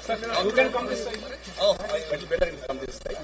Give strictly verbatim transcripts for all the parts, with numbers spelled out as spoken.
You can come this side. Oh, I, I better come this side.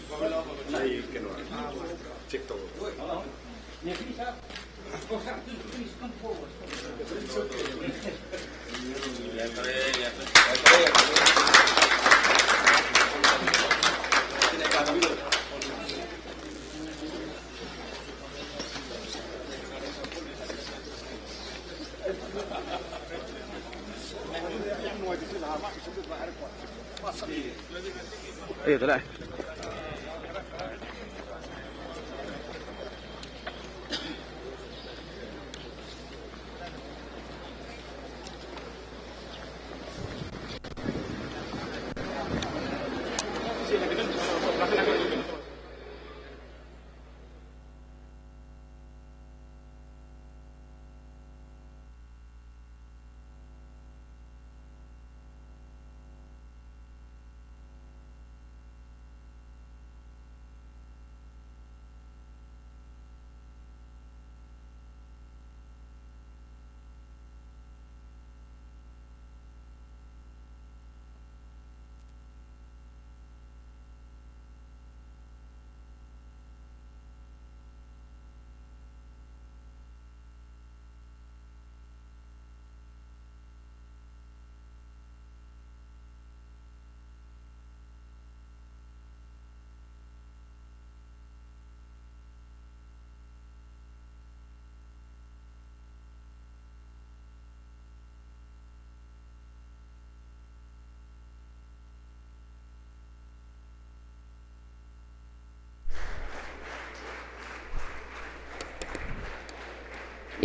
ꯑꯩ ꯀꯩꯅꯣ check ꯇꯧꯔꯣ꯫ ꯑꯩ ꯑꯗ ꯂꯥꯛꯑꯦ꯫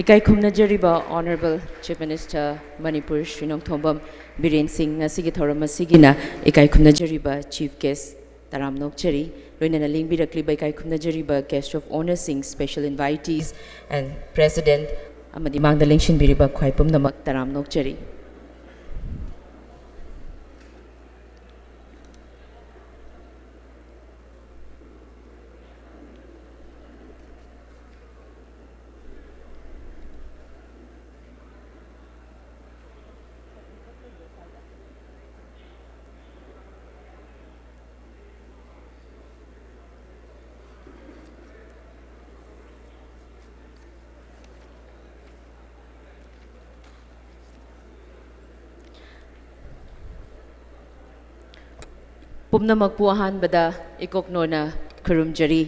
ꯏꯀꯥꯏ ꯈꯨꯝꯅꯖꯔꯤꯕ Honourable Chief Minister Manipur Shri Nongthombam Biren ꯁꯤꯡ, ꯉꯁꯤꯒꯤ ꯊꯧꯔꯝ ꯑꯁꯤꯒꯤꯅ ꯏꯀꯥꯏ ꯈꯨꯝꯅꯖꯔꯤꯕ Chief Guest ꯇꯔꯥꯝꯅ ꯑꯣꯛꯆꯔꯤ꯫ ꯂꯣꯏꯅꯅ ꯂꯦꯡꯕꯤꯔꯛꯂꯤꯕ ꯏꯀꯥꯏ ꯈꯨꯝꯅꯖꯔꯤꯕ Guest of Honour ꯁꯤꯡ, Special Invitees and President ꯑꯃꯗꯤ ꯃꯥꯡꯗ ꯂꯦꯡꯁꯤꯟꯕꯤꯔꯤꯕ ꯈ꯭ꯋꯥꯏ ꯄꯨꯝꯅꯃꯛ ꯇꯔꯥꯝꯅ ꯑꯣꯛꯆꯔꯤ꯫ ꯄꯨꯝꯅꯃꯛꯄꯨ ꯑꯍꯥꯟꯕꯗ ꯏꯀꯣꯛꯅꯣꯅ ꯈꯨꯔꯨꯝꯖꯔꯤ꯫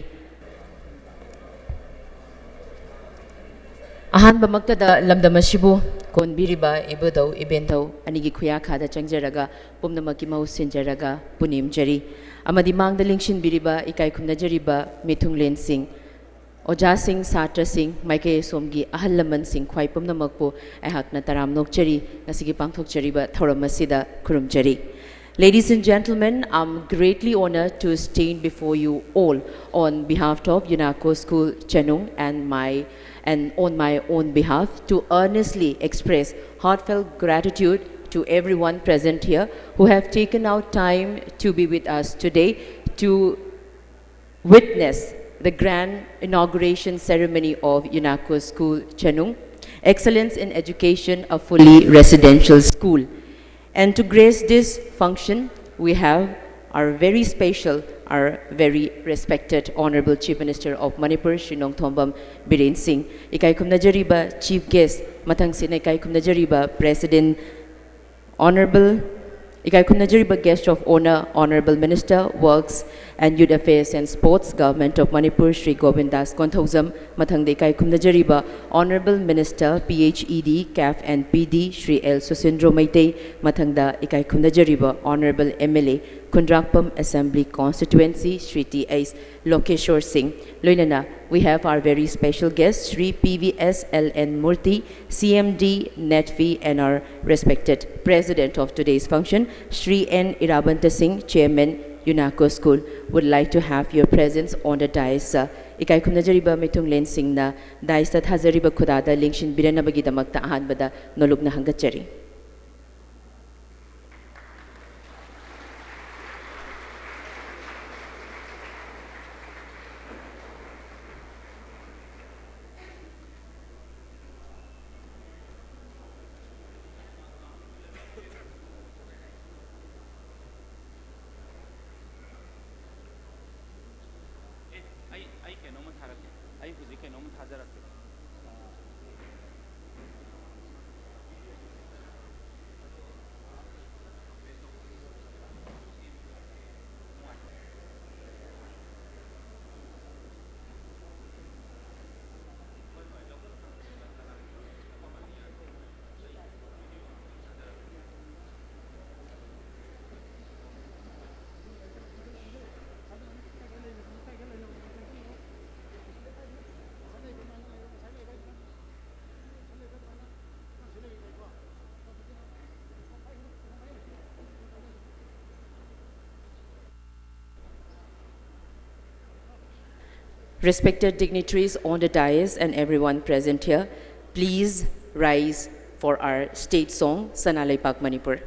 ꯑꯍꯥꯟꯕꯃꯛꯇꯗ ꯂꯝꯗꯝ ꯑꯁꯤꯕꯨ ꯀꯣꯟꯕꯤꯔꯤꯕ ꯏꯕꯨꯙꯧ ꯏꯕꯦꯟꯙꯧ ꯑꯅꯤꯒꯤ ꯈꯨꯌꯥꯈꯥꯗ ꯆꯪꯖꯔꯒ ꯄꯨꯝꯅꯃꯛꯀꯤ ꯃꯍꯨꯠ ꯁꯤꯟꯖꯔꯒ ꯄꯨꯅꯦꯝꯖꯔꯤ꯫ ꯑꯃꯗꯤ ꯃꯥꯡꯗ ꯂꯦꯡꯁꯤꯟꯕꯤꯔꯤꯕ ꯏꯀꯥꯏ ꯈꯨꯝꯅꯖꯔꯤꯕ ꯃꯤꯊꯨꯡꯂꯦꯟꯁꯤꯡ, ꯑꯣꯖꯥꯁꯤꯡ, ꯁꯥꯇ꯭ꯔꯁꯤꯡ, ꯃꯥꯏꯀꯩ ꯑꯁꯣꯝꯒꯤ ꯑꯍꯜ ꯂꯃꯟꯁꯤꯡ, ꯈ꯭ꯋꯥꯏ ꯄꯨꯝꯅꯃꯛꯄꯨ ꯑꯩꯍꯥꯛꯅ ꯇꯔꯥꯝ ꯅꯣꯛꯆꯔꯤ꯫ ꯉꯁꯤꯒꯤ ꯄꯥꯡꯊꯣꯛꯆꯔꯤꯕ ꯊꯧꯔꯝ ꯑꯁꯤꯗ ꯈꯨꯔꯨꯝꯖꯔꯤ꯫ Ladies and gentlemen, I'm greatly honored to stand before you all on behalf of UNACO School Chenung and my and on my own behalf to earnestly express heartfelt gratitude to everyone present here who have taken out time to be with us today to witness the grand inauguration ceremony of UNACO School Chenung, Excellence in Education, a fully residential school. And to grace this function, we have our very special, our very respected Honorable Chief Minister of Manipur, Shri Nongthombam Biren Singh, ꯏꯀꯥꯏ ꯈꯨꯝꯅꯖꯔꯤꯕ Chief Guest, ꯃꯊꯪꯁꯤꯅ ꯏꯀꯥꯏ ꯈꯨꯝꯅꯖꯔꯤꯕ President, Honorable, ꯏꯀꯥꯏ ꯈꯨꯝꯅꯖꯔꯤꯕ Guest of Honour, Honorable Minister, Works and Youth Affairs and Sports, Government of Manipur, Shri Govindas Konthoujam, ꯃꯊꯪꯗ ꯏꯀꯥꯏ ꯈꯨꯝꯅꯖꯔꯤꯕ Honorable Minister, P H E D, CAF and P D, Shri L Susindro Meitei, ꯃꯊꯪꯗ ꯏꯀꯥꯏ ꯈꯨꯝꯅꯖꯔꯤꯕ Honorable M L A, Khundrakpam Assembly Constituency, Shri T H Lokeshwar Singh, ꯂꯣꯏꯅꯅ we have our very special guest, Shri P V S L N Murthy, C M D, NETFI, and our respected president of today's function, Shri N Irabanta Singh, Chairman, UNACO School, would like to have your presence on the dais, sir. ꯏꯀꯥꯏ ꯈꯨꯝꯅꯖꯔꯤꯕ ꯃꯤꯊꯨꯡꯂꯦꯟꯁꯤꯡꯅ dais ꯇ ꯊꯥꯖꯔꯤꯕ ꯈꯨꯗꯥꯗ ꯂꯦꯡꯁꯤꯟꯕꯤꯔꯅꯕꯒꯤꯗꯃꯛꯇ ꯑꯍꯥꯟꯕꯗ ꯅꯣꯂꯨꯛꯅ ꯍꯪꯒꯠꯆꯔꯤ꯫ ꯑꯦ, ꯑꯩ, ꯑꯩ ꯀꯩꯅꯣꯝꯃ ꯊꯥꯔꯛꯀꯦ꯫ ꯑꯩ ꯍꯧꯖꯤꯛ ꯀꯩꯅꯣꯝꯃ ꯊꯥꯖꯔꯛꯀꯦ꯫ Respected dignitaries on the dais and everyone present here, please rise for our state song, Sana Leibak Manipur.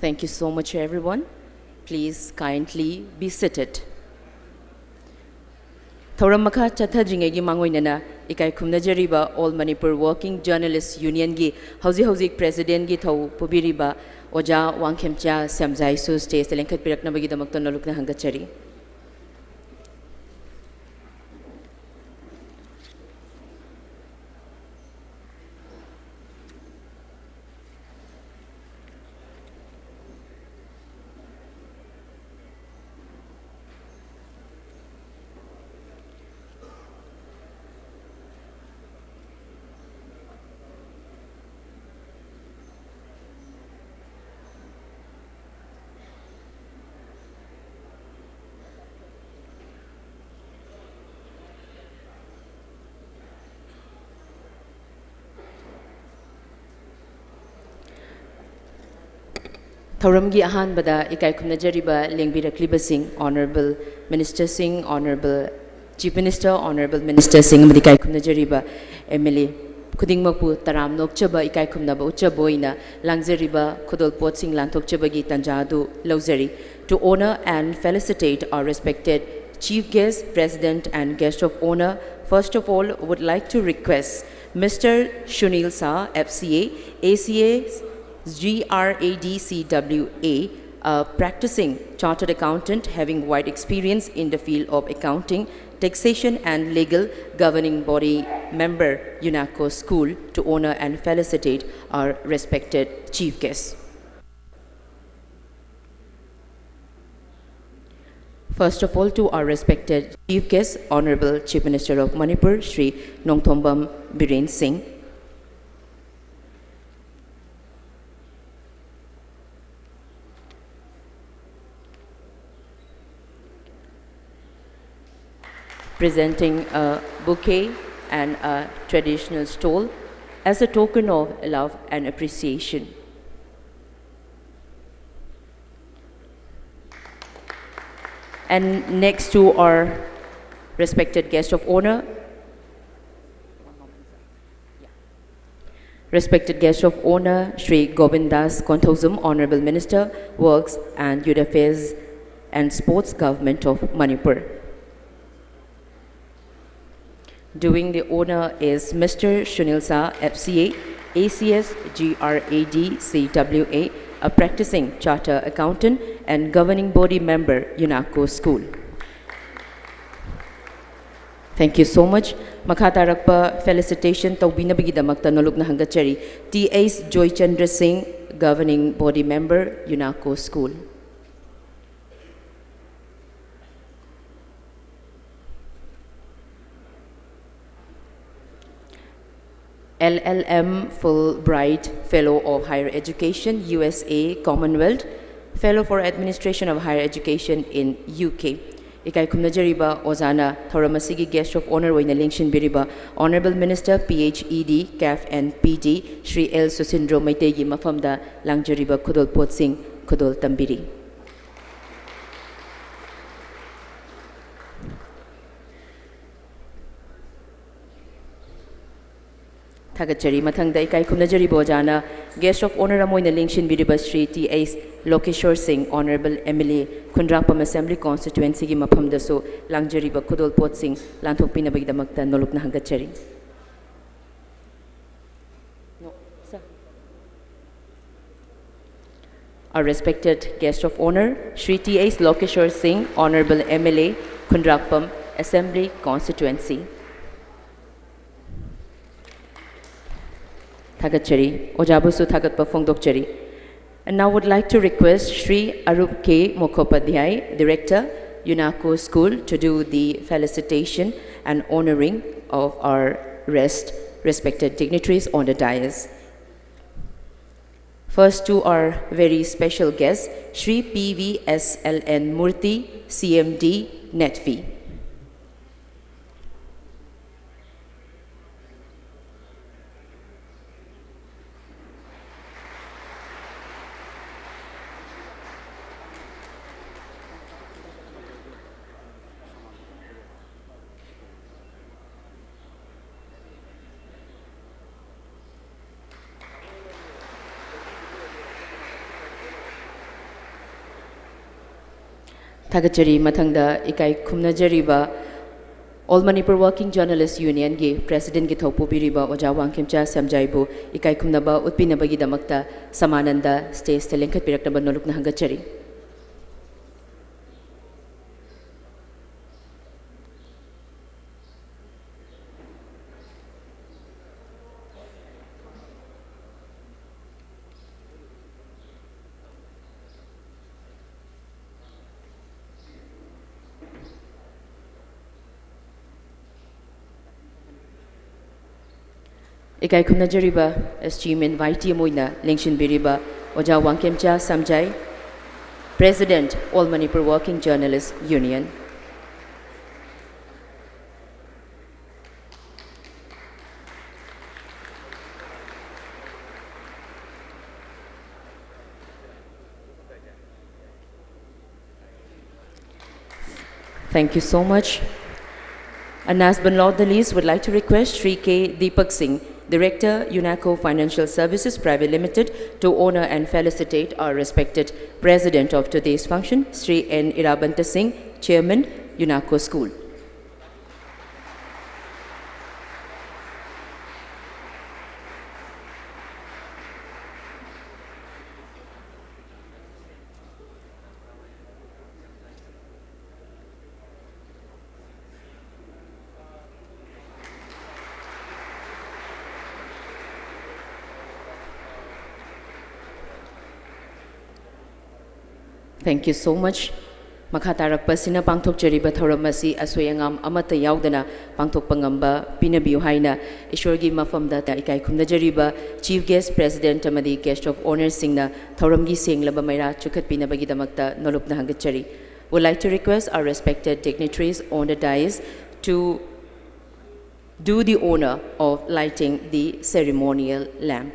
Thank you so much, everyone. Please kindly be seated. ꯊꯧꯔꯝ ꯃꯈꯥ ꯆꯠꯊꯗ꯭ꯔꯤꯉꯩꯒꯤ ꯃꯥꯡꯑꯣꯏꯅꯅ ꯏꯀꯥꯏ ꯈꯨꯝꯅꯖꯔꯤꯕ All Manipur Working Journalist Unionꯒꯤ ꯍꯧꯖꯤꯛ ꯍꯧꯖꯤꯛ Presidentꯒꯤ ꯊꯧ ꯄꯨꯕꯤꯔꯤꯕ ꯑꯣꯖꯥ ꯋꯥꯡꯈꯦꯝꯆꯥ ꯁꯦꯝꯖꯥꯏꯁꯨ stageꯇ ꯂꯦꯡꯈꯠꯄꯤꯔꯛꯅꯕꯒꯤꯗꯃꯛꯇ ꯅꯣꯂꯨꯛꯅ ꯍꯪꯒꯠꯆꯔꯤ꯫ ꯊꯧꯔꯝꯒꯤ ꯑꯍꯥꯟꯕꯗ ꯏꯀꯥꯏ ꯈꯨꯝꯅꯖꯔꯤꯕ ꯂꯦꯡꯕꯤꯔꯛꯂꯤꯕꯁꯤꯡ, Honourable Ministerꯁꯤꯡ, Honourable Chief Minister, Honourable Ministerꯁꯤꯡ ꯑꯃꯗꯤ ꯏꯀꯥꯏ ꯈꯨꯝꯅꯖꯔꯤꯕ M L A ꯈꯨꯗꯤꯡꯃꯛꯄꯨ ꯇꯔꯥꯝꯅ ꯑꯣꯛꯆꯕ, ꯏꯀꯥꯏ ꯈꯨꯝꯅꯕ ꯎꯠꯆꯕ ꯑꯣꯏꯅ ꯂꯥꯡꯖꯔꯤꯕ ꯈꯨꯗꯣꯜꯄꯣꯠꯁꯤꯡ ꯂꯥꯟꯊꯣꯛꯆꯕꯒꯤ ꯇꯥꯟꯖꯥ ꯑꯗꯨ ꯂꯧꯖꯔꯤ꯫ To honour and felicitate our respected Chief Guest, President and Guest of Honour, first of all, would like to request Mister Shunil Shah, F C A, A C A, G R A D C W A, a practicing chartered accountant having wide experience in the field of accounting, taxation and legal, governing body member, UNACO School, to honour and felicitate our respected Chief Guest. First of all, to our respected Chief Guest, Honourable Chief Minister of Manipur, Shri Nongthombam Biren Singh. Presenting a bouquet and a traditional stole as a token of love and appreciation. And next, to our respected guest of honour, Respected guest of honor, Shri Govindas Konthoujam, Honorable Minister, Works and Youth Affairs and Sports, Government of Manipur. Doing the honor is Mister Shanil Shah, F C A, A C S G R A D C W A, a practicing chartered accountant and governing body member, UNACO School. Thank you so much. ꯃꯈꯥ ꯇꯥꯔꯛꯄ felicitation ꯇꯧꯕꯤꯅꯕꯒꯤꯗꯃꯛꯇ ꯅꯣꯂꯨꯛꯅ ꯍꯪꯒꯠꯆꯔꯤ꯫ T H Joychandra Singh, Governing Body Member, UNACO School. L L M Fulbright Fellow of Higher Education, U S A, Commonwealth, Fellow for Administration of Higher Education in U K. ꯏꯀꯥꯏ ꯈꯨꯝꯅꯖꯔꯤꯕ ꯑꯣꯖꯥꯅ ꯊꯧꯔꯝ ꯑꯁꯤꯒꯤ guest of honor ꯑꯣꯏꯅ ꯂꯦꯡꯁꯤꯟꯕꯤꯔꯤꯕ Honorable Minister, P H E D, CAF and P G, Shri L Susindro ꯃꯩꯇꯩꯒꯤ ꯃꯐꯝꯗ ꯂꯥꯡꯖꯔꯤꯕ ꯈꯨꯗꯣꯜꯄꯣꯠꯁꯤꯡ ꯈꯨꯗꯣꯜ ꯇꯝꯕꯤꯔꯤ꯫ ꯊꯥꯒꯠꯆꯔꯤ꯫ ꯃꯊꯪꯗ ꯏꯀꯥꯏ ꯈꯨꯝꯅꯖꯔꯤꯕ ꯑꯣꯖꯥꯅ guest of honor ꯑꯃ ꯑꯣꯏꯅ ꯂꯦꯡꯁꯤꯟꯕꯤꯔꯤꯕ ꯁ꯭ꯔꯤ ꯇꯤ ꯑꯩꯆ ꯂꯣꯀꯦꯁꯣꯔ ꯁꯤꯡ, Honorable M L A, Khundrakpam Assembly Constituencyꯒꯤ ꯃꯐꯝꯗꯁꯨ ꯂꯥꯡꯖꯔꯤꯕ ꯈꯨꯗꯣꯜꯄꯣꯠꯁꯤꯡ ꯂꯥꯟꯊꯣꯛꯄꯤꯅꯕꯒꯤꯗꯃꯛꯇ ꯅꯣꯂꯨꯛꯅ ꯍꯪꯒꯠꯆꯔꯤ꯫ No, sir. Our respected guest of honor, Shri T H Lokeshwar Singh, Honorable M L A, Khundrakpam Assembly Constituency. ꯊꯥꯒꯠꯆꯔꯤ꯫ ꯑꯣꯖꯥꯕꯨꯁꯨ ꯊꯥꯒꯠꯄ ꯐꯣꯡꯗꯣꯛꯆꯔꯤ꯫ And now would like to request Shri Arup K Mukhopadhyay, Director, UNACO School, to do the felicitation and honoring of our rest, respected dignitaries on the dais. First to our very special guest, Shri P V S L N Murthy, C M D, NETFI. ꯊꯥꯒꯠꯆꯔꯤ꯫ ꯃꯊꯪꯗ ꯏꯀꯥꯏ ꯈꯨꯝꯅꯖꯔꯤꯕ All Manipur Working Journalist Unionꯒꯤ Presidentꯀꯤ ꯊꯧ ꯄꯨꯕꯤꯔꯤꯕ ꯑꯣꯖꯥ ꯋꯥꯡꯈꯦꯝꯆꯥ ꯁꯝꯖꯥꯏꯕꯨ ꯏꯀꯥꯏ ꯈꯨꯝꯅꯕ ꯎꯠꯄꯤꯅꯕꯒꯤꯗꯃꯛꯇ ꯁꯃꯥꯅꯟꯗ stageꯇ ꯂꯦꯡꯈꯠꯄꯤꯔꯛꯅꯕ ꯅꯣꯂꯨꯛꯅ ꯍꯪꯒꯠꯆꯔꯤ꯫ ꯏꯀꯥꯏ ꯈꯨꯝꯅꯖꯔꯤꯕ esteemed invitee ꯑꯃ ꯑꯣꯏꯅ ꯂꯦꯡꯁꯤꯟꯕꯤꯔꯤꯕ ꯑꯣꯖꯥ Wangkhemcha ꯁꯝꯖꯥꯏ, President, All Manipur Working Journalist Union꯫ Thank you so much. And last but not the least, would like to request Shri K Deepak Singh, Director, UNACO Financial Services Private Limited, to honor and felicitate our respected President of today's function, Shri N Irabanta Singh, Chairman, UNACO School. Thank you so much. ꯃꯈꯥ ꯇꯥꯔꯛꯄꯁꯤꯅ ꯄꯥꯡꯊꯣꯛꯆꯔꯤꯕ ꯊꯧꯔꯝ ꯑꯁꯤ ꯑꯁꯣꯏ ꯑꯉꯥꯝ ꯑꯃꯠꯇ ꯌꯥꯎꯗꯅ ꯄꯥꯡꯊꯣꯛꯄ ꯉꯝꯕ ꯄꯤꯅꯕꯤꯌꯨ ꯍꯥꯏꯅ ꯏꯁꯣꯔꯒꯤ ꯃꯐꯝꯗ ꯏꯀꯥꯏ ꯈꯨꯝꯅꯖꯔꯤꯕ Chief Guest, President ꯑꯃꯗꯤ Guest of Honourꯁꯤꯡꯅ ꯊꯧꯔꯝꯒꯤ ꯁꯦꯡꯂꯕ ꯃꯩꯔꯥ ꯆꯨꯈꯠꯄꯤꯅꯕꯒꯤꯗꯃꯛꯇ ꯅꯣꯂꯨꯛꯅ ꯍꯪꯒꯠꯆꯔꯤ꯫ Would like to request our respected dignitaries on the dais to do the honour of lighting the ceremonial lamp.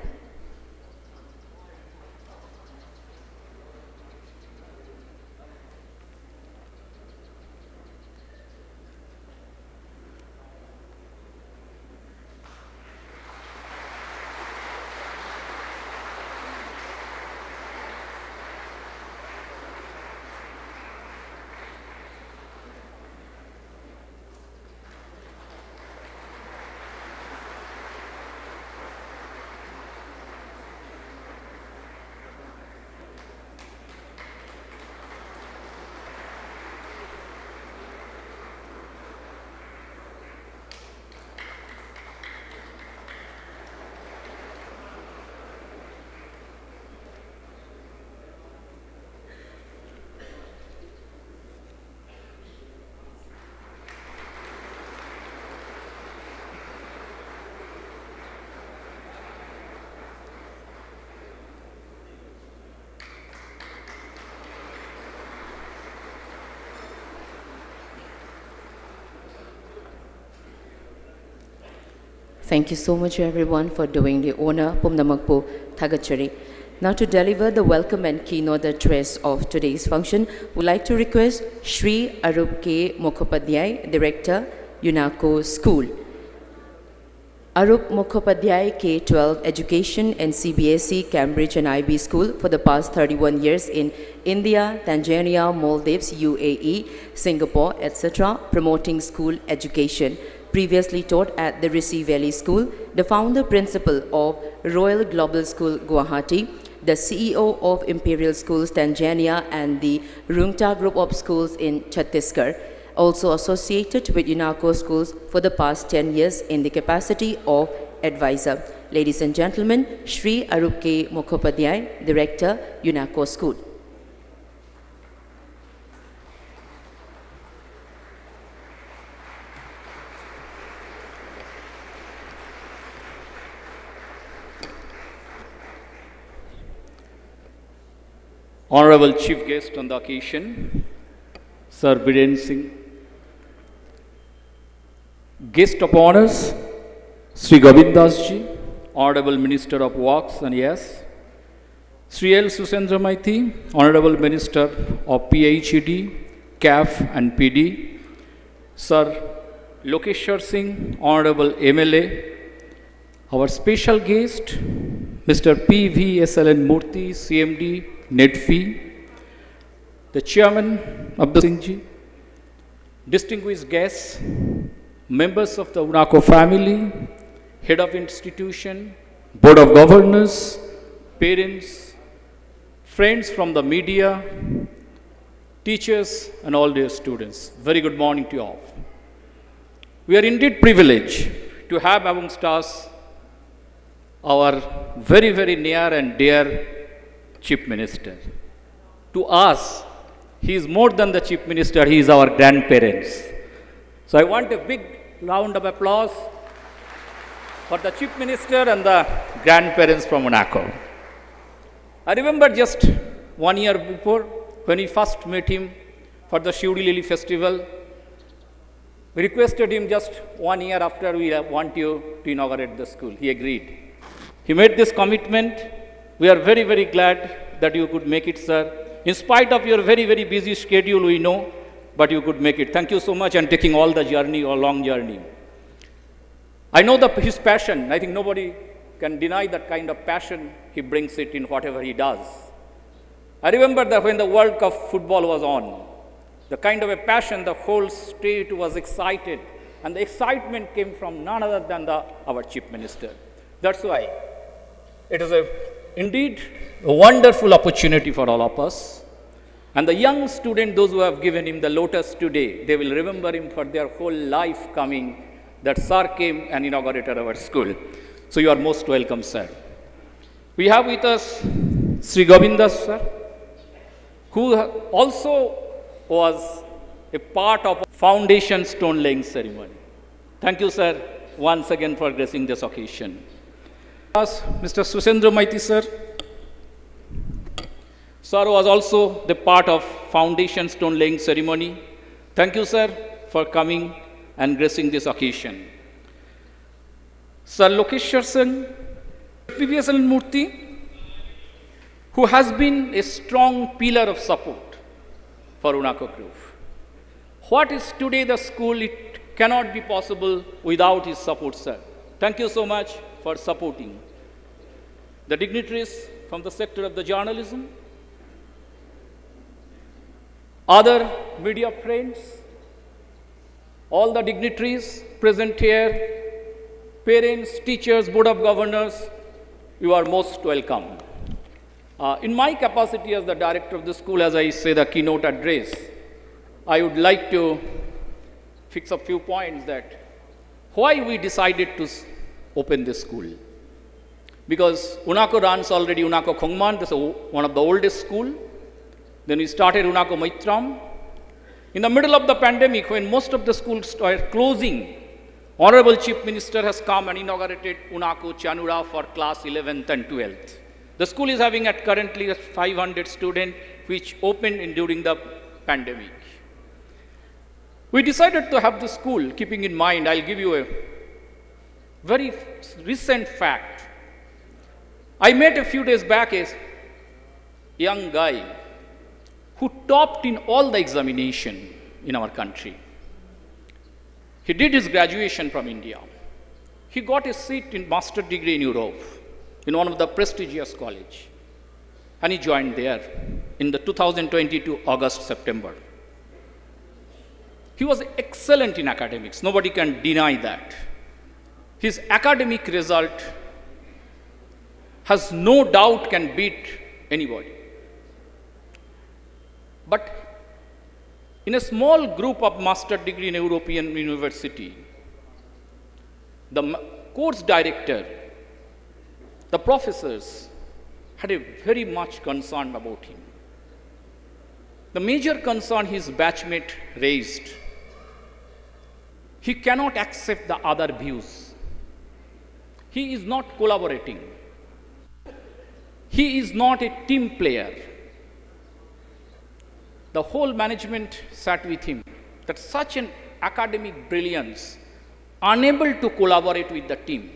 Thank you so much, everyone, for doing the honor. ꯄꯨꯝꯅꯃꯛꯄꯨ ꯊꯥꯒꯠꯆꯔꯤ. Now, to deliver the welcome and keynote address of today's function, we'd like to request Shri Arup K Mukhopadhyay, Director, UNESCO School. Arup Mukhopadhyay, K twelve Education and C B S E, Cambridge and I B School for the past thirty-one years in India, Tanzania, Maldives, U A E, Singapore, et cetera, promoting school education. Previously taught at the Rishi Valley School, the founder principal of Royal Global School, Guwahati, the C E O of Imperial Schools Tanzania and the Rungta Group of Schools in Chhattisgarh, also associated with UNESCO Schools for the past ten years in the capacity of advisor. Ladies and gentlemen, Shri Arup K Mukhopadhyay, Director, UNESCO School. Honorable Chief Guest on the occasion, Sir Biren Singh. Guest of Honors, Sri Govind Das ji, Honorable Minister of Works and Yes, Sri L Susendra Maithi, Honorable Minister of P H E D, CAF and P D, Sir Lokeshwar Singh, Honorable M L A, our special guest, Mister P V S L N Murthy, C M D, NEDFI, the Chairman Abdul Singh ji, distinguished guests, members of the UNESCO family, head of institution, board of governors, parents, friends from the media, teachers, and all dear students. Very good morning to you all. We are indeed privileged to have amongst us our very, very near and dear Chief Minister. To us, he is more than the Chief Minister, he is our grandparents. So I want a big round of applause for the Chief Minister and the grandparents from UNESCO. I remember just one year before, when we first met him for the Siuri Lily Festival, We requested him just one year after, "We want you to inaugurate the school." He agreed. He made this commitment. We are very, very glad that you could make it, sir. In spite of your very, very busy schedule, we know, but you could make it. Thank you so much and taking all the journey, a long journey. I know the, his passion. I think nobody can deny that kind of passion. He brings it in whatever he does. I remember that when the World Cup football was on, the kind of a passion, the whole state was excited, and the excitement came from none other than the, our Chief Minister. That's why it is a, indeed a wonderful opportunity for all of us. And the young student, those who have given him the lotus today, they will remember him for their whole life coming, that sir came and inaugurated our school. So you are most welcome, sir. We have with us Sri Govinda, sir, who also was a part of foundation stone laying ceremony. Thank you, sir, once again for gracing this occasion. Mister Susendra Maiti, sir. Sir was also the part of foundation stone laying ceremony. Thank you, sir, for coming and gracing this occasion. Sir Lokeshwar Singh, P V S N Murthy, who has been a strong pillar of support for UNACO Group. What is today the school, it cannot be possible without his support, sir. Thank you so much for supporting. The dignitaries from the sector of the journalism, other media friends, all the dignitaries present here, parents, teachers, Board of Governors, you are most welcome. Uh, in my capacity as the director of the school, as I say the keynote address, I would like to fix a few points that why we decided to s- open this school. Because UNACO runs already UNACO Khongman, this is o- one of the oldest school. Then we started UNACO Maitram. In the middle of the pandemic, when most of the schools are closing, Honorable Chief Minister has come and inaugurated UNACO Chanura for class eleventh and twelfth. The school is having at currently five hundred students, which opened in, during the pandemic. We decided to have the school, keeping in mind, I'll give you a very recent fact. I met a few days back a young guy who topped in all the examination in our country. He did his graduation from India. He got a seat in master degree in Europe, in one of the prestigious college, and he joined there in the two thousand twenty-two August, September. He was excellent in academics, nobody can deny that. His academic result has no doubt can beat anybody. But in a small group of master degree in European university, the m- course director, the professors had a very much concern about him. The major concern his batchmate raised, he cannot accept the other views. He is not collaborating. He is not a team player. The whole management sat with him that such an academic brilliance, unable to collaborate with the team.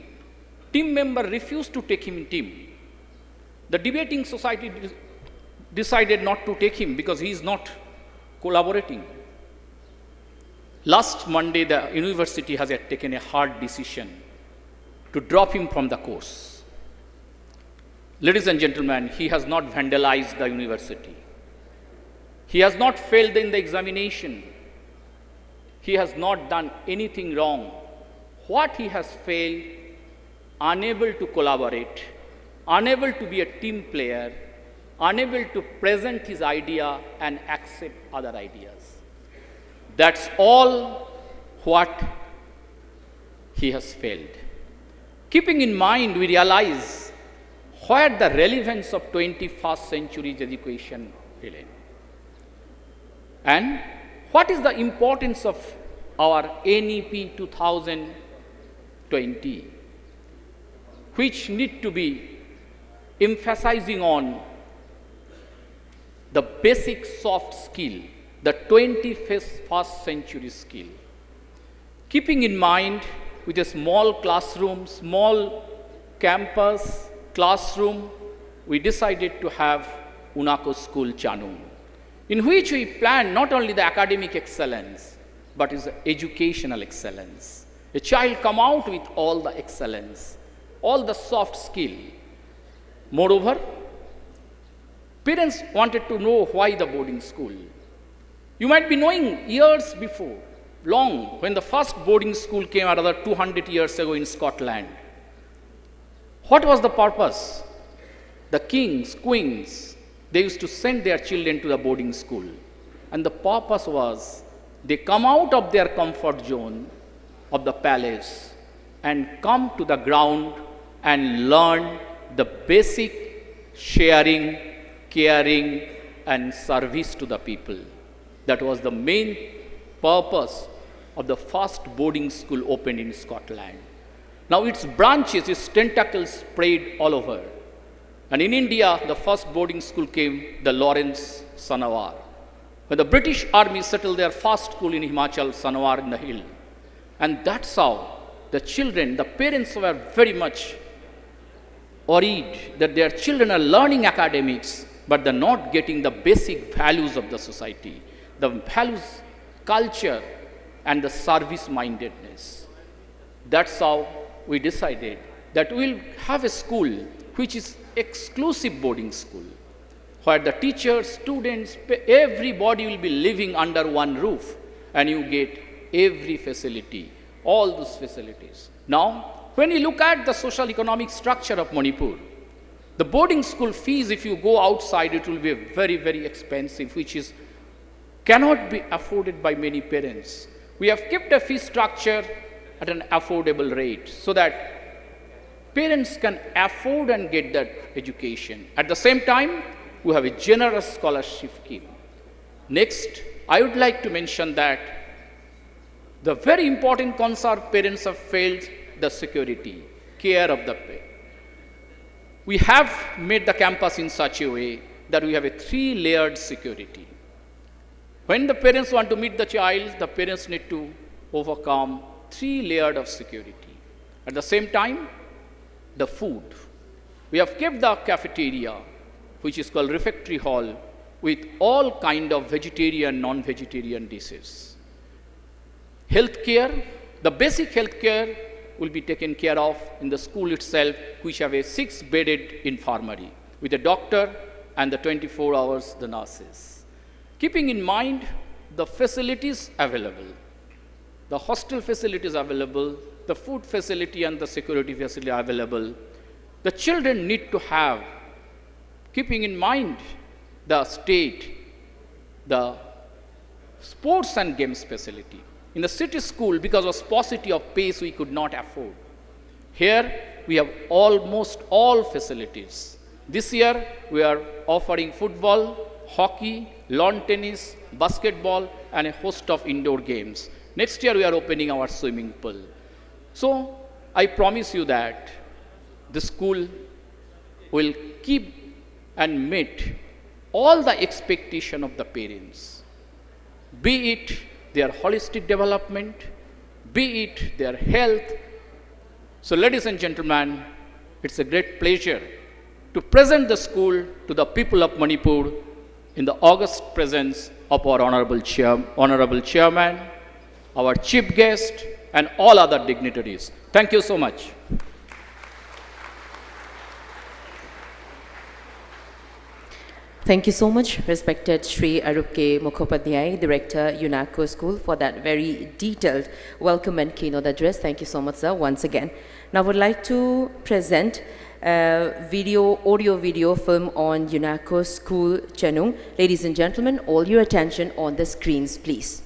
Team member refused to take him in team. The debating society de- decided not to take him because he is not collaborating. Last Monday, the university has taken a hard decision to drop him from the course. Ladies and gentlemen, he has not vandalized the university. He has not failed in the examination. He has not done anything wrong. What he has failed, unable to collaborate, unable to be a team player, unable to present his idea and accept other ideas. That's all what he has failed. Keeping in mind, we realize where the relevance of twenty-first century's education really, and what is the importance of our N E P two thousand twenty, which need to be emphasizing on the basic soft skill the twenty-first century skill. Keeping in mind, with a small classroom, small campus classroom, we decided to have UNACO School Chanung, in which we planned not only the academic excellence, but is educational excellence. A child come out with all the excellence, all the soft skill. Moreover, parents wanted to know why the boarding school. You might be knowing, years before, long, when the first boarding school came another two hundred years ago in Scotland. What was the purpose? The kings, queens, they used to send their children to the boarding school. And the purpose was they come out of their comfort zone of the palace and come to the ground and learn the basic sharing, caring, and service to the people. That was the main purpose of the first boarding school opened in Scotland. Now its branches, its tentacles spread all over. And in India, the first boarding school came, the Lawrence Sanawar. When the British army settled their first school in Himachal, Sanawar in the hill. And that's how the children, the parents were very much worried that their children are learning academics, but they're not getting the basic values of the society, the values, culture, and the service mindedness. That's how we decided that we'll have a school which is exclusive boarding school, where the teachers, students, everybody will be living under one roof, and you get every facility, all those facilities. Now, when you look at the social economic structure of Manipur, the boarding school fees, if you go outside, it will be very, very expensive, which is cannot be afforded by many parents. We have kept a fee structure at an affordable rate so that parents can afford and get that education. At the same time, we have a generous scholarship scheme. Next, I would like to mention that the very important concern parents have felt, the security, care of the parent. We have made the campus in such a way that we have a three-layered security. When the parents want to meet the child, the parents need to overcome three layered of security. At the same time, the food. We have kept the cafeteria, which is called refectory hall, with all kind of vegetarian, non-vegetarian dishes. Healthcare, the basic healthcare will be taken care of in the school itself, which have a six-bedded infirmary with a doctor and the twenty-four hours the nurses. Keeping in mind the facilities available, the hostel facilities available, the food facility and the security facility available, the children need to have, keeping in mind the state, the sports and games facility. In the city school, because of sparsity of space, we could not afford. Here, we have almost all facilities. This year, we are offering football, hockey, lawn tennis, basketball, and a host of indoor games. Next year, we are opening our swimming pool. So, I promise you that the school will keep and meet all the expectation of the parents, be it their holistic development, be it their health. So, ladies and gentlemen, it's a great pleasure to present the school to the people of Manipur in the august presence of our honorable, chair, honorable chairman, our chief guest, and all other dignitaries. Thank you so much. Thank you so much, respected Shri Arup K Mukhopadhyay, Director, UNACO School, for that very detailed welcome and keynote address. Thank you so much, sir, once again. Now, I would like to present a video, audio video film on UNACO School Chenung. Ladies and gentlemen, all your attention on the screens, please.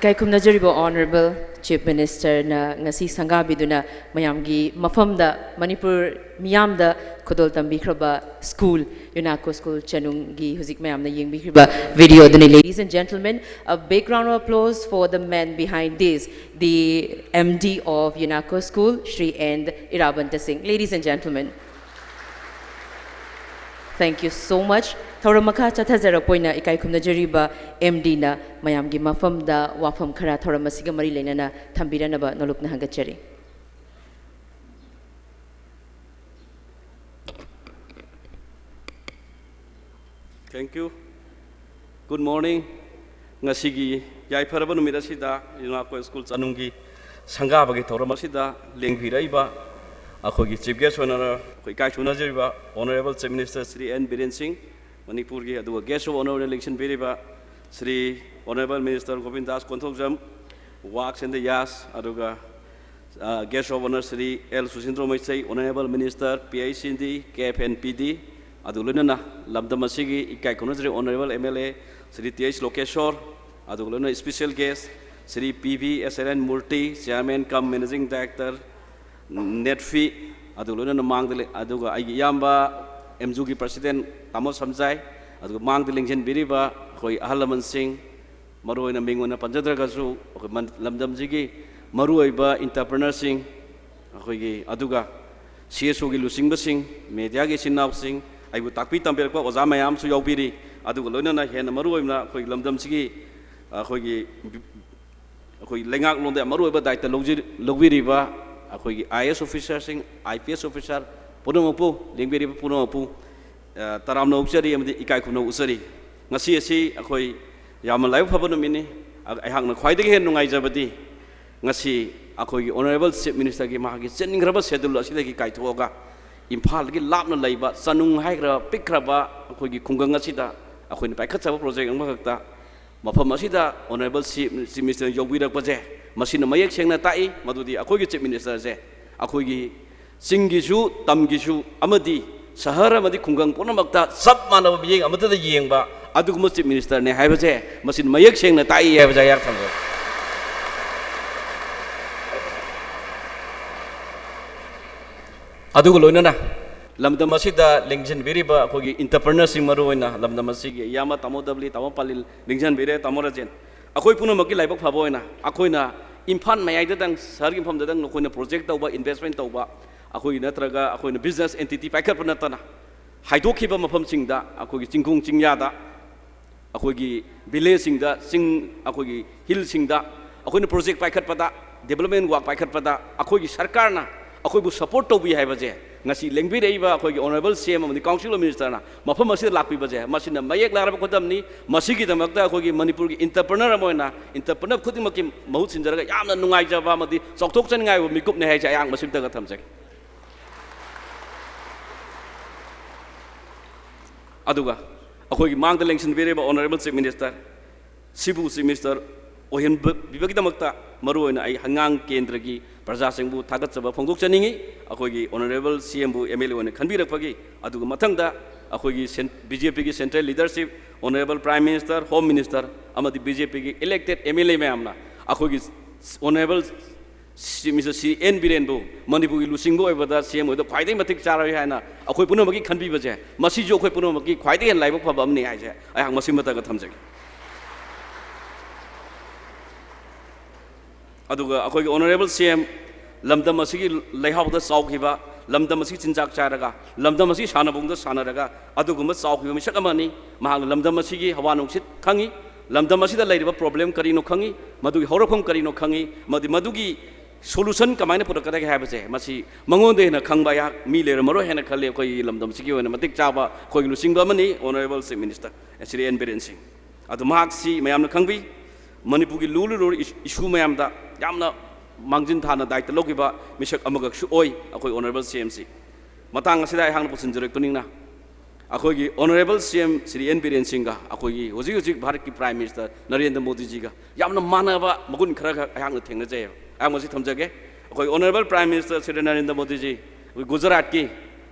ꯏꯀꯥꯏ ꯈꯨꯝꯅꯖꯔꯤꯕ Honourable Chief Minister ꯅ ꯉꯁꯤ ꯁꯪꯒꯥꯕꯤꯗꯨꯅ ꯃꯌꯥꯝꯒꯤ ꯃꯐꯝꯗ ꯃꯅꯤꯄꯨꯔ ꯃꯤꯌꯥꯝꯗ ꯈꯨꯗꯣꯜ ꯇꯝꯕꯤꯈ꯭ꯔꯕ school, UNACO school ꯆꯅꯨꯡꯒꯤ ꯍꯧꯖꯤꯛ ꯃꯌꯥꯝꯅ ꯌꯦꯡꯕꯤꯈ꯭ꯔꯤꯕ video ꯑꯗꯨꯅꯤ꯫ Ladies and gentlemen, a big round of applause for the man behind this, the M D of UNACO school, Shri N Irabanta Singh. Ladies and gentlemen. Thank you so much. ꯊꯧꯔꯝ ꯃꯈꯥ ꯆꯠꯊꯖꯔꯛꯄ ꯑꯣꯏꯅ ꯏꯀꯥꯏ ꯈꯨꯝꯅꯖꯔꯤꯕ M D ꯅ ꯃꯌꯥꯝꯒꯤ ꯃꯐꯝꯗ ꯋꯥꯐꯝ ꯈꯔ ꯊꯧꯔꯝ ꯑꯁꯤꯒ ꯃꯔꯤ ꯂꯩꯅꯅ ꯊꯝꯕꯤꯔꯅꯕ ꯅꯣꯂꯨꯛꯅ ꯍꯪꯒꯠꯆꯔꯤ꯫ Thank you. Good morning. ꯉꯁꯤꯒꯤ ꯌꯥꯏꯐꯔꯕ ꯅꯨꯃꯤꯠ ꯑꯁꯤꯗ UNACO school ꯆꯅꯨꯡꯒꯤ ꯁꯪꯒꯥꯕꯒꯤ ꯊꯧꯔꯝ ꯑꯁꯤꯗ ꯂꯦꯡꯕꯤꯔꯛꯏꯕ ꯑꯩꯈꯣꯏꯒꯤ Chief Guest ꯑꯣꯏꯅ ꯑꯩꯈꯣꯏ ꯏꯀꯥꯏ ꯈꯨꯝꯅꯖꯔꯤꯕ Honourable Chief Minister Shri N Biren Singh, ꯃꯅꯤꯄꯨꯔꯒꯤ, ꯑꯗꯨꯒ Guest of Honour ꯑꯣꯏꯅ ꯂꯦꯡꯁꯤꯟꯕꯤꯔꯤꯕ Shri Honourable Minister Govindas Konthoujam, Works and the Yas, ꯑꯗꯨꯒ Guest of Honour Shri L Susindro Meitei, Honourable Minister P H E D, K F and P D, ꯑꯗꯨ ꯂꯣꯏꯅꯅ ꯂꯝꯗꯝ ꯑꯁꯤꯒꯤ ꯏꯀꯥꯏ ꯈꯨꯝꯅꯖꯔꯤ Honourable M L A Shri T H Lokeshwar, ꯑꯗꯨꯒ ꯂꯣꯏꯅꯅ special guest Shri P V S N N Murthy, Chairman cum Managing Director, NEDFI, ꯑꯗꯨꯒ ꯂꯣꯏꯅꯅ ꯃꯥꯡꯗ ꯂꯩ, ꯑꯗꯨꯒ ꯑꯩꯒꯤ ꯏꯌꯥꯝꯕ ꯑꯦꯝꯖꯨꯒꯤ President ꯇꯥꯃꯣ ꯁꯝꯖꯥꯏ, ꯑꯗꯨꯒ ꯃꯥꯡꯗ ꯂꯦꯡꯁꯤꯟꯕꯤꯔꯤꯕ ꯑꯩꯈꯣꯏ ꯑꯍꯜ ꯂꯃꯟꯁꯤꯡ, ꯃꯔꯨꯑꯣꯏꯅ ꯃꯤꯡ ꯑꯣꯏꯅ ꯄꯟꯖꯗ꯭ꯔꯒꯁꯨ ꯑꯩꯈꯣꯏ ꯂꯝꯗꯝꯁꯤꯒꯤ ꯃꯔꯨꯑꯣꯏꯕ entrepreneurꯁꯤꯡ, ꯑꯩꯈꯣꯏꯒꯤ, ꯑꯗꯨꯒ C S Oꯒꯤ ꯂꯨꯆꯤꯡꯕꯁꯤꯡ, mediaꯒꯤ ꯏꯆꯤꯟ ꯏꯅꯥꯎꯁꯤꯡ, ꯑꯩꯕꯨ ꯇꯥꯛꯄꯤ ꯇꯝꯕꯤꯔꯛꯄ ꯑꯣꯖꯥ ꯃꯌꯥꯝꯁꯨ ꯌꯥꯎꯕꯤꯔꯤ꯫ ꯑꯗꯨꯒ ꯂꯣꯏꯅꯅ ꯍꯦꯟꯅ ꯃꯔꯨꯑꯣꯏꯅ ꯑꯩꯈꯣꯏ ꯂꯝꯗꯝꯁꯤꯒꯤ, ꯑꯩꯈꯣꯏꯒꯤ, ꯑꯩꯈꯣꯏ ꯂꯩꯉꯥꯛꯂꯣꯟꯗ ꯌꯥꯝ ꯃꯔꯨꯑꯣꯏꯕ ꯗꯥꯏꯇ ꯂꯧꯖꯤ-, ꯂꯧꯕꯤꯔꯤꯕ ꯑꯩꯈꯣꯏꯒꯤ I A S officerꯁꯤꯡ, I P S officer ꯄꯨꯝꯅꯃꯛꯄꯨ, ꯂꯦꯡꯕꯤꯔꯤꯕ ꯄꯨꯝꯅꯃꯛꯄꯨ, ꯑ, ꯇꯔꯥꯝꯅ ꯑꯣꯛꯆꯔꯤ ꯑꯃꯗꯤ ꯏꯀꯥꯏ ꯈꯨꯝꯅꯧ ꯎꯠꯆꯔꯤ꯫ ꯉꯁꯤ ꯑꯁꯤ ꯑꯩꯈꯣꯏ ꯌꯥꯝꯅ ꯂꯥꯏꯕꯛ ꯐꯕ ꯅꯨꯃꯤꯠꯅꯤ꯫ ꯑ-, ꯑꯩꯍꯥꯛꯅ ꯈ꯭ꯋꯥꯏꯗꯒꯤ ꯍꯦꯟꯅ ꯅꯨꯡꯉꯥꯏꯖꯕꯗꯤ ꯉꯁꯤ ꯑꯩꯈꯣꯏꯒꯤ Honourable Chief Ministerꯒꯤ ꯃꯍꯥꯛꯀꯤ ꯆꯤꯟꯈ꯭ꯔꯕ schedule ꯑꯁꯤꯗꯒꯤ ꯀꯥꯏꯊꯣꯛꯑꯒ ꯏꯝꯐꯥꯜꯗꯒꯤ ꯂꯥꯞꯅ ꯂꯩꯕ ꯆꯅꯨꯡ ꯍꯥꯏꯈ꯭ꯔꯕ ꯄꯤꯛꯈ꯭ꯔꯕ ꯑꯩꯈꯣꯏꯒꯤ ꯈꯨꯡꯒꯪ ꯑꯁꯤꯗ ꯑꯩꯈꯣꯏꯅ ꯄꯥꯏꯈꯠꯆꯕ project ꯑꯃꯈꯛꯇ ꯃꯐꯝ ꯑꯁꯤꯗ Honourable Chief, Chief Minister ꯌꯧꯕꯤꯔꯛꯄꯁꯦ, ꯃꯁꯤꯅ ꯃꯌꯦꯛ ꯁꯦꯡꯅ ꯇꯥꯛꯏ ꯃꯗꯨꯗꯤ ꯑꯩꯈꯣꯏꯒꯤ Chief Ministerꯁꯦ ꯑꯩꯈꯣꯏꯒꯤ ꯆꯤꯡꯒꯤꯁꯨ, ꯇꯝꯒꯤꯁꯨ ꯑꯃꯗꯤ ꯁꯍꯔ ꯑꯃꯗꯤ ꯈꯨꯡꯒꯪ ꯄꯨꯝꯅꯃꯛꯇ ꯆꯞ ꯃꯥꯟꯅꯕ ꯃꯤꯠꯌꯦꯡ ꯑꯃꯠꯇꯗ ꯌꯦꯡꯕ ꯑꯗꯨꯒꯨꯝꯕ Chief Ministerꯅꯤ ꯍꯥꯏꯕꯁꯦ ꯃꯁꯤꯅ ꯃꯌꯦꯛ ꯁꯦꯡꯅ ꯇꯥꯛꯏ ꯍꯥꯏꯕꯁꯦ ꯑꯩꯍꯥꯛ ꯊꯝꯖꯒꯦ꯫ ꯑꯗꯨꯒ ꯂꯣꯏꯅꯅ ꯂꯝꯗꯝ ꯑꯁꯤꯗ ꯂꯤꯡꯁꯤꯟꯕꯤꯔꯤꯕ ꯑꯩꯈꯣꯏꯒꯤ entrepreneurꯁꯤꯡ, ꯃꯔꯨꯑꯣꯏꯅ ꯂꯝꯗꯝ ꯑꯁꯤꯒꯤ ꯏꯌꯥꯝꯕ ꯇꯥꯃꯣ ꯗꯕꯂꯤ, ꯇꯥꯃꯣ ꯄꯥꯂꯤꯜ, ꯂꯤꯡꯁꯤꯟꯕꯤꯔꯦ ꯇꯥꯃꯣ ꯔꯥꯖꯦꯟ, ꯑꯩꯈꯣꯏ ꯄꯨꯝꯅꯃꯛꯀꯤ ꯂꯥꯏꯕꯛ ꯐꯕ ꯑꯣꯏꯅ ꯑꯩꯈꯣꯏꯅ ꯏꯝꯐꯥꯜ ꯃꯌꯥꯏꯗꯗꯪ, ꯁꯍꯔꯒꯤ ꯃꯐꯝꯗꯗꯪ ꯑꯩꯈꯣꯏꯅ project ꯇꯧꯕ, investment ꯇꯧꯕ, ꯑꯩꯈꯣꯏꯒꯤ ꯅꯠꯇ꯭ꯔꯒ ꯑꯩꯈꯣꯏꯅ business entity ꯄꯥꯏꯈꯠꯄ ꯅꯠꯇꯅ, ꯍꯥꯏꯗꯣꯛꯈꯤꯕ ꯃꯐꯝꯁꯤꯡꯗ, ꯑꯩꯈꯣꯏꯒꯤ ꯆꯤꯡꯈꯣꯡ ꯆꯤꯡꯌꯥꯗ, ꯑꯩꯈꯣꯏꯒꯤ villageꯁꯤꯡꯗ, ꯆꯤꯡ, ꯑꯩꯈꯣꯏꯒꯤ hillꯁꯤꯡꯗ ꯑꯩꯈꯣꯏꯅ project ꯄꯥꯏꯈꯠꯄꯗ, development work ꯄꯥꯏꯈꯠꯄꯗ ꯑꯩꯈꯣꯏꯒꯤ ꯁꯔꯀꯥꯔꯅ ꯑꯩꯈꯣꯏꯕꯨ support ꯇꯧꯕꯤ ꯍꯥꯏꯕꯁꯦ ꯉꯁꯤ ꯂꯦꯡꯕꯤꯔꯛꯏꯕ ꯑꯩꯈꯣꯏꯒꯤ Honourable C M ꯑꯃꯗꯤ Council of Ministerꯅ ꯃꯐꯝ ꯑꯁꯤꯗ ꯂꯥꯛꯄꯤꯕꯁꯦ, ꯃꯁꯤꯅ ꯃꯌꯦꯛ ꯂꯥꯔꯕ ꯈꯨꯗꯝꯅꯤ꯫ ꯃꯁꯤꯒꯤꯗꯃꯛꯇ ꯑꯩꯈꯣꯏꯒꯤ ꯃꯅꯤꯄꯨꯔꯒꯤ entrepreneur ꯑꯃ ꯑꯣꯏꯅ entrepreneur ꯈꯨꯗꯤꯡꯃꯛꯀꯤ ꯃꯍꯨꯠ ꯁꯤꯟꯖꯔꯒ ꯌꯥꯝꯅ ꯅꯨꯡꯉꯥꯏꯖꯕ ꯑꯃꯗꯤ ꯆꯥꯎꯊꯣꯛꯆꯅꯤꯡꯉꯥꯏ ꯑꯣꯏꯕ ꯃꯤꯀꯨꯞꯅꯤ ꯍꯥꯏꯁꯦ ꯑꯩꯍꯥꯛ ꯃꯁꯤꯃꯇꯒ ꯊꯝꯖꯒꯦ꯫ ꯑꯗꯨꯒ ꯑꯩꯈꯣꯏꯒꯤ ꯃꯥꯡꯗ ꯂꯦꯡꯁꯤꯟꯕꯤꯔꯤꯕ Honourable Chief Minister, ꯁꯤꯕꯨ Chief Minister ꯑꯣꯏꯍꯟꯕꯤꯕꯒꯤꯗꯃꯛꯇ ꯃꯔꯨꯑꯣꯏꯅ ꯑꯩ ꯍꯩꯉꯥꯡ ꯀꯦꯟꯗ꯭ꯔꯒꯤ ꯄ꯭ꯔꯖꯥꯁꯤꯡꯕꯨ ꯊꯥꯒꯠꯆꯕ ꯐꯣꯡꯗꯣꯛꯆꯅꯤꯡꯏ꯫ ꯑꯩꯈꯣꯏꯒꯤ Honourable C Mꯕꯨ M L A ꯑꯣꯏꯅ ꯈꯟꯕꯤꯔꯛꯄꯒꯤ, ꯑꯗꯨꯒ ꯃꯊꯪꯗ ꯑꯩꯈꯣꯏꯒꯤ ꯁꯦꯟ-, B J Pꯒꯤ central leadership, Honourable Prime Minister, Home Minister ꯑꯃꯗꯤ B J Pꯒꯤ elected M L A ꯃꯌꯥꯝꯅ ꯑꯩꯈꯣꯏꯒꯤ Honourable ꯁꯤ, Mister C N ꯕꯤꯔꯦꯟꯕꯨ ꯃꯅꯤꯄꯨꯔꯒꯤ ꯂꯨꯆꯤꯡꯕ ꯑꯣꯏꯕꯗ, C M ꯑꯣꯏꯕꯗ ꯈ꯭ꯋꯥꯏꯗꯒꯤ ꯃꯇꯤꯛ ꯆꯥꯔꯣꯏ ꯍꯥꯏꯅ ꯑꯩꯈꯣꯏ ꯄꯨꯝꯅꯃꯛꯀꯤ ꯈꯟꯕꯤꯕꯁꯦ, ꯃꯁꯤꯁꯨ ꯑꯩꯈꯣꯏ ꯄꯨꯝꯅꯃꯛꯀꯤ ꯈ꯭ꯋꯥꯏꯗꯒꯤ ꯍꯦꯟꯅ ꯂꯥꯏꯕꯛ ꯐꯕ ꯑꯃꯅꯤ ꯍꯥꯏꯁꯦ ꯑꯩꯍꯥꯛ ꯃꯁꯤꯃꯇꯒ ꯊꯝꯖꯒꯦ꯫ ꯑꯗꯨꯒ ꯑꯩꯈꯣꯏꯒꯤ Honourable C M ꯂꯝꯗꯝ ꯑꯁꯤꯒꯤ ꯂꯩꯍꯥꯎꯗ ꯆꯥꯎꯈꯤꯕ, ꯂꯝꯗꯝ ꯑꯁꯤꯒꯤ ꯆꯤꯟꯖꯥꯛ ꯆꯥꯔꯒ, ꯂꯝꯗꯝ ꯑꯁꯤꯒꯤ ꯁꯥꯟꯅꯕꯨꯡꯗ ꯁꯥꯟꯅꯔꯒ ꯑꯗꯨꯒꯨꯝꯕ ꯆꯥꯎꯈꯤꯕ ꯃꯤꯁꯛ ꯑꯃꯅꯤ꯫ ꯃꯍꯥꯛꯅ ꯂꯝꯗꯝ ꯑꯁꯤꯒꯤ ꯍꯋꯥ ꯅꯨꯡꯁꯤꯠ ꯈꯪꯉꯤ, ꯂꯝꯗꯝ ꯑꯁꯤꯗ ꯂꯩꯔꯤꯕ problem ꯀꯔꯤꯅꯣ ꯈꯪꯉꯤ, ꯃꯗꯨꯒꯤ ꯍꯧꯔꯛꯐꯝ ꯀꯔꯤꯅꯣ ꯈꯪꯉꯤ, ꯑꯃꯗꯤ ꯃꯗꯨꯒꯤ solution ꯀꯃꯥꯏꯅ ꯄꯨꯔꯛꯀꯗꯒꯦ ꯍꯥꯏꯕꯁꯦ, ꯃꯁꯤ ꯃꯉꯣꯟꯗ ꯍꯦꯟꯅ ꯈꯪꯕ ꯑꯩꯍꯥꯛ ꯃꯤ ꯂꯩꯔꯝꯃꯔꯣꯏ ꯍꯥꯏꯅ ꯈꯜꯂꯤ꯫ ꯑꯩꯈꯣꯏꯒꯤ ꯂꯝꯗꯝꯁꯤꯒꯤ ꯑꯣꯏꯅ ꯃꯇꯤꯛ ꯆꯥꯕ ꯑꯩꯈꯣꯏꯒꯤ ꯂꯨꯆꯤꯡꯕ ꯑꯃꯅꯤ, Honourable Chief Minister Shri N Biren ꯁꯤꯡ꯫ ꯑꯗꯨ ꯃꯍꯥꯛꯁꯤ ꯃꯌꯥꯝꯅ ꯈꯪꯕꯤ, ꯃꯅꯤꯄꯨꯔꯒꯤ ꯂꯨꯔ ꯂꯨꯔ ꯏꯁ-, issue ꯃꯌꯥꯝꯗ ꯌꯥꯝꯅ ꯃꯥꯡꯖꯤꯟ ꯊꯥꯅ ꯗꯥꯏꯇ ꯂꯧꯈꯤꯕ ꯃꯤꯁꯛ ꯑꯃꯈꯛꯁꯨ ꯑꯣꯏ ꯑꯩꯈꯣꯏ Honourable C M ꯁꯤ꯫ ꯃꯇꯥꯡ ꯑꯁꯤꯗ ꯑꯩꯍꯥꯛꯅ ꯄꯨꯁꯤꯟꯖꯔꯛꯄꯅꯤꯅ, ꯑꯩꯈꯣꯏꯒꯤ Honourable C M Shri N Biren ꯁꯤꯡꯒ ꯑꯩꯈꯣꯏꯒꯤ ꯍꯧꯖꯤꯛ ꯍꯧꯖꯤꯛ ꯚꯥꯔꯠꯀꯤ Prime Minister ꯅꯔꯦꯟꯗ꯭ꯔ ꯃꯣꯗꯤꯖꯤꯒ ꯌꯥꯝꯅ ꯃꯥꯟꯅꯕ ꯃꯒꯨꯟ ꯈꯔ ꯈꯛ ꯑꯩꯍꯥꯛꯅ ꯊꯦꯡꯅꯖꯩꯑꯕ꯫ ꯑꯩꯍꯥꯛ ꯃꯁꯤ ꯊꯝꯖꯒꯦ꯫ ꯑꯩꯈꯣꯏ Honourable Prime Minister Shri Narendra ꯃꯣꯗꯤꯖꯤ ꯑꯩꯈꯣꯏ ꯒꯨꯖꯔꯥꯠꯀꯤ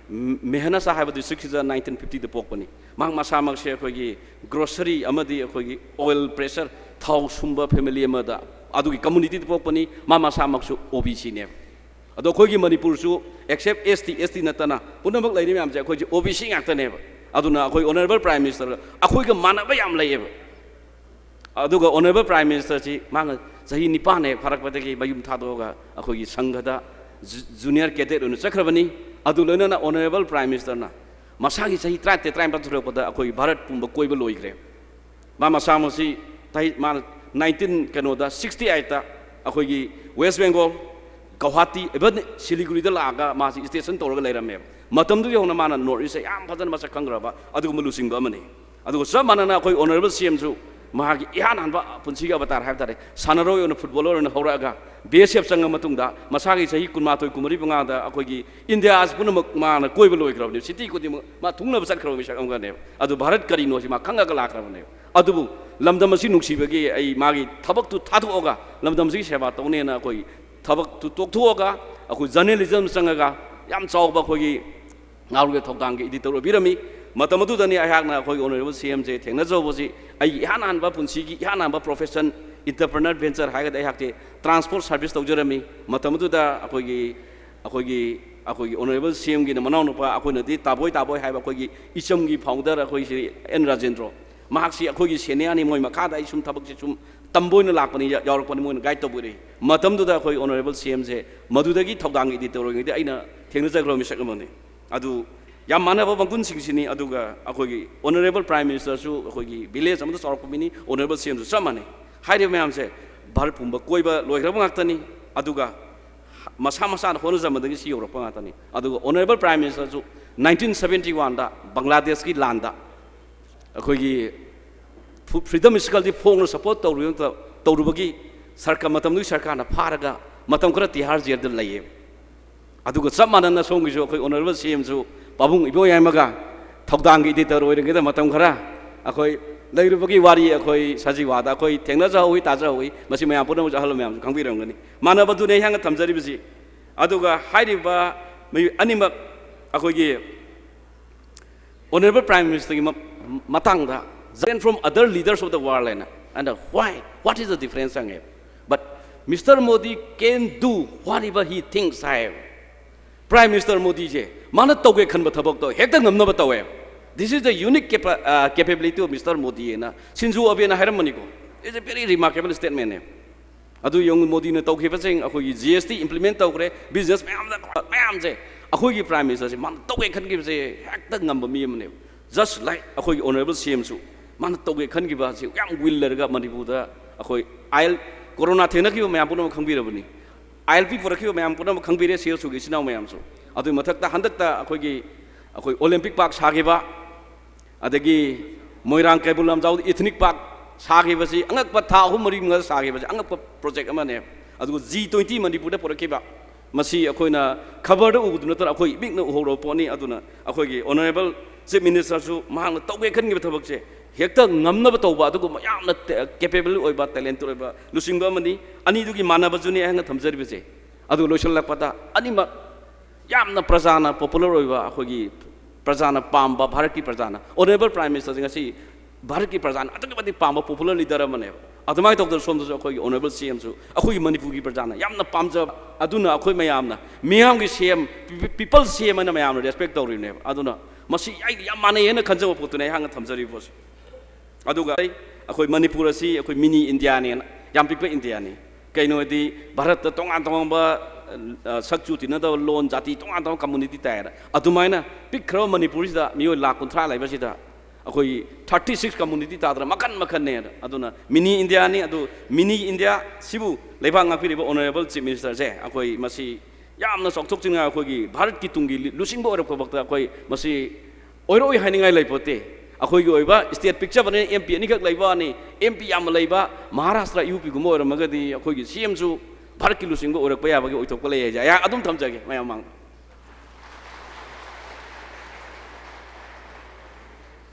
ꯃꯦꯍꯅꯁꯥ ꯍꯥꯏꯕ districtꯁꯤꯗ nineteen fiftyꯗ ꯄꯣꯛꯄꯅꯤ꯫ ꯃꯍꯥꯛ ꯃꯁꯥꯃꯛꯁꯦ ꯑꯩꯈꯣꯏꯒꯤ grocery ꯑꯃꯗꯤ ꯑꯩꯈꯣꯏꯒꯤ oil pressure, ꯊꯥꯎ ꯁꯨꯝꯕ family ꯑꯃꯗ, ꯑꯗꯨꯒꯤ communityꯗ ꯄꯣꯛꯄꯅꯤ꯫ ꯃꯥ ꯃꯁꯥꯃꯛꯁꯨ OBCꯅꯦꯕ꯫ ꯑꯗꯣ ꯑꯩꯈꯣꯏꯒꯤ ꯃꯅꯤꯄꯨꯔꯁꯨ except S T, S T ꯅꯠꯇꯅ ꯄꯨꯝꯅꯃꯛ ꯂꯩꯔꯤ ꯃꯌꯥꯝꯁꯦ ꯑꯩꯈꯣꯏꯁꯦ O B C ꯉꯥꯛꯇꯅꯦꯕ꯫ ꯑꯗꯨꯅ ꯑꯩꯈꯣꯏ Honourable Prime Minister ꯑꯩꯈꯣꯏꯒ ꯃꯥꯟꯅꯕ ꯌꯥꯝ ꯂꯩꯌꯦꯕ꯫ ꯑꯗꯨꯒ Honourable Prime Ministerꯁꯤ ꯃꯥꯅ ꯆꯍꯤ ꯅꯤꯄꯥꯟ ꯍꯦꯛ ꯐꯥꯔꯛꯄꯗꯒꯤ ꯃꯌꯨꯝ ꯊꯥꯗꯣꯛꯑꯒ ꯑꯩꯈꯣꯏꯒꯤ ꯁꯪꯘꯗ ju-, junior cadet ꯑꯣꯏꯅ ꯆꯠꯈ꯭ꯔꯕꯅꯤ꯫ ꯑꯗꯨ ꯂꯣꯏꯅꯅ Honourable Prime Ministerꯅ ꯃꯁꯥꯒꯤ ꯆꯍꯤ ꯇꯔꯥꯇꯔꯦꯠ, ꯇꯔꯥꯅꯤꯄꯥꯟ ꯁꯨꯔꯛꯄꯗ ꯑꯩꯈꯣꯏ ꯚꯥꯔꯠ ꯄꯨꯝꯕ ꯀꯣꯏꯕ ꯂꯣꯏꯈ꯭ꯔꯦ꯫ ꯃꯥ ꯃꯁꯥꯃꯛꯁꯤ ꯇꯍꯤ-, ꯃꯥꯅ nineteen ꯀꯩꯅꯣꯗ, sixty eightꯇ ꯑꯩꯈꯣꯏꯒꯤ West Bengal, ꯒꯧꯍꯥꯇꯤ, even ꯁꯤꯂꯤꯒꯨꯔꯤꯗ ꯂꯥꯛꯑꯒ ꯃꯥꯁꯤ station ꯇꯧꯔꯒ ꯂꯩꯔꯝꯃꯦꯕ꯫ ꯃꯇꯝꯗꯨꯗꯒꯤ ꯍꯧꯅ ꯃꯥꯅ North Eastꯁꯦ ꯌꯥꯝ ꯐꯖꯅ ꯃꯁꯛ ꯈꯪꯈ꯭ꯔꯕ ꯑꯗꯨꯒꯨꯝꯕ ꯂꯨꯆꯤꯡꯕ ꯑꯃꯅꯤ꯫ ꯑꯗꯨꯒ ꯆꯞ ꯃꯥꯟꯅꯅ ꯑꯩꯈꯣꯏ Honourable CMꯁꯨ ꯃꯍꯥꯛꯀꯤ ꯏꯍꯥꯟ ꯍꯥꯟꯕ ꯄꯨꯟꯁꯤꯒꯤ avatar ꯍꯥꯏꯕ ꯇꯥꯔꯦ, ꯁꯥꯟꯅꯔꯣꯏ ꯑꯣꯏꯅ, footballer ꯑꯣꯏꯅ ꯍꯧꯔꯛꯑꯒ B S F ꯆꯪꯉ ꯃꯇꯨꯡꯗ ꯃꯁꯥꯒꯤ ꯆꯍꯤ ꯀꯨꯟꯃꯥꯊꯣꯏ, ꯀꯨꯟꯃꯔꯤ, ꯃꯉꯥꯗ ꯑꯩꯈꯣꯏꯒꯤ India ꯑꯁꯤ ꯄꯨꯝꯅꯃꯛ ꯃꯥꯅ ꯀꯣꯏꯕ ꯂꯣꯏꯈ꯭ꯔꯕꯅꯤ꯫ City ꯈꯨꯗꯤꯡꯃꯛ ꯃꯥ ꯊꯨꯡꯅꯕ ꯆꯠꯈ꯭ꯔꯕ ꯃꯤꯁꯛ ꯑꯃꯒꯅꯦꯕ꯫ ꯑꯗꯨ ꯚꯥꯔꯠ ꯀꯔꯤꯅꯣ ꯁꯤ ꯃꯥ ꯈꯪꯉꯒ ꯂꯥꯛꯈ꯭ꯔꯕꯅꯦꯕ꯫ ꯑꯗꯨꯕꯨ ꯂꯝꯗꯝ ꯑꯁꯤ ꯅꯨꯡꯁꯤꯕꯒꯤ ꯑꯩ ꯃꯥꯒꯤ ꯊꯕꯛꯇꯨ ꯊꯥꯗꯣꯛꯑꯒ ꯂꯝꯗꯝꯁꯤꯒꯤ ꯁꯦꯕꯥ ꯇꯧꯅꯦꯅ ꯑꯩꯈꯣꯏ ꯊꯕꯛꯇꯨ ꯇꯣꯛꯊꯣꯛꯑꯒ ꯑꯩꯈꯣꯏ journalism ꯆꯪꯉꯒ ꯌꯥꯝ ꯆꯥꯎꯕ ꯑꯩꯈꯣꯏꯒꯤ ꯉꯥꯔꯨꯒꯤ ꯊꯧꯗꯥꯡꯒꯤ editor ꯑꯣꯏꯕꯤꯔꯝꯃꯤ꯫ ꯃꯇꯝ ꯑꯗꯨꯗꯅꯤ ꯑꯩꯍꯥꯛꯅ ꯑꯩꯈꯣꯏꯒꯤ Honourable CMꯁꯦ ꯊꯦꯡꯅꯖꯍꯧꯕꯁꯤ꯫ ꯑꯩꯒꯤ ꯏꯍꯥꯟ ꯍꯥꯟꯕ ꯄꯨꯟꯁꯤꯒꯤ ꯏꯍꯥꯟ ꯍꯥꯟꯕ profession, entrepreneur venture ꯍꯥꯏꯔꯒꯗꯤ ꯑꯩꯍꯥꯛꯇꯤ transport service ꯇꯧꯖꯔꯝꯃꯤ꯫ ꯃꯇꯝ ꯑꯗꯨꯗ ꯑꯩꯈꯣꯏꯒꯤ, ꯑꯩꯈꯣꯏꯒꯤ, ꯑꯩꯈꯣꯏꯒꯤ Honourable CMꯒꯤꯅ ꯃꯅꯥꯎꯅꯨꯄꯥ, ꯑꯩꯈꯣꯏꯅꯗꯤ ꯇꯥꯕꯣꯏ ꯇꯥꯕꯣꯏ ꯍꯥꯏꯕ ꯑꯩꯈꯣꯏꯒꯤ ꯏꯆꯝꯒꯤ founder ꯑꯩꯈꯣꯏ ꯁ꯭ꯔꯤ N ꯔꯥꯖꯦꯟꯗ꯭ꯔꯣ, ꯃꯍꯥꯛꯁꯤ ꯑꯩꯈꯣꯏꯒꯤ seniorꯅꯤ꯫ ꯃꯣꯏ ꯃꯈꯥꯗ ꯑꯩ ꯁꯨꯝ ꯊꯕꯛꯁꯤ ꯁꯨꯝ ꯇꯝꯕ ꯑꯣꯏꯅ ꯂꯥꯛꯄꯅꯤ, ꯌꯥ-, ꯌꯥꯎꯔꯛꯄꯅꯤ, ꯃꯣꯏꯅ guide ꯇꯧꯕꯤꯔꯛꯏ꯫ ꯃꯇꯝꯗꯨꯗ ꯑꯩꯈꯣꯏ Honourable CMꯁꯦ ꯃꯗꯨꯗꯒꯤ ꯊꯧꯗꯥꯡꯒꯤ editor ꯑꯣꯏꯔꯤꯉꯩꯗ ꯑꯩꯅ ꯊꯦꯡꯅꯖꯈ꯭ꯔꯕ ꯃꯤꯁꯛ ꯑꯃꯅꯤ꯫ ꯑꯗꯨ ꯌꯥꯝ ꯃꯥꯟꯅꯕ ꯃꯒꯨꯟꯁꯤꯡꯁꯤꯅꯤ꯫ ꯑꯗꯨꯒ ꯑꯩꯈꯣꯏꯒꯤ Honourable Prime Ministerꯁꯨ ꯑꯩꯈꯣꯏꯒꯤ village ꯑꯃꯗ ꯆꯥꯎꯔꯛꯄ ꯃꯤꯅꯤ, Honourable CMꯁꯨ ꯆꯞ ꯃꯥꯟꯅꯩ꯫ ꯍꯥꯏꯔꯤꯕ ꯃꯌꯥꯝꯁꯦ ꯚꯥꯔꯠ ꯄꯨꯝꯕ ꯀꯣꯏꯕ ꯂꯣꯏꯈ꯭ꯔꯕ ꯉꯥꯛꯇꯅꯤ꯫ ꯑꯗꯨꯒ ꯃꯁꯥ ꯃꯁꯥꯅ ꯍꯣꯠꯅꯖꯃꯟꯗꯒꯤ ꯁꯤ ꯌꯧꯔꯛꯄ ꯉꯥꯛꯇꯅꯤ꯫ ꯑꯗꯨꯒ Honourable Prime Ministerꯁꯨ nineteen seventy oneꯗ ꯕꯪꯒ꯭ꯂꯥꯗꯦꯁꯀꯤ ꯂꯥꯟꯗ ꯑꯩꯈꯣꯏꯒꯤ ꯐꯨ-, freedom struggleꯗꯤ ꯐꯣꯡꯅ support ꯇꯧꯔꯨ-, ꯇꯧꯔꯨꯕꯒꯤ ꯁꯔꯀꯥꯔ, ꯃꯇꯝꯗꯨꯒꯤ ꯁꯔꯀꯥꯔꯅ ꯐꯥꯔꯒ ꯃꯇꯝ ꯈꯔ ꯇꯤꯍꯥꯔ ꯖꯦꯜꯗ ꯂꯩꯌꯦ꯫ ꯑꯗꯨꯒ ꯆꯞ ꯃꯥꯟꯅꯅ ꯁꯣꯝꯒꯤꯁꯨ ꯑꯩꯈꯣꯏ Honourable CMꯁꯨ ꯄꯥꯕꯨꯡ ꯏꯕꯣꯌꯥꯏꯃꯒ ꯊꯧꯗꯥꯡꯒꯤ editor ꯑꯣꯏꯔꯤꯉꯩꯗ ꯃꯇꯝ ꯈꯔ ꯑꯩꯈꯣꯏ ꯂꯩꯔꯨꯕꯒꯤ ꯋꯥꯔꯤ ꯑꯩꯈꯣꯏ ꯁꯖꯤꯋꯥꯗ ꯑꯩꯈꯣꯏ ꯊꯦꯡꯅꯖꯍꯧꯏ, ꯇꯥꯖꯍꯧꯏ꯫ ꯃꯁꯤ ꯃꯌꯥꯝ ꯄꯨꯝꯅꯃꯛꯁꯨ ꯑꯍꯜ ꯃꯌꯥꯝꯁꯨ ꯈꯪꯕꯤꯔꯝꯒꯅꯤ꯫ ꯃꯥꯟꯅꯕꯗꯨꯅꯤ ꯑꯩꯍꯥꯛꯅ ꯊꯝꯖꯔꯤꯕꯁꯤ꯫ ꯑꯗꯨꯒ ꯍꯥꯏꯔꯤꯕ ꯃꯤꯑꯣꯏ ꯑꯅꯤꯃꯛ ꯑꯩꯈꯣꯏꯒꯤ Honourable Prime Ministerꯒꯤ ꯃ-, ꯃꯇꯥꯡꯗ, different from other leaders of the world ꯍꯥꯏꯅ꯫ And why? What is the difference ꯍꯪꯉꯦ꯫ But Mister Modi can do whatever he thinks ꯍꯥꯏꯌꯦꯕ꯫ Prime Minister ꯃꯣꯗꯤꯁꯦ ꯃꯥꯅ ꯇꯧꯒꯦ ꯈꯟꯕ ꯊꯕꯛꯇꯣ ꯍꯦꯛꯇ ꯉꯝꯅꯕ ꯇꯧꯋꯦꯕ꯫ This is the unique capa- uh, capability of Mister Modi ꯍꯥꯏꯅ ꯁꯤꯟꯖꯣ ꯑꯕꯦꯅ ꯍꯥꯏꯔꯝꯕꯅꯤꯀꯣ꯫ It's a very remarkable statement ꯅꯦ꯫ ꯑꯗꯨ ꯌꯦꯡꯉꯨ, ꯃꯣꯗꯤꯅ ꯇꯧꯈꯤꯕꯁꯤꯡ, ꯑꯩꯈꯣꯏꯒꯤ G S T implement ꯇꯧꯈ꯭ꯔꯦ, business ꯃꯌꯥꯝꯗ, ꯃꯌꯥꯝꯁꯦ ꯑꯩꯈꯣꯏꯒꯤ Prime Minister ꯁꯦ ꯃꯥꯅ ꯇꯧꯒꯦ ꯈꯟꯈꯤꯕꯁꯦ ꯍꯦꯛꯇ ꯉꯝꯕ ꯃꯤ ꯑꯃꯅꯦꯕ꯫ Just like ꯑꯩꯈꯣꯏꯒꯤ Honourable C M ꯁꯨ ꯃꯥꯅ ꯇꯧꯒꯦ ꯈꯟꯈꯤꯕ ꯑꯁꯤ ꯌꯥꯝ will ꯂꯩꯔꯒ ꯃꯅꯤꯄꯨꯔꯗ ꯑꯩꯈꯣꯏ ꯑꯥꯏ ꯑꯦꯜ, ꯀꯣꯔꯣꯅꯥ ꯊꯦꯡꯅꯈꯤꯕ ꯃꯌꯥꯝ ꯄꯨꯝꯅꯃꯛ ꯈꯪꯕꯤꯔꯕꯅꯤ꯫ ꯑꯥꯏ ꯑꯦꯜ ꯄꯤ ꯄꯨꯔꯛꯈꯤꯕ ꯃꯌꯥꯝ ꯄꯨꯝꯅꯃꯛ ꯈꯪꯕꯤꯔꯦ, ꯁꯤ ꯑꯦꯜ ꯁꯨꯒꯤ ꯏꯆꯤꯟ ꯏꯅꯥꯎ ꯃꯌꯥꯝꯁꯨ꯫ ꯑꯗꯨꯒꯤ ꯃꯊꯛꯇ ꯍꯟꯗꯛꯇ ꯑꯩꯈꯣꯏꯒꯤ, ꯑꯩꯈꯣꯏ Olympic Park ꯁꯥꯈꯤꯕ, ꯑꯗꯒꯤ ꯃꯣꯏꯔꯥꯡ ꯀꯩꯕꯨꯜ ꯂꯝꯖꯥꯎꯗ Ethnic Park ꯁꯥꯈꯤꯕꯁꯤ ꯑꯉꯛꯄ, ꯊꯥ ꯑꯍꯨꯝ ꯃꯔꯤ ꯃꯅꯨꯡꯗ ꯁꯥꯈꯤꯕꯁꯤ ꯑꯉꯛꯄ project ꯑꯃꯅꯦ꯫ ꯑꯗꯨꯒ G twenty ꯃꯅꯤꯄꯨꯔꯗ ꯄꯨꯔꯛꯈꯤꯕ, ꯃꯁꯤ ꯑꯩꯈꯣꯏꯅ ꯈꯕꯔꯗ ꯎꯕꯗꯨ ꯅꯠꯇꯅ ꯑꯩꯈꯣꯏ ꯃꯤꯠꯅ ꯎꯍꯧꯔꯕ ꯄꯣꯠꯅꯤ꯫ ꯑꯗꯨꯅ ꯑꯩꯈꯣꯏꯒꯤ Honourable Chief Minister ꯁꯨ ꯃꯍꯥꯛꯅ ꯇꯧꯒꯦ ꯈꯟꯈꯤꯕ ꯊꯕꯛꯁꯦ ꯍꯦꯛꯇ ꯉꯝꯅꯕ ꯇꯧꯕ ꯑꯗꯨꯒꯨꯝꯕ ꯌꯥꯝꯅ ꯇꯦ-, capable ꯑꯣꯏꯕ, talented ꯑꯣꯏꯕ ꯂꯨꯆꯤꯡꯕ ꯑꯃꯅꯤ꯫ ꯑꯅꯤꯗꯨꯒꯤ ꯃꯥꯟꯅꯕꯁꯨꯅꯤ ꯑꯩꯅ ꯊꯝꯖꯔꯤꯕꯁꯦ꯫ ꯑꯗꯨꯒ ꯂꯣꯏꯁꯤꯜꯂꯛꯄꯗ ꯑꯅꯤꯃꯛ ꯌꯥꯝꯅ ꯄ꯭ꯔꯖꯥꯅ popular ꯑꯣꯏꯕ, ꯑꯩꯈꯣꯏꯒꯤ ꯄ꯭ꯔꯖꯥꯅ ꯄꯥꯝꯕ, ꯚꯥꯔꯠꯀꯤ ꯄ꯭ꯔꯖꯥꯅ, Honourable Prime Minister ꯁꯦ ꯉꯁꯤ ꯚꯥꯔꯠꯀꯤ ꯄ꯭ꯔꯖꯥꯅ ꯑꯗꯨꯛꯀꯤ ꯃꯇꯤꯛ ꯄꯥꯝꯕ popular leader ꯑꯃꯅꯦꯕ꯫ ꯑꯗꯨꯃꯥꯏꯅ ꯇꯧꯗꯅ ꯁꯣꯝꯗꯁꯨ ꯑꯩꯈꯣꯏꯒꯤ Honourable C M ꯁꯨ ꯑꯩꯈꯣꯏꯒꯤ ꯃꯅꯤꯄꯨꯔꯒꯤ ꯄ꯭ꯔꯖꯥꯅ ꯌꯥꯝꯅ ꯄꯥꯝꯖꯕ, ꯑꯗꯨꯅ ꯑꯩꯈꯣꯏ ꯃꯌꯥꯝꯅ ꯃꯤꯌꯥꯝꯒꯤ C M, People's C M ꯍꯥꯏꯅ ꯃꯌꯥꯝꯅ respect ꯇꯧꯔꯤꯕꯅꯦꯕ꯫ ꯑꯗꯨꯅ ꯃꯁꯤ ꯑꯩꯒ ꯌꯥꯝ ꯃꯥꯟꯅꯩ ꯍꯥꯏꯅ ꯈꯟꯖꯕ ꯄꯣꯠꯇꯨꯅꯤ ꯑꯩꯍꯥꯛꯅ ꯊꯝꯖꯔꯤꯕ ꯄꯣꯠꯁꯦ꯫ ꯑꯗꯨꯒ ꯑꯩ, ꯑꯩꯈꯣꯏ ꯃꯅꯤꯄꯨꯔ ꯑꯁꯤ ꯑꯩꯈꯣꯏ mini India ꯅꯦꯅ, ꯌꯥꯝ ꯄꯤꯛꯄ India ꯅꯤ꯫ ꯀꯩꯅꯣ ꯍꯥꯏꯗꯤ ꯚꯥꯔꯠꯇ ꯇꯣꯉꯥꯟ ꯇꯣꯉꯥꯟꯕ, ꯑ, ꯁꯛ ꯆꯨ ꯇꯤꯟꯅꯗꯕ ꯂꯣꯟ, ꯖꯥꯇꯤ ꯇꯣꯉꯥꯟ ꯇꯣꯉꯥꯟꯕ community ꯇꯥꯏꯌꯦꯅ꯫ ꯑꯗꯨꯃꯥꯏꯅ ꯄꯤꯛꯈ꯭ꯔꯕ ꯃꯅꯤꯄꯨꯔꯁꯤꯗ ꯃꯤꯑꯣꯏ ꯂꯥꯈ ꯀꯨꯟꯊ꯭ꯔꯥ ꯂꯩꯕꯁꯤꯗ ꯑꯩꯈꯣꯏ thirty six community ꯇꯥꯗꯅ ꯃꯈꯟ ꯃꯈꯟꯅꯦꯅ꯫ ꯑꯗꯨꯅ mini India ꯅꯤ꯫ ꯑꯗꯨ mini India ꯁꯤꯕꯨ ꯂꯩꯕꯥꯛ ꯉꯥꯛꯄꯤꯔꯤꯕ Honourable Chief Minister ꯁꯦ ꯑꯩꯈꯣꯏ ꯃꯁꯤ ꯌꯥꯝꯅ ꯆꯥꯎꯊꯣꯛꯆꯅꯤꯡꯉꯥꯏ ꯑꯩꯈꯣꯏꯒꯤ ꯚꯥꯔꯠꯀꯤ ꯇꯨꯡꯒꯤ ꯂꯨꯆꯤꯡꯕ ꯑꯣꯏꯔꯛꯄ ꯐꯥꯎꯗ ꯑꯩꯈꯣꯏ ꯃꯁꯤ ꯑꯣꯏꯔꯛꯑꯣꯏ ꯍꯥꯏꯅꯤꯡꯉꯥꯏ ꯂꯩꯄꯣꯠꯇꯦ꯫ ꯑꯩꯈꯣꯏꯒꯤ ꯑꯣꯏꯕ state ꯄꯤꯛꯆꯕꯅꯤꯅ M P ꯑꯅꯤꯈꯛ ꯂꯩꯕ ꯋꯥꯅꯤ, M P ꯌꯥꯝꯅ ꯂꯩꯕ ꯃꯍꯥꯔꯥꯁꯇ꯭ꯔ U P ꯒꯨꯝꯕ ꯑꯣꯏꯔꯝꯃꯒꯗꯤ ꯑꯩꯈꯣꯏꯒꯤ C M ꯁꯨ ꯚꯥꯔꯠꯀꯤ ꯂꯨꯆꯤꯡꯕ ꯑꯣꯏꯔꯛꯄ ꯌꯥꯕꯒꯤ ꯑꯣꯏꯊꯣꯛꯄ ꯂꯩ ꯍꯥꯏꯁꯦ ꯑꯩꯍꯥꯛ ꯑꯗꯨꯝ ꯊꯝꯖꯒꯦ ꯃꯌꯥꯝ ꯃꯥꯡꯗ꯫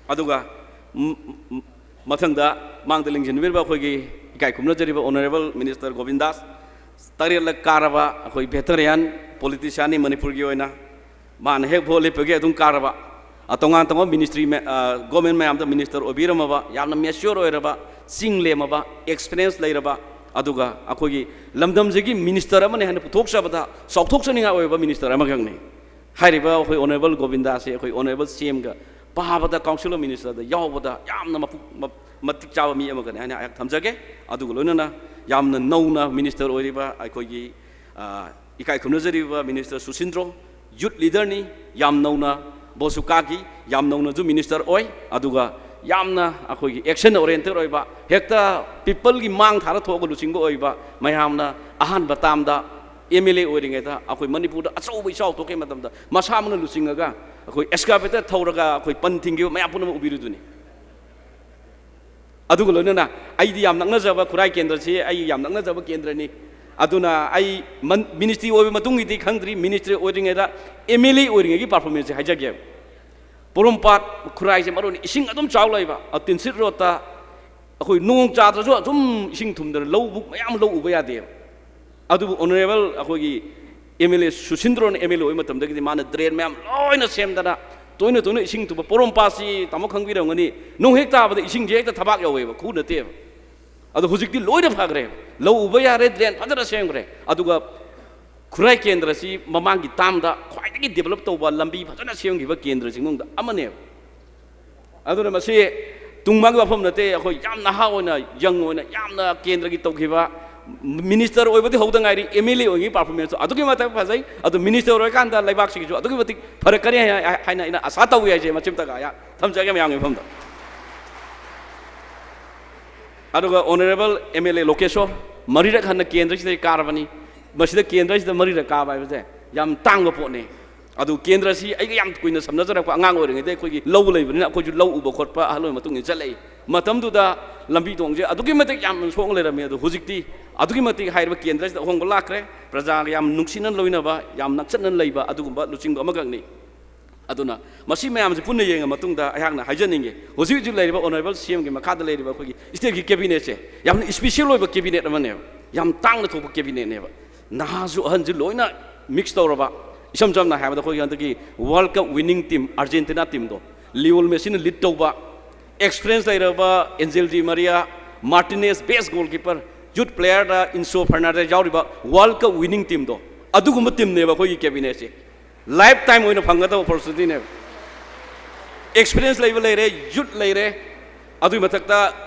ꯑꯗꯨꯒ ꯃ-, ꯃ-, ꯃꯊꯪꯗ ꯃꯥꯡꯗ ꯂꯤꯡꯁꯤꯟꯕꯤꯔꯤꯕ ꯑꯩꯈꯣꯏꯒꯤ ꯏꯀꯥꯏ ꯈꯨꯝꯅꯖꯔꯤꯕ Honourable Minister ꯒꯣꯕꯤꯟꯗꯥꯁ, ꯇꯔꯦꯠꯂꯛ ꯀꯥꯔꯕ ꯑꯩꯈꯣꯏ veteran politician ꯅꯤ ꯃꯅꯤꯄꯨꯔꯒꯤ ꯑꯣꯏꯅ꯫ ꯃꯥꯅ ꯍꯦꯛ vote ꯂꯦꯞꯄꯒꯤ ꯑꯗꯨꯝ ꯀꯥꯔꯕ, ꯑ, ꯇꯣꯉꯥꯟ ꯇꯣꯉꯥꯟꯕ ministry ꯃ-, ꯑ, government ꯃꯌꯥꯝꯗ minister ꯑꯣꯏꯕꯤꯔꯝꯃꯕ, ꯌꯥꯝꯅ mature ꯑꯣꯏꯔꯕ, ꯆꯤꯡ ꯂꯦꯝꯃꯕ, experience ꯂꯩꯔꯕ, ꯑꯗꯨꯒ ꯑꯩꯈꯣꯏꯒꯤ ꯂꯝꯗꯝꯁꯤꯒꯤ ꯃꯤꯅꯤꯁꯇꯔ ꯑꯃꯅꯤ ꯍꯥꯏꯅ ꯄꯨꯊꯣꯛꯆꯕꯗ ꯆꯥꯎꯊꯣꯛꯆꯅꯤꯡꯉꯥꯏ ꯑꯣꯏꯕ ꯃꯤꯅꯤꯁꯇꯔ ꯑꯃꯈꯛꯅꯤ꯫ ꯍꯥꯏꯔꯤꯕ ꯑꯩꯈꯣꯏ ꯑꯣꯅꯔꯦꯕꯜ ꯒꯣꯕꯤꯟꯗꯥꯁꯦ ꯑꯩꯈꯣꯏ ꯑꯣꯅꯔꯦꯕꯜ ꯁꯤ ꯑꯦꯝꯒ ꯄꯥꯕꯗ ꯀꯥꯎꯟꯁꯤꯜ ꯑꯣꯐ ꯃꯤꯅꯤꯁꯇꯔꯗ ꯌꯥꯎꯕꯗ ꯌꯥꯝꯅ ꯃꯄꯨꯛ ꯃ- ꯃꯇꯤꯛ ꯆꯥꯕ ꯃꯤ ꯑꯃꯒꯅꯤ ꯍꯥꯏꯅ ꯑꯩꯍꯥꯛ ꯊꯝꯖꯒꯦ꯫ ꯑꯗꯨꯒ ꯂꯣꯏꯅꯅ ꯌꯥꯝꯅ ꯅꯧꯅ ꯃꯤꯅꯤꯁꯇꯔ ꯑꯣꯏꯔꯤꯕ ꯑꯩꯈꯣꯏꯒꯤ, ꯑ, ꯏꯀꯥꯏ ꯈꯨꯝꯅꯖꯔꯤꯕ ꯃꯤꯅꯤꯁꯇꯔ ꯁꯨꯁꯤꯟꯗ꯭ꯔꯣ, ꯌꯨꯠ ꯂꯤꯗꯔꯅꯤ, ꯌꯥꯝ ꯅꯧꯅ ꯕꯣꯁꯨꯀꯥꯒꯤ ꯌꯥꯝ ꯅꯧꯅꯁꯨ ꯃꯤꯅꯤꯁꯇꯔ ꯑꯣꯏ꯫ ꯑꯗꯨꯒ ꯌꯥꯝꯅ ꯑꯩꯈꯣꯏꯒꯤ ꯑꯦꯛꯁꯟ ꯑꯣꯔꯤꯌꯦꯟꯇꯦꯠ ꯑꯣꯏꯕ, ꯍꯦꯛꯇ ꯄꯤꯄꯜꯒꯤ ꯃꯥꯡ ꯊꯥꯔ ꯊꯣꯛꯑꯒ ꯂꯨꯆꯤꯡꯕ ꯑꯣꯏꯕ, ꯃꯌꯥꯝꯅ ꯑꯍꯥꯟꯕ ꯇꯥꯝꯗ ꯑꯦꯝ ꯑꯦꯜ ꯑꯦ ꯑꯣꯏꯔꯤꯉꯩꯗ ꯑꯩꯈꯣꯏ ꯃꯅꯤꯄꯨꯔꯗ ꯑꯆꯧꯕ ꯏꯆꯥꯎ ꯊꯣꯛꯈꯤꯕ ꯃꯇꯝꯗ ꯃꯁꯥꯃꯛꯅ ꯂꯨꯆꯤꯡꯉꯒ ꯑꯩꯈꯣꯏ ꯑꯦꯛꯁꯀꯥꯚꯦꯇꯔ ꯊꯧꯔꯒ ꯑꯩꯈꯣꯏ ꯄꯟ ꯊꯤꯡꯈꯤꯕ ꯃꯌꯥꯝ ꯄꯨꯝꯅꯃꯛ ꯎꯕꯤꯔꯤꯗꯨꯅꯤ꯫ ꯑꯗꯨꯒ ꯂꯣꯏꯅꯅ ꯑꯩꯗꯤ ꯌꯥꯝ ꯅꯛꯅꯖꯕ ꯈꯨꯔꯥꯏ ꯀꯦꯟꯗ꯭ꯔꯁꯤ ꯑꯩ ꯌꯥꯝ ꯅꯛꯅꯖꯕ ꯀꯦꯟꯗ꯭ꯔꯅꯤ꯫ ꯑꯗꯨꯅ ꯑꯩ ꯃꯟ-, ꯃꯤꯅꯤꯁꯇ꯭ꯔꯤ ꯑꯣꯏꯕ ꯃꯇꯨꯡꯒꯤꯗꯤ ꯈꯪꯗ꯭ꯔꯤ, ꯃꯤꯅꯤꯁꯇ꯭ꯔꯤ ꯑꯣꯏꯔꯤꯉꯩꯗ ꯑꯦꯝ ꯑꯦꯜ ꯑꯦ ꯑꯣꯏꯔꯤꯉꯩꯒꯤ ꯄꯔꯐꯣꯔꯃꯦꯟꯁꯁꯦ ꯍꯥꯏꯖꯒꯦꯕ꯫ ꯄꯣꯔꯣꯝꯄꯥꯠ ꯈꯨꯔꯥꯏꯁꯦ ꯃꯔꯨ ꯑꯣꯏꯅ ꯏꯁꯤꯡ ꯑꯗꯨꯝ ꯆꯥꯎ ꯂꯩꯕ, ꯑ, ꯇꯤꯟꯁꯤꯠ ꯔꯣꯗꯇ ꯑꯩꯈꯣꯏ ꯅꯣꯡ ꯆꯥꯗ꯭ꯔꯁꯨ ꯑꯗꯨꯝ ꯏꯁꯤꯡ ꯊꯨꯝꯗꯅ ꯂꯧꯕꯨꯛ ꯃꯌꯥꯝ ꯂꯧ ꯎꯕ ꯌꯥꯗꯦꯕ꯫ ꯑꯗꯨꯕꯨ ꯑꯣꯅꯔꯦꯕꯜ ꯑꯩꯈꯣꯏꯒꯤ ꯑꯦꯝ ꯑꯦꯜ ꯑꯦ ꯁꯨꯁꯤꯟꯗ꯭ꯔꯣꯅ ꯑꯦꯝ ꯑꯦꯜ ꯑꯦ ꯑꯣꯏꯕ ꯃꯇꯝꯗꯒꯤꯗꯤ ꯃꯥꯅ ꯗ꯭ꯔꯦꯟ ꯃꯌꯥꯝ ꯂꯣꯏꯅ ꯁꯦꯝꯗꯅ ꯇꯣꯏꯅ ꯇꯣꯏꯅ ꯏꯁꯤꯡ ꯊꯨꯝꯕ꯫ ꯄꯣꯔꯣꯝꯄꯥꯠꯁꯤ ꯇꯥꯃꯣ ꯈꯪꯕꯤꯔꯝꯒꯅꯤ, ꯅꯣꯡ ꯍꯦꯛ ꯇꯥꯕꯗ ꯏꯁꯤꯡꯁꯦ ꯍꯦꯛꯇ ꯊꯕꯥꯛ ꯌꯧꯋꯦꯕ, ꯈꯨ ꯅꯠꯇꯦꯕ꯫ ꯑꯗꯣ ꯍꯧꯖꯤꯛꯇꯤ ꯂꯣꯏꯅ ꯐꯈ꯭ꯔꯦ, ꯂꯧ ꯎꯕ ꯌꯥꯔꯦ, ꯗ꯭ꯔꯦꯟ ꯐꯖꯅ ꯁꯦꯝꯈ꯭ꯔꯦ꯫ ꯑꯗꯨꯒ ꯈꯨꯔꯥꯏ ꯀꯦꯟꯗ꯭ꯔꯁꯤ ꯃꯃꯥꯡꯒꯤ ꯇꯥꯝꯗ ꯈ꯭ꯋꯥꯏꯗꯒꯤ ꯗꯤꯕꯂꯞ ꯇꯧꯕ ꯂꯝꯕꯤ ꯐꯖꯅ ꯁꯦꯝꯈꯤꯕ ꯀꯦꯟꯗ꯭ꯔꯁꯤꯡ ꯃꯅꯨꯡꯗ ꯑꯃꯅꯦꯕ꯫ ꯑꯗꯨꯅ ꯃꯁꯤ ꯇꯨꯡ ꯃꯥꯡꯒꯤ ꯋꯥꯐꯝ ꯅꯠꯇꯦ꯫ ꯑꯩꯈꯣꯏ ꯌꯥꯝ ꯅꯍꯥ ꯑꯣꯏꯅ, ꯌꯪ ꯑꯣꯏꯅ ꯌꯥꯝꯅ ꯀꯦꯟꯗ꯭ꯔꯒꯤ ꯇꯧꯈꯤꯕ, ꯃꯤꯅꯤꯁꯇꯔ ꯑꯣꯏꯕꯗꯤ ꯍꯧꯗ ꯉꯥꯏꯔꯤ, ꯑꯦꯝ ꯑꯦꯜ ꯑꯦ ꯑꯣꯏꯔꯤꯉꯩ ꯄꯥꯔꯐꯣꯔꯃꯦꯟꯁꯁꯨ ꯑꯗꯨꯛꯀꯤ ꯃꯇꯤꯛ ꯐꯖꯩ꯫ ꯑꯗꯨ ꯃꯤꯅꯤꯁꯇꯔ ꯑꯣꯏꯔꯀꯥꯟꯗ ꯂꯩꯕꯥꯛꯁꯤꯒꯤꯁꯨ ꯑꯗꯨꯛꯀꯤ ꯃꯇꯤꯛ ꯐꯔꯛꯀꯅꯤ ꯍꯥꯏ-, ꯍꯥꯏꯅ ꯑꯩꯅ ꯑꯁꯥ ꯇꯧꯏ ꯍꯥꯏꯁꯦ ꯃꯆꯤꯟ ꯃꯇꯒ ꯑꯩꯍꯥꯛ ꯊꯝꯖꯒꯦ ꯃꯌꯥꯝꯒꯤ ꯃꯐꯝꯗ꯫ ꯑꯗꯨꯒ ꯑꯣꯅꯔꯦꯕꯜ ꯑꯦꯝ ꯑꯦꯜ ꯑꯦ ꯂꯣꯀꯦꯁꯣꯔ ꯃꯔꯤꯔꯛ ꯍꯟꯅ ꯀꯦꯟꯗ꯭ꯔꯁꯤꯗ ꯀꯥꯔꯕꯅꯤ꯫ ꯃꯁꯤꯗ ꯀꯦꯟꯗ꯭ꯔꯁꯤꯗ ꯃꯔꯤꯔꯛ ꯀꯥꯕ ꯍꯥꯏꯕꯁꯦ ꯌꯥꯝ ꯇꯥꯡꯕ ꯄꯣꯠꯅꯤ꯫ ꯑꯗꯨ ꯀꯦꯟꯗ꯭ꯔꯁꯤ ꯑꯩꯒ ꯌꯥꯝ ꯀꯨꯏꯅ ꯁꯝꯅꯖꯔꯛꯄ, ꯑꯉꯥꯡ ꯑꯣꯏꯔꯤꯉꯩꯗ ꯑꯩꯈꯣꯏꯒꯤ ꯂꯧ ꯂꯩꯕꯅꯤꯅ ꯑꯩꯈꯣꯏꯁꯨ ꯂꯧ ꯎꯕ ꯈꯣꯠꯄ ꯑꯍꯜ ꯑꯣꯏꯕ ꯃꯇꯨꯡ ꯏꯟꯅ ꯆꯠꯂꯛꯏ꯫ ꯃꯇꯝꯗꯨꯗ ꯂꯝꯕꯤ ꯊꯣꯡꯁꯦ ꯑꯗꯨꯛꯀꯤ ꯃꯇꯤꯛ ꯌꯥꯝꯅ ꯁꯣꯛꯅ ꯂꯩꯔꯝꯃꯤ꯫ ꯑꯗꯣ ꯍꯧꯖꯤꯛꯇꯤ ꯑꯗꯨꯛꯀꯤ ꯃꯇꯤꯛ ꯍꯥꯏꯔꯤꯕ ꯀꯦꯟꯗ꯭ꯔꯁꯤꯗ ꯑꯍꯣꯡꯕ ꯂꯥꯛꯈ꯭ꯔꯦ꯫ ꯄ꯭ꯔꯖꯥꯒ ꯌꯥꯝ ꯅꯨꯡꯁꯤꯅ ꯂꯣꯏꯅꯕ, ꯌꯥꯝ ꯅꯛꯁꯠꯅ ꯂꯩꯕ ꯑꯗꯨꯒꯨꯝꯕ ꯂꯨꯆꯤꯡꯕ ꯑꯃꯈꯛꯅꯤ꯫ ꯑꯗꯨꯅ ꯃꯁꯤ ꯃꯌꯥꯝꯁꯦ ꯄꯨꯟꯅ ꯌꯦꯡꯉ ꯃꯇꯨꯡꯗ ꯑꯩꯍꯥꯛꯅ ꯍꯥꯏꯖꯅꯤꯡꯉꯤ, ꯍꯧꯖꯤꯛ ꯍꯧꯖꯤꯛ ꯂꯩꯔꯤꯕ ꯑꯣꯅꯔꯦꯕꯜ ꯁꯤ ꯑꯦꯝꯒꯤ ꯃꯈꯥꯗ ꯂꯩꯔꯤꯕ ꯑꯩꯈꯣꯏꯒꯤ ꯁ꯭ꯇꯦꯠꯀꯤ ꯀꯦꯕꯤꯅꯦꯠꯁꯦ ꯌꯥꯝꯅ ꯏꯁꯄꯤꯁꯦꯜ ꯑꯣꯏꯕ ꯀꯦꯕꯤꯅꯦꯠ ꯑꯃꯅꯦꯕ, ꯌꯥꯝ ꯇꯥꯡꯅ ꯊꯣꯛꯄ ꯀꯦꯕꯤꯅꯦꯠꯅꯦꯕ꯫ ꯅꯍꯥꯁꯨ ꯑꯍꯟꯁꯨ ꯂꯣꯏꯅ ꯃꯤꯛꯁ ꯇꯧꯔꯕ, ꯏꯁꯝ ꯁꯝꯅ ꯍꯥꯏꯔꯕꯗ ꯑꯩꯈꯣꯏꯒꯤ ꯍꯟꯗꯛꯀꯤ world cup winning team Argentina ꯇꯤꯝꯗꯣ ꯂꯤꯑꯣꯜ ꯃꯦꯁꯤꯅ ꯂꯤꯗ ꯇꯧꯕ, ꯑꯦꯛꯁꯄꯤꯔꯤꯌꯦꯟꯁ ꯂꯩꯔꯕ ꯑꯦꯟꯖꯦꯜ ꯗꯤ ꯃꯔꯤꯌꯥ, ꯃꯥꯔꯇꯤꯅꯦꯁ ꯕꯦꯁ ꯒꯣꯜꯀꯤꯄꯔ, ꯌꯨꯠ ꯄ꯭ꯂꯦꯌꯔꯗ ꯏꯟꯁꯣ ꯐꯔꯅꯥꯟꯗꯦꯁ ꯌꯥꯎꯔꯤꯕ ꯋꯥꯔꯜ ꯀꯞ ꯋꯤꯅꯤꯡ ꯇꯤꯝꯗꯣ, ꯑꯗꯨꯒꯨꯝꯕ ꯇꯤꯝꯅꯦꯕ ꯑꯩꯈꯣꯏꯒꯤ ꯀꯦꯕꯤꯅꯦꯠꯁꯦ꯫ ꯂꯥꯏꯐ ꯇꯥꯏꯝ ꯑꯣꯏꯅ ꯐꯪꯒꯗꯕ ꯑꯣꯄꯣꯔꯆꯨꯅꯤꯇꯤꯅꯦꯕ꯫ ꯑꯦꯛꯁꯄꯤꯔꯤꯌꯦꯟꯁ ꯂꯩꯕ ꯂꯩꯔꯦ, ꯌꯨꯠ ꯂꯩꯔꯦ, ꯑꯗꯨꯒꯤ ꯃꯊꯛꯇ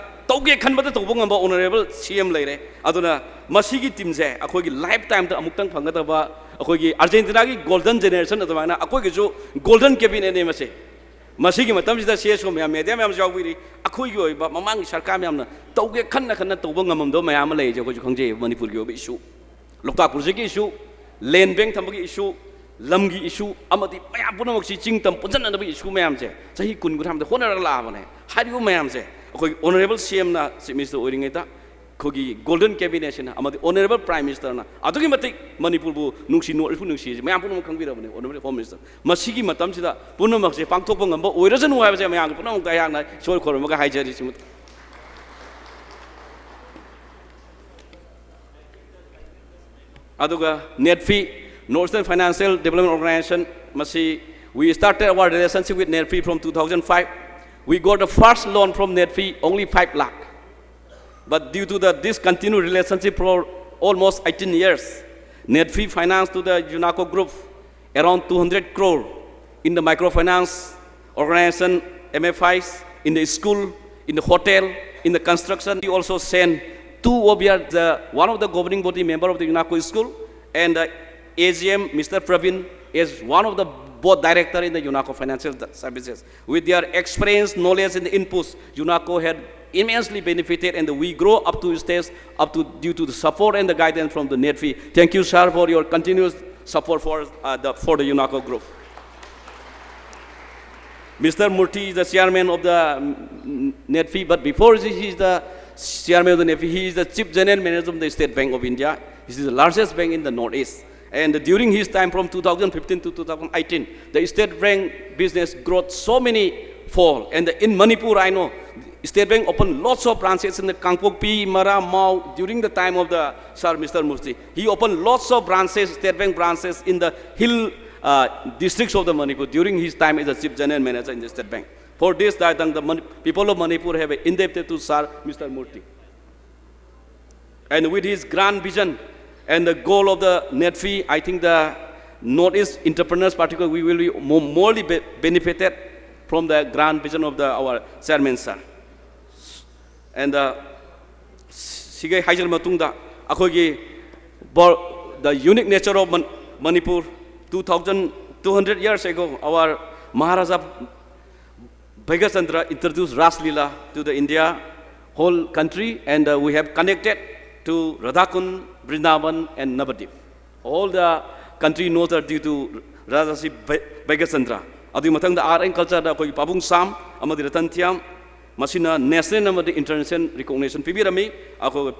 ꯇꯧꯒꯦ ꯈꯟꯕꯗ ꯇꯧꯕ ꯉꯝꯕ ꯑꯣꯅꯔꯦꯕꯜ ꯁꯤ ꯑꯦꯝ ꯂꯩꯔꯦ꯫ ꯑꯗꯨꯅ ꯃꯁꯤꯒꯤ ꯇꯤꯝꯁꯦ ꯑꯩꯈꯣꯏꯒꯤ ꯂꯥꯏꯐ ꯇꯥꯏꯝꯗ ꯑꯃꯨꯛꯇꯪ ꯐꯪꯒꯗꯕ ꯑꯩꯈꯣꯏꯒꯤ ꯑꯥꯔꯖꯦꯟꯇꯤꯅꯥꯒꯤ ꯒꯣꯜꯗꯟ ꯖꯦꯅꯦꯔꯦꯁꯟ ꯑꯗꯨꯃꯥꯏꯅ ꯑꯩꯈꯣꯏꯒꯤꯁꯨ ꯒꯣꯜꯗꯟ ꯀꯦꯕꯤꯅꯦꯠꯅꯦ ꯃꯁꯤ꯫ ꯃꯁꯤꯒꯤ ꯃꯇꯝꯁꯤꯗ ꯁꯤ ꯑꯦꯁ ꯑꯣ ꯃꯌꯥꯝ, ꯃꯦꯗꯤꯌꯥ ꯃꯌꯥꯝꯁꯨ ꯌꯥꯎꯕꯤꯔꯤ, ꯑꯩꯈꯣꯏꯒꯤ ꯑꯣꯏꯕ ꯃꯃꯥꯡꯒꯤ ꯁꯔꯀꯥꯔ ꯃꯌꯥꯝꯅ ꯇꯧꯒꯦ ꯈꯟꯅ ꯈꯟꯅ ꯇꯧꯕ ꯉꯝꯃꯝꯗꯕ ꯃꯌꯥꯝ ꯑꯃ ꯂꯩꯔꯤꯁꯦ ꯑꯩꯈꯣꯏꯁꯨ ꯈꯪꯖꯩ꯫ ꯃꯅꯤꯄꯨꯔꯒꯤ ꯑꯣꯏꯕ ꯏꯁꯨ, ꯂꯣꯛꯇꯥꯛ ꯄ꯭ꯔꯣꯖꯦꯛꯀꯤ ꯏꯁꯨ, ꯂꯦꯟ ꯕꯦꯡ ꯊꯝꯕꯒꯤ ꯏꯁꯨ, ꯂꯝꯒꯤ ꯏꯁꯨ, ꯑꯃꯗꯤ ꯃꯌꯥꯝ ꯄꯨꯝꯅꯃꯛꯁꯤ ꯆꯤꯡ ꯇꯝ ꯄꯨꯟꯁꯤꯟꯅꯅꯕ ꯏꯁꯨ ꯃꯌꯥꯝꯁꯦ ꯆꯍꯤ ꯀꯨꯟ ꯀꯨꯟꯊ꯭ꯔꯥ ꯍꯣꯠꯅꯔꯒ ꯂꯥꯛꯑꯕꯅꯦ꯫ ꯍꯥꯏꯔꯤꯕ ꯃꯌꯥꯝꯁꯦ ꯑꯩꯈꯣꯏꯒꯤ ꯑꯣꯅꯔꯦꯕꯜ ꯁꯤ ꯑꯦꯝꯅ ꯆꯤꯐ ꯃꯤꯅꯤꯁꯇꯔ ꯑꯣꯏꯔꯤꯉꯩꯗ ꯑꯩꯈꯣꯏꯒꯤ ꯒꯣꯜꯗꯟ ꯀꯦꯕꯤꯅꯦꯠꯁꯤꯅ ꯑꯃꯗꯤ ꯑꯣꯅꯔꯦꯕꯜ ꯄ꯭ꯔꯥꯏꯝ ꯃꯤꯅꯤꯁꯇꯔꯅ ꯑꯗꯨꯛꯀꯤ ꯃꯇꯤꯛ ꯃꯅꯤꯄꯨꯔꯕꯨ ꯅꯨꯡꯁꯤ, ꯅꯣꯔꯠ ꯏꯁꯄꯨ ꯅꯨꯡꯁꯤꯁꯦ ꯃꯌꯥꯝ ꯄꯨꯝꯅꯃꯛ ꯈꯪꯕꯤꯔꯕꯅꯦ, ꯑꯣꯅꯔꯦꯕꯜ ꯍꯣꯝ ꯃꯤꯅꯤꯁꯇꯔ꯫ ꯃꯁꯤꯒꯤ ꯃꯇꯝꯁꯤꯗ ꯄꯨꯝꯅꯃꯛꯁꯦ ꯄꯥꯡꯊꯣꯛꯄ ꯉꯝꯕ ꯑꯣꯏꯔꯁꯅꯨ ꯍꯥꯏꯕꯁꯦ ꯃꯌꯥꯝꯒꯤ ꯄꯨꯝꯅꯃꯛꯇ ꯑꯩꯍꯥꯛꯅ ꯏꯁꯣꯔ ꯈꯣꯏꯔꯝꯃꯒ ꯍꯥꯏꯖꯔꯤ꯫ ꯁꯤꯃ ꯑꯗꯨꯒ ꯅꯦꯠꯐꯤ, North Eastern Financial Development Organization, ꯃꯁꯤ, we started our relationship with NEDFI from two thousand five. We got the first loan from NEDFI, only five lakh. But due to the discontinued relationship for almost eighteen years, NEDFI financed to the UNACO group around two hundred crore in the microfinance organization, M F Is, in the school, in the hotel, in the construction. We also send two of your, the, one of the governing body member of the UNACO school and the A G M, Mister Praveen, is one of the board director in the UNACO Financial Services. With their experience, knowledge, and inputs, UNACO had immensely benefited, and we grow up to stage up to due to the support and the guidance from the NEDFI. Thank you, sir, for your continuous support for, uh, the, for the UNACO group. Mister Murthy is the chairman of the, mm, NEDFI, but before he is the chairman of the NEDFI, he is the chief general manager of the State Bank of India. This is the largest bank in the Northeast. And during his time, from two thousand fifteen to two thousand eighteen, the State Bank business growth so many fold. And in Manipur, I know State Bank opened lots of branches in the Kangpokpi, Mara, Mao during the time of the sir, Mister Murthy. He opened lots of branches, State Bank branches in the hill, uh, districts of the Manipur during his time as a chief general manager in the State Bank. For this, I think the Mani-, people of Manipur have indebted to sir, Mister Murthy. And with his grand vision and the goal of the NEDFI, I think the Northeast entrepreneurs particularly, we will be mo- morely be- benefited from the grand vision of the our chairman sir. And uh, ꯁꯤꯒꯩ ꯍꯥꯏꯖꯔ ꯃꯇꯨꯡꯗ ꯑꯩꯈꯣꯏꯒꯤ ꯕꯣ- the unique nature of Man- Manipur, two thousand two hundred years ago our Maharaja Bhagya Chandra introduced Ras Leela to the India whole country, and uh, we have connected to Radhakund, Vrindavan and Navadvip. All the country knows that due to Rajarshi Bhagya Chandra. ꯑꯗꯨꯒꯤ ꯃꯊꯪꯗ art and cultureꯗ ꯑꯩꯈꯣꯏꯒꯤ ꯄꯥꯕꯨꯡ ꯁꯥꯝ ꯑꯃꯗꯤ ꯔꯇꯟ ꯊꯤꯌꯥꯝ, ꯃꯁꯤꯅ national ꯑꯃꯗꯤ international recognition ꯄꯤꯕꯤꯔꯝꯃꯤ꯫ ꯑꯩꯈꯣꯏ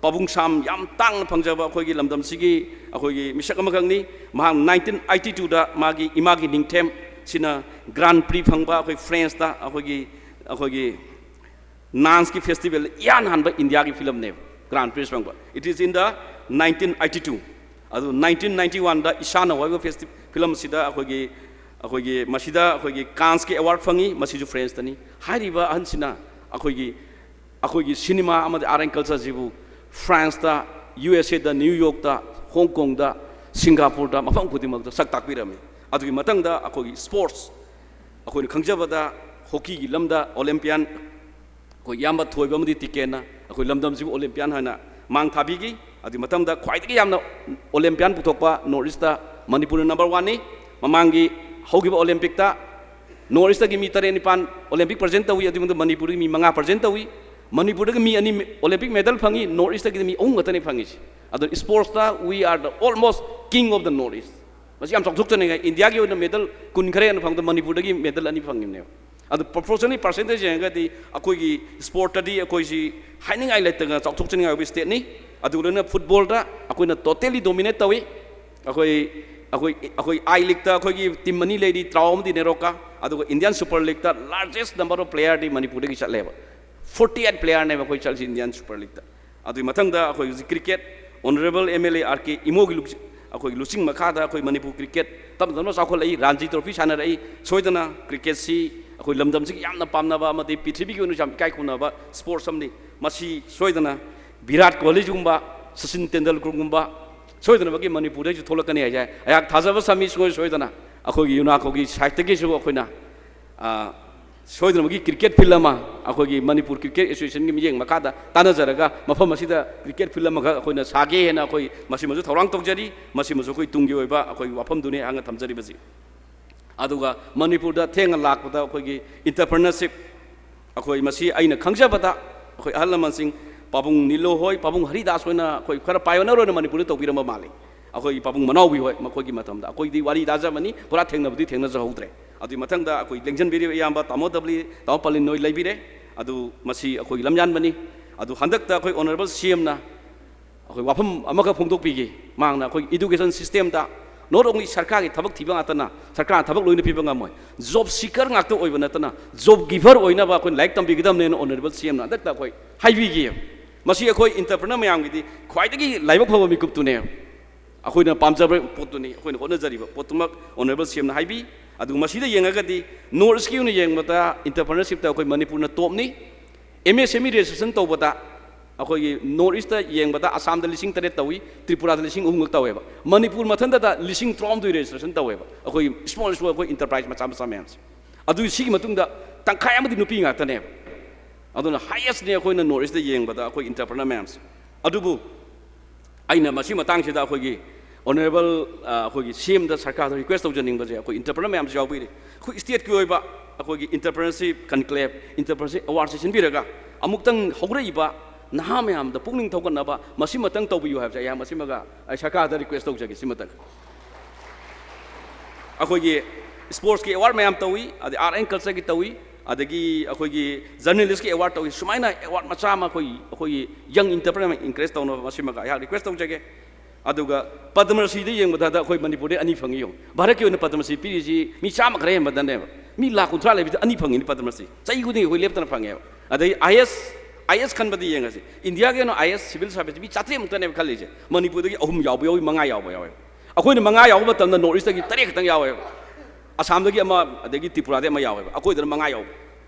ꯄꯥꯕꯨꯡ ꯁꯥꯝ ꯌꯥꯝ ꯇꯥꯡꯅ ꯐꯪꯖꯕ ꯑꯩꯈꯣꯏꯒꯤ ꯂꯝꯗꯝꯁꯤꯒꯤ ꯑꯩꯈꯣꯏꯒꯤ ꯃꯤꯁꯛ ꯑꯃꯈꯛꯅꯤ꯫ ꯃꯍꯥꯛ nineteen eighty twoꯗ ꯃꯥꯒꯤ ꯏꯃꯥꯒꯤ ꯅꯤꯡꯊꯦꯝ ꯁꯤꯅ Grand Prix ꯐꯪꯕ ꯑꯩꯈꯣꯏ Franceꯇ ꯑꯩꯈꯣꯏꯒꯤ ꯑꯩꯈꯣꯏꯒꯤ ꯅꯥꯟꯁꯀꯤ festival ꯏꯍꯥꯟ ꯍꯥꯟꯕ ꯏꯟꯗꯤꯌꯥꯒꯤ ꯐꯤꯂꯝꯅꯦꯕ Grand Prix ꯐꯪꯕ꯫ It is in the nineteen eighty two꯫ ꯑꯗꯨ nineteen ninety oneꯗ ꯏꯁꯥꯅ ꯍꯥꯏꯕ ꯐꯦꯁꯇꯤ ꯐꯤꯂꯝꯁꯤꯗ ꯑꯩꯈꯣꯏꯒꯤ ꯑꯩꯈꯣꯏꯒꯤ ꯃꯁꯤꯗ ꯑꯩꯈꯣꯏꯒꯤ ꯀꯥꯟꯁꯀꯤ award ꯐꯪꯉꯤ, ꯃꯁꯤꯁꯨ Franceꯇꯅꯤ꯫ ꯍꯥꯏꯔꯤꯕ ꯑꯍꯟꯁꯤꯅ ꯑꯩꯈꯣꯏꯒꯤ ꯑꯩꯈꯣꯏꯒꯤ ꯁꯤꯅꯦꯃꯥ ꯑꯃꯗꯤ art and cultureꯁꯤꯕꯨ Franceꯇ, USAꯗ, New Yorkꯇ, Hong Kongꯗ, Singaporeꯗ, ꯃꯐꯝ ꯈꯨꯗꯤꯡꯃꯛꯇ ꯁꯛ ꯇꯥꯛꯄꯤꯔꯝꯃꯤ꯫ ꯑꯗꯨꯒꯤ ꯃꯊꯪꯗ ꯑꯩꯈꯣꯏꯒꯤ sports, ꯑꯩꯈꯣꯏꯅ ꯈꯪꯖꯕꯗ hockeyꯒꯤ ꯂꯝꯗ Olympian ꯑꯩꯈꯣꯏ ꯏꯌꯥꯝꯕ ꯊꯣꯏꯕ ꯑꯃꯗꯤ ꯇꯤꯀꯦꯟꯅ ꯑꯩꯈꯣꯏ ꯂꯝꯗꯝꯁꯤꯕꯨ Olympian ꯍꯥꯏꯅ ꯃꯥꯡ ꯊꯥꯕꯤꯈꯤ꯫ ꯑꯗꯨꯒꯤ ꯃꯊꯪꯗ ꯈ꯭ꯋꯥꯏꯗꯒꯤ ꯌꯥꯝꯅ Olympian ꯄꯨꯊꯣꯛꯄ North Eastꯇ ꯃꯅꯤꯄꯨꯔꯅ number oneꯅꯤ꯫ ꯃꯃꯥꯡꯒꯤ ꯍꯧꯈꯤꯕ Olympicꯇ North Eastꯇꯒꯤ ꯃꯤ ꯇꯔꯦꯠ ꯅꯤꯄꯥꯟ Olympic present ꯇꯧꯏ, ꯑꯗꯨꯒꯤ ꯃꯅꯨꯡꯗ ꯃꯅꯤꯄꯨꯔꯗꯒꯤ ꯃꯤ ꯃꯉꯥ present ꯇꯧꯏ꯫ ꯃꯅꯤꯄꯨꯔꯗꯒꯤ ꯃꯤ ꯑꯅꯤ Olympic medal ꯐꯪꯉꯤ, North Eastꯇꯒꯤꯗꯤ ꯃꯤ ꯑꯍꯨꯝ ꯈꯛꯇꯅꯤ ꯐꯪꯉꯤꯁꯤ꯫ ꯑꯗꯨꯅ sportsꯇ we are the almost king of the North East꯫ ꯃꯁꯤ ꯌꯥꯝ ꯆꯥꯎꯊꯣꯛꯆꯅꯤꯡꯉꯥꯏ꯫ ꯏꯟꯗꯤꯌꯥꯒꯤ ꯑꯣꯏꯅ medal ꯀꯨꯟ ꯈꯔ ꯍꯦꯟꯅ ꯐꯪꯕꯗ ꯃꯅꯤꯄꯨꯔꯗꯒꯤ medal ꯑꯅꯤ ꯐꯪꯉꯤꯕꯅꯦꯕ꯫ ꯑꯗꯨ proportionally percentage ꯌꯦꯡꯉꯒꯗꯤ ꯑꯩꯈꯣꯏꯒꯤ sportꯇꯗꯤ ꯑꯩꯈꯣꯏꯁꯤ ꯍꯥꯏꯅꯤꯡꯉꯥꯏ ꯂꯩꯇꯅ ꯆꯥꯎꯊꯣꯛꯆꯅꯤꯡꯉꯥꯏ ꯑꯣꯏꯕ stateꯅꯤ꯫ ꯑꯗꯨꯒ ꯂꯣꯏꯅꯅ footballꯗ ꯑꯩꯈꯣꯏꯅ totally dominate ꯇꯧꯏ꯫ ꯑꯩꯈꯣꯏ ꯑꯩꯈꯣꯏ ꯑꯩꯈꯣꯏ I Leagueꯇ ꯑꯩꯈꯣꯏꯒꯤ team ꯑꯅꯤ ꯂꯩꯔꯤ, TRAU ꯑꯃꯗꯤ NEROCA꯫ ꯑꯗꯨꯒ Indian Super Leagueꯇ largest number of playerꯗꯤ ꯃꯅꯤꯄꯨꯔꯗꯒꯤ ꯆꯠꯂꯦꯕ꯫ Forty eight playerꯅꯦꯕ ꯑꯩꯈꯣꯏ ꯆꯠꯂꯤꯁꯤ Indian Super Leagueꯇ꯫ ꯑꯗꯨꯒꯤ ꯃꯊꯪꯗ ꯑꯩꯈꯣꯏ ꯍꯧꯖꯤꯛ cricket, Honourable MLA R K ꯏꯃꯣꯒꯤ ꯂꯨꯆ- ꯑꯩꯈꯣꯏꯒꯤ ꯂꯨꯆꯤꯡ ꯃꯈꯥꯗ ꯑꯩꯈꯣꯏ ꯃꯅꯤꯄꯨꯔ cricket ꯇꯞꯅ ꯇꯞꯅ ꯆꯥꯎꯈꯠꯂꯛꯏ, Ranji Trophy ꯁꯥꯟꯅꯔꯛꯏ꯫ ꯁꯣꯏꯗꯅ cricketꯁꯤ ꯑꯩꯈꯣꯏ ꯂꯝꯗꯝꯁꯤꯒꯤ ꯌꯥꯝꯅ ꯄꯥꯝꯅꯕ ꯑꯃꯗꯤ ꯄ꯭ꯔꯤꯊꯤꯕꯤꯒꯤ ꯑꯣꯏꯅꯁꯨ ꯌꯥꯝ ꯏꯀꯥꯏ ꯈꯨꯝꯅꯕ sports ꯑꯃꯅꯤ꯫ ꯃꯁꯤ ꯁꯣꯏꯗꯅ ꯚꯤꯔꯥꯠ ꯀꯣꯍꯂꯤꯒꯨꯝꯕ, ꯁꯆꯤꯟ ꯇꯦꯟꯗꯨꯜꯀꯔꯒꯨꯝꯕ ꯁꯣꯏꯗꯅꯃꯛꯀꯤ ꯃꯅꯤꯄꯨꯔꯗꯩꯁꯨ ꯊꯣꯛꯂꯛꯀꯅꯤ ꯍꯥꯏꯁꯦ ꯑꯩꯍꯥꯛ ꯊꯥꯖꯕ ꯊꯝꯃꯤ꯫ ꯁꯨꯡꯁꯣꯏ ꯁꯣꯏꯗꯅ ꯑꯩꯈꯣꯏꯒꯤ ꯌꯨꯅꯥꯀꯣꯒꯤ ꯁꯥꯏꯠꯇꯒꯤꯁꯨ ꯑꯩꯈꯣꯏꯅ, ꯑ, ꯁꯣꯏꯗꯅꯃꯛꯀꯤ ꯀ꯭ꯔꯤꯀꯦꯠ ꯐꯤꯜ ꯑꯃ ꯑꯩꯈꯣꯏꯒꯤ ꯃꯅꯤꯄꯨꯔ ꯀ꯭ꯔꯤꯀꯦꯠ ꯑꯦꯁꯣꯁꯤꯌꯦꯁꯟꯒꯤ ꯃꯤꯠꯌꯦꯡ ꯃꯈꯥꯗ ꯇꯥꯟꯅꯖꯔꯒ ꯃꯐꯝ ꯑꯁꯤꯗ ꯀ꯭ꯔꯤꯀꯦꯠ ꯐꯤꯜ ꯑꯃꯈꯛ ꯑꯩꯈꯣꯏꯅ ꯁꯥꯒꯦ ꯍꯥꯏꯅ ꯑꯩꯈꯣꯏ ꯃꯁꯤꯃꯁꯨ ꯊꯧꯔꯥꯡ ꯇꯧꯖꯔꯤ꯫ ꯃꯁꯤꯃꯁꯨ ꯑꯩꯈꯣꯏ ꯇꯨꯡꯒꯤ ꯑꯣꯏꯕ ꯑꯩꯈꯣꯏꯒꯤ ꯋꯥꯐꯝꯗꯨꯅꯤ ꯑꯩꯍꯥꯛꯅ ꯊꯝꯖꯔꯤꯕꯁꯤ꯫ ꯑꯗꯨꯒ ꯃꯅꯤꯄꯨꯔꯗ ꯊꯦꯡꯅ ꯂꯥꯛꯄꯗ ꯑꯩꯈꯣꯏꯒꯤ entrepreneurship, ꯑꯩꯈꯣꯏ ꯃꯁꯤ ꯑꯩꯅ ꯈꯪꯖꯕꯗ ꯑꯩꯈꯣꯏ ꯑꯍꯜ ꯂꯃꯟꯁꯤꯡ, ꯄꯥꯕꯨꯡ ꯅꯤꯂꯣ ꯍꯣꯏ, ꯄꯥꯕꯨꯡ ꯍꯔꯤꯗꯥꯁ ꯍꯣꯏꯅ ꯑꯩꯈꯣꯏ ꯈꯔ pioneer ꯑꯣꯏꯅ ꯃꯅꯤꯄꯨꯔꯗ ꯇꯧꯕꯤꯔꯝꯕ ꯃꯥꯜꯂꯤ꯫ ꯑꯩꯈꯣꯏꯒꯤ ꯄꯥꯕꯨꯡ ꯃꯅꯥꯎꯕꯤ ꯍꯣꯏ, ꯃꯈꯣꯏꯒꯤ ꯃꯇꯝꯗ꯫ ꯑꯩꯈꯣꯏꯗꯤ ꯋꯥꯔꯤ ꯇꯥꯖꯕꯅꯤ, ꯄꯨꯔꯥ ꯊꯦꯡꯅꯕꯗꯤ ꯊꯦꯡꯅꯖꯍꯧꯗ꯭ꯔꯦ꯫ ꯑꯗꯨꯒꯤ ꯃꯊꯪꯗ ꯑꯩꯈꯣꯏ ꯂꯦꯡꯖꯟꯕꯤꯔꯤꯕ ꯏꯌꯥꯝꯕ ꯇꯥꯃꯣ ꯗꯕꯂꯤ, ꯇꯥꯃꯣ ꯄꯥꯂꯤꯟ ꯍꯣꯏ ꯂꯩꯕꯤꯔꯦ꯫ ꯑꯗꯨ ꯃꯁꯤ ꯑꯩꯈꯣꯏꯒꯤ ꯂꯝꯌꯥꯟꯕꯅꯤ꯫ ꯑꯗꯨ ꯍꯟꯗꯛꯇ ꯑꯩꯈꯣꯏ honourable C M ꯅ ꯑꯩꯈꯣꯏ ꯋꯥꯐꯝ ꯑꯃꯈꯛ ꯐꯣꯡꯗꯣꯛꯄꯤꯒꯦ꯫ ꯃꯍꯥꯛꯅ ꯑꯩꯈꯣꯏ education system the not only ꯁꯔꯀꯥꯔꯒꯤ ꯊꯕꯛ ꯊꯤꯕ ꯉꯥꯛꯇꯅ ꯁꯔꯀꯥꯔꯅ ꯊꯕꯛ ꯂꯣꯏꯅ ꯄꯤꯕ ꯉꯝꯃꯣꯏ, job seeker ꯉꯥꯛꯇ ꯑꯣꯏꯕ ꯅꯠꯇꯅ job giver ꯑꯣꯏꯅꯕ ꯑꯩꯈꯣꯏꯅ ꯂꯥꯏꯔꯤꯛ ꯇꯝꯕꯤꯒꯗꯕꯅꯦꯅ honourable C M ꯅ ꯍꯟꯗꯛꯇ ꯑꯩꯈꯣꯏ ꯍꯥꯏꯕꯤꯈꯤ꯫ ꯃꯁꯤ ꯑꯩꯈꯣꯏ entrepreneur ꯃꯌꯥꯝꯒꯤꯗꯤ ꯈ꯭ꯋꯥꯏꯗꯒꯤ ꯂꯥꯏꯕꯛ ꯐꯕ ꯃꯤꯀꯨꯞꯇꯨꯅꯦ꯫ ꯑꯩꯈꯣꯏꯅ ꯄꯥꯝꯖꯕ ꯄꯣꯠꯇꯨꯅꯤ, ꯑꯩꯈꯣꯏꯅ ꯍꯣꯠꯅꯖꯔꯤꯕ ꯄꯣꯠꯇꯨꯃꯛ honourable C M ꯅ ꯍꯥꯏꯕꯤ꯫ ꯑꯗꯨꯒ ꯃꯁꯤꯗ ꯌꯦꯡꯉꯒꯗꯤ North East ꯀꯤ ꯑꯣꯏꯅ ꯌꯦꯡꯕꯗ entrepreneurship ꯇ ꯑꯩꯈꯣꯏ ꯃꯅꯤꯄꯨꯔꯅ top ꯅꯤ꯫ M S M E registration ꯇꯧꯕꯗ ꯑꯩꯈꯣꯏꯒꯤ North East ꯇ ꯌꯦꯡꯕꯗ ꯑꯁꯥꯝꯗ ꯂꯤꯁꯤꯡ ꯇꯔꯦꯠ ꯇꯧꯏ, ꯇ꯭ꯔꯤꯄꯨꯔꯥꯗ ꯂꯤꯁꯤꯡ ꯑꯍꯨꯝ ꯈꯛ ꯇꯧꯋꯦꯕ꯫ ꯃꯅꯤꯄꯨꯔ ꯃꯊꯟꯇꯗ ꯂꯤꯁꯤꯡ ꯇꯔꯥꯍꯨꯝꯗꯣꯏ registration ꯇꯧꯋꯦꯕ, ꯑꯩꯈꯣꯏ small small ꯑꯩꯈꯣꯏ enterprise ꯃꯆꯥ ꯃꯆꯥ ꯃꯌꯥꯝꯁꯦ꯫ ꯑꯗꯨ ꯁꯤꯒꯤ ꯃꯇꯨꯡꯗ ꯇꯪꯈꯥꯏ ꯑꯃꯗꯤ ꯅꯨꯄꯤ ꯉꯥꯛꯇꯅꯦꯕ꯫ ꯑꯗꯨꯅ highest ꯅꯤ ꯑꯩꯈꯣꯏꯅ North East ꯇ ꯌꯦꯡꯕꯗ ꯑꯩꯈꯣꯏ entrepreneur ꯃꯌꯥꯝꯁꯦ꯫ ꯑꯗꯨꯕꯨ ꯑꯩꯅ ꯃꯁꯤ ꯃꯇꯥꯡꯁꯤꯗ ꯑꯩꯈꯣꯏꯒꯤ honourable, ꯑ, ꯑꯩꯈꯣꯏꯒꯤ C M ꯗ ꯁꯔꯀꯥꯔꯗ request ꯇꯧꯖꯅꯤꯡꯕꯁꯦ, ꯑꯩꯈꯣꯏ entrepreneur ꯃꯌꯥꯝꯁꯨ ꯌꯥꯎꯕꯤꯔꯤ꯫ ꯑꯩꯈꯣꯏ state ꯀꯤ ꯑꯣꯏꯕ ꯑꯩꯈꯣꯏꯒꯤ entrepreneurship conclave, entrepreneurship award ꯁꯦ ꯁꯤꯟꯕꯤꯔꯒ ꯑꯃꯨꯛꯇꯪ ꯍꯧꯔꯛꯏꯕ ꯅꯍꯥ ꯃꯌꯥꯝꯗ ꯄꯨꯛꯅꯤꯡ ꯊꯧꯒꯠꯅꯕ ꯃꯁꯤꯃꯇꯪ ꯇꯧꯕꯤꯌꯨ ꯍꯥꯏꯕꯁꯦ ꯑꯩꯍꯥꯛ ꯃꯁꯤꯃꯒ ꯑꯩ ꯁꯔꯀꯥꯔꯗ request ꯇꯧꯖꯒꯦ꯫ ꯁꯤꯃꯇꯪ ꯑꯩꯈꯣꯏꯒꯤ sports ꯀꯤ award ꯃꯌꯥꯝ ꯇꯧꯏ, ꯑꯗꯩ art and culture ꯒꯤ ꯇꯧꯏ, ꯑꯗꯒꯤ ꯑꯩꯈꯣꯏꯒꯤ journalist ꯀꯤ award ꯇꯧꯏ꯫ ꯁꯨꯃꯥꯏꯅ award ꯃꯆꯥ ꯑꯃ ꯑꯩꯈꯣꯏ, ꯑꯩꯈꯣꯏꯒꯤ young entrepreneur encourage ꯇꯧꯅꯕ ꯃꯁꯤꯃꯒ ꯑꯩꯍꯥꯛ request ꯇꯧꯖꯒꯦ꯫ ꯑꯗꯨꯒ ꯄꯗꯃꯁ꯭ꯔꯤꯗ ꯌꯦꯡꯕꯗ ꯍꯟꯗꯛ ꯑꯩꯈꯣꯏ ꯃꯅꯤꯄꯨꯔꯗ ꯑꯅꯤ ꯐꯪꯉꯤ꯫ ꯌꯦꯡꯉꯨ, ꯚꯥꯔꯠꯀꯤ ꯑꯣꯏꯅ ꯄꯗꯃꯁ꯭ꯔꯤ ꯄꯤꯔꯤꯁꯤ ꯃꯤ ꯆꯥꯝꯃ ꯈꯔ ꯍꯦꯟꯕꯗꯅꯦꯕ, ꯃꯤ ꯂꯥꯈ ꯀꯨꯟꯊ꯭ꯔꯥ ꯂꯩꯕꯗ ꯑꯅꯤ ꯐꯪꯉꯤꯅꯤ ꯄꯗꯃꯁ꯭ꯔꯤ꯫ ꯆꯍꯤ ꯈꯨꯗꯤꯡꯒꯤ ꯑꯩꯈꯣꯏ ꯂꯦꯞꯇꯅ ꯐꯪꯉꯦꯕ꯫ ꯑꯗꯩ I A S, I A S ꯈꯟꯕꯗꯤ ꯌꯦꯡꯉꯁꯤ, ꯏꯟꯗꯤꯌꯥꯒꯤ ꯑꯣꯏꯅ I A S civil service ꯃꯤ ꯆꯥꯇ꯭ꯔꯦꯠ ꯃꯨꯛꯇꯅꯦꯕ ꯈꯜꯂꯤꯁꯦ, ꯃꯅꯤꯄꯨꯔꯗꯒꯤ ꯑꯍꯨꯝ ꯌꯥꯎꯕ ꯌꯥꯎꯏ, ꯃꯉꯥ ꯌꯥꯎꯕ ꯌꯥꯎꯋꯦꯕ꯫ ꯑꯩꯈꯣꯏꯅ ꯃꯉꯥ ꯌꯥꯎꯕ ꯃꯇꯝꯗ North East ꯇꯒꯤ ꯇꯔꯦꯠ ꯈꯛꯇꯪ ꯌꯥꯎꯋꯦꯕ, ꯑꯁꯥꯝꯗꯒꯤ ꯑꯃ, ꯑꯗꯒꯤ ꯇ꯭ꯔꯤꯄꯨꯔꯥꯗꯒꯤ ꯑꯃ ꯌꯥꯎꯋꯦꯕ, ꯑꯩꯈꯣꯏꯗꯅ ꯃꯉꯥ ꯌꯥꯎꯕ꯫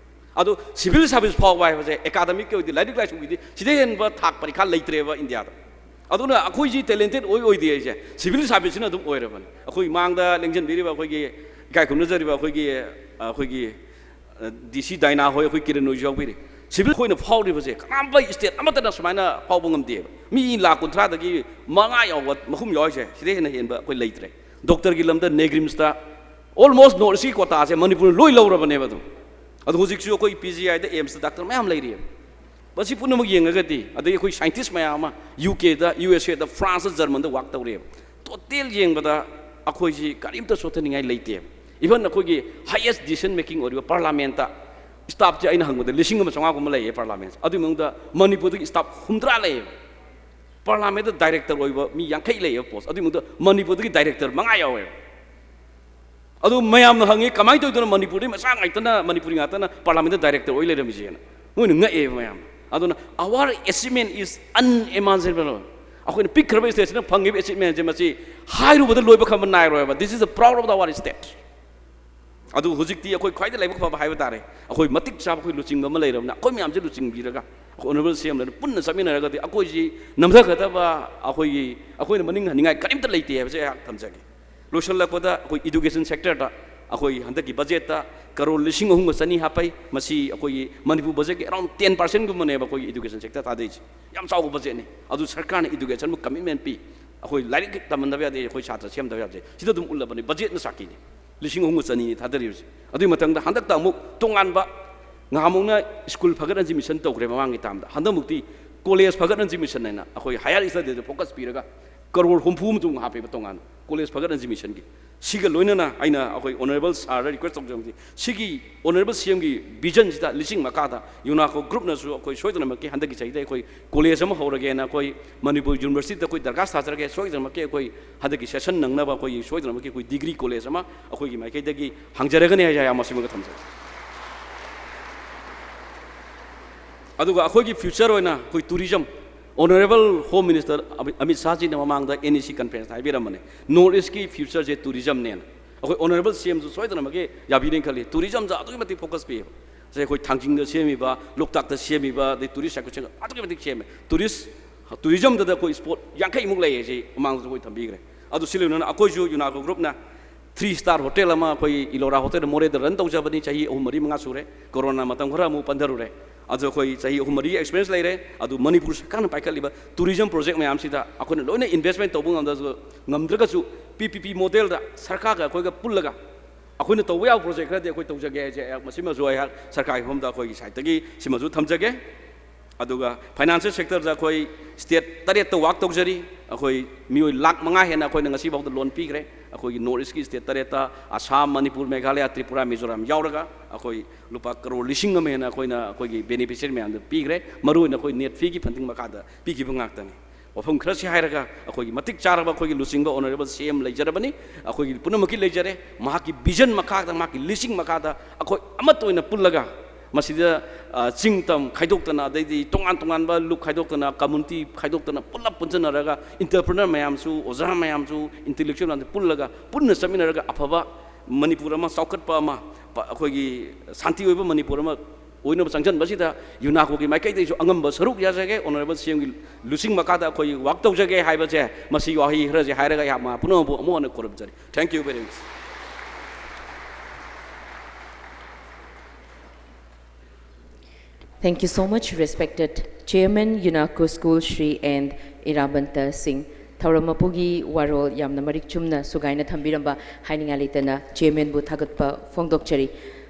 ꯑꯗꯨ civil service ꯐꯥꯎꯕ ꯍꯥꯏꯕꯁꯦ academic ꯀꯤ ꯑꯣꯏꯗꯤ, ꯂꯥꯏꯔꯤꯛ ꯂꯥꯏꯁꯨꯒꯤꯗꯤ ꯁꯤꯗꯩ ꯍꯦꯟꯕ ꯊꯥꯛ ꯄꯔꯤꯈꯥ ꯂꯩꯇ꯭ꯔꯦꯕ ꯏꯟꯗꯤꯌꯥꯗ꯫ ꯑꯗꯨꯅ ꯑꯩꯈꯣꯏꯁꯤ talented ꯑꯣꯏ ꯑꯣꯏꯗꯦ ꯍꯥꯏꯁꯦ civil service ꯁꯤꯅ ꯑꯗꯨꯝ ꯑꯣꯏꯔꯕꯅꯤ꯫ ꯑꯩꯈꯣꯏ ꯃꯥꯡꯗ ꯂꯦꯡꯁꯤꯟꯕꯤꯔꯤꯕ ꯑꯩꯈꯣꯏꯒꯤ ꯏꯀꯥꯏ ꯈꯨꯝꯅꯖꯔꯤꯕ ꯑꯩꯈꯣꯏꯒꯤ, ꯑꯩꯈꯣꯏꯒꯤ ꯗꯤ ꯁꯤ ꯗꯥꯏꯅꯥ ꯍꯣꯏ, ꯑꯩꯈꯣꯏ ꯀꯤꯔꯟ ꯍꯣꯏꯁꯨ ꯌꯥꯎꯕꯤꯔꯤ꯫ Civil ꯑꯩꯈꯣꯏꯅ ꯐꯥꯎꯔꯤꯕꯁꯦ ꯀꯅꯥꯝꯕ state ꯑꯃꯠꯇꯅ ꯁꯨꯃꯥꯏꯅ ꯐꯥꯎꯕ ꯉꯝꯗꯦꯕ꯫ ꯃꯤ ꯂꯥꯈ ꯀꯨꯟꯊ꯭ꯔꯥꯗꯒꯤ ꯃꯉꯥ ꯌꯥꯎꯕ, ꯃꯍꯨꯝ ꯌꯥꯎꯔꯤꯁꯦ ꯁꯤꯗꯩ ꯍꯦꯟꯅ ꯍꯦꯟꯕ ꯑꯩꯈꯣꯏ ꯂꯩꯇ꯭ꯔꯦ꯫ Doctor ꯒꯤ ꯂꯝꯗ NEIGRIHMS ꯇ almost North East ꯀꯤ quota ꯁꯦ ꯃꯅꯤꯄꯨꯔꯅ ꯂꯣꯏ ꯂꯧꯔꯕꯅꯦꯕ ꯑꯗꯨꯝ꯫ ꯑꯗꯣ ꯍꯧꯖꯤꯛꯁꯨ ꯑꯩꯈꯣꯏ ꯄꯤ ꯖꯤ ꯑꯥꯏꯗ, ꯑꯦꯝꯁꯇ doctor ꯃꯌꯥꯝ ꯂꯩꯔꯤꯑꯕ꯫ ꯃꯁꯤ ꯄꯨꯝꯅꯃꯛ ꯌꯦꯡꯉꯒꯗꯤ, ꯑꯗꯩ ꯑꯩꯈꯣꯏ scientist ꯃꯌꯥꯝ ꯑꯃ ꯌꯨ ꯀꯦꯗ, ꯌꯨ ꯑꯦꯁ ꯑꯦꯗ, ꯐ꯭ꯔꯥꯟꯁꯇ, ꯖꯔꯃꯟꯗ work ꯇꯧꯔꯤꯑꯕ꯫ Total ꯌꯦꯡꯕꯗ ꯑꯩꯈꯣꯏꯁꯤ ꯀꯔꯤꯝꯇ ꯁꯣꯠꯊꯅꯤꯡꯉꯥꯏ ꯂꯩꯇꯦꯕ꯫ Even ꯑꯩꯈꯣꯏꯒꯤ highest decision making ꯑꯣꯏꯔꯤꯕ parliament ꯇ staff ꯁꯦ ꯑꯩꯅ ꯍꯪꯕꯗ ꯂꯤꯁꯤꯡ ꯑꯃ ꯆꯥꯝꯃꯉꯥꯒꯨꯝꯕ ꯂꯩꯌꯦ parliament꯫ ꯑꯗꯨꯒꯤ ꯃꯅꯨꯡꯗ ꯃꯅꯤꯄꯨꯔꯗꯒꯤ staff ꯍꯨꯝꯗ꯭ꯔꯥ ꯂꯩꯌꯦꯕ꯫ Parliament ꯇ director ꯑꯣꯏꯕ ꯃꯤ ꯌꯥꯡꯈꯩ ꯂꯩꯌꯦꯕ post꯫ ꯑꯗꯨꯒꯤ ꯃꯅꯨꯡꯗ ꯃꯅꯤꯄꯨꯔꯗꯒꯤ director ꯃꯉꯥ ꯌꯥꯎꯋꯦꯕ꯫ ꯑꯗꯨ ꯃꯌꯥꯝꯅ ꯍꯪꯉꯤ, "ꯀꯃꯥꯏꯅ ꯇꯧꯗꯣꯏꯅꯣ? ꯃꯅꯤꯄꯨꯔꯗꯒꯤ ꯃꯆꯥ ꯉꯥꯛꯇꯅ, ꯃꯅꯤꯄꯨꯔꯤ ꯉꯥꯛꯇꯅ parliament ꯇ director ꯑꯣꯏ ꯂꯩꯔꯝꯃꯤꯁꯦꯅ?" ꯃꯣꯏꯅ ꯉꯛꯑꯦꯕ ꯃꯌꯥꯝ꯫ ꯑꯗꯨꯅ our achievement is unimaginable꯫ ꯑꯩꯈꯣꯏꯅ ꯄꯤꯛꯈ꯭ꯔꯕ state ꯁꯤꯅ ꯐꯪꯉꯤꯕ achievement ꯁꯦ ꯃꯁꯤ ꯍꯥꯏꯔꯨꯕꯗ ꯂꯣꯏꯕ ꯈꯝꯕ ꯅꯥꯏꯔꯣꯏꯕ꯫ This is the proud of our state꯫ ꯑꯗꯨ ꯍꯧꯖꯤꯛꯇꯤ ꯑꯩꯈꯣꯏ ꯈ꯭ꯋꯥꯏꯗꯒꯤ ꯂꯥꯏꯕꯛ ꯐꯕ ꯍꯥꯏꯕ ꯇꯥꯔꯦ, ꯑꯩꯈꯣꯏ ꯃꯇꯤꯛ ꯆꯥꯕ ꯑꯩꯈꯣꯏ ꯂꯨꯆꯤꯡꯕ ꯑꯃ ꯂꯩꯔꯕꯅꯤꯅ, ꯑꯩꯈꯣꯏ ꯃꯌꯥꯝꯁꯦ ꯂꯨꯆꯤꯡꯕꯤꯔꯒ, ꯑꯩꯈꯣꯏ honourable ꯁꯤ ꯑꯦꯝꯅ ꯄꯨꯟꯅ ꯆꯠꯃꯤꯟꯅꯔꯒꯗꯤ ꯑꯩꯈꯣꯏꯁꯤ ꯅꯝꯊꯒꯗꯕ, ꯑꯩꯈꯣꯏꯒꯤ, ꯑꯩꯈꯣꯏꯅ ꯃꯅꯤꯡ ꯍꯟꯅꯤꯡꯉꯥꯏ ꯀꯔꯤꯝꯇ ꯂꯩꯇꯦ ꯍꯥꯏꯕꯁꯦ ꯑꯩꯍꯥꯛ ꯊꯝꯖꯒꯦ꯫ ꯂꯣꯏꯁꯤꯜꯂꯛꯄꯗ ꯑꯩꯈꯣꯏ education sector ꯗ ꯑꯩꯈꯣꯏ ꯍꯟꯗꯛꯀꯤ budget ꯇ ꯀꯔꯣꯔ ꯂꯤꯁꯤꯡ ꯑꯍꯨꯝꯒ ꯆꯅꯤ ꯍꯥꯞꯄꯩ꯫ ꯃꯁꯤ ꯑꯩꯈꯣꯏꯒꯤ ꯃꯅꯤꯄꯨꯔ budget ꯀꯤ around ten percent ꯒꯨꯝꯕꯅꯦꯕ ꯑꯩꯈꯣꯏꯒꯤ education sector ꯊꯥꯗꯩꯁꯦ꯫ ꯌꯥꯝ ꯆꯥꯎꯕ budget ꯅꯤ꯫ ꯑꯗꯨ ꯁꯔꯀꯥꯔꯅ education ꯕꯨ commitment ꯄꯤ꯫ ꯑꯩꯈꯣꯏ ꯂꯥꯏꯔꯤꯛ ꯇꯝꯍꯟꯗꯕ ꯌꯥꯗꯦ, ꯑꯩꯈꯣꯏ ꯁꯥꯇ꯭ꯔ ꯁꯦꯝꯗꯕ ꯌꯥꯗꯦ꯫ ꯁꯤꯗ ꯑꯗꯨꯝ ꯎꯠꯂꯕꯅꯤ, budget ꯅ ꯁꯥꯈꯤꯅꯤ꯫ ꯂꯤꯁꯤꯡ ꯑꯍꯨꯝꯒ ꯆꯅꯤꯅꯤ ꯊꯥꯗꯔꯤꯕꯁꯦ꯫ ꯑꯗꯨꯒꯤ ꯃꯊꯪꯗ ꯍꯟꯗꯛꯇ ꯑꯃꯨꯛ ꯇꯣꯉꯥꯟꯕ, ꯉꯍꯥꯟꯃꯨꯛꯅ school ꯐꯒꯠꯍꯟꯁꯤ mission ꯇꯧꯈ꯭ꯔꯦ ꯃꯃꯥꯡꯒꯤ term ꯗ, ꯍꯟꯗꯛꯃꯨꯛꯇꯤ college ꯐꯒꯠꯍꯟꯁꯤ mission ꯍꯥꯏꯅ ꯑꯩꯈꯣꯏ higher study ꯗ focus ꯄꯤꯔꯒ ꯀꯔꯣꯔ ꯍꯨꯝꯐꯨ ꯑꯃ ꯆꯨꯝ ꯍꯥꯞꯄꯦꯕ ꯇꯣꯉꯥꯟꯅ college ꯐꯒꯠꯍꯟꯁꯤ mission ꯒꯤ꯫ ꯁꯤꯒ ꯂꯣꯏꯅꯅ ꯑꯩꯅ ꯑꯩꯈꯣꯏ honourable sir ꯗ request ꯇꯧꯖꯕꯗꯤ, ꯁꯤꯒꯤ honourable ꯁꯤ ꯑꯦꯝ ꯒꯤ vision ꯁꯤꯗ ꯂꯤꯁꯤꯡ ꯃꯈꯥꯗ UNACO group ꯅꯁꯨ ꯑꯩꯈꯣꯏ ꯁꯣꯏꯗꯅꯃꯛꯀꯤ ꯍꯟꯗꯛꯀꯤ ꯆꯍꯤꯗ ꯑꯩꯈꯣꯏ college ꯑꯃ ꯍꯧꯔꯒꯦꯅ ꯑꯩꯈꯣꯏ ꯃꯅꯤꯄꯨꯔ university ꯗ ꯑꯩꯈꯣꯏ ꯗꯔꯈꯥꯁ ꯊꯥꯖꯔꯒꯦ꯫ ꯁꯣꯏꯗꯅꯃꯛꯀꯤ ꯑꯩꯈꯣꯏ ꯍꯟꯗꯛꯀꯤ session ꯅꯪꯅꯕ ꯑꯩꯈꯣꯏꯒꯤ ꯁꯣꯏꯗꯅꯃꯛꯀꯤ ꯑꯩꯈꯣꯏ degree college ꯑꯃ ꯑꯩꯈꯣꯏꯒꯤ ꯃꯥꯏꯀꯩꯗꯒꯤ ꯍꯥꯡꯖꯔꯒꯅꯤ ꯍꯥꯏ, ꯍꯥꯏ ꯃꯁꯤꯃꯒ ꯊꯝꯖꯒꯦ꯫ ꯑꯗꯨꯒ ꯑꯩꯈꯣꯏꯒꯤ future ꯑꯣꯏꯅ ꯑꯩꯈꯣꯏ tourism, honourable home minister Amit, Amit ꯁꯥꯍꯖꯤꯅ ꯃꯃꯥꯡꯗ N E C conference ꯗ ꯍꯥꯏꯕꯤꯔꯝꯕꯅꯦ, North East ꯀꯤ future ꯁꯦ tourism ꯅꯦꯅ꯫ ꯑꯩꯈꯣꯏ honourable C M ꯁꯨ ꯁꯣꯏꯗꯅꯃꯛꯀꯤ ꯌꯥꯕꯤꯅꯦꯅ ꯈꯜꯂꯤ꯫ Tourism ꯗ ꯑꯗꯨꯛꯀꯤ ꯃꯇꯤꯛ focus ꯄꯤꯌꯦꯕ꯫ ꯁꯦ ꯑꯩꯈꯣꯏ ꯊꯥꯡꯖꯤꯡꯗ ꯁꯦꯝꯃꯤꯕ, ꯂꯣꯛꯇꯥꯛꯇ ꯁꯦꯝꯃꯤꯕ, ꯑꯗꯩ ꯇꯨꯔꯤꯁ ꯑꯦꯀꯣꯃꯣꯗꯦꯁꯟ ꯑꯗꯨꯛꯀꯤ ꯃꯇꯤꯛ ꯁꯦꯝꯃꯦ꯫ ꯇꯨꯔꯤꯁ, ꯇꯨꯔꯤꯖꯝꯗꯗ ꯑꯩꯈꯣꯏ ꯁ꯭ꯄꯣꯠ ꯌꯥꯡꯈꯩꯃꯨꯛ ꯂꯩꯌꯦ, ꯁꯤ ꯃꯃꯥꯡꯗꯁꯨ ꯑꯩꯈꯣꯏ ꯊꯝꯕꯤꯈ꯭ꯔꯦ꯫ ꯑꯗꯨ ꯁꯤ ꯂꯣꯏꯅꯅ ꯑꯩꯈꯣꯏꯁꯨ ꯌꯨꯅꯥꯀꯣ ꯒ꯭ꯔꯨꯞꯅ ꯊ꯭ꯔꯤ ꯁ꯭ꯇꯥꯔ ꯍꯣꯇꯦꯜ ꯑꯃ ꯑꯩꯈꯣꯏ ꯏꯂꯣꯔꯥ ꯍꯣꯇꯦꯜꯗ ꯃꯣꯔꯦꯗ ꯔꯟ ꯇꯧꯖꯕꯅꯤ, ꯆꯍꯤ ꯑꯍꯨꯝ ꯃꯔꯤ ꯃꯉꯥ ꯁꯨꯔꯦ꯫ ꯀꯣꯔꯣꯅꯥ ꯃꯇꯝ ꯈꯔ ꯑꯃꯨꯛ ꯄꯟꯊꯔꯨꯔꯦ꯫ ꯑꯗꯨ ꯑꯩꯈꯣꯏ ꯆꯍꯤ ꯑꯍꯨꯝ ꯃꯔꯤ ꯑꯦꯛꯁꯄꯤꯔꯤꯌꯦꯟꯁ ꯂꯩꯔꯦ꯫ ꯑꯗꯨ ꯃꯅꯤꯄꯨꯔ ꯁꯔꯀꯥꯔꯅ ꯄꯥꯏꯈꯠꯂꯤꯕ ꯇꯨꯔꯤꯖꯝ ꯄ꯭ꯔꯣꯖꯦꯛ ꯃꯌꯥꯝꯁꯤꯗ ꯑꯩꯈꯣꯏꯅ ꯂꯣꯏꯅ ꯏꯟꯚꯦꯁꯃꯦꯟ ꯇꯧꯕ ꯉꯝꯗ꯭ꯔꯁꯨ, ꯉꯝꯗ꯭ꯔꯒꯁꯨ ꯄꯤ ꯄꯤ ꯄꯤ ꯃꯣꯗꯦꯜꯗ ꯁꯔꯀꯥꯔꯒ ꯑꯩꯈꯣꯏꯒ ꯄꯨꯜꯂꯒ ꯑꯩꯈꯣꯏꯅ ꯇꯧꯕ ꯌꯥꯕ ꯄ꯭ꯔꯣꯖꯦꯛ ꯈꯔꯗꯤ ꯑꯩꯈꯣꯏ ꯇꯧꯖꯒꯦ ꯍꯥꯏꯁꯦ, ꯑꯩꯍꯥꯛ ꯃꯁꯤꯃꯁꯨ ꯑꯩꯍꯥꯛ ꯁꯔꯀꯥꯔꯒꯤ ꯃꯐꯝꯗ ꯑꯩꯈꯣꯏꯒꯤ ꯁꯥꯏꯠꯇꯒꯤ ꯁꯤꯃꯁꯨ ꯊꯝꯖꯒꯦ꯫ ꯑꯗꯨꯒ ꯐꯥꯏꯅꯥꯟꯁꯤꯌꯦꯜ ꯁꯦꯛꯇꯔꯗ ꯑꯩꯈꯣꯏ ꯁ꯭ꯇꯦꯠ ꯇꯔꯦꯠꯇ ꯋꯥꯛ ꯇꯧꯖꯔꯤ꯫ ꯑꯩꯈꯣꯏ ꯃꯤꯑꯣꯏ ꯂꯥꯈ ꯃꯉꯥ ꯍꯦꯟꯅ ꯑꯩꯈꯣꯏꯅ ꯉꯁꯤꯐꯥꯎꯗ ꯂꯣꯟ ꯄꯤꯈ꯭ꯔꯦ꯫ ꯑꯩꯈꯣꯏꯒꯤ ꯅꯣꯔꯠ ꯏꯁꯀꯤ ꯁ꯭ꯇꯦꯠ ꯇꯔꯦꯠꯇ, ꯑꯁꯥꯝ, ꯃꯅꯤꯄꯨꯔ, ꯃꯦꯘꯥꯂꯌꯥ, ꯇ꯭ꯔꯤꯄꯨꯔꯥ, ꯃꯤꯖꯣꯔꯥꯝ ꯌꯥꯎꯔꯒ ꯑꯩꯈꯣꯏ ꯂꯨꯄꯥ ꯀꯔꯣꯔ ꯂꯤꯁꯤꯡ ꯑꯃ ꯍꯦꯟꯅ ꯑꯩꯈꯣꯏꯅ ꯑꯩꯈꯣꯏꯒꯤ ꯕꯦꯅꯤꯐꯤꯁꯤꯌꯔꯤ ꯃꯌꯥꯝꯗ ꯄꯤꯈ꯭ꯔꯦ꯫ ꯃꯔꯨꯑꯣꯏꯅ ꯑꯩꯈꯣꯏ ꯅꯦꯠ ꯐꯤꯒꯤ ꯐꯟꯗꯤꯡ ꯃꯈꯥꯗ ꯄꯤꯈꯤꯕ ꯉꯥꯛꯇꯅꯤ꯫ ꯋꯥꯐꯝ ꯈꯔꯁꯤ ꯍꯥꯏꯔꯒ, ꯑꯩꯈꯣꯏꯒꯤ ꯃꯇꯤꯛ ꯆꯥꯔꯕ ꯑꯩꯈꯣꯏꯒꯤ ꯂꯨꯆꯤꯡꯕ ꯑꯣꯅꯔꯦꯕꯜ ꯁꯤ ꯑꯦꯝ ꯂꯩꯖꯔꯕꯅꯤ꯫ ꯑꯩꯈꯣꯏꯒꯤ ꯄꯨꯝꯅꯃꯛꯀꯤ ꯂꯩꯖꯔꯦ꯫ ꯃꯍꯥꯛꯀꯤ ꯚꯤꯖꯟ ꯃꯈꯥꯗ, ꯃꯍꯥꯛꯀꯤ ꯂꯤꯁꯤꯡ ꯃꯈꯥꯗ ꯑꯩꯈꯣꯏ ꯑꯃꯠꯇ ꯑꯣꯏꯅ ꯄꯨꯜꯂꯒ ꯃꯁꯤꯗ, ꯑ, ꯆꯤꯡ ꯇꯝ ꯈꯥꯏꯗꯣꯛꯇꯅ, ꯑꯗꯩꯗꯤ ꯇꯣꯉꯥꯟ ꯇꯣꯉꯥꯟꯕ ꯂꯨꯞ ꯈꯥꯏꯗꯣꯛꯇꯅ, ꯀꯝꯃꯨꯅꯤꯇꯤ ꯈꯥꯏꯗꯣꯛꯇꯅ, ꯄꯨꯂꯞ ꯄꯨꯟꯁꯤꯟꯅꯔꯒ, ꯏꯟꯇꯔꯄ꯭ꯔꯤꯅꯔ ꯃꯌꯥꯝꯁꯨ, ꯑꯣꯖꯥ ꯃꯌꯥꯝꯁꯨ, ꯏꯟꯇꯦꯂꯦꯛꯆꯨꯋꯦꯜ ꯃꯌꯥꯝꯁꯨ ꯄꯨꯜꯂꯒ, ꯄꯨꯟꯅ ꯆꯠꯃꯤꯟꯅꯔꯒ ꯑꯐꯕ ꯃꯅꯤꯄꯨꯔ ꯑꯃ, ꯆꯥꯎꯈꯠꯄ ꯑꯃ, ꯄ-, ꯑꯩꯈꯣꯏꯒꯤ ꯁꯥꯟꯇꯤ ꯑꯣꯏꯕ ꯃꯅꯤꯄꯨꯔ ꯑꯃ ꯑꯣꯏꯅꯕ ꯆꯪꯁꯤꯟꯕꯁꯤꯗ ꯌꯨꯅꯥꯀꯣꯒꯤ ꯃꯥꯏꯀꯩꯗꯒꯤꯁꯨ ꯑꯉꯝꯕ ꯁꯔꯨꯛ ꯌꯥꯖꯒꯦ꯫ ꯑꯣꯅꯔꯦꯕꯜ ꯁꯤ ꯑꯦꯝꯒꯤ ꯂꯨꯆꯤꯡ ꯃꯈꯥꯗ ꯑꯩꯈꯣꯏ ꯋꯥꯛ ꯇꯧꯖꯒꯦ ꯍꯥꯏꯕꯁꯦ, ꯃꯁꯤꯒꯤ ꯋꯥꯍꯩ ꯈꯔꯁꯦ ꯍꯥꯏꯔꯒ ꯑꯩꯍꯥꯛ ꯃꯍꯥꯛ ꯄꯨꯝꯅꯃꯛꯄꯨ ꯑꯃꯨꯛ ꯍꯟꯅ ꯈꯨꯔꯨꯝꯖꯔꯤ꯫ Thank you very much. Thank you so much, respected Chairman, UNACO School, Shri N Irabanta Singh. ꯊꯧꯔꯝ ꯃꯄꯨꯒꯤ ꯋꯥꯔꯣꯜ ꯌꯥꯝꯅ ꯃꯔꯤꯛ ꯆꯨꯝꯅ ꯁꯨꯒꯥꯏꯅ ꯊꯝꯕꯤꯔꯝꯕ ꯍꯥꯏꯅꯤꯡꯉꯥꯏ ꯂꯩꯇꯅ ꯆꯤꯌꯔꯃꯦꯟꯕꯨ ꯊꯥꯒꯠꯄ ꯐꯣꯡꯗꯣꯛꯆꯔꯤ꯫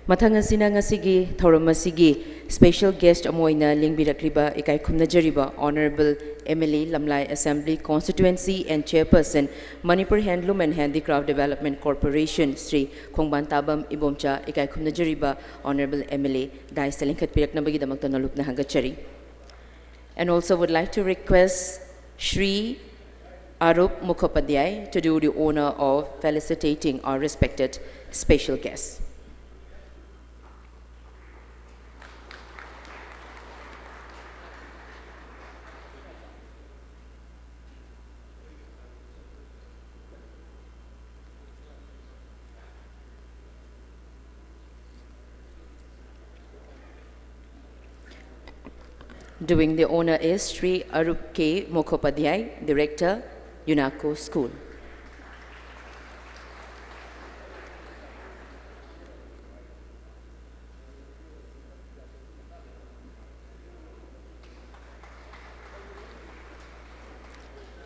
ꯃꯊꯪ ꯑꯁꯤꯅ ꯉꯁꯤꯒꯤ ꯊꯧꯔꯝ ꯑꯁꯤꯒꯤ ꯁ꯭ꯄꯦꯁꯦꯜ ꯒꯦꯁ꯭ꯠ ꯑꯃ ꯑꯣꯏꯅ ꯂꯦꯡꯕꯤꯔꯛꯂꯤꯕ ꯏꯀꯥꯏ ꯈꯨꯝꯅꯖꯔꯤꯕ honourable M L A, Lamlai assembly constituency and chairperson, Manipur handloom and handicraft development corporation, Shri Khongbantabam Ibomcha, ꯏꯀꯥꯏ ꯈꯨꯝꯅꯖꯔꯤꯕ ꯑꯣꯅꯔꯦꯕꯜ ꯑꯦꯝ ꯑꯦꯜ ꯑꯦ ꯗꯥꯏꯁꯇ ꯂꯤꯡꯈꯠꯄꯤꯔꯛꯅꯕꯒꯤꯗꯃꯛꯇ ꯅꯣꯂꯨꯛꯅ ꯍꯪꯒꯠꯆꯔꯤ꯫ And also would like to request Shri Arup Mukhopadhyay to do the honor of felicitating our respected special guest. Doing the honor is Shri Arup K Mukhopadhyay, Director, UNACO School.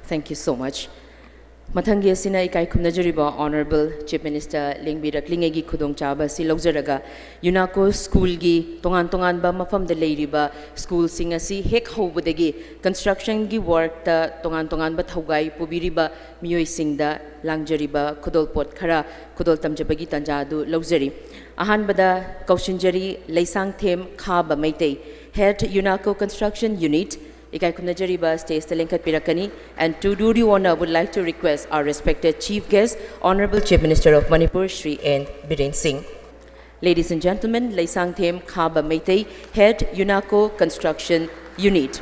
Thank you so much. ꯃꯊꯪꯒꯤ ꯑꯁꯤꯅ ꯏꯀꯥꯏ ꯈꯨꯝꯅꯖꯔꯤꯕ Honourable Chief Minister ꯂꯦꯡꯕꯤꯔꯛꯂꯤꯉꯩꯒꯤ ꯈꯨꯗꯣꯡꯆꯥꯕ ꯑꯁꯤ ꯂꯧꯖꯔꯒ, UNACO Schoolꯒꯤ ꯇꯣꯉꯥꯟ ꯇꯣꯉꯥꯟꯕ ꯃꯐꯝꯗ ꯂꯩꯔꯤꯕ schoolꯁꯤꯡ ꯑꯁꯤ ꯍꯦꯛ ꯍꯧꯕꯗꯒꯤ constructionꯒꯤ workꯇ ꯇꯣꯉꯥꯟ ꯇꯣꯉꯥꯟꯕ ꯊꯧꯒꯥꯏ ꯄꯨꯕꯤꯔꯤꯕ ꯃꯤꯑꯣꯏꯁꯤꯡꯗ ꯂꯥꯡꯖꯔꯤꯕ ꯈꯨꯗꯣꯜꯄꯣꯠ ꯈꯔ ꯈꯨꯗꯣꯜ ꯇꯝꯖꯕꯒꯤ ꯇꯥꯟꯖꯥ ꯑꯗꯨ ꯂꯧꯖꯔꯤ꯫ ꯑꯍꯥꯟꯕꯗ ꯀꯧꯁꯤꯟꯖꯔꯤ ꯂꯩꯁꯥꯡꯊꯦꯝ ꯈꯥꯕ Meitei, Head UNACO Construction Unit, ꯏꯀꯥꯏ ꯈꯨꯝꯅꯖꯔꯤꯕ stageꯇ ꯂꯦꯡꯈꯠꯄꯤꯔꯛꯀꯅꯤ꯫ And to do the honor, would like to request our respected Chief Guest, Honourable Chief Minister of Manipur, Shri N Biren Singh. Ladies and gentlemen, Leisangthem Khaba Meitei, Head UNACO Construction Unit,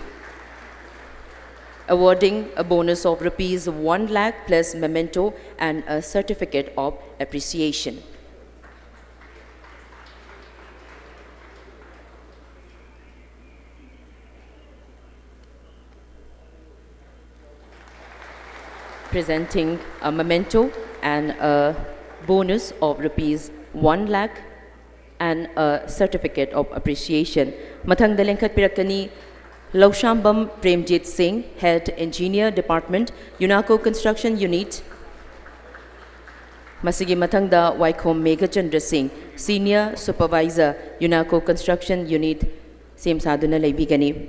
awarding a bonus of rupees one lakh plus memento and a certificate of appreciation. Presenting a memento and a bonus of rupees one lakh and a certificate of appreciation. ꯃꯊꯪꯗ ꯂꯦꯡꯈꯠꯄꯤꯔꯛꯀꯅꯤ ꯂꯧꯁꯥꯝꯕꯝ ꯄ꯭ꯔꯦꯝꯖꯤꯠ ꯁꯤꯡ, Head Engineer Department, UNACO Construction Unit꯫ ꯃꯁꯤꯒꯤ ꯃꯊꯪꯗ ꯋꯥꯏꯈꯣꯝ ꯃꯦꯘꯆꯟꯗ꯭ꯔ ꯁꯤꯡ, Senior Supervisor, UNACO Construction Unit, ꯁꯦꯝ ꯁꯥꯗꯨꯅ ꯂꯩꯕꯤꯒꯅꯤ꯫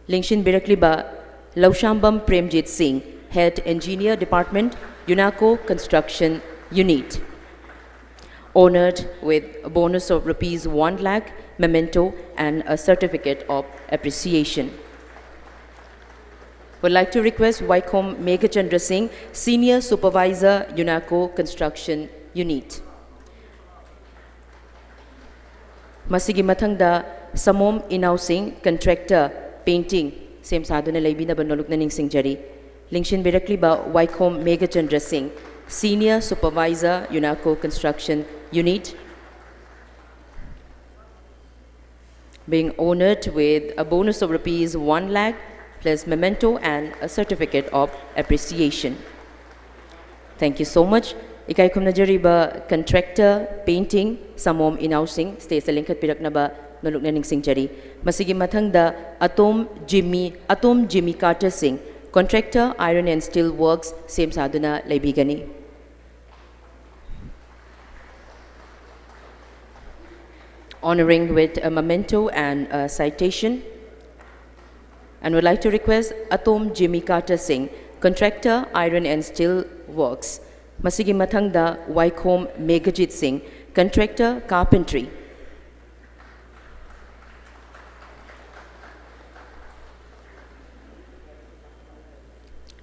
ꯂꯦꯡꯁꯤꯟꯕꯤꯔꯛꯂꯤꯕ ꯂꯧꯁꯥꯝꯕꯝ ꯄ꯭ꯔꯦꯝꯖꯤꯠ ꯁꯤꯡ, Head Engineer Department, UNACO Construction Unit, honored with a bonus of rupees one lakh, memento and a certificate of appreciation. Would like to request Waikhom Meghachandra Singh, Senior Supervisor, UNACO Construction Unit. ꯃꯁꯤꯒꯤ ꯃꯊꯪꯗ ꯁꯃꯣꯝ ꯏꯅꯥꯎꯁꯤꯡ, Contractor, Painting, ꯁꯦꯝ ꯁꯥꯗꯨꯅ ꯂꯩꯕꯤꯅꯕ ꯅꯣꯂꯨꯛꯅ ꯅꯤꯡꯁꯤꯡꯖꯔꯤ꯫ ꯂꯤꯡꯁꯤꯟꯕꯤꯔꯛꯂꯤꯕ ꯋꯥꯏꯈꯣꯝ ꯃꯦꯘꯆꯟꯗ꯭ꯔ ꯁꯤꯡ, Senior Supervisor, UNACO Construction Unit꯫ being honored with a bonus of rupees one lakh plus memento and a certificate of appreciation. Thank you so much. ꯏꯀꯥꯏ ꯈꯨꯝꯅꯖꯔꯤꯕ contractor painting ꯁꯃꯣꯝ ꯏꯅꯥꯎꯁꯤꯡ stage ꯇ ꯂꯤꯡꯈꯠꯄꯤꯔꯛꯅꯕ ꯅꯣꯂꯨꯛꯅ ꯅꯤꯡꯁꯤꯡꯖꯔꯤ꯫ ꯃꯁꯤꯒꯤ ꯃꯊꯪꯗ ꯑꯇꯣꯝ ꯖꯤꯝꯃꯤ, ꯑꯇꯣꯝ ꯖꯤꯝꯃꯤ ꯀꯥꯔꯇꯔ ꯁꯤꯡ, contractor iron and steel works, ꯁꯦꯝ ꯁꯥꯗꯨꯅ ꯂꯩꯕꯤꯒꯅꯤ꯫ Honoring with a memento and a citation. And would like to request Atom Jimmy Carter Singh, contractor, iron and steel works. ꯃꯁꯤꯒꯤ ꯃꯊꯪꯗ ꯋꯥꯏꯈꯣꯝ ꯃꯦꯘꯖꯤꯠ ꯁꯤꯡ, contractor, carpentry.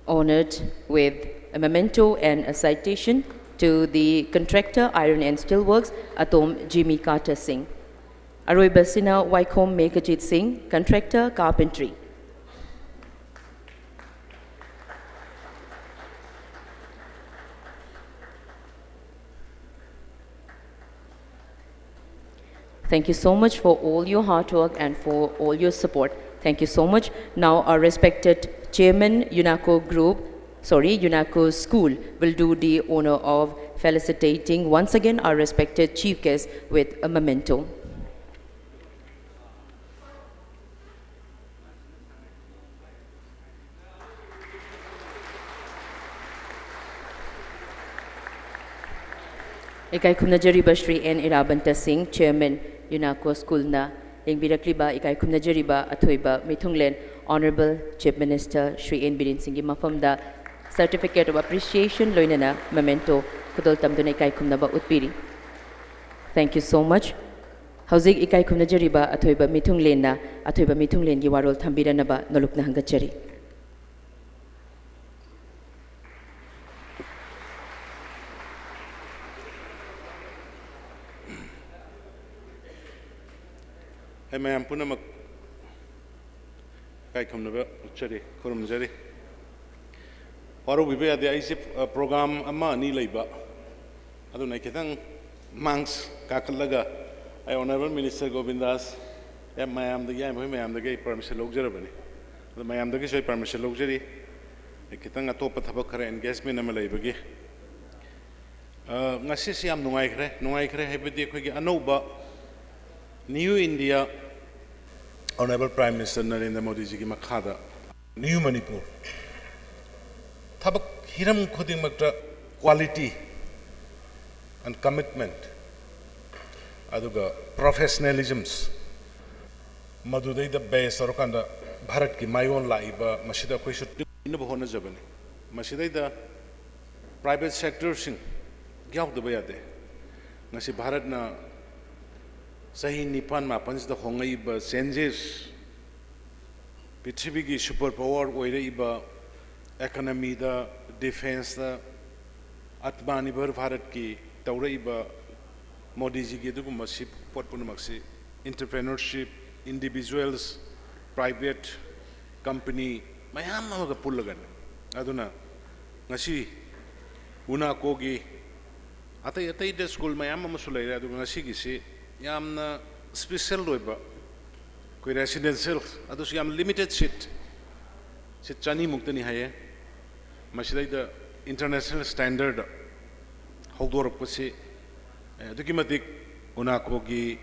Honored with a memento and a citation to the contractor, iron and steel works, Atom Jimmy Carter Singh. ꯑꯔꯣꯏꯕꯁꯤꯅ ꯋꯥꯏꯈꯣꯝ ꯃꯦꯘꯖꯤꯠ ꯁꯤꯡ, contractor, carpentry. Thank you so much for all your hard work and for all your support. Thank you so much. Now, our respected chairman, UNACO Group, sorry, UNACO School, will do the honor of felicitating once again our respected chief guest with a memento. ꯏꯀꯥꯏ ꯈꯨꯝꯅꯖꯔꯤꯕ Shri N ꯏꯔꯥꯕꯟꯇ ꯁꯤꯡ, chairman, UNACO School ꯅ ꯂꯦꯡꯕꯤꯔꯛꯂꯤꯕ ꯏꯀꯥꯏ ꯈꯨꯝꯅꯖꯔꯤꯕ ꯑꯊꯣꯏꯕ ꯃꯤꯊꯨꯡꯂꯦꯟ Honourable Chief Minister Shri N Biren ꯁꯤꯡꯒꯤ ꯃꯐꯝꯗ certificate of appreciation ꯂꯣꯏꯅꯅ memento ꯈꯨꯗꯣꯜ ꯇꯝꯗꯨꯅ ꯏꯀꯥꯏ ꯈꯨꯝꯅꯕ ꯎꯠꯄꯤꯔꯤ꯫ Thank you so much. ꯍꯧꯖꯤꯛ ꯏꯀꯥꯏ ꯈꯨꯝꯅꯖꯔꯤꯕ ꯑꯊꯣꯏꯕ ꯃꯤꯊꯨꯡꯂꯦꯟꯅ ꯑꯊꯣꯏꯕ ꯃꯤꯊꯨꯡꯂꯦꯟꯒꯤ ꯋꯥꯔꯣꯜ ꯊꯝꯕꯤꯔꯅꯕ ꯅꯣꯂꯨꯛꯅ ꯍꯪꯒꯠꯆꯔꯤ꯫ ꯑꯩ ꯃꯌꯥꯝ ꯄꯨꯝꯅꯃꯛ ꯏꯀꯥꯏ ꯈꯨꯝꯅꯕ ꯎꯠꯆꯔꯤ, ꯈꯨꯔꯨꯝꯖꯔꯤ꯫ ꯋꯥꯔꯧꯕꯤꯕ ꯌꯥꯗꯦ, ꯑꯩꯁꯦ, ꯑ, program ꯑꯃ ꯑꯅꯤ ꯂꯩꯕ, ꯑꯗꯨꯅ ꯑꯩ ꯈꯤꯇꯪ ꯃꯥꯡꯁ ꯀꯥꯈꯠꯂꯒ ꯑꯩ Honourable Minister ꯒꯣꯕꯤꯟꯗꯥꯁ ꯃꯌꯥꯝꯗꯒꯤ, ꯌꯥꯏꯃꯈꯣꯏ ꯃꯌꯥꯝꯗꯒꯤ ꯑꯩ ꯄꯔꯃꯤꯁꯟ ꯂꯧꯖꯔꯕꯅꯤ꯫ ꯑꯗꯣ ꯃꯌꯥꯝꯗꯒꯤꯁꯨ ꯑꯩ ꯄꯔꯃꯤꯁꯟ ꯂꯧꯖꯔꯤ꯫ ꯑꯩ ꯈꯤꯇꯪ ꯑꯇꯣꯞꯄ ꯊꯕꯛ ꯈꯔ, ꯑꯦꯡꯒꯦꯖꯃꯦꯟ ꯑꯃ ꯂꯩꯕꯒꯤ꯫ ꯑ, ꯉꯁꯤꯁꯤ ꯌꯥꯝ ꯅꯨꯡꯉꯥꯏꯈ꯭ꯔꯦ꯫ ꯅꯨꯡꯉꯥꯏꯈ꯭ꯔꯦ ꯍꯥꯏꯕꯗꯤ ꯑꯩꯈꯣꯏꯒꯤ ꯑꯅꯧꯕ New India, Honourable Prime Minister Narendra ꯃꯣꯗꯤꯖꯤꯒꯤ ꯃꯈꯥꯗ New Manipur, ꯊꯕꯛ ꯍꯤꯔꯝ ꯈꯨꯗꯤꯡꯃꯛꯇ quality and commitment, ꯑꯗꯨꯒ professionalisms, ꯃꯗꯨꯗꯩꯗ base ꯇꯧꯔꯀꯥꯟꯗ ꯚꯥꯔꯠꯀꯤ ꯃꯥꯌꯣꯟ ꯂꯥꯛꯏꯕ, ꯃꯁꯤꯗ ꯑꯩꯈꯣꯏꯁꯨ ꯇꯤꯟꯅꯕ ꯍꯣꯠꯅꯖꯕꯅꯤ꯫ ꯃꯁꯤꯗꯩꯗ private sectorꯁꯤꯡ ꯌꯥꯎꯗꯕ ꯌꯥꯗꯦ꯫ ꯉꯁꯤ ꯚꯥꯔꯠꯅ ꯆꯍꯤ ꯅꯤꯄꯥꯟ ꯃꯥꯄꯟꯁꯤꯗ ꯍꯣꯡꯉꯛꯏꯕ changes, ꯄ꯭ꯔꯤꯊꯤꯕꯤꯒꯤ super power ꯑꯣꯏꯔꯛꯏꯕ, economyꯗ, defenceꯇ, Atmanirbhar Bharatꯀꯤ ꯇꯧꯔꯛꯏꯕ ꯃꯣꯗꯤꯖꯤꯒꯤ ꯑꯗꯨꯒꯨꯝꯕ ꯁꯤ ꯄꯣꯠ ꯄꯨꯝꯅꯃꯛꯁꯤ entrepreneurship, individuals, private company ꯃꯌꯥꯝ ꯑꯃꯒ ꯄꯨꯜꯂꯒꯅꯤ꯫ ꯑꯗꯨꯅ ꯉꯁꯤ UNACOꯒꯤ ꯑꯇꯩ ꯑꯇꯩꯗ school ꯃꯌꯥꯝ ꯑꯃꯁꯨ ꯂꯩꯔꯦ, ꯑꯗꯨꯒ ꯉꯁꯤꯒꯤꯁꯤ ꯌꯥꯝꯅ special ꯑꯣꯏꯕ, ꯑꯩꯈꯣꯏ residential, ꯑꯗꯨꯁꯨ ꯌꯥꯝ limited seat, seat ꯆꯅꯤꯃꯨꯛꯇꯅꯤ ꯍꯥꯏꯌꯦ꯫ ꯃꯁꯤꯗꯩꯗ international standard ꯍꯧꯗꯣꯔꯛꯄꯁꯤ, ꯑꯦ, ꯑꯗꯨꯛꯀꯤ ꯃꯇꯤꯛ UNACOꯒꯤ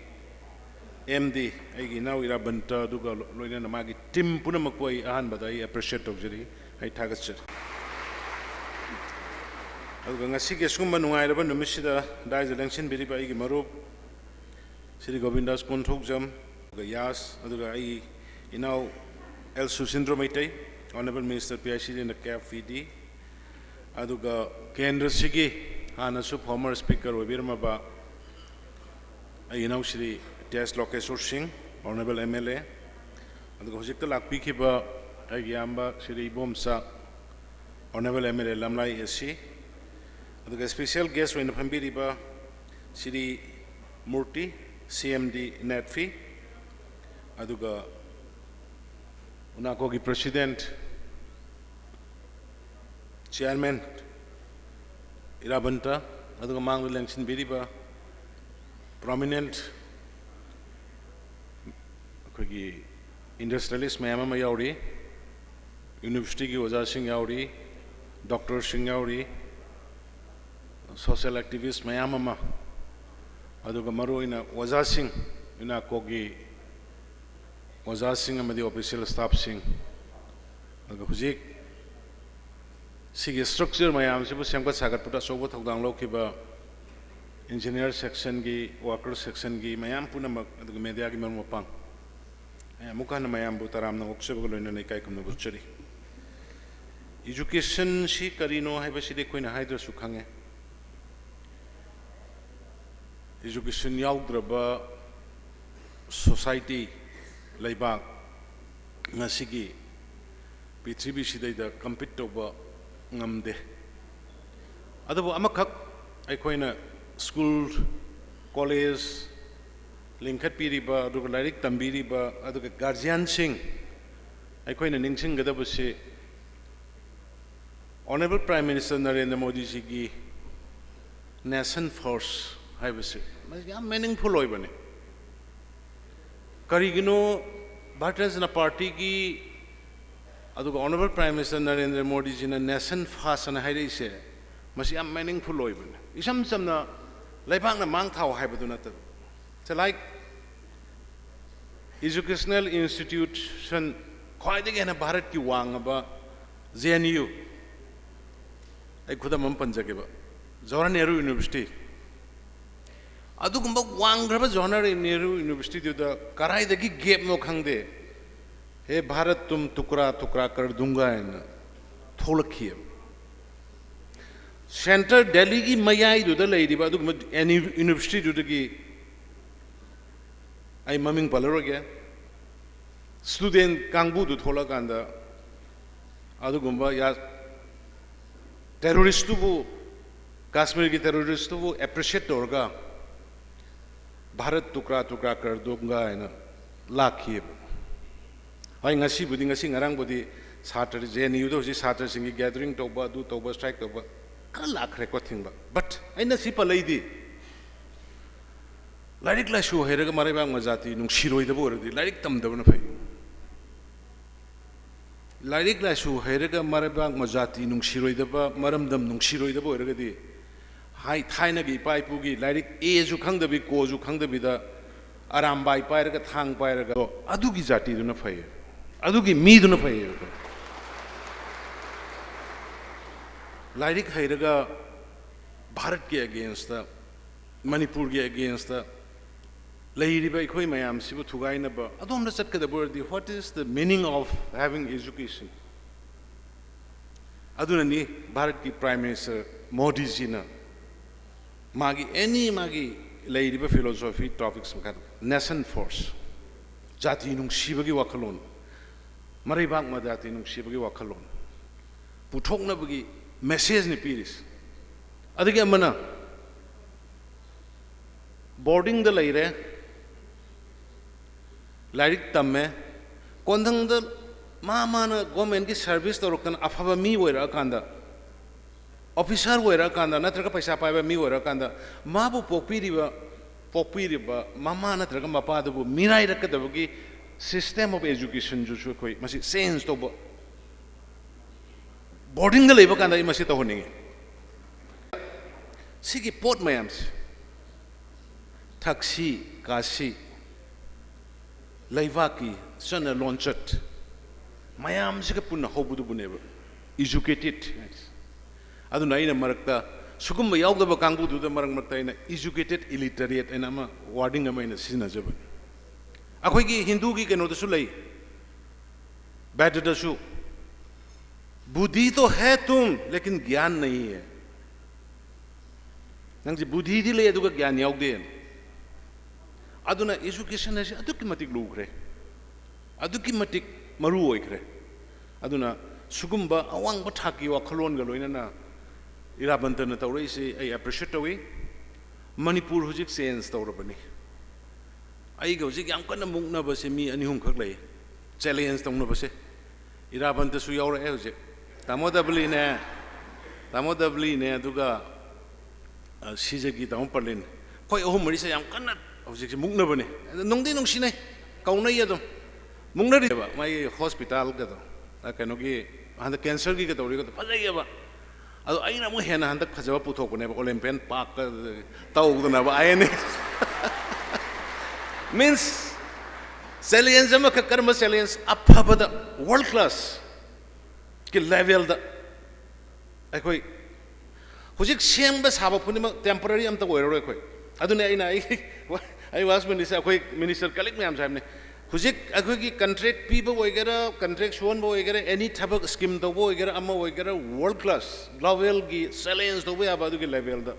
MD, ꯑꯩꯒꯤ ꯏꯅꯥꯎ ꯏꯔꯥꯕꯟꯇ, ꯑꯗꯨꯒ ꯂꯣꯏꯅꯅ ꯃꯥꯒꯤ team ꯄꯨꯝꯅꯃꯛꯄꯨ ꯑꯩ ꯑꯍꯥꯟꯕꯗ ꯑꯩ appreciate ꯇꯧꯖꯔꯤ, ꯑꯩ ꯊꯥꯒꯠꯆꯔꯤ꯫ ꯑꯗꯨꯒ ꯉꯁꯤꯒꯤ ꯑꯁꯤꯒꯨꯝꯕ ꯅꯨꯡꯉꯥꯏꯔꯕ ꯅꯨꯃꯤꯠꯁꯤꯗ ꯗꯥꯏꯁꯗ ꯂꯦꯡꯁꯤꯟꯕꯤꯔꯤꯕ ꯑꯩꯒꯤ ꯃꯔꯨꯞ ꯁ꯭ꯔꯤ ꯒꯣꯕꯤꯟꯗꯥꯁ ꯀꯣꯟꯊꯧꯖꯝ, ꯑꯗꯨꯒ ꯌꯥꯁ, ꯑꯗꯨꯒ ꯑꯩ ꯏꯅꯥꯎ L Susindro Meitei, Honourable Minister PICD and CAFPD, ꯑꯗꯨꯒ ꯀꯦꯟꯗ꯭ꯔꯁꯤꯒꯤ ꯍꯥꯟꯅꯁꯨ former speaker ꯑꯣꯏꯕꯤꯔꯝꯃꯕ ꯑꯩ ꯏꯅꯥꯎ ꯁ꯭ꯔꯤ ꯇꯤ ꯑꯦꯁ ꯂꯣꯀꯦꯁꯣꯔ ꯁꯤꯡ, Honourable MLA, ꯑꯗꯨꯒ ꯍꯧꯖꯤꯛꯇ ꯂꯥꯛꯄꯤꯈꯤꯕ ꯑꯩꯒꯤ ꯏꯌꯥꯝꯕ Shri Ibomcha, Honourable MLA ꯂꯝꯂꯥꯏ AC, ꯑꯗꯨꯒ special guest ꯑꯣꯏꯅ ꯐꯝꯕꯤꯔꯤꯕ ꯁ꯭ꯔꯤ ꯃꯨꯔꯇꯤ, CMD NADFI, ꯑꯗꯨꯒ UNACOꯒꯤ President, Chairman ꯏꯔꯥꯕꯟꯇ, ꯑꯗꯨꯒ ꯃꯥꯡꯗ ꯂꯦꯡꯁꯤꯟꯕꯤꯔꯤꯕ prominent ꯑꯩꯈꯣꯏꯒꯤ ꯏꯟꯗꯁꯇ꯭ꯔꯤꯌꯦꯂꯤꯁ ꯃꯌꯥꯝ ꯑꯃ ꯌꯥꯎꯔꯤ, ꯌꯨꯅꯤꯚꯔꯁꯤꯇꯤꯒꯤ ꯑꯣꯖꯥꯁꯤꯡ ꯌꯥꯎꯔꯤ, ꯗꯣꯛꯇꯔꯁꯤꯡ ꯌꯥꯎꯔꯤ, ꯁꯣꯁꯤꯌꯦꯜ ꯑꯦꯛꯇꯤꯚꯤꯁ ꯃꯌꯥꯝ ꯑꯃ, ꯑꯗꯨꯒ ꯃꯔꯨꯑꯣꯏꯅ ꯑꯣꯖꯥꯁꯤꯡ, ꯌꯨꯅꯥꯀꯣꯒꯤ ꯑꯣꯖꯥꯁꯤꯡ ꯑꯃꯗꯤ ꯑꯣꯐꯤꯁꯤꯌꯦꯜ ꯁ꯭ꯇꯥꯐꯁꯤꯡ, ꯑꯗꯨꯒ ꯍꯧꯖꯤꯛ ꯁꯤꯒꯤ ꯁ꯭ꯇ꯭ꯔꯛꯆꯔ ꯃꯌꯥꯝꯁꯤꯕꯨ ꯁꯦꯝꯒꯠ ꯁꯥꯒꯠꯄꯗ ꯑꯆꯧꯕ ꯊꯧꯗꯥꯡ ꯂꯧꯈꯤꯕ ꯏꯟꯖꯤꯅꯤꯌꯔ ꯁꯦꯛꯁꯟꯒꯤ, ꯋꯥꯔꯀꯔ ꯁꯦꯛꯁꯟꯒꯤ ꯃꯌꯥꯝ ꯄꯨꯝꯅꯃꯛ, ꯑꯗꯨꯒ ꯃꯦꯗꯤꯌꯥꯒꯤ ꯃꯔꯨꯞ ꯃꯄꯥꯡ, ꯑꯩ ꯑꯃꯨꯛ ꯍꯟꯅ ꯃꯌꯥꯝꯕꯨ ꯇꯔꯥꯝꯅ ꯑꯣꯛꯆꯕꯒ ꯂꯣꯏꯅꯅ ꯏꯀꯥꯏ ꯈꯨꯝꯅꯕ ꯎꯠꯆꯔꯤ꯫ ꯏꯖꯨꯀꯦꯁꯟꯁꯤ ꯀꯔꯤꯅꯣ ꯍꯥꯏꯕꯁꯤꯗꯤ ꯑꯩꯈꯣꯏꯅ ꯍꯥꯏꯗ꯭ꯔꯁꯨ ꯈꯪꯉꯦ꯫ ꯏꯖꯨꯀꯦꯁꯟ ꯌꯥꯎꯗ꯭ꯔꯕ ꯁꯣꯁꯥꯏꯇꯤ, ꯂꯩꯕꯥꯛ ꯉꯁꯤꯒꯤ ꯄ꯭ꯔꯤꯊꯤꯕꯤꯁꯤꯗꯩꯗ ꯀꯝꯄꯤꯠ ꯇꯧꯕ ꯉꯝꯗꯦ꯫ ꯑꯗꯨꯕꯨ ꯑꯃꯈꯛ ꯑꯩꯈꯣꯏꯅ ꯁ꯭ꯀꯨꯜ, ꯀꯣꯂꯦꯖ ꯂꯤꯡꯈꯠꯄꯤꯔꯤꯕ, ꯑꯗꯨꯒ ꯂꯥꯏꯔꯤꯛ ꯇꯝꯕꯤꯔꯤꯕ, ꯑꯗꯨꯒ ꯒꯥꯔꯖꯤꯌꯥꯟꯁꯤꯡ, ꯑꯩꯈꯣꯏꯅ ꯅꯤꯡꯁꯤꯡꯒꯗꯕꯁꯤ Honourable Prime Minister ꯅꯔꯦꯟꯗ꯭ꯔ ꯃꯣꯗꯤꯖꯤꯒꯤ ꯅꯦꯁꯟ ꯐꯥꯔꯁ ꯍꯥꯏꯕꯁꯤ ꯃꯁꯤ ꯌꯥꯝ ꯃꯤꯅꯤꯡꯐꯨꯜ ꯑꯣꯏꯕꯅꯤ꯫ ꯀꯔꯤꯒꯤꯅꯣ ꯚꯥꯔꯇꯤꯌ ꯖꯅꯇꯥ ꯄꯥꯔꯇꯤꯒꯤ ꯑꯗꯨꯒ Honourable Prime Minister ꯅꯔꯦꯟꯗ꯭ꯔ ꯃꯣꯗꯤꯖꯤꯅ ꯅꯦꯁꯟ ꯐꯥꯔꯁ ꯑꯅ ꯍꯥꯏꯔꯛꯏꯁꯦ? ꯃꯁꯤ ꯌꯥꯝ ꯃꯤꯅꯤꯡꯐꯨꯜ ꯑꯣꯏꯕꯅꯤ꯫ ꯏꯁꯝ ꯆꯝꯅ ꯂꯩꯕꯥꯛꯅ ꯃꯥꯡ ꯊꯥꯎ ꯍꯥꯏꯕꯗꯨ ꯅꯠꯇꯕ, ꯁꯦ, ꯂꯥꯏꯛ ꯏꯖꯨꯀꯦꯁꯅꯦꯜ ꯏꯟꯁꯇꯤꯇ꯭ꯌꯨꯁꯟ ꯈ꯭ꯋꯥꯏꯗꯒꯤ ꯍꯦꯟꯅ ꯚꯥꯔꯠꯀꯤ ꯋꯥꯡꯉꯕ ꯖꯦ ꯑꯦꯟ ꯌꯨ, ꯑꯩ ꯈꯨꯗꯝ ꯑꯃ ꯄꯟꯖꯒꯦꯕ, ꯖꯋꯥꯍꯔꯂꯥꯜ ꯅꯦꯍꯔꯨ ꯌꯨꯅꯤꯚꯔꯁꯤꯇꯤ, ꯑꯗꯨꯒꯨꯝꯕ ꯋꯥꯡꯈ꯭ꯔꯕ ꯖꯋꯥꯍꯔꯂꯥꯜ ꯅꯦꯍꯔꯨ ꯌꯨꯅꯤꯚꯔꯁꯤꯇꯤꯗꯨꯗ ꯀꯗꯥꯏꯗꯒꯤ ꯒꯦꯞꯅꯣ ꯈꯪꯗꯦ, "ꯍꯦ ꯚꯥꯔꯠ, ꯇꯨꯝ ꯇꯨꯀ꯭ꯔꯥ ꯇꯨꯀ꯭ꯔꯥ ꯀꯔ ꯗꯨꯡꯒꯥ" ꯍꯥꯏꯅ ꯊꯣꯛꯂꯛꯈꯤꯑꯕ꯫ ꯁꯦꯟꯇꯔ ꯗꯦꯜꯂꯤꯒꯤ ꯃꯌꯥꯏꯗꯨꯗ ꯂꯩꯔꯤꯕ ꯑꯗꯨꯒꯨꯝꯕ ꯑꯦꯅꯤ ꯌꯨꯅꯤꯚꯔꯁꯤꯇꯤꯗꯨꯗꯒꯤ, ꯑꯩ ꯃꯃꯤꯡ ꯄꯜꯂꯔꯣꯏꯒꯦ, ꯁ꯭ꯇꯨꯗꯦꯟ ꯀꯥꯡꯕꯨꯗꯨ ꯊꯣꯛꯂꯛꯀꯥꯟꯗ ꯑꯗꯨꯒꯨꯝꯕ ꯌꯥ-, ꯇꯦꯔꯣꯔꯤꯁꯇꯨꯕꯨ, ꯀꯥꯁꯃꯤꯔꯒꯤ ꯇꯦꯔꯣꯔꯤꯁꯇꯨꯕꯨ ꯑꯦꯄ꯭ꯔꯤꯁꯤꯌꯦꯠ ꯇꯧꯔꯒ "ꯚꯥꯔꯠ ꯇꯨꯀ꯭ꯔꯥ ꯇꯨꯀ꯭ꯔꯥ ꯀꯔ ꯗꯨꯡꯒꯥ" ꯍꯥꯏꯅ ꯂꯥꯛꯈꯤꯑꯕ꯫ ꯍꯣꯏ, ꯉꯁꯤꯕꯨꯗꯤ, ꯉꯁꯤ ꯉꯔꯥꯡꯕꯨꯗꯤ ꯁꯥꯇ꯭ꯔ, ꯖꯦ ꯑꯦꯟ ꯌꯨꯗ ꯍꯧꯖꯤꯛ ꯁꯥꯇ꯭ꯔꯁꯤꯡꯒꯤ ꯒꯦꯗꯔꯤꯡ ꯇꯧꯕ, ꯑꯗꯨ ꯇꯧꯕ, ꯁ꯭ꯇ꯭ꯔꯥꯏꯛ ꯇꯧꯕ ꯈꯔ ꯂꯥꯛꯈ꯭ꯔꯦꯀꯣ ꯊꯤꯡꯕ꯫ ꯕꯠ ꯑꯩꯅ ꯁꯤ ꯄꯜꯂꯛꯏꯗꯤ, ꯂꯥꯏꯔꯤꯛ ꯂꯥꯏꯁꯨ ꯍꯩꯔꯒ ꯃꯔꯩꯕꯥꯛ ꯃꯖꯥꯇꯤ ꯅꯨꯡꯁꯤꯔꯣꯏꯗꯕ ꯑꯣꯏꯔꯗꯤ ꯂꯥꯏꯔꯤꯛ ꯇꯝꯗꯕꯅ ꯐꯩ꯫ ꯂꯥꯏꯔꯤꯛ ꯂꯥꯏꯁꯨ ꯍꯩꯔꯒ ꯃꯔꯩꯕꯥꯛ ꯃꯖꯥꯇꯤ ꯅꯨꯡꯁꯤꯔꯣꯏꯗꯕ, ꯃꯔꯝꯗꯝ ꯅꯨꯡꯁꯤꯔꯣꯏꯗꯕ ꯑꯣꯏꯔꯒꯗꯤ, ꯍꯥꯏ, ꯊꯥꯏꯅꯒꯤ ꯏꯄꯥ ꯏꯄꯨꯒꯤ ꯂꯥꯏꯔꯤꯛ ꯑꯦꯁꯨ ꯈꯪꯗꯕꯤ, ꯀꯣꯁꯨ ꯈꯪꯗꯕꯤꯗ ꯑꯔꯥꯝꯕꯥꯏ ꯄꯥꯏꯔꯒ, ꯊꯥꯡ ꯄꯥꯏꯔꯒ, ꯑꯗꯨꯒꯤ ꯖꯥꯇꯤꯗꯨꯅ ꯐꯩ, ꯑꯗꯨꯒꯤ ꯃꯤꯗꯨꯅ ꯐꯩꯌꯦꯕ꯫ ꯂꯥꯏꯔꯤꯛ ꯍꯩꯔꯒ ꯚꯥꯔꯠꯀꯤ against ꯇ, ꯃꯅꯤꯄꯨꯔꯒꯤ against ꯇ ꯂꯩꯔꯤꯕ ꯑꯩꯈꯣꯏ ꯃꯌꯥꯝꯁꯤꯕꯨ ꯊꯨꯒꯥꯏꯅꯕ ꯑꯗꯣꯝꯗ ꯆꯠꯀꯗꯕ ꯑꯣꯏꯔꯗꯤ, what is the meaning of having education? ꯑꯗꯨꯅꯅꯤ ꯚꯥꯔꯠꯀꯤ Prime Minister ꯃꯣꯗꯤꯖꯤꯅ ꯃꯥꯒꯤ any ꯃꯥꯒꯤ ꯂꯩꯔꯤꯕ philosophy topics ꯃꯈꯥꯗ nation first, ꯖꯥꯇꯤ ꯅꯨꯡꯁꯤꯕꯒꯤ ꯋꯥꯈꯜꯂꯣꯟ, ꯃꯔꯩꯕꯥꯛ ꯃꯖꯥꯇꯤ ꯅꯨꯡꯁꯤꯕꯒꯤ ꯋꯥꯈꯜꯂꯣꯟ ꯄꯨꯊꯣꯛꯅꯕꯒꯤ message ꯅꯤ ꯄꯤꯔꯤꯁꯦ꯫ ꯑꯗꯒꯤ ꯑꯃꯅ, boarding ꯗ ꯂꯩꯔꯦ, ꯂꯥꯏꯔꯤꯛ ꯇꯝꯃꯦ, ꯀꯣꯟꯊꯪꯗ ꯃꯥ ꯃꯥꯅ government ꯀꯤ service ꯇꯧꯔꯛꯇꯅ ꯑꯐꯕ ꯃꯤ ꯑꯣꯏꯔꯛꯑꯀꯥꯟꯗ, officer ꯑꯣꯏꯔꯛꯑꯀꯥꯟꯗ, ꯅꯠꯇ꯭ꯔꯒ ꯄꯩꯁꯥ ꯄꯥꯏꯕ ꯃꯤ ꯑꯣꯏꯔꯛꯑꯀꯥꯟꯗ, ꯃꯥꯕꯨ ꯄꯣꯛꯄꯤꯔꯤꯕ, ꯄꯣꯛꯄꯤꯔꯤꯕ ꯃꯃꯥ ꯅꯠꯇ꯭ꯔꯒ ꯃꯄꯥꯗꯨꯕꯨ ꯃꯤꯔꯥꯏꯔꯛꯀꯗꯕꯒꯤ system of education ꯗꯨꯁꯨ ꯑꯩꯈꯣꯏ ꯃꯁꯤ change ꯇꯧꯕ꯫ Boarding ꯗ ꯂꯩꯕ ꯀꯥꯟꯗ ꯑꯩ ꯃꯁꯤ ꯇꯧꯍꯟꯅꯤꯡꯉꯤ꯫ ꯁꯤꯒꯤ ꯄꯣꯠ ꯃꯌꯥꯝꯁꯦ, ꯊꯛꯁꯤ ꯈꯥꯁꯤ, ꯂꯩꯕꯥꯛꯀꯤ ꯆꯠꯅ ꯂꯣꯟꯆꯠ ꯃꯌꯥꯝꯁꯤꯒ ꯄꯨꯟꯅ ꯍꯧꯕꯗꯨꯕꯨꯅꯦꯕ educated ꯍꯥꯏꯁꯦ꯫ ꯑꯗꯨꯅ ꯑꯩꯅ ꯃꯔꯛꯇ ꯁꯤꯒꯨꯝꯕ ꯌꯥꯎꯗꯕ ꯀꯥꯡꯕꯨꯗꯨꯗ ꯃꯔꯛ ꯃꯔꯛꯇ ꯑꯩꯅ educated illiterate ꯍꯥꯏꯅ ꯑꯃ wording ꯑꯃ ꯑꯩꯅ ꯁꯤꯖꯤꯟꯅꯖꯕꯅꯤ꯫ ꯑꯩꯈꯣꯏꯒꯤ ꯍꯤꯟꯗꯨꯒꯤ ꯀꯩꯅꯣꯗꯁꯨ ꯂꯩ, ꯕꯦꯗꯗꯁꯨ, "बुद्धि तो है तुम, लेकिन ज्ञान नहीं है"꯫ ꯅꯪꯁꯦ ꯕꯨꯙꯤꯗꯤ ꯂꯩ, ꯑꯗꯨꯒ ꯒ꯭ꯌꯥꯟ ꯌꯥꯎꯗꯦ꯫ ꯑꯗꯨꯅ education ꯍꯥꯏꯁꯦ ꯑꯗꯨꯛꯀꯤ ꯃꯇꯤꯛ ꯂꯨꯈ꯭ꯔꯦ, ꯑꯗꯨꯛꯀꯤ ꯃꯇꯤꯛ ꯃꯔꯨ ꯑꯣꯏꯈ꯭ꯔꯦ꯫ ꯑꯗꯨꯅ ꯁꯤꯒꯨꯝꯕ ꯑꯋꯥꯡꯕ ꯊꯥꯛꯀꯤ ꯋꯥꯈꯜꯂꯣꯟꯒ ꯂꯣꯏꯅꯅ ꯏꯔꯥꯕꯟꯇꯅ ꯇꯧꯔꯛꯏꯁꯤ ꯑꯩ appreciate ꯇꯧꯏ꯫ ꯃꯅꯤꯄꯨꯔ ꯍꯧꯖꯤꯛ change ꯇꯧꯔꯕꯅꯤ꯫ ꯑꯩꯒ ꯍꯧꯖꯤꯛ ꯌꯥꯝ ꯀꯟꯅ ꯃꯨꯛꯅꯕꯁꯦ ꯃꯤ ꯑꯅꯤ ꯑꯍꯨꯝꯈꯛ ꯂꯩ, challenge ꯇꯧꯅꯕꯁꯦ꯫ ꯏꯔꯥꯕꯟꯇꯁꯨ ꯌꯥꯎꯔꯛꯑꯦ ꯍꯧꯖꯤꯛ, ꯇꯥꯃꯣ ꯗꯕꯂꯤꯅꯦ, ꯇꯥꯃꯣ ꯗꯕꯂꯤꯅꯦ, ꯑꯗꯨꯒ, ꯑ, ꯁꯤꯖꯒꯤ ꯇꯥꯃꯣ ꯄꯔꯂꯤꯟ꯫ ꯑꯩꯈꯣꯏ ꯑꯍꯨꯝ ꯃꯔꯤꯁꯦ ꯌꯥꯝ ꯀꯟꯅ ꯍꯧꯖꯤꯛꯁꯦ ꯃꯨꯛꯅꯕꯅꯦ꯫ ꯑꯗ ꯅꯨꯡꯗꯤ ꯅꯨꯡꯁꯤꯅꯩ, ꯀꯧꯅꯩ ꯑꯗꯨꯝ꯫ ꯃꯨꯛꯅꯔꯤꯕ ꯃꯥꯒꯤ ꯍꯣꯁꯄꯤꯇꯥꯜꯒꯗꯣ, ꯑ, ꯀꯩꯅꯣꯒꯤ ꯍꯟꯗꯛ ꯀꯦꯟꯁꯔꯒꯤꯒ ꯇꯧꯔꯤꯒꯗꯣ ꯐꯖꯩꯌꯦꯕ꯫ ꯑꯗꯣ ꯑꯩꯅ ꯑꯃꯨꯛ ꯍꯦꯟꯅ ꯍꯟꯗꯛ ꯐꯖꯕ ꯄꯨꯊꯣꯛꯄꯅꯦꯕ, ꯑꯣꯂꯦꯝꯄꯤꯌꯥꯟ ꯄꯥꯔꯛꯀ ꯇꯧꯗꯅꯕ, ꯑꯥꯏ ꯑꯦꯟ ꯑꯦ꯫ ꯃꯤꯟꯁ, ꯆꯦꯂꯦꯟꯖ ꯑꯃꯈꯛ, ꯀꯔꯝꯕ ꯆꯦꯂꯦꯟꯖ? ꯑꯐꯕꯗ, ꯋꯥꯔꯜ ꯀ꯭ꯂꯥꯁꯀꯤ ꯂꯦꯚꯦꯜꯗ꯫ ꯑꯩꯈꯣꯏ ꯍꯧꯖꯤꯛ ꯁꯦꯝꯕ ꯁꯥꯕ ꯈꯨꯗꯤꯡꯃꯛ ꯇꯦꯝꯄꯔꯔꯤ ꯑꯝꯇ ꯑꯣꯏꯔꯔꯣꯏ ꯑꯩꯈꯣꯏ꯫ ꯑꯗꯨꯅꯦ ꯑꯩꯅ ꯑꯩ, ꯑꯩ ꯋꯥꯁ ꯃꯤꯅꯤꯁꯇꯔ, ꯑꯩꯈꯣꯏ ꯃꯤꯅꯤꯁꯇꯔ ꯀꯂꯤꯛ ꯃꯌꯥꯝꯁꯦ ꯍꯥꯏꯕꯅꯦ, ꯍꯧꯖꯤꯛ ꯑꯩꯈꯣꯏꯒꯤ ꯀꯟꯇ꯭ꯔꯦꯛ ꯄꯤꯕ ꯑꯣꯏꯒꯦꯔꯥ, ꯀꯟꯇ꯭ꯔꯦꯛ ꯁꯨꯍꯟꯕ ꯑꯣꯏꯒꯦꯔꯥ, ꯑꯦꯅꯤ ꯊꯕꯛ ꯁ꯭ꯀꯤꯝ ꯇꯧꯕ ꯑꯣꯏꯒꯦꯔꯥ, ꯑꯃ ꯑꯣꯏꯒꯦꯔꯥ, ꯋꯥꯔꯜ ꯀ꯭ꯂꯥꯁ ꯒ꯭ꯂꯣꯕꯦꯜꯒꯤ ꯆꯦꯂꯦꯟꯖ ꯇꯧꯕ ꯌꯥꯕ ꯑꯗꯨꯒꯤ ꯂꯦꯚꯦꯜꯗ,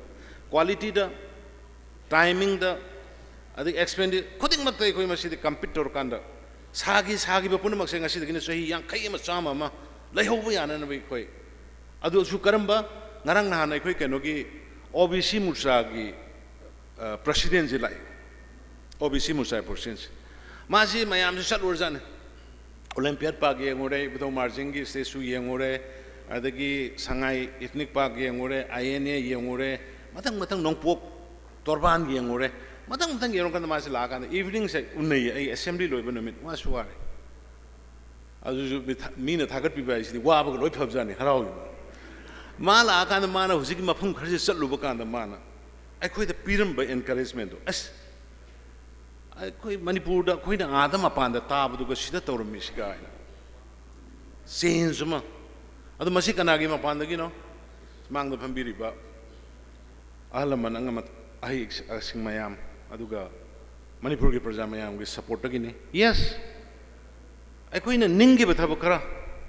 ꯀ꯭ꯋꯥꯂꯤꯇꯤꯗ, ꯇꯥꯏꯃꯤꯡꯗ, ꯑꯗꯒꯤ ꯑꯦꯛꯁꯄꯦꯟꯗꯤ ꯈꯨꯗꯤꯡꯃꯛꯇ ꯑꯩꯈꯣꯏ ꯃꯁꯤꯗꯤ ꯀꯝꯄꯤꯠ ꯇꯧꯔꯀꯥꯟꯗ ꯁꯥꯒꯤ, ꯁꯥꯈꯤꯕ ꯄꯨꯝꯅꯃꯛꯁꯦ ꯉꯁꯤꯗꯒꯤꯅ ꯆꯍꯤ ꯌꯥꯡꯈꯩ ꯑꯃ, ꯆꯥꯝꯃ ꯑꯃ ꯂꯩꯍꯧꯕ ꯌꯥꯅꯅꯕ ꯑꯩꯈꯣꯏ꯫ ꯑꯗꯨꯁꯨ ꯀꯔꯝꯕ? ꯉꯔꯥꯡ ꯅꯍꯥꯟ ꯑꯩꯈꯣꯏ ꯀꯩꯅꯣꯒꯤ ꯑꯣ ꯕꯤ ꯁꯤ ꯃꯣꯔꯆꯥꯒꯤ, ꯑ, ꯄ꯭ꯔꯁꯤꯗꯦꯟꯁꯤ ꯂꯥꯛꯏ꯫ ꯑꯣ ꯕꯤ ꯁꯤ ꯃꯣꯔꯆꯥꯒꯤ ꯄ꯭ꯔꯁꯤꯗꯦꯟꯁꯤ꯫ ꯃꯥꯁꯤ ꯃꯌꯥꯝꯁꯤ ꯆꯠꯂꯨꯔꯖꯥꯠꯅꯤ꯫ ꯑꯣꯂꯦꯝꯄꯤꯌꯥꯠ ꯄꯥꯔꯛ ꯌꯦꯡꯉꯨꯔꯦ, ꯏꯕꯨꯙꯧ ꯃꯥꯔꯖꯤꯡꯒꯤ ꯁ꯭ꯇꯦꯆꯨ ꯌꯦꯡꯉꯨꯔꯦ, ꯑꯗꯒꯤ ꯁꯉꯥꯏ ꯏꯊꯅꯤꯛ ꯄꯥꯔꯛ ꯌꯦꯡꯉꯨꯔꯦ, ꯑꯥꯏ ꯑꯦꯟ ꯑꯦ ꯌꯦꯡꯉꯨꯔꯦ, ꯃꯊꯪ ꯃꯊꯪ ꯅꯣꯡꯄꯣꯛ ꯇꯣꯔꯕꯥꯟ ꯌꯦꯡꯉꯨꯔꯦ, ꯃꯊꯪ ꯃꯊꯪ ꯌꯦꯡꯉꯨꯔꯀꯥꯟꯗ ꯃꯥꯁꯤ ꯂꯥꯛꯑꯀꯥꯟꯗ ꯏꯚꯤꯅꯤꯡꯁꯦ ꯎꯅꯩꯌꯦ꯫ ꯑꯩ ꯑꯦꯁꯦꯝꯕ꯭ꯂꯤ ꯂꯣꯏꯕ ꯅꯨꯃꯤꯠ, ꯋꯥꯁꯨ ꯋꯥꯔꯦ꯫ ꯑꯗꯨꯁꯨ ꯃꯤ ꯊꯥ-, ꯃꯤꯅ ꯊꯥꯒꯠꯄꯤꯕ ꯍꯥꯏꯁꯤꯗꯤ ꯋꯥꯕꯒ ꯂꯣꯏ ꯐꯕꯖꯥꯠꯅꯤ, ꯍꯔꯥꯎꯏ꯫ ꯃꯥ ꯂꯥꯛꯑꯀꯥꯟꯗ ꯃꯥꯅ ꯍꯧꯖꯤꯛꯀꯤ ꯃꯐꯝ ꯈꯔꯁꯤ ꯆꯠꯂꯨꯕ ꯀꯥꯟꯗ ꯃꯥꯅ ꯑꯩꯈꯣꯏꯗ ꯄꯤꯔꯝꯕ ꯑꯦꯟꯀꯔꯦꯖꯃꯦꯟꯗꯣ, ꯑꯁ, ꯑꯩꯈꯣꯏ ꯃꯅꯤꯄꯨꯔꯗ ꯑꯩꯈꯣꯏꯅ ꯑꯥꯗ ꯃꯄꯥꯟꯗ ꯇꯥꯕꯗꯨꯒ ꯁꯤꯗ ꯇꯧꯔꯝꯃꯤꯁꯤꯒ ꯍꯥꯏꯅ ꯆꯦꯟꯖ ꯑꯃ꯫ ꯑꯗꯨ ꯃꯁꯤ ꯀꯅꯥꯒꯤ ꯃꯄꯥꯟꯗꯒꯤꯅꯣ? ꯃꯥꯡꯗ ꯐꯝꯕꯤꯔꯤꯕ ꯑꯍꯜ ꯂꯃꯟ, ꯑꯉꯝ ꯑꯍꯩꯁꯤꯡ ꯃꯌꯥꯝ, ꯑꯗꯨꯒ ꯃꯅꯤꯄꯨꯔꯒꯤ ꯄ꯭ꯔꯖꯥ ꯃꯌꯥꯝꯒꯤ ꯁꯄꯣꯔꯠꯇꯒꯤꯅꯤ꯫ ꯌꯦꯁ, ꯑꯩꯈꯣꯏꯅ ꯅꯤꯡꯈꯤꯕ ꯊꯕꯛ ꯈꯔ,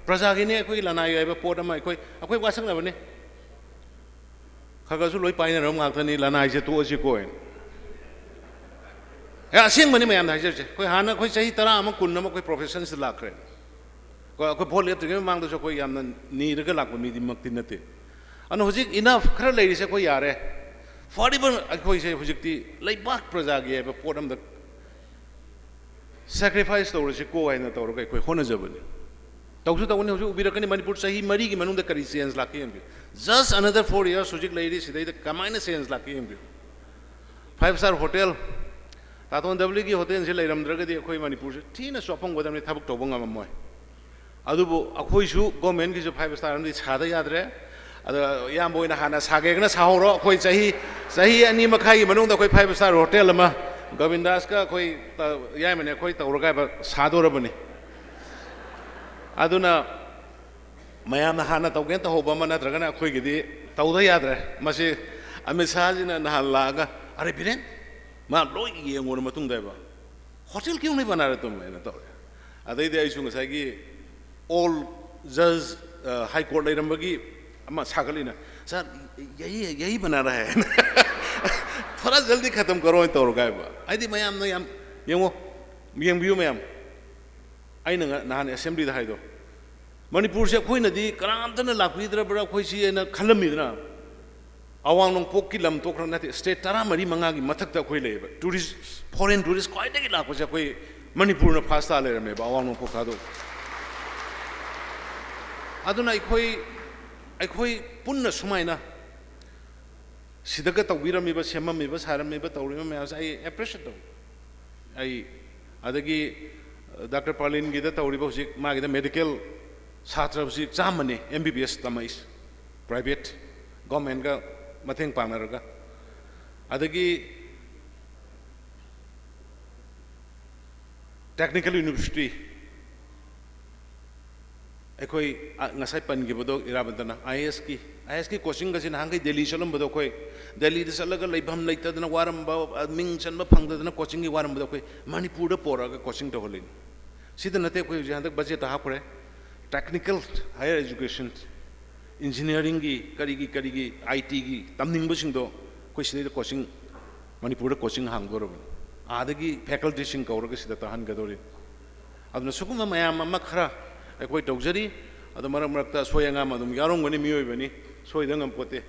ꯄ꯭ꯔꯖꯥꯒꯤꯅꯤ ꯑꯩꯈꯣꯏꯒꯤ ꯂꯅꯥꯏ ꯑꯣꯏꯕ ꯄꯣꯠ ꯑꯃ, ꯑꯩꯈꯣꯏ, ꯑꯩꯈꯣꯏ ꯋꯥꯁꯛꯅꯕꯅꯤ꯫ ꯈꯔ ꯈꯔꯁꯨ ꯂꯣꯏ ꯄꯥꯏꯅꯔꯕ ꯉꯥꯛꯇꯅꯤ, ꯂꯅꯥꯏꯁꯦ ꯇꯣꯛꯑꯁꯤꯀꯣ ꯍꯥꯏꯅ꯫ ꯑꯦ, ꯑꯁꯦꯡꯕꯅꯤ ꯃꯌꯥꯝꯗ ꯍꯥꯏꯖꯔꯤꯁꯦ꯫ ꯑꯩꯈꯣꯏ ꯍꯥꯟꯅ ꯑꯩꯈꯣꯏ ꯆꯍꯤ ꯇꯔꯥ ꯑꯃ, ꯀꯨꯟ ꯑꯃ ꯑꯩꯈꯣꯏ ꯄ꯭ꯔꯣꯐꯦꯁꯟꯁꯤꯗ ꯂꯥꯛꯈ꯭ꯔꯦ꯫ ꯑꯩꯈꯣꯏ, ꯑꯩꯈꯣꯏ ꯚꯣꯠ ꯂꯦꯞꯇ꯭ꯔꯤꯉꯩ ꯃꯃꯥꯡꯗꯁꯨ ꯑꯩꯈꯣꯏ ꯌꯥꯝꯅ ꯅꯤꯔꯒ ꯂꯥꯛꯄ ꯃꯤꯗꯤꯃꯛꯇꯤ ꯅꯠꯇꯦ꯫ ꯑꯗꯨꯅ ꯍꯧꯖꯤꯛ ꯏꯅꯐ ꯈꯔ ꯂꯩꯔꯤꯁꯦ ꯑꯩꯈꯣꯏ ꯌꯥꯔꯦ꯫ ꯐꯣꯔ ꯑꯦꯚꯔ ꯑꯩꯈꯣꯏꯁꯦ ꯍꯧꯖꯤꯛꯇꯤ ꯂꯩꯕꯥꯛ ꯄ꯭ꯔꯖꯥꯒꯤ ꯍꯥꯏꯕ ꯄꯣꯠ ꯑꯃꯗ ꯁꯦꯀ꯭ꯔꯤꯐꯥꯏꯁ ꯇꯧꯔꯁꯤꯀꯣ ꯍꯥꯏꯅ ꯇꯧꯔꯒ ꯑꯩꯈꯣꯏ ꯍꯣꯠꯅꯖꯕꯅꯤ꯫ ꯇꯧꯁꯨ ꯇꯧꯒꯅꯤ꯫ ꯍꯧꯖꯤꯛ ꯎꯕꯤꯔꯛꯀꯅꯤ, ꯃꯅꯤꯄꯨꯔ ꯆꯍꯤ ꯃꯔꯤꯒꯤ ꯃꯅꯨꯡꯗ ꯀꯔꯤ ꯆꯦꯟꯖ ꯂꯥꯛꯀꯦ ꯌꯦꯡꯕꯤꯌꯨ꯫ Just another four years, ꯍꯧꯖꯤꯛ ꯂꯩꯔꯤ ꯁꯤꯗꯩꯗ ꯀꯃꯥꯏꯅ ꯆꯦꯟꯖ ꯂꯥꯛꯀꯦ ꯌꯦꯡꯕꯤꯌꯨ꯫ Five star hotel, ꯇꯥꯇꯣꯟ ꯗꯕꯂꯤꯒꯤ ꯍꯣꯇꯦꯜꯁꯤ ꯂꯩꯔꯝꯗ꯭ꯔꯒꯗꯤ ꯑꯩꯈꯣꯏ ꯃꯅꯤꯄꯨꯔꯁꯤ ꯊꯤꯅ ꯆꯥꯎꯈꯠꯂꯝꯒꯗꯕꯅꯤ, ꯊꯕꯛ ꯇꯧꯕ ꯉꯝꯃꯝꯃꯣꯏ꯫ ꯑꯗꯨꯕꯨ ꯑꯩꯈꯣꯏꯁꯨ ꯒꯣꯔꯃꯦꯟꯒꯤꯁꯨ five star ꯑꯃꯗꯤ ꯁꯥꯗ ꯌꯥꯗ꯭ꯔꯦ꯫ ꯑꯗꯣ ꯏꯌꯥꯝꯕ ꯍꯣꯏꯅ ꯍꯥꯟꯅ ꯁꯥꯒꯦꯒꯅ ꯁꯥꯍꯧꯔꯣ꯫ ꯑꯩꯈꯣꯏ ꯆꯍꯤ, ꯆꯍꯤ ꯑꯅꯤ ꯃꯈꯥꯏꯒꯤ ꯃꯅꯨꯡꯗ ꯑꯩꯈꯣꯏ five star hotel ꯑꯃ ꯒꯣꯕꯤꯟꯗꯥꯁꯀ ꯑꯩꯈꯣꯏ ꯇ-, ꯌꯥꯏꯃꯅꯦ ꯑꯩꯈꯣꯏ ꯇꯧꯔꯒ ꯍꯥꯏꯕ ꯁꯥꯗꯣꯔꯕꯅꯤ꯫ ꯑꯗꯨꯅ ꯃꯌꯥꯝꯅ ꯍꯥꯟꯅ ꯇꯧꯒꯦꯅ ꯇꯧꯍꯧꯕ ꯑꯃ ꯅꯠꯇ꯭ꯔꯒꯅ ꯑꯩꯈꯣꯏꯒꯤꯗꯤ ꯇꯧꯗ ꯌꯥꯗ꯭ꯔꯦ꯫ ꯃꯁꯤ ꯑꯃꯤꯠ ꯁꯥꯍꯁꯤꯅ ꯅꯍꯥꯟ ꯂꯥꯛꯑꯒ, "ꯑꯔꯦ ꯕꯤꯔꯦꯟ, ꯃꯥ ꯂꯣꯏ ꯌꯦꯡꯉꯨꯔ ꯃꯇꯨꯡꯗ ꯍꯥꯏꯕ, 'ꯍꯣꯇꯦꯜ ꯀ꯭ꯌꯨ ꯅꯩ ꯕꯅꯥ ꯔꯦ ꯇꯨꯝ?' ꯍꯥꯏꯅ ꯇꯧꯔꯦ꯫ ꯑꯗꯩꯗꯤ ꯑꯩꯁꯨ ꯉꯁꯥꯏꯒꯤ ꯑꯣꯜ ꯖꯖ, ꯑ, ꯍꯥꯏ ꯀꯣꯔꯠ ꯂꯩꯔꯝꯕꯒꯤ ꯑꯃ ꯁꯥꯒꯠꯂꯤꯅ, "ꯁꯥꯔ, ꯌꯍꯤ, ꯌꯍꯤ ꯕꯅꯥ ꯔꯍꯥ ꯍꯥꯏ, ꯊꯣꯔꯥ ꯖꯜꯗꯤ ꯈꯇꯝ ꯀꯔꯣ" ꯍꯥꯏꯅ ꯇꯧꯔꯒ ꯍꯥꯏꯕ꯫ ꯍꯥꯏꯗꯤ ꯃꯌꯥꯝꯅ ꯌꯥꯝ ꯌꯦꯡꯉꯣ, ꯌꯦꯡꯕꯤꯌꯨ ꯃꯌꯥꯝ꯫ ꯑꯩꯅ ꯉ-, ꯅꯍꯥꯟ ꯑꯦꯁꯦꯝꯕ꯭ꯂꯤꯗ ꯍꯥꯏꯗꯣ, ꯃꯅꯤꯄꯨꯔꯁꯦ ꯑꯩꯈꯣꯏꯅꯗꯤ ꯀꯅꯥꯝꯇꯅ ꯂꯥꯛꯄꯤꯗ꯭ꯔꯕ꯭ꯔꯥ ꯑꯩꯈꯣꯏꯁꯤ ꯍꯥꯏꯅ ꯈꯜꯂꯝꯃꯤꯗꯅ꯫ ꯑꯋꯥꯡ ꯅꯣꯡꯄꯣꯛꯀꯤ ꯂꯝ ꯇꯣꯛꯈ꯭ꯔ ꯅꯠꯇꯦ, ꯁ꯭ꯇꯦꯠ ꯇꯔꯥꯃꯔꯤ ꯃꯉꯥꯒꯤ ꯃꯊꯛꯇ ꯑꯩꯈꯣꯏ ꯂꯩꯌꯦꯕ꯫ ꯇꯨꯔꯤꯁ, ꯐꯣꯔꯦꯟ ꯇꯨꯔꯤꯁ ꯈ꯭ꯋꯥꯏꯗꯒꯤ ꯂꯥꯛꯄꯁꯦ ꯑꯩꯈꯣꯏ ꯃꯅꯤꯄꯨꯔꯅ ꯐꯥꯔꯁ ꯇꯥ ꯂꯩꯔꯝꯃꯦꯕ, ꯑꯋꯥꯡ ꯅꯣꯡꯄꯣꯛ ꯊꯥꯗꯣꯛ꯫ ꯑꯗꯨꯅ ꯑꯩꯈꯣꯏ, ꯑꯩꯈꯣꯏ ꯄꯨꯟꯅ ꯁꯨꯃꯥꯏꯅ ꯁꯤꯗꯒ ꯇꯧꯕꯤꯔꯝꯃꯤꯕ, ꯁꯦꯝꯃꯝꯃꯤꯕ, ꯁꯥꯔꯝꯃꯤꯕ, ꯇꯧꯔꯤꯕ ꯃꯌꯥꯝꯁꯦ ꯑꯩ ꯑꯦꯄ꯭ꯔꯤꯁꯤꯌꯦꯠ ꯇꯧꯏ꯫ ꯑꯩ, ꯑꯗꯒꯤ, ꯑ, ꯗꯥꯛꯇꯔ ꯄꯥꯔꯂꯤꯟꯒꯤꯗ ꯇꯧꯔꯤꯕ ꯍꯧꯖꯤꯛ ꯃꯥꯒꯤꯗ ꯃꯦꯗꯤꯀꯦꯜ ꯁꯥꯇ꯭ꯔ ꯍꯧꯖꯤꯛ ꯆꯥꯝꯃꯅꯤ ꯑꯦꯝ ꯕꯤ ꯕꯤ ꯑꯦꯁ ꯇꯝꯃꯛꯏꯁꯦ, ꯄ꯭ꯔꯥꯏꯚꯦꯠ, ꯒꯣꯔꯃꯦꯟꯒ ꯃꯇꯦꯡ ꯄꯥꯡꯅꯔꯒ꯫ ꯑꯗꯒꯤ ꯇꯦꯛꯅꯤꯀꯦꯜ ꯌꯨꯅꯤꯚꯔꯁꯤꯇꯤ, ꯑꯩꯈꯣꯏ, ꯑ, ꯉꯁꯥꯏ ꯄꯟꯈꯤꯕꯗꯣ ꯏꯔꯥꯕꯟꯇꯅ, ꯑꯥꯏ ꯑꯦ ꯑꯦꯁꯀꯤ, ꯑꯥꯏ ꯑꯦ ꯑꯦꯁꯀꯤ ꯀꯣꯆꯤꯡꯒꯁꯤ ꯅꯍꯥꯟꯈꯩ ꯗꯦꯜꯂꯤ ꯆꯠꯂꯝꯕꯗꯣ ꯑꯩꯈꯣꯏ, ꯗꯦꯜꯂꯤꯗ ꯆꯠꯂꯒ ꯂꯩꯐꯝ ꯂꯩꯇꯗꯅ ꯋꯥꯔꯝꯕ, ꯑ, ꯃꯤꯡ ꯆꯟꯕ ꯐꯪꯗꯗꯅ ꯀꯣꯆꯤꯡꯒꯤ ꯋꯥꯔꯝꯕꯗꯣ ꯑꯩꯈꯣꯏ ꯃꯅꯤꯄꯨꯔꯗ ꯄꯣꯔꯛꯑꯒ ꯀꯣꯆꯤꯡ ꯇꯧꯍꯜꯂꯤꯅꯤ꯫ ꯁꯤꯗ ꯅꯠꯇꯦ, ꯑꯩꯈꯣꯏ ꯍꯧꯖꯤꯛ ꯍꯟꯗꯛ ꯕꯖꯦꯠꯇ ꯍꯥꯞꯈ꯭ꯔꯦ, ꯇꯦꯛꯅꯤꯀꯦꯜ ꯍꯥꯌꯔ ꯑꯦꯖꯨꯀꯦꯁꯟ, ꯏꯟꯖꯤꯅꯤꯌꯥꯔꯤꯡꯒꯤ, ꯀꯔꯤꯒꯤ, ꯀꯔꯤꯒꯤ, ꯑꯥꯏ ꯇꯤꯒꯤ ꯇꯝꯅꯤꯡꯕꯁꯤꯡꯗꯣ ꯑꯩꯈꯣꯏ ꯁꯤꯗꯩꯗ ꯀꯣꯆꯤꯡ, ꯃꯅꯤꯄꯨꯔꯗ ꯀꯣꯆꯤꯡ ꯍꯥꯡꯗꯣꯔꯕꯅꯤ꯫ ꯑꯥꯗꯒꯤ ꯐꯦꯀꯜꯇꯤꯁꯤꯡ ꯀꯧꯔꯒ ꯁꯤꯗ ꯇꯥꯍꯟꯒꯗꯧꯔꯤꯅꯤ꯫ ꯑꯗꯨꯅ ꯁꯤꯒꯨꯝꯕ ꯃꯌꯥꯝ ꯑꯃ ꯈꯔ ꯑꯩꯈꯣꯏ ꯇꯧꯖꯔꯤ꯫ ꯑꯗꯣ ꯃꯔꯛ ꯃꯔꯛꯇ ꯑꯁꯣꯏ ꯑꯉꯥꯝ ꯑꯗꯨꯝ ꯌꯥꯎꯔꯝꯒꯅꯤ, ꯃꯤꯑꯣꯏꯕꯅꯤ, ꯁꯣꯏꯗ ꯉꯝꯄꯣꯠꯇꯦ꯫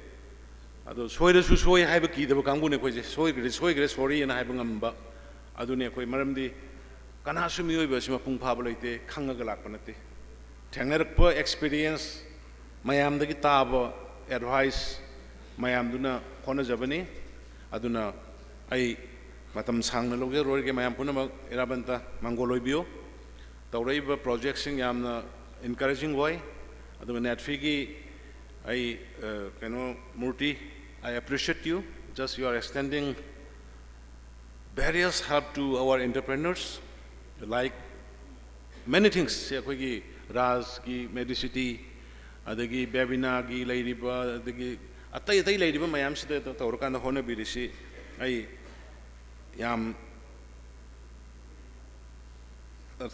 ꯑꯗꯣ ꯁꯣꯏꯔꯁꯨ ꯁꯣꯏ ꯍꯥꯏꯕ ꯀꯤꯗꯕ ꯀꯥꯡꯕꯨꯅꯦ ꯑꯩꯈꯣꯏꯁꯦ꯫ ꯁꯣꯏꯈ꯭ꯔꯦ, ꯁꯣꯏꯈ꯭ꯔꯦ, ꯁꯣꯔꯤ ꯍꯥꯏꯅ ꯍꯥꯏꯕ ꯉꯝꯕ ꯑꯗꯨꯅꯤ ꯑꯩꯈꯣꯏ꯫ ꯃꯔꯝꯗꯤ ꯀꯅꯥꯁꯨ ꯃꯤꯑꯣꯏꯕ ꯑꯁꯤ ꯃꯄꯨꯡ ꯐꯥꯕ ꯂꯩꯇꯦ, ꯈꯪꯉꯒ ꯂꯥꯛꯄ ꯅꯠꯇꯦ꯫ ꯊꯦꯡꯅꯔꯛꯄ ꯑꯦꯛꯁꯄꯤꯔꯤꯌꯦꯟꯁ, ꯃꯌꯥꯝꯗꯒꯤ ꯇꯥꯕ ꯑꯦꯗꯚꯥꯏꯁ ꯃꯌꯥꯝꯗꯨꯅ ꯍꯣꯠꯅꯖꯕꯅꯤ꯫ ꯑꯗꯨꯅ ꯑꯩ ꯃꯇꯝ ꯁꯥꯡꯅ ꯂꯧꯖꯔꯣꯏꯒꯦ꯫ ꯃꯌꯥꯝ ꯄꯨꯝꯅꯃꯛ ꯏꯔꯥꯕꯟꯇ ꯃꯪꯒꯣꯜ ꯑꯣꯏꯕꯤꯌꯨ꯫ ꯇꯧꯔꯛꯏꯕ ꯄ꯭ꯔꯣꯖꯦꯛꯁꯤꯡ ꯌꯥꯝꯅ ꯏꯟꯀꯔꯦꯖꯤꯡ ꯑꯣꯏ꯫ ꯑꯗꯨꯒ ꯅꯦꯠꯐꯤꯒꯤ ꯑꯩ, ꯑ, ꯀꯩꯅꯣ, ꯃꯨꯔꯇꯤ, I appreciate you. Just you are extending various help to our entrepreneurs, like many things. ꯁꯤ ꯑꯩꯈꯣꯏꯒꯤ ꯔꯥꯖꯀꯤ ꯃꯦꯗꯤꯁꯤꯇꯤ, ꯑꯗꯒꯤ ꯕꯦꯕꯤꯅꯥꯒꯤ ꯂꯩꯔꯤꯕ, ꯑꯗꯒꯤ ꯑꯇꯩ ꯑꯇꯩ ꯂꯩꯔꯤꯕ ꯃꯌꯥꯝꯁꯤꯗ ꯇꯧꯔꯀꯥꯟꯗ ꯍꯣꯠꯅꯕꯤꯔꯤꯁꯤ ꯑꯩ ꯌꯥꯝ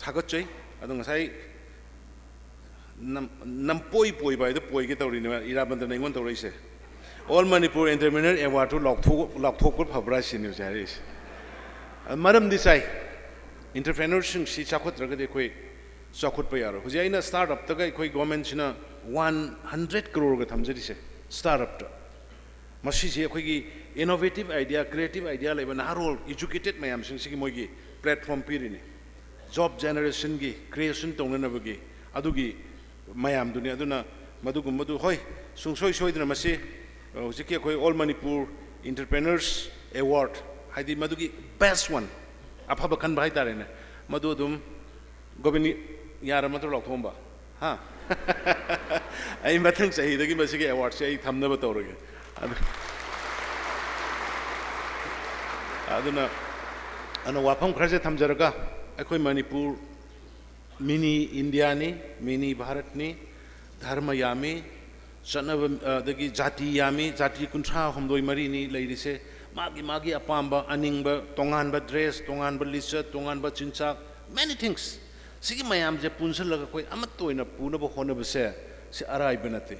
ꯊꯥꯒꯠꯆꯩ꯫ ꯑꯗꯣ ꯉꯁꯥꯏ ꯅꯝ-, ꯅꯝꯄꯣꯏ ꯄꯣꯏꯕ ꯍꯥꯏꯗꯣ ꯄꯣꯏꯒꯦ ꯇꯧꯔꯤꯅꯦꯕ ꯏꯔꯥꯕꯟꯇꯅ ꯑꯩꯉꯣꯟꯗ ꯇꯧꯔꯛꯏꯁꯦ꯫ All Manipur Entrepreneur Award ꯇꯨ ꯂꯥꯎꯊꯣꯛ-, ꯂꯥꯎꯊꯣꯛꯄ ꯐꯕ꯭ꯔꯥ ꯁꯤꯅꯤ ꯍꯧꯖꯤꯛ ꯍꯥꯏꯔꯛꯏꯁꯦ꯫ ꯑ, ꯃꯔꯝꯗꯤ ꯆꯥꯏ꯫ Entrepreneurꯁꯤꯡꯁꯤ ꯆꯥꯎꯈꯠꯇ꯭ꯔꯒꯗꯤ ꯑꯩꯈꯣꯏ ꯆꯥꯎꯈꯠꯄ ꯌꯥꯔꯣꯏ꯫ ꯍꯧꯖꯤꯛ ꯑꯩꯅ startupꯇꯒ ꯑꯩꯈꯣꯏ governmentꯁꯤꯅ one hundred crore ꯊꯝꯖꯔꯤꯁꯦ startupꯇ꯫ ꯃꯁꯤꯁꯦ ꯑꯩꯈꯣꯏꯒꯤ innovative idea, creative idea ꯂꯩꯕ ꯅꯍꯥꯔꯣꯜ educated ꯃꯌꯥꯝꯁꯤꯡꯁꯤꯒꯤ ꯃꯣꯏꯒꯤ platform ꯄꯤꯔꯤꯅꯤ꯫ Job generationꯒꯤ, creation ꯇꯧꯅꯅꯕꯒꯤ ꯑꯗꯨꯒꯤ ꯃꯌꯥꯝꯗꯨꯅꯤ꯫ ꯑꯗꯨꯅ ꯃꯗꯨꯒꯨꯝꯕꯗꯨ, ꯍꯣꯏ, ꯁꯨꯡꯁꯣꯏ ꯁꯣꯏꯗꯅ ꯃꯁꯤ, ꯑ, ꯍꯧꯖꯤꯛꯀꯤ ꯑꯩꯈꯣꯏ All Manipur Entrepreneurs Award, ꯍꯥꯏꯗꯤ ꯃꯗꯨꯒꯤ best one, ꯑꯐꯕ ꯈꯟꯕ ꯍꯥꯏꯇꯥꯔꯦꯅꯦ, ꯃꯗꯨ ꯑꯗꯨꯝ ꯒꯣꯕꯤꯟ, ꯌꯥꯔ ꯅꯠꯇ꯭ꯔꯣ ꯂꯥꯎꯊꯣꯛꯑꯝꯕ? ꯍꯥ? ꯑꯩ ꯃꯊꯪ ꯆꯍꯤꯗꯒꯤ ꯃꯁꯤꯒꯤ awardꯁꯦ ꯑꯩ ꯊꯝꯅꯕ ꯇꯧꯔꯒꯦ꯫ ꯑꯗꯨ-, ꯑꯗꯨꯅ, ꯑꯗꯨꯅ ꯋꯥꯐꯝ ꯈꯔꯁꯦ ꯊꯝꯖꯔꯒ, ꯑꯩꯈꯣꯏ ꯃꯅꯤꯄꯨꯔ mini Indiaꯅꯤ, mini ꯚꯥꯔꯠꯅꯤ, ꯙꯔꯃ ꯌꯥꯝꯃꯤ, ꯆꯠꯅꯕ, ꯑꯗꯒꯤ ꯖꯥꯇꯤ ꯌꯥꯝꯃꯤ, ꯖꯥꯇꯤ ꯀꯨꯟꯊ꯭ꯔꯥ ꯍꯨꯝꯗꯣꯏ ꯃꯔꯤꯅꯤ ꯂꯩꯔꯤꯁꯦ꯫ ꯃꯥꯒꯤ ꯃꯥꯒꯤ ꯑꯄꯥꯝꯕ, ꯑꯅꯤꯡꯕ, ꯇꯣꯉꯥꯟꯕ dress, ꯇꯣꯉꯥꯟꯕ ꯂꯤꯆꯠ, ꯇꯣꯉꯥꯟꯕ ꯆꯤꯟꯖꯥꯛ, many things꯫ ꯁꯤꯒꯤ ꯃꯌꯥꯝꯁꯦ ꯄꯨꯟꯁꯤꯜꯂꯒ ꯑꯩꯈꯣꯏ ꯑꯃꯠꯇ ꯑꯣꯏꯅ ꯄꯨꯅꯕ ꯍꯣꯠꯅꯕꯁꯦ, ꯁꯤ ꯑꯔꯥꯏꯕ ꯅꯠꯇꯦ꯫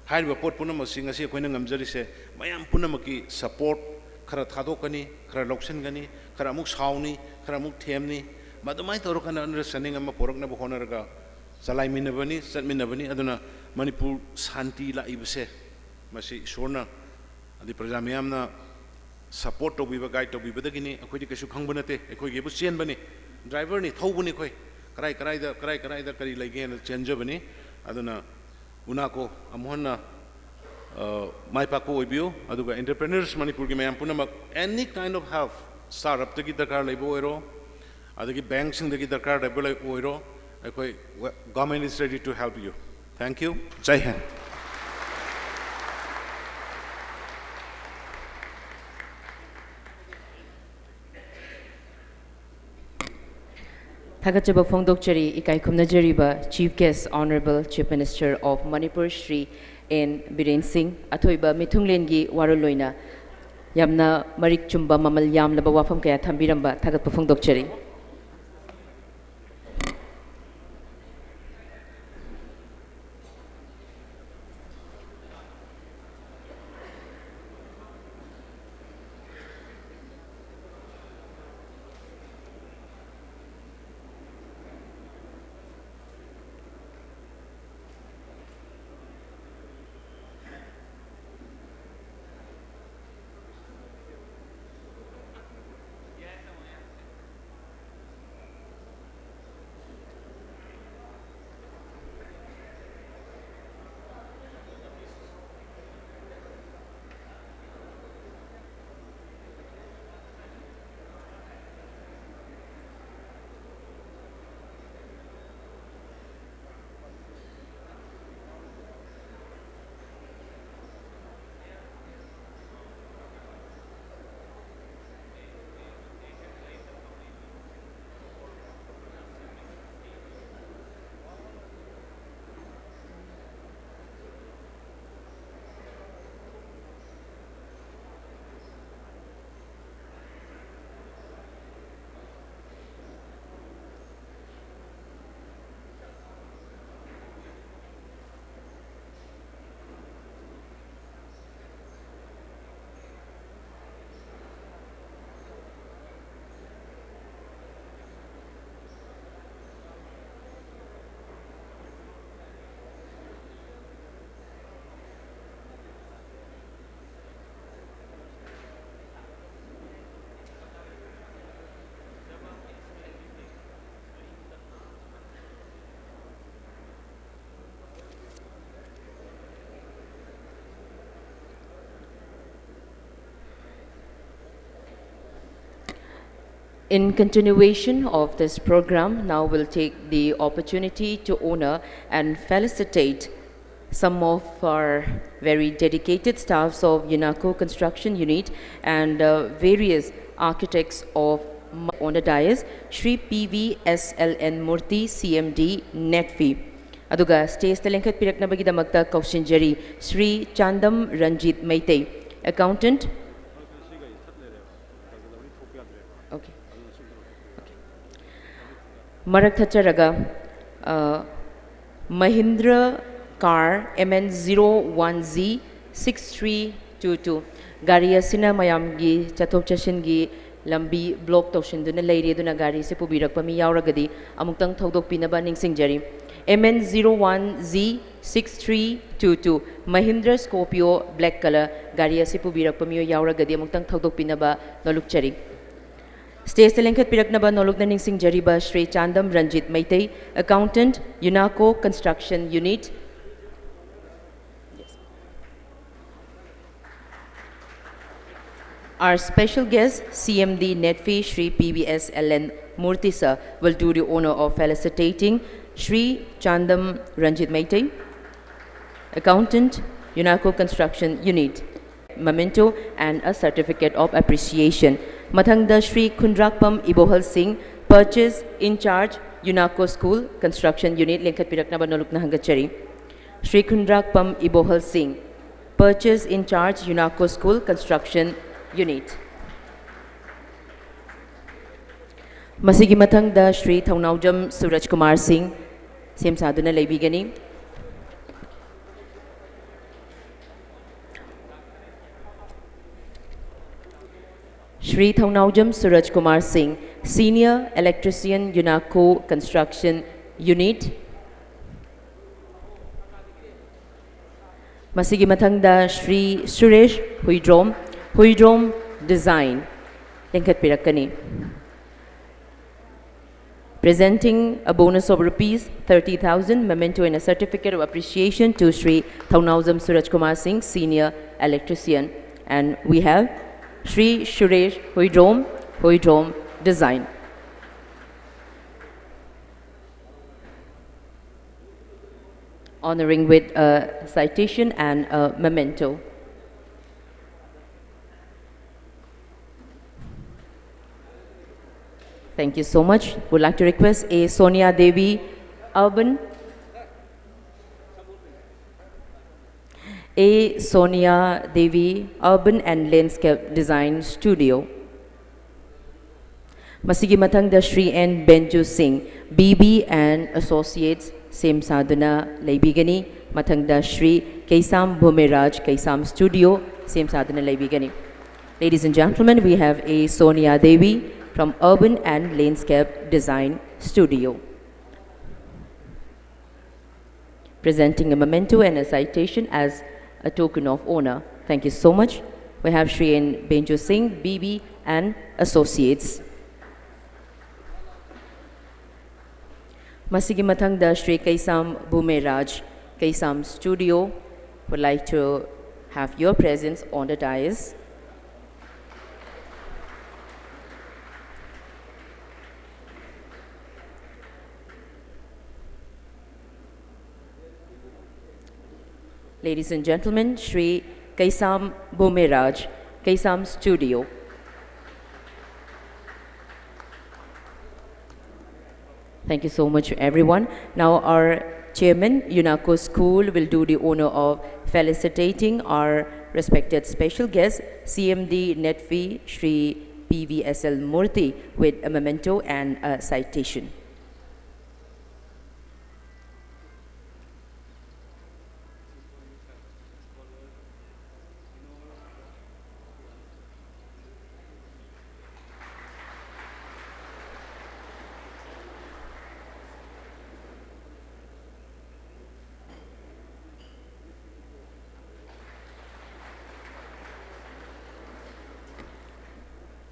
ꯍꯥꯏꯔꯤꯕ ꯄꯣꯠ ꯄꯨꯝꯅꯃꯛꯁꯤ ꯉꯁꯤ ꯑꯩꯈꯣꯏꯅ ꯉꯝꯖꯔꯤꯁꯦ ꯃꯌꯥꯝ ꯄꯨꯝꯅꯃꯛꯀꯤ support ꯈꯔ ꯊꯥꯗꯣꯛꯀꯅꯤ, ꯈꯔ ꯂꯧꯁꯤꯟꯒꯅꯤ, ꯈꯔ ꯑꯃꯨꯛ ꯁꯥꯎꯅꯤ, ꯈꯔ ꯑꯃꯨꯛ ꯊꯦꯝꯅꯤ꯫ ꯃꯗꯨꯃꯥꯏꯅ ꯇꯧꯔꯀꯥꯟꯗ understanding ꯑꯃ ꯄꯨꯔꯛꯅꯕ ꯍꯣꯠꯅꯔꯒ ꯆꯂꯥꯏꯃꯤꯟꯅꯕꯅꯤ, ꯆꯠꯃꯤꯟꯅꯕꯅꯤ꯫ ꯑꯗꯨꯅ ꯃꯅꯤꯄꯨꯔ ꯁꯥꯟꯇꯤ ꯂꯥꯛꯏꯕꯁꯦ ꯃꯁꯤ ꯏꯁꯣꯔꯅ, ꯑꯗꯩ ꯄ꯭ꯔꯖꯥ ꯃꯤꯌꯥꯝꯅ support ꯇꯧꯕꯤꯕ, guide ꯇꯧꯕꯤꯕꯗꯒꯤꯅꯤ꯫ ꯑꯩꯈꯣꯏꯗꯤ ꯀꯩꯁꯨ ꯈꯪꯕ ꯅꯠꯇꯦ, ꯑꯩꯈꯣꯏꯒꯤꯕꯨ ꯆꯦꯟꯕꯅꯤ, driverꯅꯤ, ꯊꯧꯕꯅꯤ ꯑꯩꯈꯣꯏ꯫ ꯀꯔꯥꯏ ꯀꯔꯥꯏꯗ, ꯀꯔꯥꯏ ꯀꯔꯥꯏꯗ ꯀꯔꯤ ꯂꯩꯒꯦꯅ ꯆꯦꯟꯖꯕꯅꯤ꯫ ꯑꯗꯨꯅ ꯎꯅꯥꯀꯣ ꯑꯃꯨꯛ ꯍꯟꯅ ꯑ, ꯃꯥꯏ ꯄꯥꯛꯄ ꯑꯣꯏꯕꯤꯌꯨ꯫ ꯑꯗꯨꯒ entrepreneurs ꯃꯅꯤꯄꯨꯔꯒꯤ ꯃꯌꯥꯝ ꯄꯨꯝꯅꯃꯛ, any kind of help, startup ꯇꯒꯤ ꯗꯔꯀꯥꯔ ꯂꯩꯕ ꯑꯣꯏꯔꯣ, ꯑꯗꯒꯤ bank ꯁꯤꯡꯗꯒꯤ ꯗꯔꯀꯥꯔ ꯂꯩꯕ ꯂꯩ ꯑꯣꯏꯔꯣ, ꯑꯩꯈꯣꯏ we- government is ready to help you. Thank you. ꯖꯥꯏ ꯍꯤꯟꯗ꯫ ꯊꯥꯒꯠꯆꯕ ꯐꯣꯡꯗꯣꯛꯆꯔꯤ꯫ ꯏꯀꯥꯏ ꯈꯨꯝꯅꯖꯔꯤꯕ Chief Guest, Honourable Chief Minister of Manipur, Shri N Biren Singh. ꯑꯊꯣꯏꯕ ꯃꯤꯊꯨꯡꯂꯦꯟꯒꯤ ꯋꯥꯔꯣꯜ ꯑꯣꯏꯅ ꯌꯥꯝꯅ ꯃꯔꯤꯛ ꯆꯨꯝꯕ, ꯃꯃꯜ ꯌꯥꯝꯂꯕ ꯋꯥꯐꯝ ꯀꯌꯥ ꯊꯝꯕꯤꯔꯝꯕ ꯊꯥꯒꯠꯄ ꯐꯣꯡꯗꯣꯛꯆꯔꯤ꯫ In continuation of this program, now we'll take the opportunity to honor and felicitate some of our very dedicated staffs of UNACO Construction Unit and uh, various architects of on the dais, Shri P V S L N Murthy, C M D, NETFI. ꯑꯗꯨꯒ stage ꯇ ꯂꯦꯡꯈꯠꯄꯤꯔꯛꯅꯕꯒꯤꯗꯃꯛꯇ ꯀꯧꯁꯤꯟꯖꯔꯤ Shri Chandam Ranjit Meitei, Accountant. Okay. Okay. ꯃꯔꯛ ꯊꯠꯆꯔꯒ, ꯑ, Mahindra car M N zero one Z six three two two, ꯒꯥꯔꯤ ꯑꯁꯤꯅ ꯃꯌꯥꯝꯒꯤ ꯆꯠꯊꯣꯛ ꯆꯠꯁꯤꯟꯒꯤ ꯂꯝꯕꯤ block ꯇꯧꯁꯤꯟꯗꯨꯅ ꯂꯩꯔꯤ, ꯑꯗꯨꯅ ꯒꯥꯔꯤꯁꯤ ꯄꯨꯕꯤꯔꯛꯄ ꯃꯤ ꯌꯥꯎꯔꯒꯗꯤ ꯑꯃꯨꯛꯇꯪ ꯊꯧꯗꯣꯛꯄꯤꯅꯕ ꯅꯤꯡꯁꯤꯡꯖꯔꯤ꯫ M N zero one Z six three two two, Mahindra Scorpio black color, ꯒꯥꯔꯤ ꯑꯁꯤ ꯄꯨꯕꯤꯔꯛꯄ ꯃꯤꯑꯣꯏ ꯌꯥꯎꯔꯒꯗꯤ ꯑꯃꯨꯛꯇꯪ ꯊꯧꯗꯣꯛꯄꯤꯅꯕ ꯅꯣꯜꯂꯨꯛꯆꯔꯤ꯫ Stage ꯇ ꯂꯦꯡꯈꯠꯄꯤꯔꯛꯅꯕ ꯅꯣꯜꯂꯨꯛꯅ ꯅꯤꯡꯁꯤꯡꯖꯔꯤꯕ Shri Chandam Ranjit Meitei, Accountant, UNACO Construction Unit. Our special guest, C M D NETFI, Shri P V S L N Murthy sir, will do the honor of felicitating Shri Chandam Ranjit Meitei, Accountant, UNACO Construction Unit, memento and a certificate of appreciation. ꯃꯊꯪꯗ Shri ꯈꯨꯟꯗ꯭ꯔꯥꯛꯄꯝ ꯏꯕꯣꯍꯜ ꯁꯤꯡ, Purchase in Charge, UNACO School Construction Unit, ꯂꯦꯡꯈꯠꯄꯤꯔꯛꯅꯕ ꯅꯣꯜꯂꯨꯛꯅ ꯍꯪꯒꯠꯆꯔꯤ꯫ Shri ꯈꯨꯟꯗ꯭ꯔꯥꯛꯄꯝ ꯏꯕꯣꯍꯜ ꯁꯤꯡ, Purchase in Charge, UNACO School Construction Unit. ꯃꯁꯤꯒꯤ ꯃꯊꯪꯗ Shri ꯊꯧꯅꯥꯎꯖꯝ ꯁꯨꯔꯖ ꯀꯨꯃꯥꯔ ꯁꯤꯡ ꯁꯦꯝ ꯁꯥꯗꯨꯅ ꯂꯩꯕꯤꯒꯅꯤ꯫ Shri ꯊꯧꯅꯥꯎꯖꯝ ꯁꯨꯔꯖ ꯀꯨꯃꯥꯔ ꯁꯤꯡ, Senior Electrician, UNACO Construction Unit꯫ ꯃꯁꯤꯒꯤ ꯃꯊꯪꯗ Shri Suresh Huidrom, Huidrom Design, ꯂꯤꯡꯈꯠꯄꯤꯔꯛꯀꯅꯤ꯫ Presenting a bonus of rupees thirty thousand, memento and a certificate of appreciation to Shri Thaunawjam Suraj Kumar Singh, Senior Electrician. And we have Shri Suresh Huidrom, Huidrom, Design. Honoring with a citation and a memento. Thank you so much. Would like to request A Sonia Devi, Urban. A Sonia Devi, Urban and Landscape Design Studio. ꯃꯁꯤꯒꯤ ꯃꯊꯪꯗ Shri and ꯕꯦꯟꯖꯨ ꯁꯤꯡ, B B and Associates, ꯁꯦꯝ ꯁꯥꯗꯨꯅ ꯂꯩꯕꯤꯒꯅꯤ꯫ ꯃꯊꯪꯗ ꯁ꯭ꯔꯤ ꯀꯩꯁꯥꯝ ꯚꯨꯃꯤꯔꯥꯖ, ꯀꯩꯁꯥꯝ Studio, ꯁꯦꯝ ꯁꯥꯗꯨꯅ ꯂꯩꯕꯤꯒꯅꯤ꯫ Ladies and gentlemen, we have A Sonia Devi from Urban and Landscape Design Studio, presenting a memento and a citation as a token of honor. Thank you so much. We have Shri N Benjo Singh, B B and Associates. ꯃꯁꯤꯒꯤ ꯃꯊꯪꯗ ꯁ꯭ꯔꯤ ꯀꯩꯁꯥꯝ ꯕꯨꯃꯦꯔꯥꯖ, ꯀꯩꯁꯥꯝ Studio, would like to have your presence on the dais. Ladies and gentlemen, Shri Kaisam Bumeraj, Kaisam Studio. Thank you so much, everyone. Now, our chairman, UNACO School, will do the honor of felicitating our respected special guest, C M D NETFI, Shri P V S L Murthy, with a memento and a citation.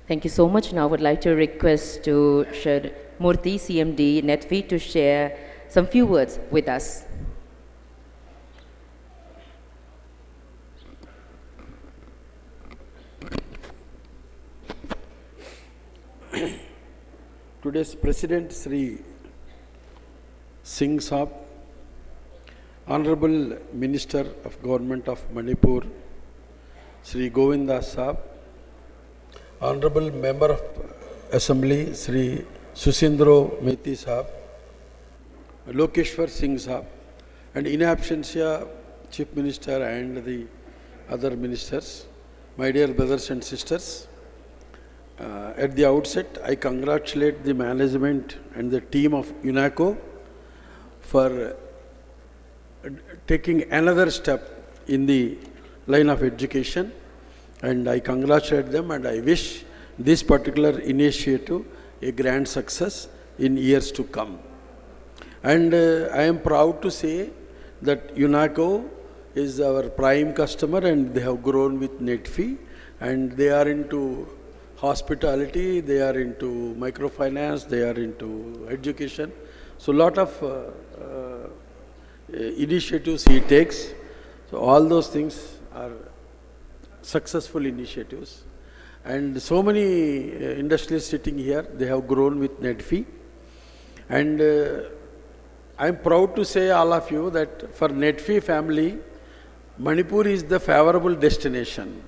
Thank you so much. Now I would like to request to Shri Murthy, C M D NETFI, to share some few words with us. Today's President Shri Singh Saab, Honorable Minister of Government of Manipur Shri Govinda Saab, Honorable Member of Assembly Shri Susindro Mehti Saab, Lokeshwar Singh Saab, and in absentia Chief Minister and the other ministers, my dear brothers and sisters, uh, at the outset, I congratulate the management and the team of UNACO for taking another step in the line of education, and I congratulate them and I wish this particular initiative a grand success in years to come. And uh, I am proud to say that UNACO is our prime customer and they have grown with NEDFI, and they are into hospitality, they are into microfinance, they are into education. So lot of uh, uh, initiatives he takes. So all those things are successful initiatives. And so many uh, industrialists sitting here, they have grown with NEDFI. And uh, I'm proud to say, all of you, that for NEDFI family, Manipur is the favorable destination.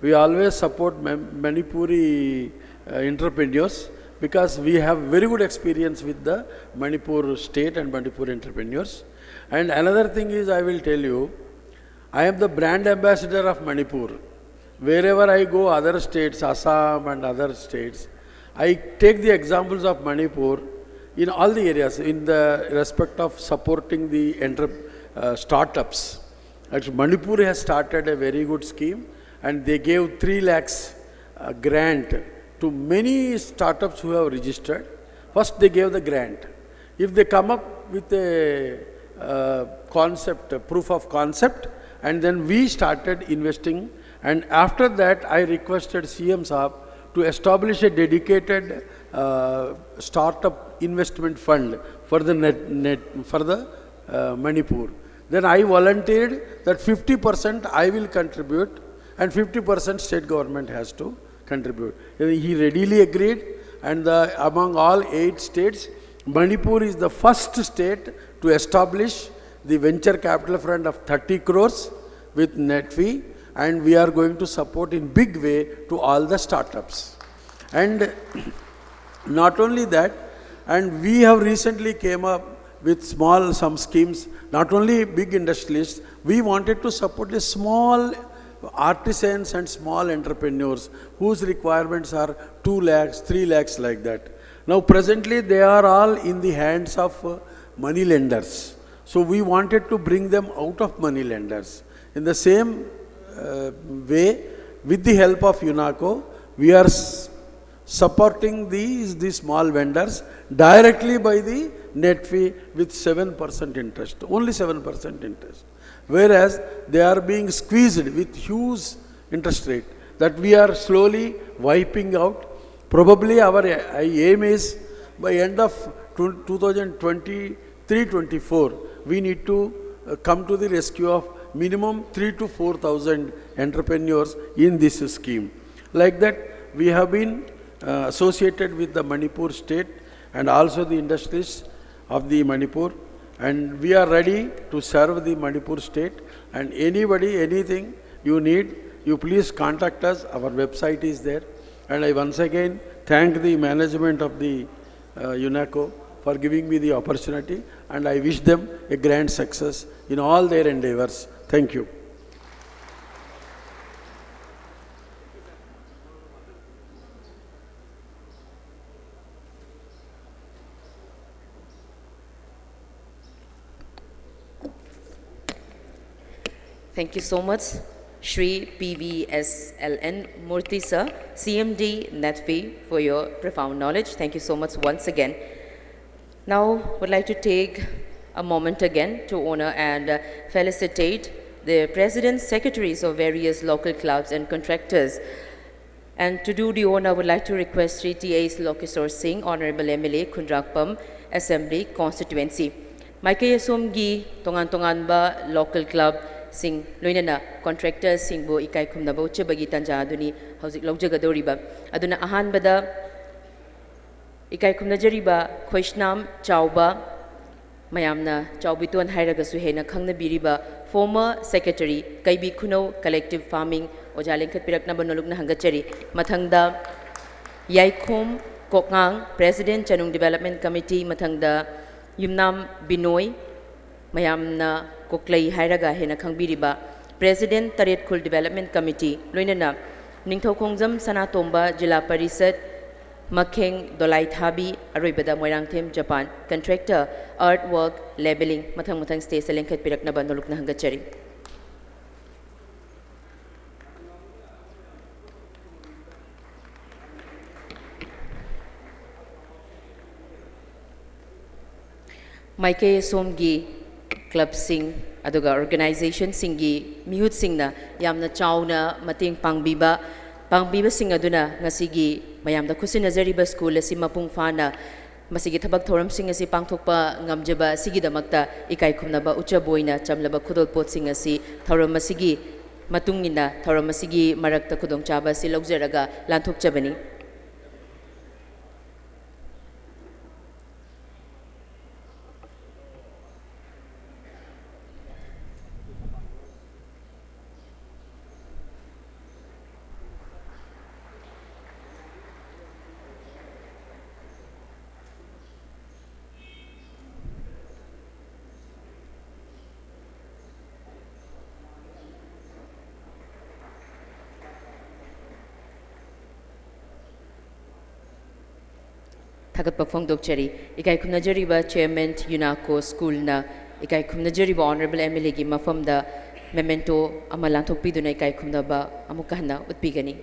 We always support Manipuri uh, entrepreneurs because we have very good experience with the Manipur state and Manipur entrepreneurs. And another thing is, I will tell you, I am the brand ambassador of Manipur. Wherever I go, other states, Assam and other states, I take the examples of Manipur in all the areas in the respect of supporting the enter, uh, startups. Actually, Manipur has started a very good scheme, and they gave three lakhs uh, grant to many startups who have registered. First, they gave the grant. If they come up with a uh, concept, a proof of concept, and then we started investing. And after that, I requested C M Saab to establish a dedicated uh, startup investment fund for the net, net for the uh, Manipur. Then I volunteered that fifty percent I will contribute and fifty percent state government has to contribute. He readily agreed, And the, among all eight states, Manipur is the first state to establish the venture capital fund of thirty crores with NETFI, and we are going to support in big way to all the startups. And not only that, and we have recently came up with small some schemes, not only big industrialists, we wanted to support the small artisans and small entrepreneurs whose requirements are two lakhs, three lakhs, like that. Now, presently, they are all in the hands of uh, money lenders. So, we wanted to bring them out of money lenders. In the same uh, way, with the help of UNACO, we are s- supporting these, these small vendors directly by the NETFI with seven percent interest, only seven percent interest. Whereas they are being squeezed with huge interest rate that we are slowly wiping out. Probably our a- aim is by end of tw- two thousand twenty-three twenty-four, we need to uh, come to the rescue of minimum three to four thousand entrepreneurs in this scheme. Like that, we have been uh, associated with the Manipur state and also the industries of the Manipur, and we are ready to serve the Manipur state. And anybody, anything you need, you please contact us. Our website is there. And I once again thank the management of the uh, UNACO for giving me the opportunity, and I wish them a grand success in all their endeavors. Thank you. Thank you so much, Shri P V S L N Murthy sir, C M D NETFI, for your profound knowledge. Thank you so much once again. Now, would like to take a moment again to honor and uh, felicitate the presidents, secretaries of various local clubs and contractors. And to do the honor, I would like to request Shri T A Lokeswar Singh, Honorable M L A, Khundrakpam Assembly Constituency. ꯃꯥꯏꯀꯩ ꯑꯁꯣꯝꯒꯤ ꯇꯣꯉꯥꯟ ꯇꯣꯉꯥꯟꯕ local club ꯁꯤꯡ, ꯂꯣꯏꯅꯅ contractor ꯁꯤꯡꯕꯨ ꯏꯀꯥꯏ ꯈꯨꯝꯅꯕ ꯎꯠꯆꯕꯒꯤ ꯇꯥꯟꯖꯥ ꯑꯗꯨꯅꯤ ꯍꯧꯖꯤꯛ ꯂꯧꯖꯒꯗꯧꯔꯤꯕ꯫ ꯑꯗꯨꯅ ꯑꯍꯥꯟꯕꯗ ꯏꯀꯥꯏ ꯈꯨꯝꯅꯖꯔꯤꯕ ꯈꯣꯏꯁꯅꯥꯝ ꯆꯥꯎꯕ, ꯃꯌꯥꯝꯅ ꯆꯥꯎꯕꯤꯇꯣꯟ ꯍꯥꯏꯔꯒꯁꯨ ꯍꯦꯟꯅ ꯈꯪꯅꯕꯤꯔꯤꯕ former secretary ꯀꯩꯕꯤ ꯈꯨꯅꯧ collective farming ꯑꯣꯖꯥ ꯂꯦꯡꯈꯠꯄꯤꯔꯛꯅꯕ ꯅꯣꯂꯨꯛꯅ ꯍꯪꯒꯠꯆꯔꯤ꯫ ꯃꯊꯪꯗ ꯌꯥꯏꯈꯣꯝ ꯀꯣꯛꯉꯥꯡ, president ꯆꯅꯨꯡ development committee, ꯃꯊꯪꯗ ꯌꯨꯝꯅꯥꯝ ꯕꯤꯅꯣꯏ, ꯃꯌꯥꯝꯅ ꯀꯣꯛꯂꯩ ꯍꯥꯏꯔꯒ ꯍꯦꯟꯅ ꯈꯪꯕꯤꯔꯤꯕ president ꯇꯔꯦꯠ ꯈꯨꯜ development committee, ꯂꯣꯏꯅꯅ ꯅꯤꯡꯊꯧꯈꯣꯡꯖꯝ ꯁꯅꯥꯇꯣꯝꯕ ꯖꯤꯂꯥ ꯄꯔꯤꯁꯠ, ꯃꯈꯦꯡ ꯗꯣꯂꯥꯏꯊꯥꯕꯤ, ꯑꯔꯣꯏꯕꯗ Moirangthem Japan contractor earth work labelling, ꯃꯊꯪ ꯃꯊꯪ stageꯇ ꯂꯦꯡꯈꯠꯄꯤꯔꯛꯅꯕ ꯅꯣꯂꯨꯛꯅ ꯍꯪꯒꯠꯆꯔꯤ꯫ ꯃꯥꯏꯀꯩ ꯑꯁꯣꯝꯒꯤ clubꯁꯤꯡ ꯑꯗꯨꯒ organizationꯁꯤꯡꯒꯤ ꯃꯤꯍꯨꯠꯁꯤꯡꯅ ꯌꯥꯝꯅ ꯆꯥꯎꯅ ꯃꯇꯦꯡ ꯄꯥꯡꯕꯤꯕ, ꯄꯥꯡꯕꯤꯕꯁꯤꯡ ꯑꯗꯨꯅ ꯉꯁꯤꯒꯤ ꯃꯌꯥꯝꯗ ꯈꯨꯠꯁꯤꯟꯅꯖꯔꯤꯕ school ꯑꯁꯤ ꯃꯄꯨꯡ ꯐꯥꯅ ꯃꯁꯤꯒꯤ ꯊꯕꯛ ꯊꯧꯔꯝꯁꯤꯡ ꯑꯁꯤ ꯄꯥꯡꯊꯣꯛꯄ ꯉꯝꯖꯕ ꯑꯁꯤꯒꯤꯗꯃꯛꯇ ꯏꯀꯥꯏ ꯈꯨꯝꯅꯕ ꯎꯠꯆꯕ ꯑꯣꯏꯅ ꯆꯝꯂꯕ ꯈꯨꯗꯣꯜꯄꯣꯠꯁꯤꯡ ꯑꯁꯤ ꯊꯧꯔꯝ ꯑꯁꯤꯒꯤ ꯃꯇꯨꯡ ꯏꯟꯅ ꯊꯧꯔꯝ ꯑꯁꯤꯒꯤ ꯃꯔꯛꯇ ꯈꯨꯗꯣꯡꯆꯥꯕ ꯑꯁꯤ ꯂꯧꯖꯔꯒ ꯂꯥꯟꯊꯣꯛꯆꯕꯅꯤ꯫ ꯊꯥꯒꯠꯄ ꯐꯣꯡꯗꯣꯛꯆꯔꯤ꯫ ꯏꯀꯥꯏ ꯈꯨꯝꯅꯖꯔꯤꯕ chairman UNESCO schoolꯅ ꯏꯀꯥꯏ ꯈꯨꯝꯅꯖꯔꯤꯕ honourable MLAꯒꯤ ꯃꯐꯝꯗ memento ꯑꯃ ꯂꯥꯟꯊꯣꯛꯄꯤꯗꯨꯅ ꯏꯀꯥꯏ ꯈꯨꯝꯅꯕ ꯑꯃꯨꯛꯀ ꯍꯟꯅ ꯎꯠꯄꯤꯒꯅꯤ꯫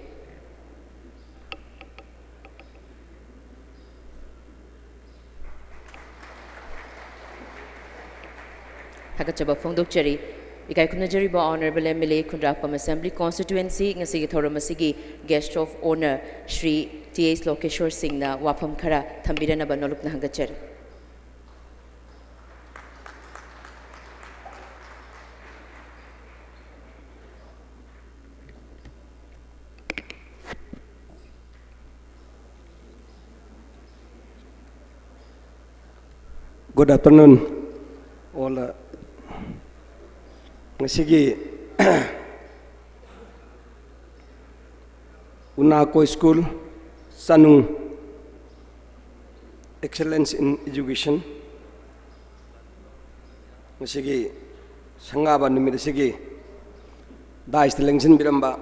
ꯊꯥꯒꯠꯆꯕ ꯐꯣꯡꯗꯣꯛꯆꯔꯤ꯫ ꯏꯀꯥꯏ ꯈꯨꯝꯅꯖꯔꯤꯕ honourable MLA ꯈꯨꯟꯗ꯭ꯔꯥꯛꯄꯝ assembly constituency ꯉꯁꯤꯒꯤ ꯊꯧꯔꯝ ꯑꯁꯤꯒꯤ guest of honour Shri T H Lokeshore ꯁꯤꯡꯅ ꯋꯥꯐꯝ ꯈꯔ ꯊꯝꯕꯤꯔꯅꯕ ꯅꯣꯂꯨꯛꯅ ꯍꯪꯒꯠꯆꯔꯤ꯫ Good afternoon, all. ꯉꯁꯤꯒꯤ UNACO school ꯆꯅꯨꯡ, Excellence in Education, ꯉꯁꯤꯒꯤ ꯁꯪꯒꯥꯕ ꯅꯨꯃꯤꯠ ꯑꯁꯤꯒꯤ dais ꯇ ꯂꯦꯡꯁꯤꯟꯕꯤꯔꯝꯕ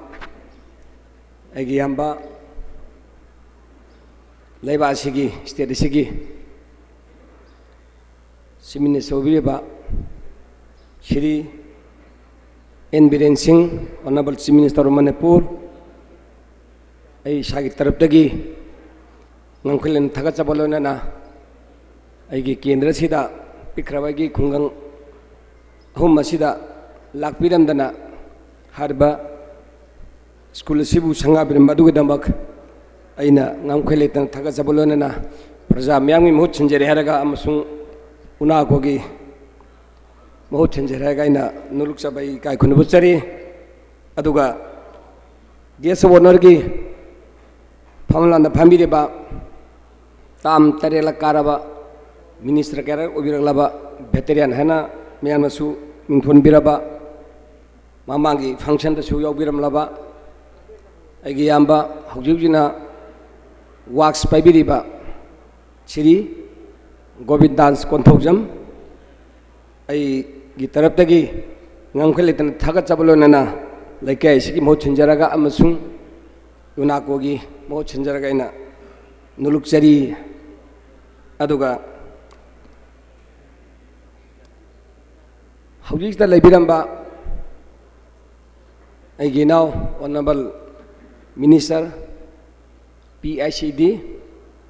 ꯑꯩꯒꯤ ꯏꯌꯥꯝꯕ, ꯂꯩꯕꯥꯛ ꯑꯁꯤꯒꯤ, state ꯑꯁꯤꯒꯤ Chief Minister ꯑꯣꯏꯕꯤꯔꯤꯕ Shri N Biren Singh, Honourable Chief Minister of Manipur, ꯑꯩ ꯏꯁꯥꯒꯤ ꯇꯔꯞꯇꯒꯤ ꯉꯝꯈꯩ ꯂꯩꯅ ꯊꯥꯒꯠꯆꯕ ꯂꯣꯏꯅꯅ, ꯑꯩꯒꯤ ꯀꯦꯟꯗ꯭ꯔꯁꯤꯗ ꯄꯤꯛꯈ꯭ꯔꯕ ꯑꯩꯒꯤ ꯈꯨꯡꯒꯪ ꯑꯍꯨꯝ ꯑꯁꯤꯗ ꯂꯥꯛꯄꯤꯔꯝꯗꯅ ꯍꯥꯏꯔꯤꯕ school ꯑꯁꯤꯕꯨ ꯁꯪꯒꯥꯕꯤꯔꯝꯕ ꯑꯗꯨꯒꯤꯗꯃꯛ ꯑꯩꯅ ꯉꯝꯈꯩ ꯂꯩꯇꯅ ꯊꯥꯒꯠꯆꯕ ꯂꯣꯏꯅꯅ, ꯄ꯭ꯔꯖꯥ ꯃꯤꯌꯥꯝꯒꯤ ꯃꯍꯨꯠ ꯁꯤꯟꯖꯔꯦ ꯍꯥꯏꯔꯒ ꯑꯃꯁꯨꯡ UNACO ꯒꯤ ꯃꯍꯨꯠ ꯁꯤꯟꯖꯔꯦ ꯍꯥꯏꯔꯒ ꯑꯩꯅ ꯅꯣꯂꯨꯛꯆꯕ ꯑꯩ ꯏꯀꯥꯏ ꯈꯨꯝꯅꯕ ꯎꯠꯆꯔꯤ꯫ ꯑꯗꯨꯒ guest of honour ꯒꯤ ꯐꯝꯂꯥꯡꯗ ꯐꯝꯕꯤꯔꯤꯕ ꯇꯥꯝ ꯇꯔꯦꯠꯂꯛ ꯀꯥꯔꯕ minister ꯀꯌꯥꯔꯛ ꯑꯣꯏꯕꯤꯔꯛꯂꯕ veteran ꯍꯥꯏꯅ ꯃꯌꯥꯝꯅꯁꯨ ꯃꯤꯡꯊꯣꯟꯕꯤꯔꯕ ꯃꯃꯥꯡꯒꯤ function ꯗꯁꯨ ꯌꯥꯎꯕꯤꯔꯝꯂꯕ ꯑꯩꯒꯤ ꯏꯌꯥꯝꯕ, ꯍꯧꯖꯤꯛ ꯍꯧꯖꯤꯛꯅ ꯋꯥꯛꯁ ꯄꯥꯏꯕꯤꯔꯤꯕ ꯁ꯭ꯔꯤ ꯒꯣꯕꯤꯟꯗꯥꯟꯁ ꯀꯣꯟꯊꯧꯖꯝ, ꯑꯩꯒꯤ ꯇꯔꯞꯇꯒꯤ ꯉꯝꯈꯩ ꯂꯩꯇꯅ ꯊꯥꯒꯠꯆꯕ ꯂꯣꯏꯅꯅ ꯂꯩꯀꯥꯏ ꯑꯁꯤꯒꯤ ꯃꯍꯨꯠ ꯁꯤꯟꯖꯔꯒ ꯑꯃꯁꯨꯡ UNACO ꯒꯤ ꯃꯍꯨꯠ ꯁꯤꯟꯖꯔꯒ ꯑꯩꯅ ꯅꯣꯂꯨꯛꯆꯔꯤ꯫ ꯑꯗꯨꯒ ꯍꯧꯖꯤꯛꯇ ꯂꯩꯕꯤꯔꯝꯕ ꯑꯩꯒꯤ ꯏꯅꯥꯎ Honourable Minister P I C D,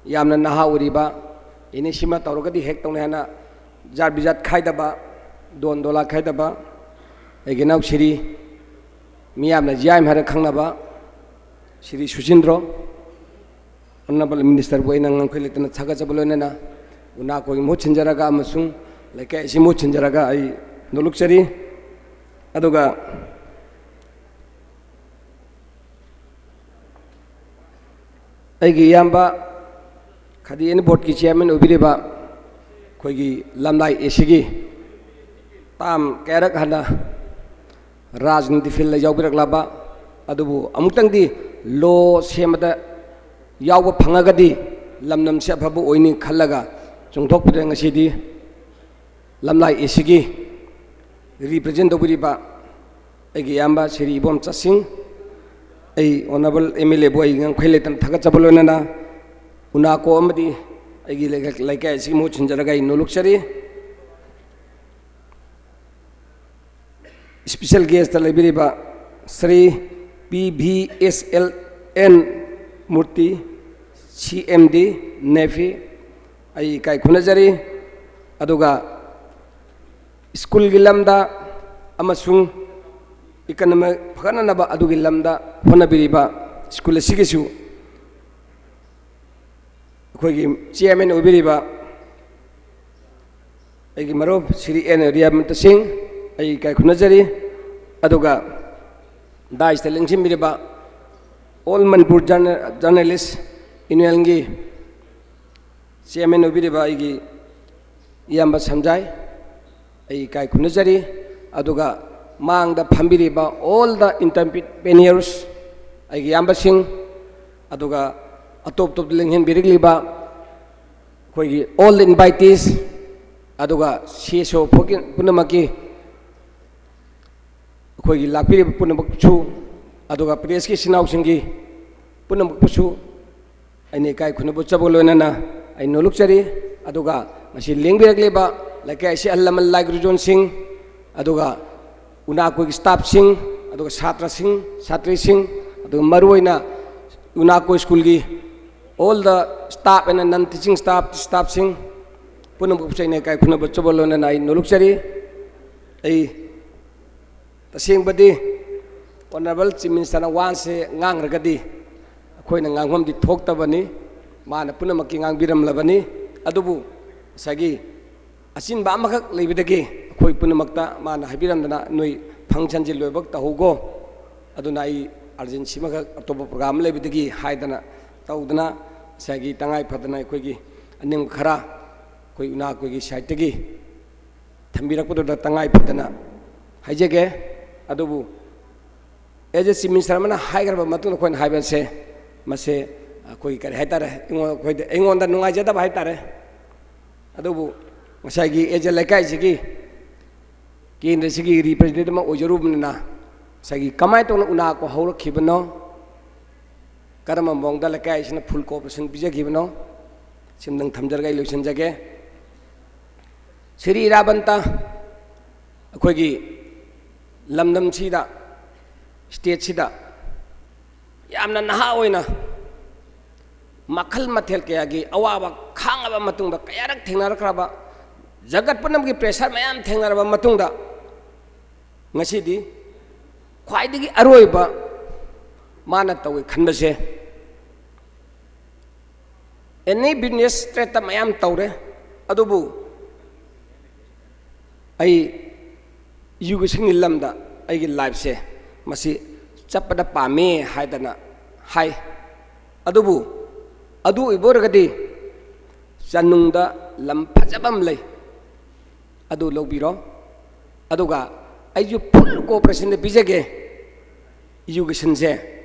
ꯌꯥꯝꯅ ꯅꯍꯥ ꯑꯣꯏꯔꯤꯕ, ꯑꯦꯅꯤ ꯁꯤꯃ ꯇꯧꯔꯒꯗꯤ ꯍꯦꯛ ꯇꯧꯅꯤ ꯍꯥꯏꯅ ꯖꯥꯠ ꯕꯤꯖꯥꯠ ꯈꯥꯏꯗꯕ, ꯗꯣꯟ ꯗꯣꯂꯥ ꯈꯥꯏꯗꯕ ꯑꯩꯒꯤ ꯏꯅꯥꯎ ꯁ꯭ꯔꯤ, ꯃꯤꯌꯥꯝꯅ ꯖꯤ ꯑꯥꯏ ꯑꯦꯝ ꯍꯥꯏꯔ ꯈꯪꯅꯕ ꯁ꯭ꯔꯤ ꯁꯨꯆꯤꯟꯗ꯭ꯔꯣ, Honourable Minister ꯕꯨ ꯑꯩꯅ ꯉꯝꯈꯩ ꯂꯩꯇꯅ ꯊꯥꯒꯠꯆꯕ ꯂꯣꯏꯅꯅ UNACO ꯒꯤ ꯃꯍꯨꯠ ꯁꯤꯟꯖꯔꯒ ꯑꯃꯁꯨꯡ ꯂꯩꯀꯥꯏ ꯑꯁꯤ ꯃꯍꯨꯠ ꯁꯤꯟꯖꯔꯒ ꯑꯩ ꯅꯣꯂꯨꯛꯆꯔꯤ꯫ ꯑꯗꯨꯒ ꯑꯩꯒꯤ ꯏꯌꯥꯝꯕ, ꯈꯥꯗꯤ ꯑꯦꯟ ꯕꯣꯔꯗꯀꯤ chairman ꯑꯣꯏꯕꯤꯔꯤꯕ ꯑꯩꯈꯣꯏꯒꯤ ꯂꯝꯂꯥꯏ ꯑꯦꯁꯤꯒꯤ ꯇꯥꯝ ꯀꯌꯥꯔꯛ ꯍꯥꯟꯅ ꯔꯥꯖꯅꯤꯇꯤ ꯐꯤꯜꯗ ꯌꯥꯎꯕꯤꯔꯛꯂꯕ, ꯑꯗꯨꯕꯨ ꯑꯃꯨꯛꯇꯪꯗꯤ ꯂꯣ ꯁꯦꯝꯕꯗ ꯌꯥꯎꯕ ꯐꯪꯉꯒꯗꯤ ꯂꯝꯗꯝꯁꯦ ꯑꯐꯕ ꯑꯣꯏꯅꯤ ꯈꯜꯂꯒ ꯆꯣꯡꯊꯣꯛꯄꯗ ꯉꯁꯤꯗꯤ ꯂꯝꯂꯥꯏ ꯑꯦꯁꯤꯒꯤ ꯔꯤꯄ꯭ꯔꯖꯦꯟ ꯇꯧꯕꯤꯔꯤꯕ ꯑꯩꯒꯤ ꯏꯌꯥꯝꯕ ꯁ꯭ꯔꯤ ꯏꯕꯣꯝꯆꯥ ꯁꯤꯡ, ꯑꯩ ꯑꯣꯅꯔꯦꯕꯜ ꯑꯦꯝ ꯑꯦꯜ ꯑꯦꯕꯨ ꯑꯩ ꯉꯝꯈꯩ ꯂꯩꯇꯅ ꯊꯥꯒꯠꯆꯕ ꯂꯣꯏꯅꯅ ꯎꯅꯥꯀꯣ ꯑꯃꯗꯤ ꯑꯩꯒꯤ ꯂꯩꯀꯥꯏ, ꯂꯩꯀꯥꯏ ꯑꯁꯤꯒꯤ ꯃꯍꯨꯠ ꯁꯤꯟꯖꯔꯒ ꯑꯩ ꯅꯣꯂꯨꯛꯆꯔꯤ꯫ ꯏꯁꯄꯤꯁꯦꯜ ꯒꯦꯁꯇ ꯂꯩꯕꯤꯔꯤꯕ Shri P V S L N Murthy, C M D, ꯅꯦꯐꯤ, ꯑꯩ ꯏꯀꯥꯏ ꯈꯨꯝꯅꯖꯔꯤ꯫ ꯑꯗꯨꯒ ꯁ꯭ꯀꯨꯜꯒꯤ ꯂꯝꯗ ꯑꯃꯁꯨꯡ ꯏꯀꯅꯃꯤ ꯐꯒꯠꯅꯅꯕ ꯑꯗꯨꯒꯤ ꯂꯝꯗ ꯍꯣꯠꯅꯕꯤꯔꯤꯕ ꯁ꯭ꯀꯨꯜ ꯑꯁꯤꯒꯤꯁꯨ ꯑꯩꯈꯣꯏꯒꯤ ꯆꯤꯌꯔꯃꯦꯟ ꯑꯣꯏꯕꯤꯔꯤꯕ ꯑꯩꯒꯤ ꯃꯔꯨꯞ ꯁ꯭ꯔꯤ ꯑꯦꯟ ꯔꯤꯌꯥꯃꯟꯇ ꯁꯤꯡ, ꯑꯩ ꯏꯀꯥꯏ ꯈꯨꯝꯅꯖꯔꯤ꯫ ꯑꯗꯨꯒ ꯗꯥꯏꯁꯇ ꯂꯦꯡꯁꯤꯟꯕꯤꯔꯤꯕ ꯑꯣꯜ ꯃꯅꯤꯄꯨꯔ ꯖꯔꯅꯦ-, ꯖꯔꯅꯦꯂꯤꯁ ꯌꯨꯅꯤꯌꯟꯒꯤ ꯆꯤꯌꯔꯃꯦꯟ ꯑꯣꯏꯕꯤꯔꯤꯕ ꯑꯩꯒꯤ ꯏꯌꯥꯝꯕ ꯁꯟꯖꯥꯏ, ꯑꯩ ꯏꯀꯥꯏ ꯈꯨꯝꯅꯖꯔꯤ꯫ ꯑꯗꯨꯒ ꯃꯥꯡꯗ ꯐꯝꯕꯤꯔꯤꯕ all the entrepreneurs, ꯑꯩꯒꯤ ꯏꯌꯥꯝꯕꯁꯤꯡ, ꯑꯗꯨꯒ ꯑꯇꯣꯞ ꯑꯇꯣꯞꯄ ꯂꯦꯡꯁꯤꯟꯕꯤꯔꯛꯂꯤꯕ ꯑꯩꯈꯣꯏꯒꯤ all the invitees, ꯑꯗꯨꯒ ꯁꯤ ꯑꯦꯁ ꯑꯣ ꯄꯨꯝꯅꯃꯛꯀꯤ ꯑꯩꯈꯣꯏꯒꯤ ꯂꯥꯛꯄꯤꯔꯤꯕ ꯄꯨꯝꯅꯃꯛꯁꯨ, ꯑꯗꯨꯒ ꯄ꯭ꯔꯦꯁꯀꯤ ꯏꯆꯤꯟ ꯏꯅꯥꯎꯁꯤꯡꯒꯤ ꯄꯨꯝꯅꯃꯛꯄꯨꯁꯨ ꯑꯩꯅ ꯏꯀꯥꯏ ꯈꯨꯝꯅꯕ ꯎꯠꯆꯕꯒ ꯂꯣꯏꯅꯅ ꯑꯩ ꯅꯣꯂꯨꯛꯆꯔꯤ꯫ ꯑꯗꯨꯒ ꯉꯁꯤ ꯂꯦꯡꯕꯤꯔꯛꯂꯤꯕ ꯂꯩꯀꯥꯏ ꯑꯁꯤ ꯑꯍꯜ ꯂꯃꯟ ꯂꯥꯏ ꯒꯨꯔꯨꯖꯣꯟꯁꯤꯡ, ꯑꯗꯨꯒ ꯎꯅꯥꯀꯣꯒꯤ ꯁ꯭ꯇꯥꯐꯁꯤꯡ, ꯑꯗꯨꯒ ꯁꯥꯇ꯭ꯔꯁꯤꯡ, ꯁꯥꯇ꯭ꯔꯤꯁꯤꯡ, ꯑꯗꯨꯒ ꯃꯔꯨꯑꯣꯏꯅ ꯎꯅꯥꯀꯣ ꯁ꯭ꯀꯨꯜꯒꯤ all the staff and non teaching staff, ꯁ꯭ꯇꯥꯐꯁꯤꯡ ꯄꯨꯝꯅꯃꯛꯄꯨꯁꯨ ꯑꯩꯅ ꯏꯀꯥꯏ ꯈꯨꯝꯅꯕ ꯎꯠꯆꯕ ꯂꯣꯏꯅꯅ ꯑꯩ ꯅꯣꯂꯨꯛꯆꯔꯤ꯫ ꯑꯩ ꯇꯁꯦꯡꯕꯗꯤ ꯑꯣꯅꯔꯦꯕꯜ ꯆꯤꯐ ꯃꯤꯅꯤꯁꯇꯔꯅ ꯋꯥꯁꯦ ꯉꯥꯡꯈ꯭ꯔꯒꯗꯤ ꯑꯩꯈꯣꯏꯅ ꯉꯥꯡꯐꯝꯗꯤ ꯊꯣꯛꯇꯕꯅꯤ, ꯃꯥꯅ ꯄꯨꯝꯅꯃꯛꯀꯤ ꯉꯥꯡꯕꯤꯔꯝꯂꯕꯅꯤ꯫ ꯑꯗꯨꯕꯨ ꯉꯁꯥꯏꯒꯤ ꯑꯆꯤꯟꯕ ꯑꯃꯈꯛ ꯂꯩꯕꯗꯒꯤ ꯑꯩꯈꯣꯏ ꯄꯨꯝꯅꯃꯛꯇ ꯃꯥꯅ ꯍꯥꯏꯕꯤꯔꯝꯗꯅ ꯅꯣꯏ ꯐꯪꯁꯟꯁꯤ ꯂꯣꯏꯕ ꯇꯧꯍꯧꯒꯣ, ꯑꯗꯨꯅ ꯑꯩ ꯑꯥꯔꯖꯦꯟꯁꯤ ꯑꯃꯈꯛ ꯑꯇꯣꯞꯄ ꯄ꯭ꯔꯣꯒ꯭ꯔꯥꯝ ꯑꯃ ꯂꯩꯕꯗꯒꯤ ꯍꯥꯏꯗꯅ ꯇꯧꯗꯅ ꯉꯁꯥꯏꯒꯤ ꯇꯉꯥꯏ ꯐꯗꯅ ꯑꯩꯈꯣꯏꯒꯤ ꯑꯅꯤꯡꯕ ꯈꯔ ꯑꯩꯈꯣꯏ ꯎꯅꯥ ꯑꯩꯈꯣꯏꯒꯤ ꯁꯥꯏꯠꯇꯒꯤ ꯊꯝꯕꯤꯔꯛꯄꯗꯨꯗ ꯇꯉꯥꯏ ꯐꯗꯅ ꯍꯥꯏꯖꯒꯦ꯫ ꯑꯗꯨꯕꯨ as a Chief Minister ꯑꯃꯅ ꯍꯥꯏꯈ꯭ꯔꯕ ꯃꯇꯨꯡꯗ ꯑꯩꯈꯣꯏꯅ ꯍꯥꯏꯕꯁꯦ, ꯃꯁꯦ ꯑꯩꯈꯣꯏꯒꯤ ꯀꯔꯤ ꯍꯥꯏꯇꯥꯔꯦ, ꯑꯩꯉꯣꯟꯗ, ꯑꯩꯈꯣꯏꯗ, ꯑꯩꯉꯣꯟꯗ ꯅꯨꯡꯉꯥꯏꯖꯗꯕ ꯍꯥꯏꯇꯥꯔꯦ꯫ ꯑꯗꯨꯕꯨ ꯉꯁꯥꯏꯒꯤ as a ꯂꯩꯀꯥꯏꯁꯤꯒꯤ, ꯀꯦꯟꯗ꯭ꯔꯁꯤꯒꯤ representative ꯑꯃ ꯑꯣꯏꯖꯔꯨꯕꯅꯤꯅ, ꯉꯁꯥꯏꯒꯤ ꯀꯃꯥꯏꯅ ꯇꯧꯅ ꯎꯅꯥ ꯀꯣ ꯍꯧꯔꯛꯈꯤꯕꯅꯣ, ꯀꯔꯝꯕ ꯃꯑꯣꯡꯗ ꯂꯩꯀꯥꯏꯁꯤꯅ full cooperation ꯄꯤꯖꯈꯤꯕꯅꯣ, ꯁꯤꯝꯗꯪ ꯊꯝꯖꯔꯒ ꯑꯩ ꯂꯣꯏꯁꯤꯟꯖꯒꯦ꯫ ꯁꯤꯔꯤ ꯏꯔꯥꯕꯟꯇ ꯑꯩꯈꯣꯏꯒꯤ ꯂꯝꯗꯝꯁꯤꯗ, stateꯁꯤꯗ ꯌꯥꯝꯅ ꯅꯍꯥ ꯑꯣꯏꯅ ꯃꯈꯜ ꯃꯊꯦꯜ ꯀꯌꯥꯒꯤ ꯑꯋꯥꯕ ꯈꯥꯡꯉꯕ ꯃꯇꯨꯡꯗ, ꯀꯌꯥꯔꯛ ꯊꯦꯡꯅꯔꯛꯈ꯭ꯔꯕ, ꯖꯒꯠ ꯄꯨꯝꯅꯃꯛꯀꯤ pressure ꯃꯌꯥꯝ ꯊꯦꯡꯅꯔꯕ ꯃꯇꯨꯡꯗ, ꯉꯁꯤꯗꯤ ꯈ꯭ꯋꯥꯏꯗꯒꯤ ꯑꯔꯣꯏꯕ ꯃꯥꯅ ꯇꯧꯏ ꯈꯟꯕꯁꯦ, any business tradeꯇ ꯃꯌꯥꯝ ꯇꯧꯔꯦ, ꯑꯗꯨꯕꯨ ꯑꯩ educationꯒꯤ ꯂꯝꯗ ꯑꯩꯒꯤ lifeꯁꯦ ꯃꯁꯤ ꯆꯠꯄꯗ ꯄꯥꯝꯃꯤ ꯍꯥꯏꯗꯅ ꯍꯥꯏ꯫ ꯑꯗꯨꯕꯨ ꯑꯗꯨ ꯑꯣꯏꯕ ꯑꯣꯏꯔꯒꯗꯤ ꯆꯅꯨꯡꯗ ꯂꯝ ꯐꯖꯕ ꯑꯃ ꯂꯩ, ꯑꯗꯨ ꯂꯧꯕꯤꯔꯣ꯫ ꯑꯗꯨꯒ ꯑꯩꯁꯨ full cooperationꯗ ꯄꯤꯖꯒꯦ꯫ Educationꯁꯦ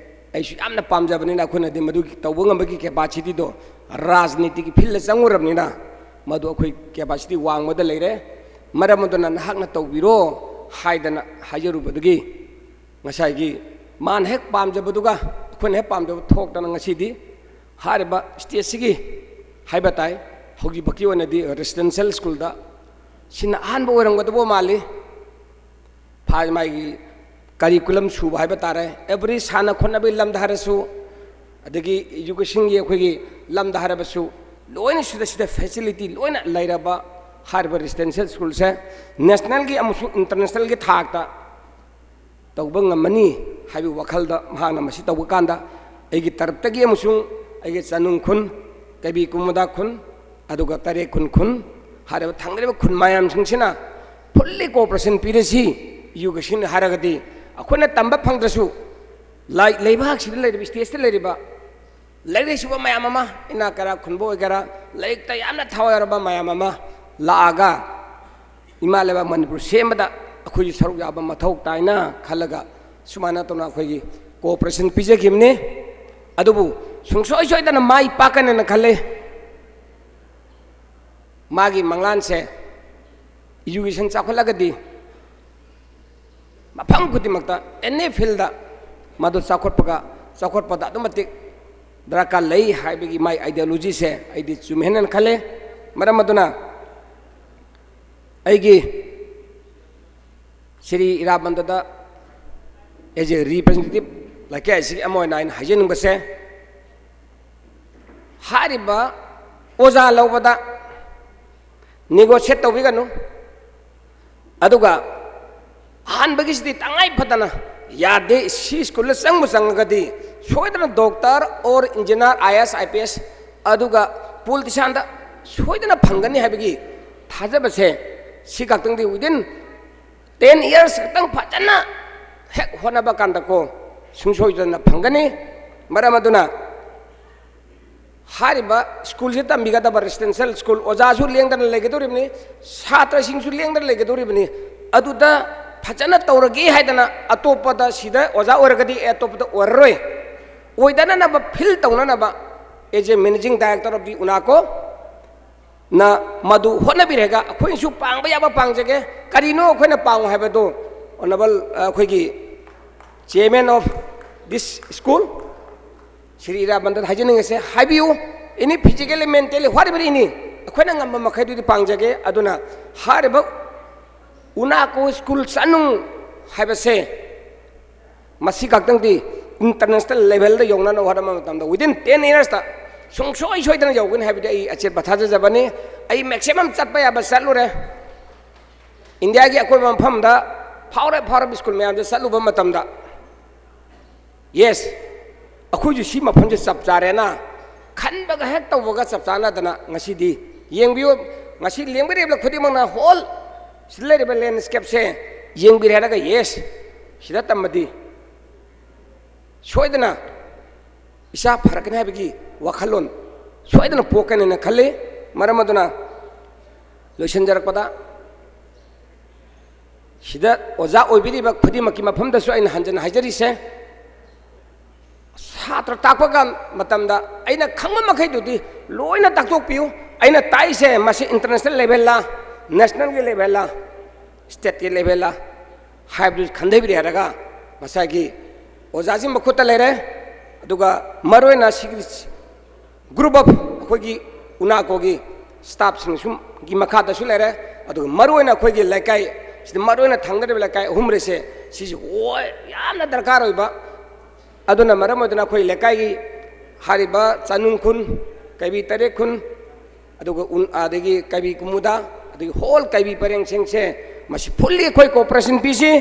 ꯑꯩꯁꯨ ꯌꯥꯝꯅ ꯄꯥꯝꯖꯕꯅꯤꯅ, ꯑꯩꯈꯣꯏꯅꯗꯤ ꯃꯗꯨꯒꯤ ꯇꯧꯕ ꯉꯝꯕꯒꯤ capacityꯗꯣ ꯔꯥꯖꯅꯤꯇꯤꯒꯤ fieldꯗ ꯆꯪꯉꯨꯔꯕꯅꯤꯅ, ꯃꯗꯨ ꯑꯩꯈꯣꯏ capacity ꯋꯥꯡꯃꯗ ꯂꯩꯔꯦ꯫ ꯃꯔꯝ ꯑꯗꯨꯅ ꯅꯍꯥꯛꯅ ꯇꯧꯕꯤꯔꯣ ꯍꯥꯏꯗꯅ ꯍꯥꯏꯖꯔꯨꯕꯗꯒꯤ, ꯉꯁꯥꯏꯒꯤ ꯃꯥꯅ ꯍꯦꯛ ꯄꯥꯝꯖꯕꯗꯨꯒ ꯑꯩꯈꯣꯏꯅ ꯍꯦꯛ ꯄꯥꯝꯖꯕ ꯊꯣꯛꯇꯅ, ꯉꯁꯤꯗꯤ ꯍꯥꯏꯔꯤꯕ stateꯁꯤꯒꯤ ꯍꯥꯏꯕ ꯇꯥꯏ, ꯍꯧꯖꯤꯛꯐꯥꯎꯒꯤ ꯑꯣꯏꯅꯗꯤ residential schoolꯗ ꯁꯤꯅ ꯑꯍꯥꯟꯕ ꯑꯣꯏꯔꯝꯒꯗꯕ ꯃꯥꯜꯂꯤ꯫ ꯐꯥ-, ꯃꯥꯒꯤ curriculum ꯁꯨꯕ ꯍꯥꯏꯕ ꯇꯥꯔꯦ, every ꯁꯥꯟꯅ ꯈꯣꯠꯅꯕꯒꯤ ꯂꯝꯗ ꯍꯥꯏꯔꯁꯨ, ꯑꯗꯒꯤ educationꯒꯤ ꯑꯩꯈꯣꯏꯒꯤ ꯂꯝꯗ ꯍꯥꯏꯔꯕꯁꯨ, ꯂꯣꯏꯅ ꯁꯤꯗ, ꯁꯤꯗ facility ꯂꯣꯏꯅ ꯂꯩꯔꯕ ꯍꯥꯏꯔꯤꯕ residential schoolꯁꯦ nationalꯒꯤ ꯑꯃꯁꯨꯡ internationalꯒꯤ ꯊꯥꯛꯇ ꯇꯧꯕ ꯉꯝꯃꯅꯤ ꯍꯥꯏꯕꯒꯤ ꯋꯥꯈꯜꯗ ꯃꯍꯥꯛꯅ ꯃꯁꯤ ꯇꯧꯕ ꯀꯥꯟꯗ, ꯑꯩꯒꯤ ꯇꯔꯞꯇꯒꯤ ꯑꯃꯁꯨꯡ ꯑꯩꯒꯤ ꯆꯅꯨꯡ ꯈꯨꯟ, ꯀꯩꯕꯤ ꯀꯨꯃꯨꯗꯥ ꯈꯨꯟ, ꯑꯗꯨꯒ ꯇꯔꯦꯠ ꯈꯨꯟ ꯈꯨꯟ ꯍꯥꯏꯔꯤꯕ ꯊꯪꯅꯔꯤꯕ ꯈꯨꯟ ꯃꯌꯥꯝꯁꯤꯡꯁꯤꯅ fully cooperation ꯄꯤꯔꯁꯤ꯫ Education ꯍꯥꯏꯔꯒꯗꯤ ꯑꯩꯈꯣꯏꯅ ꯇꯝꯕ ꯐꯪꯗ꯭ꯔꯁꯨ, ꯂꯥꯏ-, ꯂꯩꯕꯥꯛꯁꯤꯗ ꯂꯩꯔꯤꯕ, stateꯁꯤꯗ ꯂꯩꯔꯤꯕ ꯂꯥꯏꯔꯤꯛ ꯂꯥꯏꯁꯨꯕ ꯃꯌꯥꯝ ꯑꯃ, ꯏꯅꯥꯛ ꯀꯩꯔꯥꯛ ꯈꯨꯟꯕ ꯑꯣꯏꯒꯦꯔꯥ, ꯂꯥꯏꯔꯤꯛꯇ ꯌꯥꯝꯅ ꯊꯋꯥꯏ ꯌꯥꯎꯔꯕ ꯃꯌꯥꯝ ꯑꯃ ꯂꯥꯛꯑꯒ ꯏꯃꯥ ꯂꯩꯕꯥꯛ ꯃꯅꯤꯄꯨꯔ ꯁꯦꯝꯕꯗ ꯑꯩꯈꯣꯏꯁꯨ ꯁꯔꯨꯛ ꯌꯥꯕ ꯃꯊꯧ ꯇꯥꯏꯅ ꯈꯜꯂꯒ ꯁꯨꯃꯥꯏꯅ ꯇꯧꯅ ꯑꯩꯈꯣꯏꯒꯤ cooperation ꯄꯤꯖꯈꯤꯕꯅꯤ꯫ ꯑꯗꯨꯕꯨ ꯁꯨꯡꯁꯣꯏ ꯁꯣꯏꯗꯅ ꯃꯥꯏ ꯄꯥꯛꯀꯅꯦꯅ ꯈꯜꯂꯦ꯫ ꯃꯥꯒꯤ ꯃꯪꯂꯥꯟꯁꯦ education ꯆꯥꯎꯈꯠꯂꯒꯗꯤ ꯃꯐꯝ ꯈꯨꯗꯤꯡꯃꯛꯇ, any field ꯗ ꯃꯗꯨ ꯆꯥꯎꯈꯠꯄꯒ, ꯆꯥꯎꯈꯠꯄꯗ ꯑꯗꯨꯛ ꯃꯇꯤꯛ ꯗꯔꯀꯥꯔ ꯂꯩ ꯍꯥꯏꯕꯒꯤ ꯃꯥꯏ ideology ꯁꯦ ꯑꯩꯗꯤ ꯆꯨꯝꯃꯦꯅ ꯈꯜꯂꯦ꯫ ꯃꯔꯝ ꯑꯗꯨꯅ ꯑꯩꯒꯤ ꯁ꯭ꯔꯤ ꯏꯔꯥꯕꯟꯗꯗ as a representative, ꯂꯩꯀꯥꯏ ꯑꯁꯤꯒꯤ ꯑꯃ ꯑꯣꯏꯅ ꯑꯩꯅ ꯍꯥꯏꯖꯅꯤꯡꯕꯁꯦ, ꯍꯥꯏꯔꯤꯕ ꯑꯣꯖꯥ ꯂꯧꯕꯗ negotiate ꯇꯧꯕꯤꯒꯅꯨ꯫ ꯑꯗꯨꯒ ꯑꯍꯥꯟꯕꯒꯤꯁꯤꯗꯤ ꯇꯉꯥꯏ ꯐꯗꯅ ꯌꯥꯗꯦ, ꯁꯤ ꯁ꯭ꯀꯨꯜꯗ ꯆꯪꯕꯨ ꯆꯪꯉꯒꯗꯤ ꯁꯣꯏꯗꯅ doctor or engineer, IAS, IPS, ꯑꯗꯨꯒ politician ꯗ ꯁꯣꯏꯗꯅ ꯐꯪꯒꯅꯤ ꯍꯥꯏꯕꯒꯤ ꯊꯥꯖꯕꯁꯦ, ꯁꯤ ꯈꯛꯇꯪꯗꯤ within ten years ꯈꯛꯇꯪ ꯐꯖꯅ ꯍꯦꯛ ꯍꯣꯠꯅꯕ ꯀꯥꯟꯗꯀꯣ, ꯁꯨꯡꯁꯣꯏꯗꯅ ꯐꯪꯒꯅꯤ꯫ ꯃꯔꯝ ꯑꯗꯨꯅ ꯍꯥꯏꯔꯤꯕ ꯁ꯭ꯀꯨꯜꯁꯤ ꯇꯝꯕꯤꯒꯗꯕ residential ꯁ꯭ꯀꯨꯜ, ꯑꯣꯖꯥꯁꯨ ꯂꯦꯡꯗꯅ ꯂꯩꯒꯗꯧꯔꯤꯕꯅꯤ, ꯁꯥꯇ꯭ꯔꯁꯤꯡꯁꯨ ꯂꯦꯡꯗꯅ ꯂꯩꯒꯗꯧꯔꯤꯕꯅꯤ꯫ ꯑꯗꯨꯗ ꯐꯖꯅ ꯇꯧꯔꯒꯦ ꯍꯥꯏꯗꯅ ꯑꯇꯣꯞꯄꯗ, ꯁꯤꯗ ꯑꯣꯖꯥ ꯑꯣꯏꯔꯒꯗꯤ ꯑꯦ ꯑꯇꯣꯞꯄꯗ ꯑꯣꯏꯔꯔꯣꯏ, ꯑꯣꯏꯗꯅꯅꯕ feel ꯇꯧꯅꯅꯕ as a managing director of the UNACO ꯅ ꯃꯗꯨ ꯍꯣꯠꯅꯕꯤꯔꯒ ꯑꯩꯈꯣꯏꯅꯁꯨ ꯄꯥꯡꯕ ꯌꯥꯕ ꯄꯥꯡꯖꯒꯦ꯫ ꯀꯔꯤꯅꯣ ꯑꯩꯈꯣꯏꯅ ꯄꯥꯡꯉꯨ ꯍꯥꯏꯕꯗꯣ, Honourable, ꯑ, ꯑꯩꯈꯣꯏꯒꯤ chairman of this school, Shri ꯏꯔꯥꯕꯟꯗꯗ ꯍꯥꯏꯖꯅꯤꯡꯉꯤꯁꯦ, ꯍꯥꯏꯕꯤꯌꯨ꯫ Any physically, mentally, whatever any, ꯑꯩꯈꯣꯏꯅ ꯉꯝꯕ ꯃꯈꯩꯗꯨꯗꯤ ꯄꯥꯡꯖꯒꯦ꯫ ꯑꯗꯨꯅ ꯍꯥꯏꯔꯤꯕ UNACO ꯁ꯭ꯀꯨꯜ ꯆꯠꯅꯨꯡ ꯍꯥꯏꯕꯁꯦ, ꯃꯁꯤ ꯈꯛꯇꯪꯗꯤ international level ꯗ ꯌꯧꯅꯅꯕ ꯍꯣꯠꯅꯕ ꯃꯇꯝꯗ within ten years ꯇ ꯁꯨꯡꯁꯣꯏ ꯁꯣꯏꯗꯅ ꯌꯧꯒꯅꯤ ꯍꯥꯏꯕꯗꯤ ꯑꯩ ꯑꯆꯦꯠꯄ ꯊꯥꯖꯖꯕꯅꯤ꯫ ꯑꯩ maximum ꯆꯠꯄ ꯌꯥꯕ ꯆꯠꯂꯨꯔꯦ꯫ ꯏꯟꯗꯤꯌꯥꯒꯤ ꯑꯀꯣꯏꯕ ꯃꯐꯝꯗ ꯐꯥꯎꯔ ꯐꯥꯎꯔꯕ ꯁ꯭ꯀꯨꯜ ꯃꯌꯥꯝꯗ ꯆꯠꯂꯨꯕ ꯃꯇꯝꯗ, yes, ꯑꯩꯈꯣꯏꯁꯨ ꯁꯤ ꯃꯐꯝꯁꯦ ꯆꯞ ꯆꯥꯔꯦꯅ ꯈꯟꯕꯒ ꯍꯦꯛ ꯇꯧꯕꯒ ꯆꯞ ꯆꯥꯅꯗꯅ ꯉꯁꯤꯗꯤ ꯌꯦꯡꯕꯤꯌꯨ꯫ ꯉꯁꯤ ꯂꯦꯡꯕꯤꯔꯤꯕ ꯈꯨꯗꯤꯡꯃꯛꯅ whole ꯁꯤꯗ ꯂꯩꯔꯤꯕ landscape ꯁꯦ ꯌꯦꯡꯕꯤꯔꯦ ꯍꯥꯏꯔꯒ, yes, ꯁꯤꯗ ꯇꯝꯃꯗꯤ ꯁꯣꯏꯗꯅ ꯏꯁꯥ ꯐꯔꯛꯀꯅꯤ ꯍꯥꯏꯕꯒꯤ ꯋꯥꯈꯜꯂꯣꯟ ꯁꯣꯏꯗꯅ ꯄꯣꯛꯀꯅꯤꯅ ꯈꯜꯂꯤ꯫ ꯃꯔꯝ ꯑꯗꯨꯅ ꯂꯣꯏꯁꯤꯟꯖꯔꯛꯄꯗ ꯁꯤꯗ ꯑꯣꯖꯥ ꯑꯣꯏꯕꯤꯔꯤꯕ ꯈꯨꯗꯤꯡꯃꯛꯀꯤ ꯃꯐꯝꯗꯁꯨ ꯑꯩꯅ ꯍꯟꯖꯟꯅ ꯍꯥꯏꯖꯔꯤꯁꯦ, ꯁꯥꯇ꯭ꯔ ꯇꯥꯛꯄ ꯀꯥꯟ ꯃꯇꯝꯗ ꯑꯩꯅ ꯈꯪꯕ ꯃꯈꯩꯗꯨꯗꯤ ꯂꯣꯏꯅ ꯇꯥꯛꯊꯣꯛꯄꯤꯌꯨ꯫ ꯑꯩꯅ ꯇꯥꯛꯏꯁꯦ ꯃꯁꯤ international levelꯂ, nationalꯒꯤ levelꯂ, stateꯀꯤ levelꯂ ꯍꯥꯏꯕꯗꯨ ꯈꯟꯊꯕꯤꯔꯦ ꯍꯥꯏꯔꯒ ꯉꯁꯥꯏꯒꯤ ꯑꯣꯖꯥꯁꯤꯡ ꯃꯈꯨꯠꯇ ꯂꯩꯔꯦ꯫ ꯑꯗꯨꯒ ꯃꯔꯨꯑꯣꯏꯅ ꯁꯤꯒꯤ group of ꯑꯩꯈꯣꯏꯒꯤ UNACOꯒꯤ staffꯁꯤꯡꯁꯨꯒꯤ ꯃꯈꯥꯗꯁꯨ ꯂꯩꯔꯦ꯫ ꯑꯗꯨꯒ ꯃꯔꯨꯑꯣꯏꯅ ꯑꯩꯈꯣꯏꯒꯤ ꯂꯩꯀꯥꯏ ꯁꯤꯗ ꯃꯔꯨꯑꯣꯏꯅ ꯊꯪꯅꯔꯤꯕ ꯂꯩꯀꯥꯏ ꯑꯍꯨꯝ ꯂꯩꯁꯦ, ꯁꯤꯁꯤ ꯍꯣꯏ ꯌꯥꯝꯅ ꯗꯔꯀꯥꯔ ꯑꯣꯏꯕ꯫ ꯑꯗꯨꯅ ꯃꯔꯝ ꯑꯣꯏꯗꯨꯅ ꯑꯩꯈꯣꯏ ꯂꯩꯀꯥꯏꯒꯤ ꯍꯥꯏꯔꯤꯕ ꯆꯅꯨꯡ ꯈꯨꯟ, ꯀꯩꯕꯤ ꯇꯔꯦꯠ ꯈꯨꯟ, ꯑꯗꯨꯒ ꯎꯟ-, ꯑꯗꯒꯤ ꯀꯩꯕꯤ ꯀꯨꯃꯨꯗ, ꯑꯗꯒꯤ whole ꯀꯩꯕꯤ ꯄꯔꯦꯡꯁꯤꯡꯁꯦ ꯃꯁꯤ fully ꯑꯩꯈꯣꯏ cooperation ꯄꯤꯁꯤ꯫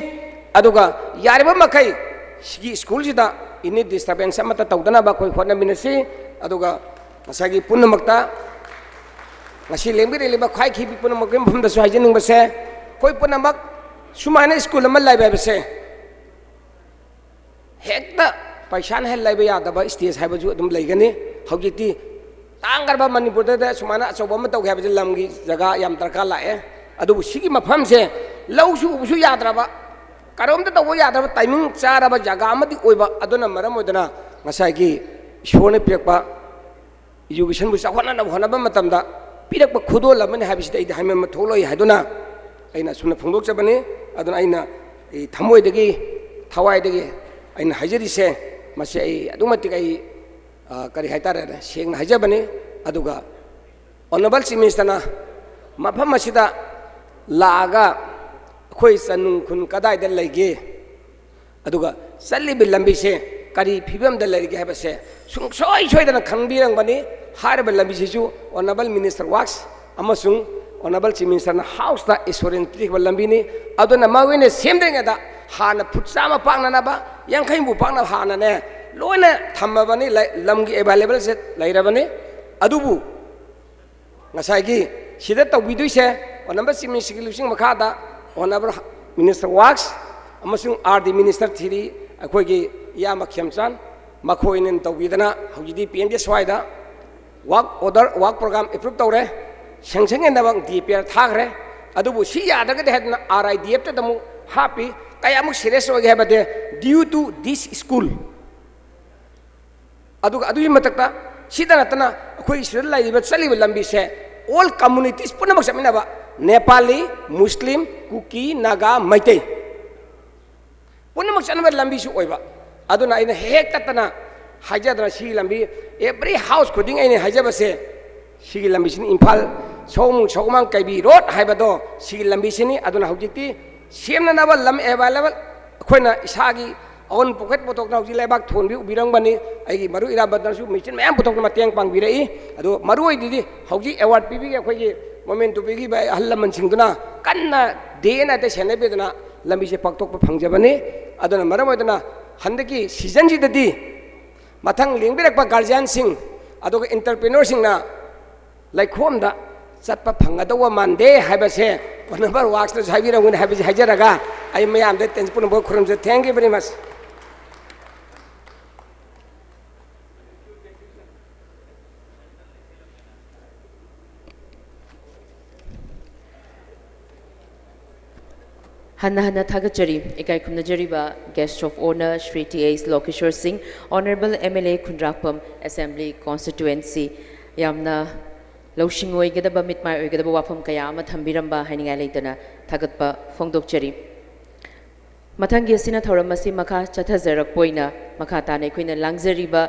ꯑꯗꯨꯒ ꯌꯥꯔꯤꯕ ꯃꯈꯩ ꯁꯤꯒꯤ schoolꯁꯤꯗ any disturbance ꯑꯃꯠꯇ ꯇꯧꯗꯅꯕ ꯑꯩꯈꯣꯏ ꯍꯣꯠꯅꯃꯤꯟꯅꯁꯤ꯫ ꯑꯗꯨꯒ ꯉꯁꯥꯏꯒꯤ ꯄꯨꯝꯅꯃꯛꯇ ꯉꯁꯤ ꯂꯦꯡꯕꯤꯔꯛꯂꯤꯕ ꯈ꯭ꯋꯥꯏ ꯈꯤꯕꯤ ꯄꯨꯝꯅꯃꯛꯀꯤ ꯃꯐꯝꯗꯁꯨ ꯍꯥꯏꯖꯅꯤꯡꯕꯁꯦ, ꯑꯩꯈꯣꯏ ꯄꯨꯝꯅꯃꯛ ꯁꯨꯃꯥꯏꯅ school ꯑꯃ ꯂꯩꯕ ꯍꯥꯏꯕꯁꯦ ꯍꯦꯛꯇ ꯄꯩꯁꯥꯅ ꯍꯦꯛ ꯂꯩꯕ ꯌꯥꯗꯕ stage ꯍꯥꯏꯕꯁꯨ ꯑꯗꯨꯝ ꯂꯩꯒꯅꯤ꯫ ꯍꯧꯖꯤꯛꯇꯤ ꯇꯥꯡꯈ꯭ꯔꯕ ꯃꯅꯤꯄꯨꯔꯗ ꯁꯨꯃꯥꯏꯅ ꯑꯆꯧꯕ ꯑꯃ ꯇꯧꯒꯦ ꯍꯥꯏꯕꯁꯦ ꯂꯝꯒꯤ ꯖꯒꯥ ꯌꯥꯝ ꯗꯔꯀꯥꯔ ꯂꯥꯛꯑꯦ꯫ ꯑꯗꯨꯕꯨ ꯁꯤꯒꯤ ꯃꯐꯝꯁꯦ ꯂꯧꯁꯨ ꯎꯕꯁꯨ ꯌꯥꯗ꯭ꯔꯕ, ꯀꯔꯣꯝꯗ ꯇꯧꯕ ꯌꯥꯗ꯭ꯔꯕ timing ꯆꯥꯔꯕ ꯖꯒꯥ ꯑꯃꯗꯤ ꯑꯣꯏꯕ꯫ ꯑꯗꯨꯅ ꯃꯔꯝ ꯑꯣꯏꯗꯅ ꯉꯁꯥꯏꯒꯤ ꯏꯁꯣꯔꯅ ꯄꯤꯔꯛꯄ educationꯕꯨ ꯆꯥꯎꯈꯠꯅꯅꯕ ꯍꯣꯠꯅꯕ ꯃꯇꯝꯗ ꯄꯤꯔꯛꯄ ꯈꯨꯗꯣꯜ ꯑꯃꯅꯤ ꯍꯥꯏꯕꯁꯤꯗꯤ ꯑꯩꯗꯤ ꯍꯥꯏꯃꯟꯕ ꯊꯣꯛꯂꯣꯏ ꯍꯥꯏꯗꯨꯅ ꯑꯩꯅ ꯑꯁꯨꯝꯅ ꯐꯣꯡꯗꯣꯛꯆꯕꯅꯤ꯫ ꯑꯗꯨꯅ ꯑꯩꯅ ꯑꯩ ꯊꯃꯣꯏꯗꯒꯤ, ꯊꯋꯥꯏꯗꯒꯤ ꯑꯩꯅ ꯍꯥꯏꯖꯔꯤꯁꯦ, ꯃꯁꯤ ꯑꯩ ꯑꯗꯨꯛ ꯃꯇꯤꯛ ꯑꯩ, ꯑ, ꯀꯔꯤ ꯍꯥꯏꯇꯥꯔꯦ, ꯁꯦꯡꯅ ꯍꯥꯏꯖꯕꯅꯤ꯫ ꯑꯗꯨꯒ Honourable Chief Ministerꯅ ꯃꯐꯝ ꯑꯁꯤꯗ ꯂꯥꯛꯑꯒ ꯑꯩꯈꯣꯏ ꯆꯅꯨꯡ ꯈꯨꯟ ꯀꯗꯥꯏꯗ ꯂꯩꯒꯦ, ꯑꯗꯨꯒ ꯆꯠꯂꯤꯕ ꯂꯝꯕꯤꯁꯦ ꯀꯔꯤ ꯐꯤꯕꯝꯗ ꯂꯩꯔꯤꯒꯦ ꯍꯥꯏꯕꯁꯦ ꯁꯨꯡꯁꯣꯏ ꯁꯣꯏꯗꯅ ꯈꯪꯕꯤꯔꯝꯒꯅꯤ꯫ ꯍꯥꯏꯔꯤꯕ ꯂꯝꯕꯤꯁꯤꯁꯨ Honourable Minister Works ꯑꯃꯁꯨꯡ Honourable Chief Ministerꯅ Houseꯇ assurance ꯄꯤꯈꯤꯕ ꯂꯝꯕꯤꯅꯤ꯫ ꯑꯗꯨꯅ ꯃꯔꯨꯑꯣꯏꯅ ꯁꯦꯝꯗ꯭ꯔꯤꯉꯩꯗ ꯍꯥꯟꯅ ꯐꯨꯠ ꯆꯥꯝꯃ ꯄꯥꯛꯅꯅꯕ, ꯌꯥꯡꯈꯩ ꯍꯨꯝꯐꯨ ꯄꯥꯛꯅꯕ ꯍꯥꯟꯅꯅꯦ ꯂꯣꯏꯅ ꯊꯝꯃꯕꯅꯤ, ꯂꯩ-, ꯂꯝꯒꯤ availableꯁꯦ ꯂꯩꯔꯕꯅꯤ꯫ ꯑꯗꯨꯕꯨ ꯉꯁꯥꯏꯒꯤ ꯁꯤꯗ ꯇꯧꯕꯤꯗꯣꯏꯁꯦ, Honourable Chief Ministerꯒꯤ ꯂꯨꯆꯤꯡ ꯃꯈꯥꯗ Honourable Minister Works ꯑꯃꯁꯨꯡ R D Minister three ꯑꯩꯈꯣꯏꯒꯤ ꯏꯌꯥꯝꯕ ꯈꯦꯝꯆꯥꯟ, ꯃꯈꯣꯏꯅ ꯇꯧꯕꯤꯗꯅ ꯍꯧꯖꯤꯛꯇꯤ ꯄꯤ ꯑꯦꯝ ꯖꯤ ꯑꯦꯁ ꯋꯥꯏꯗ ꯋꯥꯛ ꯑꯣꯔꯗꯔ, ꯋꯥꯛ ꯄ꯭ꯔꯣꯒ꯭ꯔꯥꯝ ꯑꯦꯄ꯭ꯔꯨꯞ ꯇꯧꯔꯦ, ꯁꯦꯡꯁꯟ ꯍꯦꯟꯅꯕ ꯗꯤ ꯄꯤ ꯑꯥꯔ ꯊꯥꯈ꯭ꯔꯦ꯫ ꯑꯗꯨꯕꯨ ꯁꯤ ꯌꯥꯗ꯭ꯔꯒꯗꯤ ꯍꯥꯏꯗꯅ ꯑꯥꯔ ꯑꯥꯏ ꯗꯤ ꯑꯦꯐꯇ ꯑꯃꯨꯛ ꯍꯥꯞꯄꯤ꯫ ꯀꯌꯥꯃꯨꯛ ꯁꯤꯔꯤꯌꯁ ꯑꯣꯏꯒꯦ ꯍꯥꯏꯕꯗꯤ, due to this school, ꯑꯗꯨꯒ ꯑꯗꯨꯒꯤ ꯃꯊꯛꯇ ꯁꯤꯗ ꯅꯠꯇꯅ ꯑꯩꯈꯣꯏ ꯁꯤꯗ ꯂꯩꯔꯤꯕ, ꯆꯠꯂꯤꯕ ꯂꯝꯕꯤꯁꯦ all communities ꯄꯨꯝꯅꯃꯛ ꯆꯠꯃꯤꯟꯅꯕ, ꯅꯦꯄꯥꯂꯤ, ꯃꯨꯁꯂꯤꯝ, ꯀꯨꯀꯤ, ꯅꯥꯒꯥ, ꯃꯩꯇꯩ ꯄꯨꯝꯅꯃꯛ ꯆꯠꯅꯕ ꯂꯝꯕꯤꯁꯨ ꯑꯣꯏꯕ꯫ ꯑꯗꯨꯅ ꯑꯩꯅ ꯍꯦꯛ ꯇꯠꯇꯅ ꯍꯥꯏꯖꯗꯅ ꯁꯤꯒꯤ ꯂꯝꯕꯤ, every house ꯈꯨꯗꯤꯡ ꯑꯩꯅ ꯍꯥꯏꯖꯕꯁꯦ, ꯁꯤꯒꯤ ꯂꯝꯕꯤꯁꯤꯅꯤ, ꯏꯝꯐꯥꯜ ꯁꯑꯣꯝ ꯁꯑꯣꯃꯥꯡ ꯀꯩꯕꯤ ꯔꯣꯗ ꯍꯥꯏꯕꯗꯣ ꯁꯤꯒꯤ ꯂꯝꯕꯤꯁꯤꯅꯤ꯫ ꯑꯗꯨꯅ ꯍꯧꯖꯤꯛꯇꯤ ꯁꯦꯝꯅꯅꯕ ꯂꯝ ꯑꯦꯚꯥꯏꯂꯦꯕꯜ ꯑꯩꯈꯣꯏꯅ ꯏꯁꯥꯒꯤ ꯑꯣꯟ ꯄꯣꯀꯦꯠ ꯄꯨꯊꯣꯛꯇꯅ ꯍꯧꯖꯤꯛ ꯂꯩꯕꯥꯛ ꯊꯣꯟꯕꯤ ꯎꯕꯤꯔꯝꯒꯅꯤ꯫ ꯑꯩꯒꯤ ꯃꯔꯨꯞ ꯏꯔꯥꯕꯣꯠꯇꯅꯁꯨ ꯃꯦꯆꯤꯟ ꯃꯌꯥꯝ ꯄꯨꯊꯣꯛꯇꯅ ꯃꯇꯦꯡ ꯄꯥꯡꯕꯤꯔꯛꯏ꯫ ꯑꯗꯣ ꯃꯔꯨ ꯑꯣꯏꯗꯨꯗꯤ ꯍꯧꯖꯤꯛ ꯑꯦꯋꯥꯔꯗ ꯄꯤꯕꯤꯒꯦ ꯑꯩꯈꯣꯏꯒꯤ ꯃꯣꯃꯦꯟꯇꯣ ꯄꯤꯈꯤꯕ ꯑꯍꯜ ꯂꯃꯟꯁꯤꯡꯗꯨꯅ ꯀꯟꯅ ꯗꯦ ꯑꯦꯟ ꯅꯥꯏꯠꯇ ꯁꯦꯟꯅꯕꯤꯗꯨꯅ ꯂꯝꯕꯤꯁꯦ ꯄꯥꯛꯊꯣꯛꯄ ꯐꯪꯖꯕꯅꯤ꯫ ꯑꯗꯨꯅ ꯃꯔꯝ ꯑꯣꯏꯗꯨꯅ ꯍꯟꯗꯛꯀꯤ ꯁꯤꯖꯟꯁꯤꯗꯗꯤ ꯃꯊꯪ ꯂꯦꯡꯕꯤꯔꯛꯄ ꯒꯥꯔꯖꯤꯌꯥꯟꯁꯤꯡ ꯑꯗꯨꯒ ꯏꯟꯇꯔꯄ꯭ꯔꯤꯅꯔꯁꯤꯡꯅ ꯂꯩꯈꯣꯝꯗ ꯆꯠꯄ ꯐꯪꯒꯗꯧꯕ ꯃꯥꯟꯗꯦ ꯍꯥꯏꯕꯁꯦ ꯑꯣꯅꯔꯦꯕꯜ ꯋꯥꯛꯁꯅꯁꯨ ꯍꯥꯏꯕꯤꯔꯝꯒꯅꯤ ꯍꯥꯏꯕꯁꯤ ꯍꯥꯏꯖꯔꯒ ꯑꯩ ꯃꯌꯥꯝꯗ ꯇꯦꯟ ꯄꯨꯝꯅꯃꯛ ꯈꯨꯔꯨꯝꯖꯩ꯫ Thank you very much꯫ ꯍꯟꯅ ꯍꯟꯅ ꯊꯥꯒꯠꯆꯔꯤ꯫ ꯏꯀꯥꯏ ꯈꯨꯝꯅꯖꯔꯤꯕ guest of honour Shri T H Lokeshore Singh, honourable M L A Khundrakpam assembly constituency, ꯌꯥꯝꯅ ꯂꯧꯁꯤꯡ ꯑꯣꯏꯒꯗꯕ, ꯃꯤꯠ ꯃꯥꯏ ꯑꯣꯏꯒꯗꯕ ꯋꯥꯐꯝ ꯀꯌꯥ ꯑꯃ ꯊꯝꯕꯤꯔꯝꯕ ꯍꯥꯏꯅꯤꯡꯉꯥꯏ ꯂꯩꯇꯅ ꯊꯥꯒꯠꯄ ꯐꯣꯡꯗꯣꯛꯆꯔꯤ꯫ ꯃꯊꯪꯒꯤ ꯑꯁꯤꯅ ꯊꯧꯔꯝ ꯑꯁꯤ ꯃꯈꯥ ꯆꯠꯊꯖꯔꯛꯄ ꯑꯣꯏꯅ ꯃꯈꯥ ꯇꯥꯅ ꯑꯩꯈꯣꯏꯅ ꯂꯥꯡꯖꯔꯤꯕ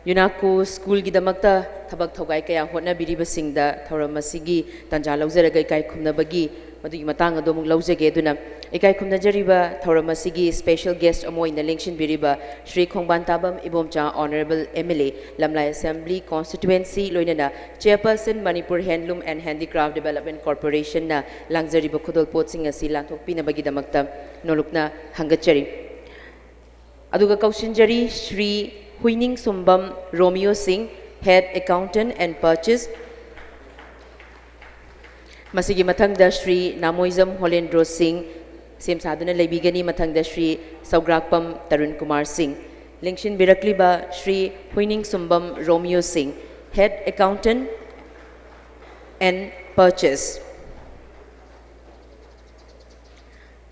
ꯌꯨꯅꯥꯀꯣ ꯁ꯭ꯀꯨꯜꯒꯤꯗꯃꯛꯇ ꯊꯕꯛ ꯊꯧꯒꯥꯏ ꯀꯌꯥ ꯍꯣꯠꯅꯕꯤꯔꯤꯕꯁꯤꯡꯗ ꯊꯧꯔꯝ ꯑꯁꯤꯒꯤ ꯇꯥꯟꯖꯥ ꯂꯧꯖꯔꯒ ꯏꯀꯥꯏ ꯈꯨꯝꯅꯕꯒꯤ ꯃꯗꯨꯒꯤ ꯃꯇꯥꯡ ꯑꯗꯨ ꯑꯃꯨꯛ ꯂꯧꯖꯒꯦ꯫ ꯑꯗꯨꯅ ꯏꯀꯥꯏ ꯈꯨꯝꯅꯖꯔꯤꯕ ꯊꯧꯔꯝ ꯑꯁꯤꯒꯤ special guest ꯑꯃ ꯑꯣꯏꯅ ꯂꯦꯡꯁꯤꯟꯕꯤꯔꯤꯕ Shri Khongbantabam Ibomcha, honourable M L A, Lamlai assembly constituency, ꯂꯣꯏꯅꯅ chairperson, Manipur handloom and handicraft development ꯀꯣꯔꯄꯣꯔꯦꯁꯟꯅ ꯂꯥꯡꯖꯔꯤꯕ ꯈꯨꯗꯣꯜꯄꯣꯠꯁꯤꯡ ꯑꯁꯤ ꯂꯥꯟꯊꯣꯛꯄꯤꯅꯕꯒꯤꯗꯃꯛꯇ ꯅꯣꯂꯨꯛꯅ ꯍꯪꯒꯠꯆꯔꯤ꯫ ꯑꯗꯨꯒ ꯀꯧꯁꯤꯟꯖꯔꯤ ꯁ꯭ꯔꯤ ꯍꯨꯏꯅꯤꯡꯁꯨꯝꯕꯝ ꯔꯣꯃꯤꯌꯣ ꯁꯤꯡ, Head Accountant and Purchase, ꯃꯁꯤꯒꯤ ꯃꯊꯪꯗ ꯁ꯭ꯔꯤ ꯅꯥꯃꯣꯏꯖꯝ ꯍꯣꯂꯦꯟꯗ꯭ꯔꯣ ꯁꯤꯡ ꯁꯦꯝ ꯁꯥꯗꯨꯅ ꯂꯩꯕꯤꯒꯅꯤ꯫ ꯃꯊꯪꯗ ꯁ꯭ꯔꯤ ꯁꯧꯒ꯭ꯔꯥꯛꯄꯝ ꯇꯔꯨꯟ ꯀꯨꯃꯥꯔ ꯁꯤꯡ꯫ ꯂꯦꯡꯁꯤꯟꯕꯤꯔꯛꯂꯤꯕ ꯁ꯭ꯔꯤ ꯍꯨꯏꯅꯤꯡꯁꯨꯝꯕꯝ ꯔꯣꯃꯤꯌꯣ ꯁꯤꯡ, Head Accountant and Purchase,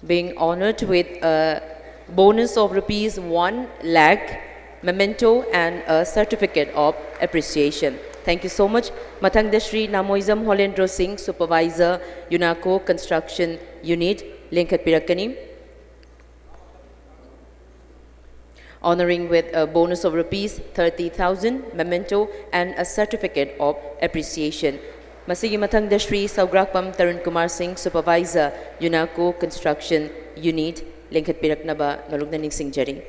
being honored with a bonus of rupees one lakh, memento and a certificate of appreciation. Thank you so much. ꯃꯊꯪꯗ ꯁ꯭ꯔꯤ ꯅꯥꯃꯣꯏꯖꯝ ꯍꯣꯂꯦꯟꯗ꯭ꯔꯣ ꯁꯤꯡ, Supervisor, UNACO Construction Unit, ꯂꯦꯡꯈꯠꯄꯤꯔꯛꯀꯅꯤ, honoring with a bonus of rupees thirty thousand, memento and a certificate of appreciation. ꯃꯁꯤꯒꯤ ꯃꯊꯪꯗ ꯁ꯭ꯔꯤ ꯁꯧꯒ꯭ꯔꯥꯛꯄꯝ ꯇꯔꯨꯟ ꯀꯨꯃꯥꯔ ꯁꯤꯡ, Supervisor, UNACO Construction Unit, ꯂꯦꯡꯈꯠꯄꯤꯔꯛꯅꯕ ꯅꯣꯂꯨꯛꯅ ꯅꯤꯡꯁꯤꯡꯖꯔꯤ꯫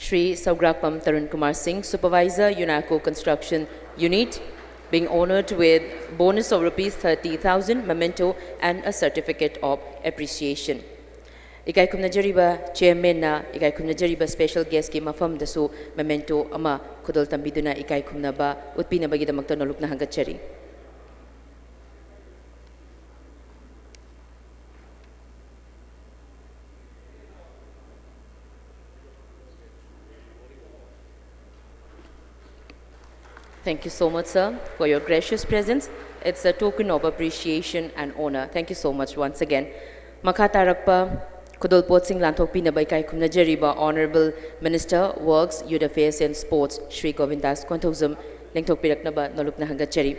ꯁ꯭ꯔꯤ ꯁꯧꯒ꯭ꯔꯥꯛꯄꯝ ꯇꯔꯨꯟ ꯀꯨꯃꯥꯔ ꯁꯤꯡ, Supervisor, UNACO Construction Unit, being honored with bonus of rupees thirty thousand, memento and a certificate of appreciation. ꯏꯀꯥꯏ ꯈꯨꯝꯅꯖꯔꯤꯕ Chairmanꯅ ꯏꯀꯥꯏ ꯈꯨꯝꯅꯖꯔꯤꯕ special guestꯀꯤ ꯃꯐꯝꯗꯁꯨ memento ꯑꯃ ꯈꯨꯗꯣꯜ ꯇꯝꯕꯤꯗꯨꯅ ꯏꯀꯥꯏ ꯈꯨꯝꯅꯕ ꯎꯠꯄꯤꯅꯕꯒꯤꯗꯃꯛꯇ ꯅꯣꯂꯨꯛꯅ ꯍꯪꯒꯠꯆꯔꯤ꯫ Thank you so much, sir, for your gracious presence. It's a token of appreciation and honor. Thank you so much once again. ꯃꯈꯥ ꯇꯥꯔꯛꯄ ꯈꯨꯗꯣꯜꯄꯣꯠꯁꯤꯡ ꯂꯥꯟꯊꯣꯛꯄꯤꯅꯕ ꯏꯀꯥꯏ ꯈꯨꯝꯅꯖꯔꯤꯕ Honorable Minister, Works, Youth Affairs and Sports, Shri ꯒꯣꯕꯤꯟꯗꯥꯁ Konthoujam, ꯂꯦꯡꯊꯣꯛꯄꯤꯔꯛꯅꯕ ꯅꯣꯂꯨꯛꯅ ꯍꯪꯒꯠꯆꯔꯤ꯫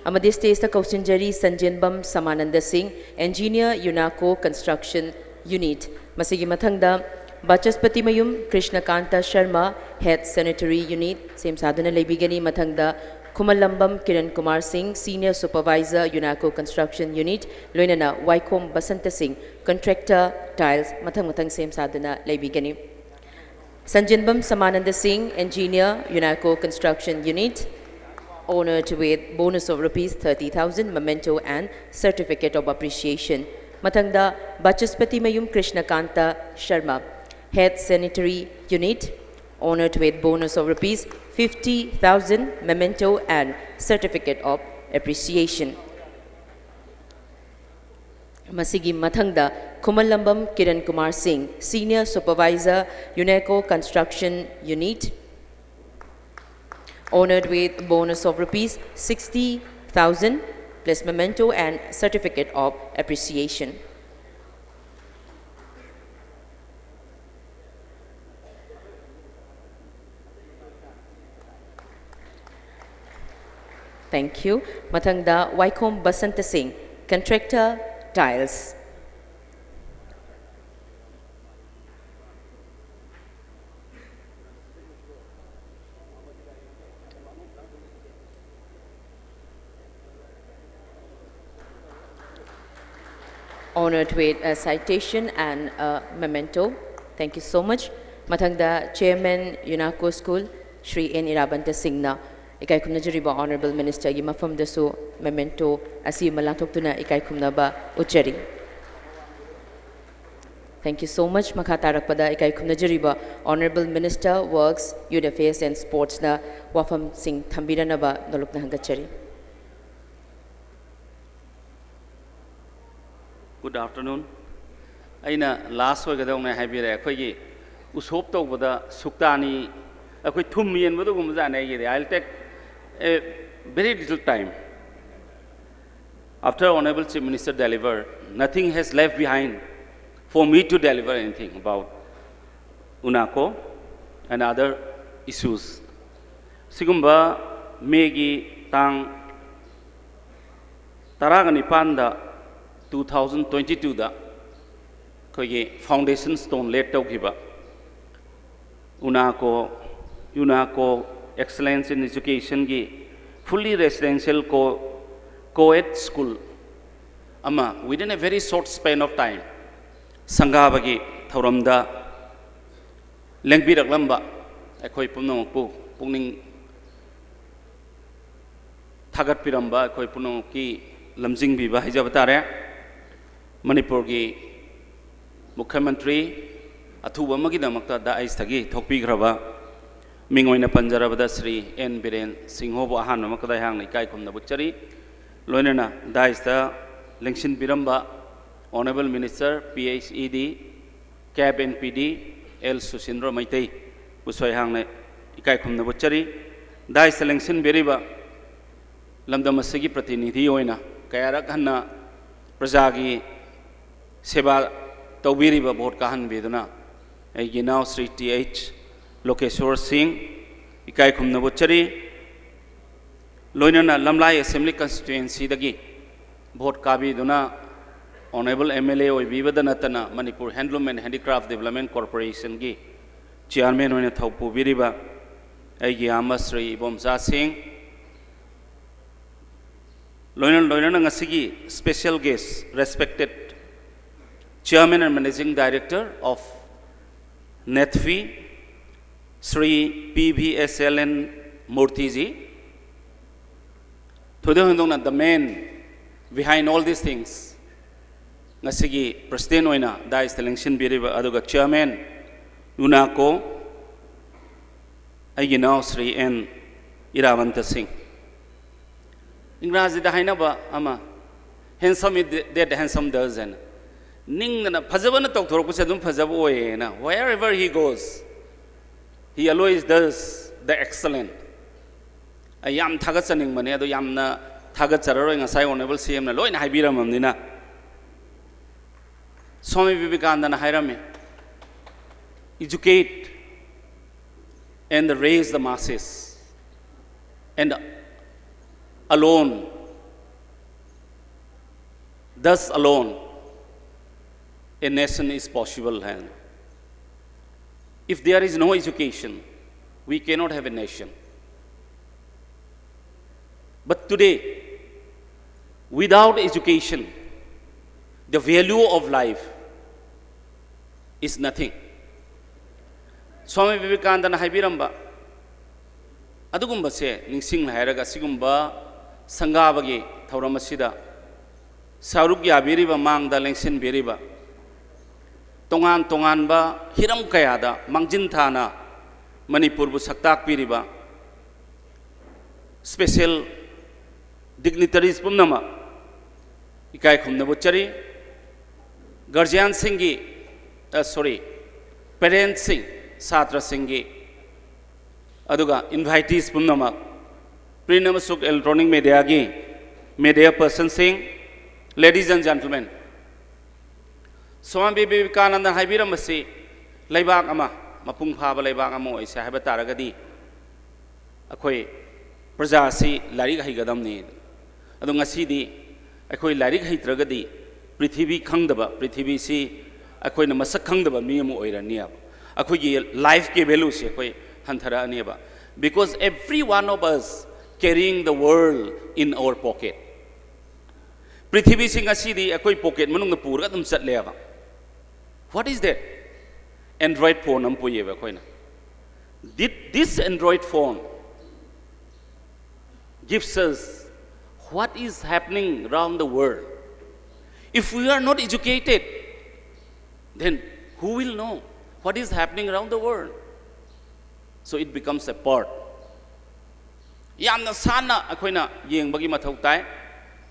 ꯑꯃꯗꯤ stageꯇ ꯀꯧꯁꯤꯟꯖꯔꯤ ꯁꯟꯖꯦꯟꯕꯝ ꯁꯃꯥꯅꯟꯗ ꯁꯤꯡ, Engineer, UNACO Construction Unit꯫ ꯃꯁꯤꯒꯤ ꯃꯊꯪꯗ ꯕꯥꯆꯁꯄꯇꯤꯃꯌꯨꯝ ꯀ꯭ꯔꯤꯁꯅꯀꯥꯟꯇ Sharma, Head Sanitary Unit, ꯁꯦꯝ ꯁꯥꯗꯨꯅ ꯂꯩꯕꯤꯒꯅꯤ꯫ ꯃꯊꯪꯗ ꯈꯨꯃꯟꯂꯝꯕꯝ ꯀꯤꯔꯟ ꯀꯨꯃꯥꯔ ꯁꯤꯡ, Senior Supervisor, UNACO Construction Unit, ꯂꯣꯏꯅꯅ ꯋꯥꯏꯈꯣꯝ ꯕꯁꯟꯇ ꯁꯤꯡ, Contractor, Tiles, ꯃꯊꯪ ꯃꯊꯪ ꯁꯦꯝ ꯁꯥꯗꯨꯅ ꯂꯩꯕꯤꯒꯅꯤ꯫ Sanjinbam Samananda Singh, Engineer, UNACO Construction Unit, honored with bonus of rupees thirty thousand, memento and certificate of appreciation. ꯃꯊꯪꯗ ꯕꯆꯁꯄꯇꯤꯃꯌꯨꯝ ꯀ꯭ꯔꯤꯁꯅꯀꯥꯟꯇ Sharma, Head Sanitary Unit, honored with bonus of rupees fifty thousand, memento and certificate of appreciation. ꯃꯁꯤꯒꯤ ꯃꯊꯪꯗ ꯈꯨꯃꯟꯂꯝꯕꯝ ꯀꯤꯔꯟ ꯀꯨꯃꯥꯔ ꯁꯤꯡ, Senior Supervisor, UNECO Construction Unit, honored with bonus of rupees sixty thousand plus memento and certificate of appreciation. Thank you. ꯃꯊꯪꯗ ꯋꯥꯏꯈꯣꯝ ꯕꯁꯟꯇ ꯁꯤꯡ, Contractor, Tiles. Honored with a citation and a memento. Thank you so much. ꯃꯊꯪꯗ Chairman UNECO School, Shri N Irabanta ꯁꯤꯡꯅ ꯏꯀꯥꯏ ꯈꯨꯝꯅꯖꯔꯤꯕ Honourable Minister ꯒꯤ ꯃꯐꯝꯗꯁꯨ memento ꯑꯁꯤ ꯑꯃ ꯂꯥꯟꯊꯣꯛꯇꯨꯅ ꯏꯀꯥꯏ ꯈꯨꯝꯅꯕ ꯎꯠꯆꯔꯤ꯫ Thank you so much. ꯃꯈꯥ ꯇꯥꯔꯛꯄꯗ ꯏꯀꯥꯏ ꯈꯨꯝꯅꯖꯔꯤꯕ Honourable Minister Works, Youth Affairs and Sports ꯅ ꯋꯥꯐꯝꯁꯤꯡ ꯊꯝꯕꯤꯔꯅꯕ ꯅꯣꯂꯨꯛꯅ ꯍꯪꯒꯠꯆꯔꯤ꯫ Good afternoon. ꯑꯩꯅ last ꯑꯣꯏꯒꯗꯧꯅꯦ ꯍꯥꯏꯕꯤꯔꯦ꯫ ꯑꯩꯈꯣꯏꯒꯤ ꯎꯁꯣꯞ ꯇꯧꯕꯗ ꯁꯨꯛꯇꯥꯅꯤ, ꯑꯩꯈꯣꯏ ꯊꯨꯝ ꯌꯦꯟꯕꯗꯨꯒꯨꯝꯕꯖꯥꯠꯅꯦ ꯑꯩꯒꯤꯗꯤ꯫ I'll take a very little time. After Honorable Chief Minister deliver, nothing has left behind for me to deliver anything about UNECO and other issues. ꯁꯤꯒꯨꯝꯕ ꯃꯦꯒꯤ ꯇꯥꯡ ꯇꯔꯥꯒ ꯅꯤꯄꯥꯟꯗ, two thousand twenty twoꯗ ꯑꯩꯈꯣꯏꯒꯤ foundation stone laid ꯇꯧꯈꯤꯕ UNECO, UNECO Excellence in Educationꯒꯤ fully residential co co-ed school ꯑꯃ within a very short span of time ꯁꯪꯒꯥꯕꯒꯤ ꯊꯧꯔꯝꯗ ꯂꯦꯡꯕꯤꯔꯛꯂꯝꯕ ꯑꯩꯈꯣꯏ ꯄꯨꯝꯅꯃꯛꯄꯨ ꯄꯨꯛꯅꯤꯡ ꯊꯥꯒꯠꯄꯤꯔꯝꯕ ꯑꯩꯈꯣꯏ ꯄꯨꯝꯅꯃꯛꯀꯤ ꯂꯝꯖꯤꯡꯕꯤꯕ ꯍꯥꯏꯖꯕ ꯇꯥꯔꯦ꯫ ꯃꯅꯤꯄꯨꯔꯒꯤ ꯃꯨꯈ꯭ꯌ ꯃꯟꯇ꯭ꯔꯤ ꯑꯊꯨꯕ ꯑꯃꯒꯤꯗꯃꯛꯇ daisꯇꯒꯤ ꯊꯣꯛꯄꯤꯈ꯭ꯔꯕ ꯃꯤꯡ ꯑꯣꯏꯅ ꯄꯟꯖꯔꯕꯗ ꯁ꯭ꯔꯤ ꯑꯦꯟ ꯕꯤꯔꯦꯟ ꯁꯤꯡꯍꯕꯨ ꯑꯍꯥꯟꯕꯃꯛꯇꯗ ꯑꯩꯍꯥꯛꯅ ꯏꯀꯥꯏ ꯈꯨꯝꯅꯕ ꯎꯠꯆꯔꯤ꯫ ꯂꯣꯏꯅꯅ daisꯇ ꯂꯦꯡꯁꯤꯟꯕꯤꯔꯝꯕ Honorable Minister, P H E D, Cap and P D, L Susindra Meitei ꯕꯨꯁꯨ ꯑꯩꯍꯥꯛꯅ ꯏꯀꯥꯏ ꯈꯨꯝꯅꯕ ꯎꯠꯆꯔꯤ꯫ Dais ꯇ ꯂꯦꯡꯁꯤꯟꯕꯤꯔꯤꯕ ꯂꯝꯗꯝ ꯑꯁꯤꯒꯤ ꯄ꯭ꯔꯇꯤꯅꯤꯙꯤ ꯑꯣꯏꯅ ꯀꯌꯥꯔꯛ ꯍꯟꯅ ꯄ꯭ꯔꯖꯥꯒꯤ ꯁꯦꯕꯥ ꯇꯧꯕꯤꯔꯤꯕ, ꯚꯣꯠ ꯀꯥꯍꯟꯕꯤꯗꯨꯅ ꯑꯩꯒꯤ ꯏꯅꯥꯎ ꯁ꯭ꯔꯤ ꯇꯤ ꯑꯩꯆ ꯂꯣꯀꯦꯁꯣꯔ ꯁꯤꯡ ꯏꯀꯥꯏ ꯈꯨꯝꯅꯕ ꯎꯠꯆꯔꯤ꯫ ꯂꯣꯏꯅꯅ ꯂꯝꯂꯥꯏ Assembly Constituency ꯗꯒꯤ ꯚꯣꯠ ꯀꯥꯕꯤꯗꯨꯅ Honorable M L A ꯑꯣꯏꯕꯤꯕꯗ ꯅꯠꯇꯅ Manipur Handloom and Handicraft Development Corporation ꯒꯤ Chairman ꯑꯣꯏꯅ ꯊꯧ ꯄꯨꯕꯤꯔꯤꯕ ꯑꯩꯒꯤ ꯏꯌꯥꯝꯕ ꯁ꯭ꯔꯤ ꯏꯕꯣꯝꯆꯥ ꯁꯤꯡ, ꯂꯣꯏꯅ ꯂꯣꯏꯅꯅ ꯉꯁꯤꯒꯤ special guest, respected Chairman and Managing Director of NETFI, Shri P V S L N ꯃꯨꯔꯇꯤꯖꯤ, ꯊꯣꯏꯗꯣꯛ ꯍꯦꯟꯗꯣꯛꯅ the man behind all these things, ꯉꯁꯤꯒꯤ President ꯑꯣꯏꯅ Dais ꯇ ꯂꯦꯡꯁꯤꯟꯕꯤꯔꯤꯕ ꯑꯗꯨꯒ Chairman UNACO, ꯑꯩꯒꯤ ꯏꯅꯥꯎ ꯁ꯭ꯔꯤ ꯑꯦꯟ ꯏꯔꯥꯕꯟꯇ ꯁꯤꯡ꯫ ꯏꯪꯒ꯭ꯔꯥꯖꯤꯗ ꯍꯥꯏꯅꯕ ꯑꯃ, "Handsome is that handsome does" ꯍꯥꯏꯅ, ꯅꯤꯡꯗꯅ ꯐꯖꯕꯅ ꯇꯧꯊꯣꯔꯛꯄꯁꯦ ꯑꯗꯨꯝ ꯐꯖꯕ ꯑꯣꯏꯌꯦꯅ, wherever he goes, he always does the excellent. ꯑꯩ ꯌꯥꯝ ꯊꯥꯒꯠꯆꯅꯤꯡꯕꯅꯦ, ꯑꯗꯣ ꯌꯥꯝꯅ ꯊꯥꯒꯠꯆꯔꯔꯣꯏ, ꯉꯁꯥꯏ Honorable C M ꯅ ꯂꯣꯏꯅ ꯍꯥꯏꯕꯤꯔꯝꯃꯕꯅꯤꯅ꯫ ꯁ꯭ꯋꯥꯃꯤ ꯕꯤꯕꯦꯀꯥꯅꯟꯗꯅ ꯍꯥꯏꯔꯝꯃꯤ, "Educate and raise the masses, and alone, thus alone, a nation is possible." ꯍꯥꯏꯅ꯫ If there is no education, we cannot have a nation. But today, without education, the value of life is nothing. Swami ꯕꯤꯕꯦꯀꯥꯅꯟꯗꯅ ꯍꯥꯏꯕꯤꯔꯝꯕ ꯑꯗꯨꯒꯨꯝꯕꯁꯦ ꯅꯤꯡꯁꯤꯡ ꯍꯥꯏꯔꯒ, ꯑꯁꯤꯒꯨꯝꯕ ꯁꯪꯒꯥꯕꯒꯤ ꯊꯧꯔꯝ ꯑꯁꯤꯗ ꯁꯔꯨꯛ ꯌꯥꯕꯤꯔꯤꯕ, ꯃꯥꯡꯗ ꯂꯦꯡꯁꯤꯟꯕꯤꯔꯤꯕ, ꯇꯣꯉꯥꯟ ꯇꯣꯉꯥꯟꯕ ꯍꯤꯔꯝ ꯀꯌꯥꯗ ꯃꯥꯡꯖꯤꯟ ꯊꯥꯅ ꯃꯅꯤꯄꯨꯔꯕꯨ ꯁꯛꯇꯥꯛꯄꯤꯔꯤꯕ special dignitaries ꯄꯨꯝꯅꯃꯛ ꯏꯀꯥꯏ ꯈꯨꯝꯅꯕ ꯎꯠꯆꯔꯤ꯫ ꯒꯥꯔꯖꯤꯌꯥꯟꯁꯤꯡꯒꯤ, ꯁꯣꯔꯤ, ꯄꯦꯔꯦꯟꯁꯁꯤꯡ, ꯁꯥꯇ꯭ꯔꯁꯤꯡꯒꯤ, ꯑꯗꯨꯒ ꯏꯟꯚꯥꯏꯇꯤꯁ ꯄꯨꯝꯅꯃꯛ, ꯄ꯭ꯔꯤꯟ ꯑꯃꯁꯨꯡ ꯏꯂꯦꯛꯇ꯭ꯔꯣꯅꯤꯛ ꯃꯦꯗꯤꯌꯥꯒꯤ ꯃꯦꯗꯤꯌꯥ ꯄꯔꯁꯟꯁꯤꯡ, ladies and gentlemen, Swami Vivekananda ꯍꯥꯏꯕꯤꯔꯝꯕꯁꯤ, ꯂꯩꯕꯥꯛ ꯑꯃ, ꯃꯄꯨꯡ ꯐꯥꯕ ꯂꯩꯕꯥꯛ ꯑꯃ ꯑꯣꯏꯁꯦ ꯍꯥꯏꯕ ꯇꯥꯔꯒꯗꯤ, ꯑꯩꯈꯣꯏ ꯄ꯭ꯔꯖꯥꯁꯤ ꯂꯥꯏꯔꯤꯛ ꯍꯩꯒꯗꯕꯅꯤ꯫ ꯑꯗꯣ ꯉꯁꯤꯗꯤ ꯑꯩꯈꯣꯏ ꯂꯥꯏꯔꯤꯛ ꯍꯩꯇ꯭ꯔꯒꯗꯤ ꯄ꯭ꯔꯤꯊꯤꯕꯤ ꯈꯪꯗꯕ, ꯄ꯭ꯔꯤꯊꯤꯕꯤꯁꯤ ꯑꯩꯈꯣꯏꯅ ꯃꯁꯛ ꯈꯪꯗꯕ ꯃꯤ ꯑꯃ ꯑꯣꯏꯔꯅꯦꯕ꯫ ꯑꯩꯈꯣꯏꯒꯤ ꯂꯥꯏꯐꯀꯤ ꯚꯦꯂꯨꯁꯦ ꯑꯩꯈꯣꯏ ꯍꯟꯊꯔꯛꯑꯅꯦꯕ꯫ Because every one of us carrying the world in our pocket. ꯄ꯭ꯔꯤꯊꯤꯕꯤꯁꯤ ꯉꯁꯤꯗꯤ ꯑꯩꯈꯣꯏ ꯄꯣꯀꯦꯠ ꯃꯅꯨꯡꯗ ꯄꯨꯔꯒ ꯑꯗꯨꯝ ꯆꯠꯂꯦꯕ꯫ What is that? Android phone ꯑꯃ ꯄꯨꯏꯌꯦꯕ ꯑꯩꯈꯣꯏꯅ꯫ Did this Android phone gives us what is happening around the world? If we are not educated, then who will know what is happening around the world? So it becomes a part. ꯌꯥꯝꯅ ꯁꯥꯟꯅ ꯑꯩꯈꯣꯏꯅ ꯌꯦꯡꯕꯒꯤ ꯃꯊꯧ ꯇꯥꯏ꯫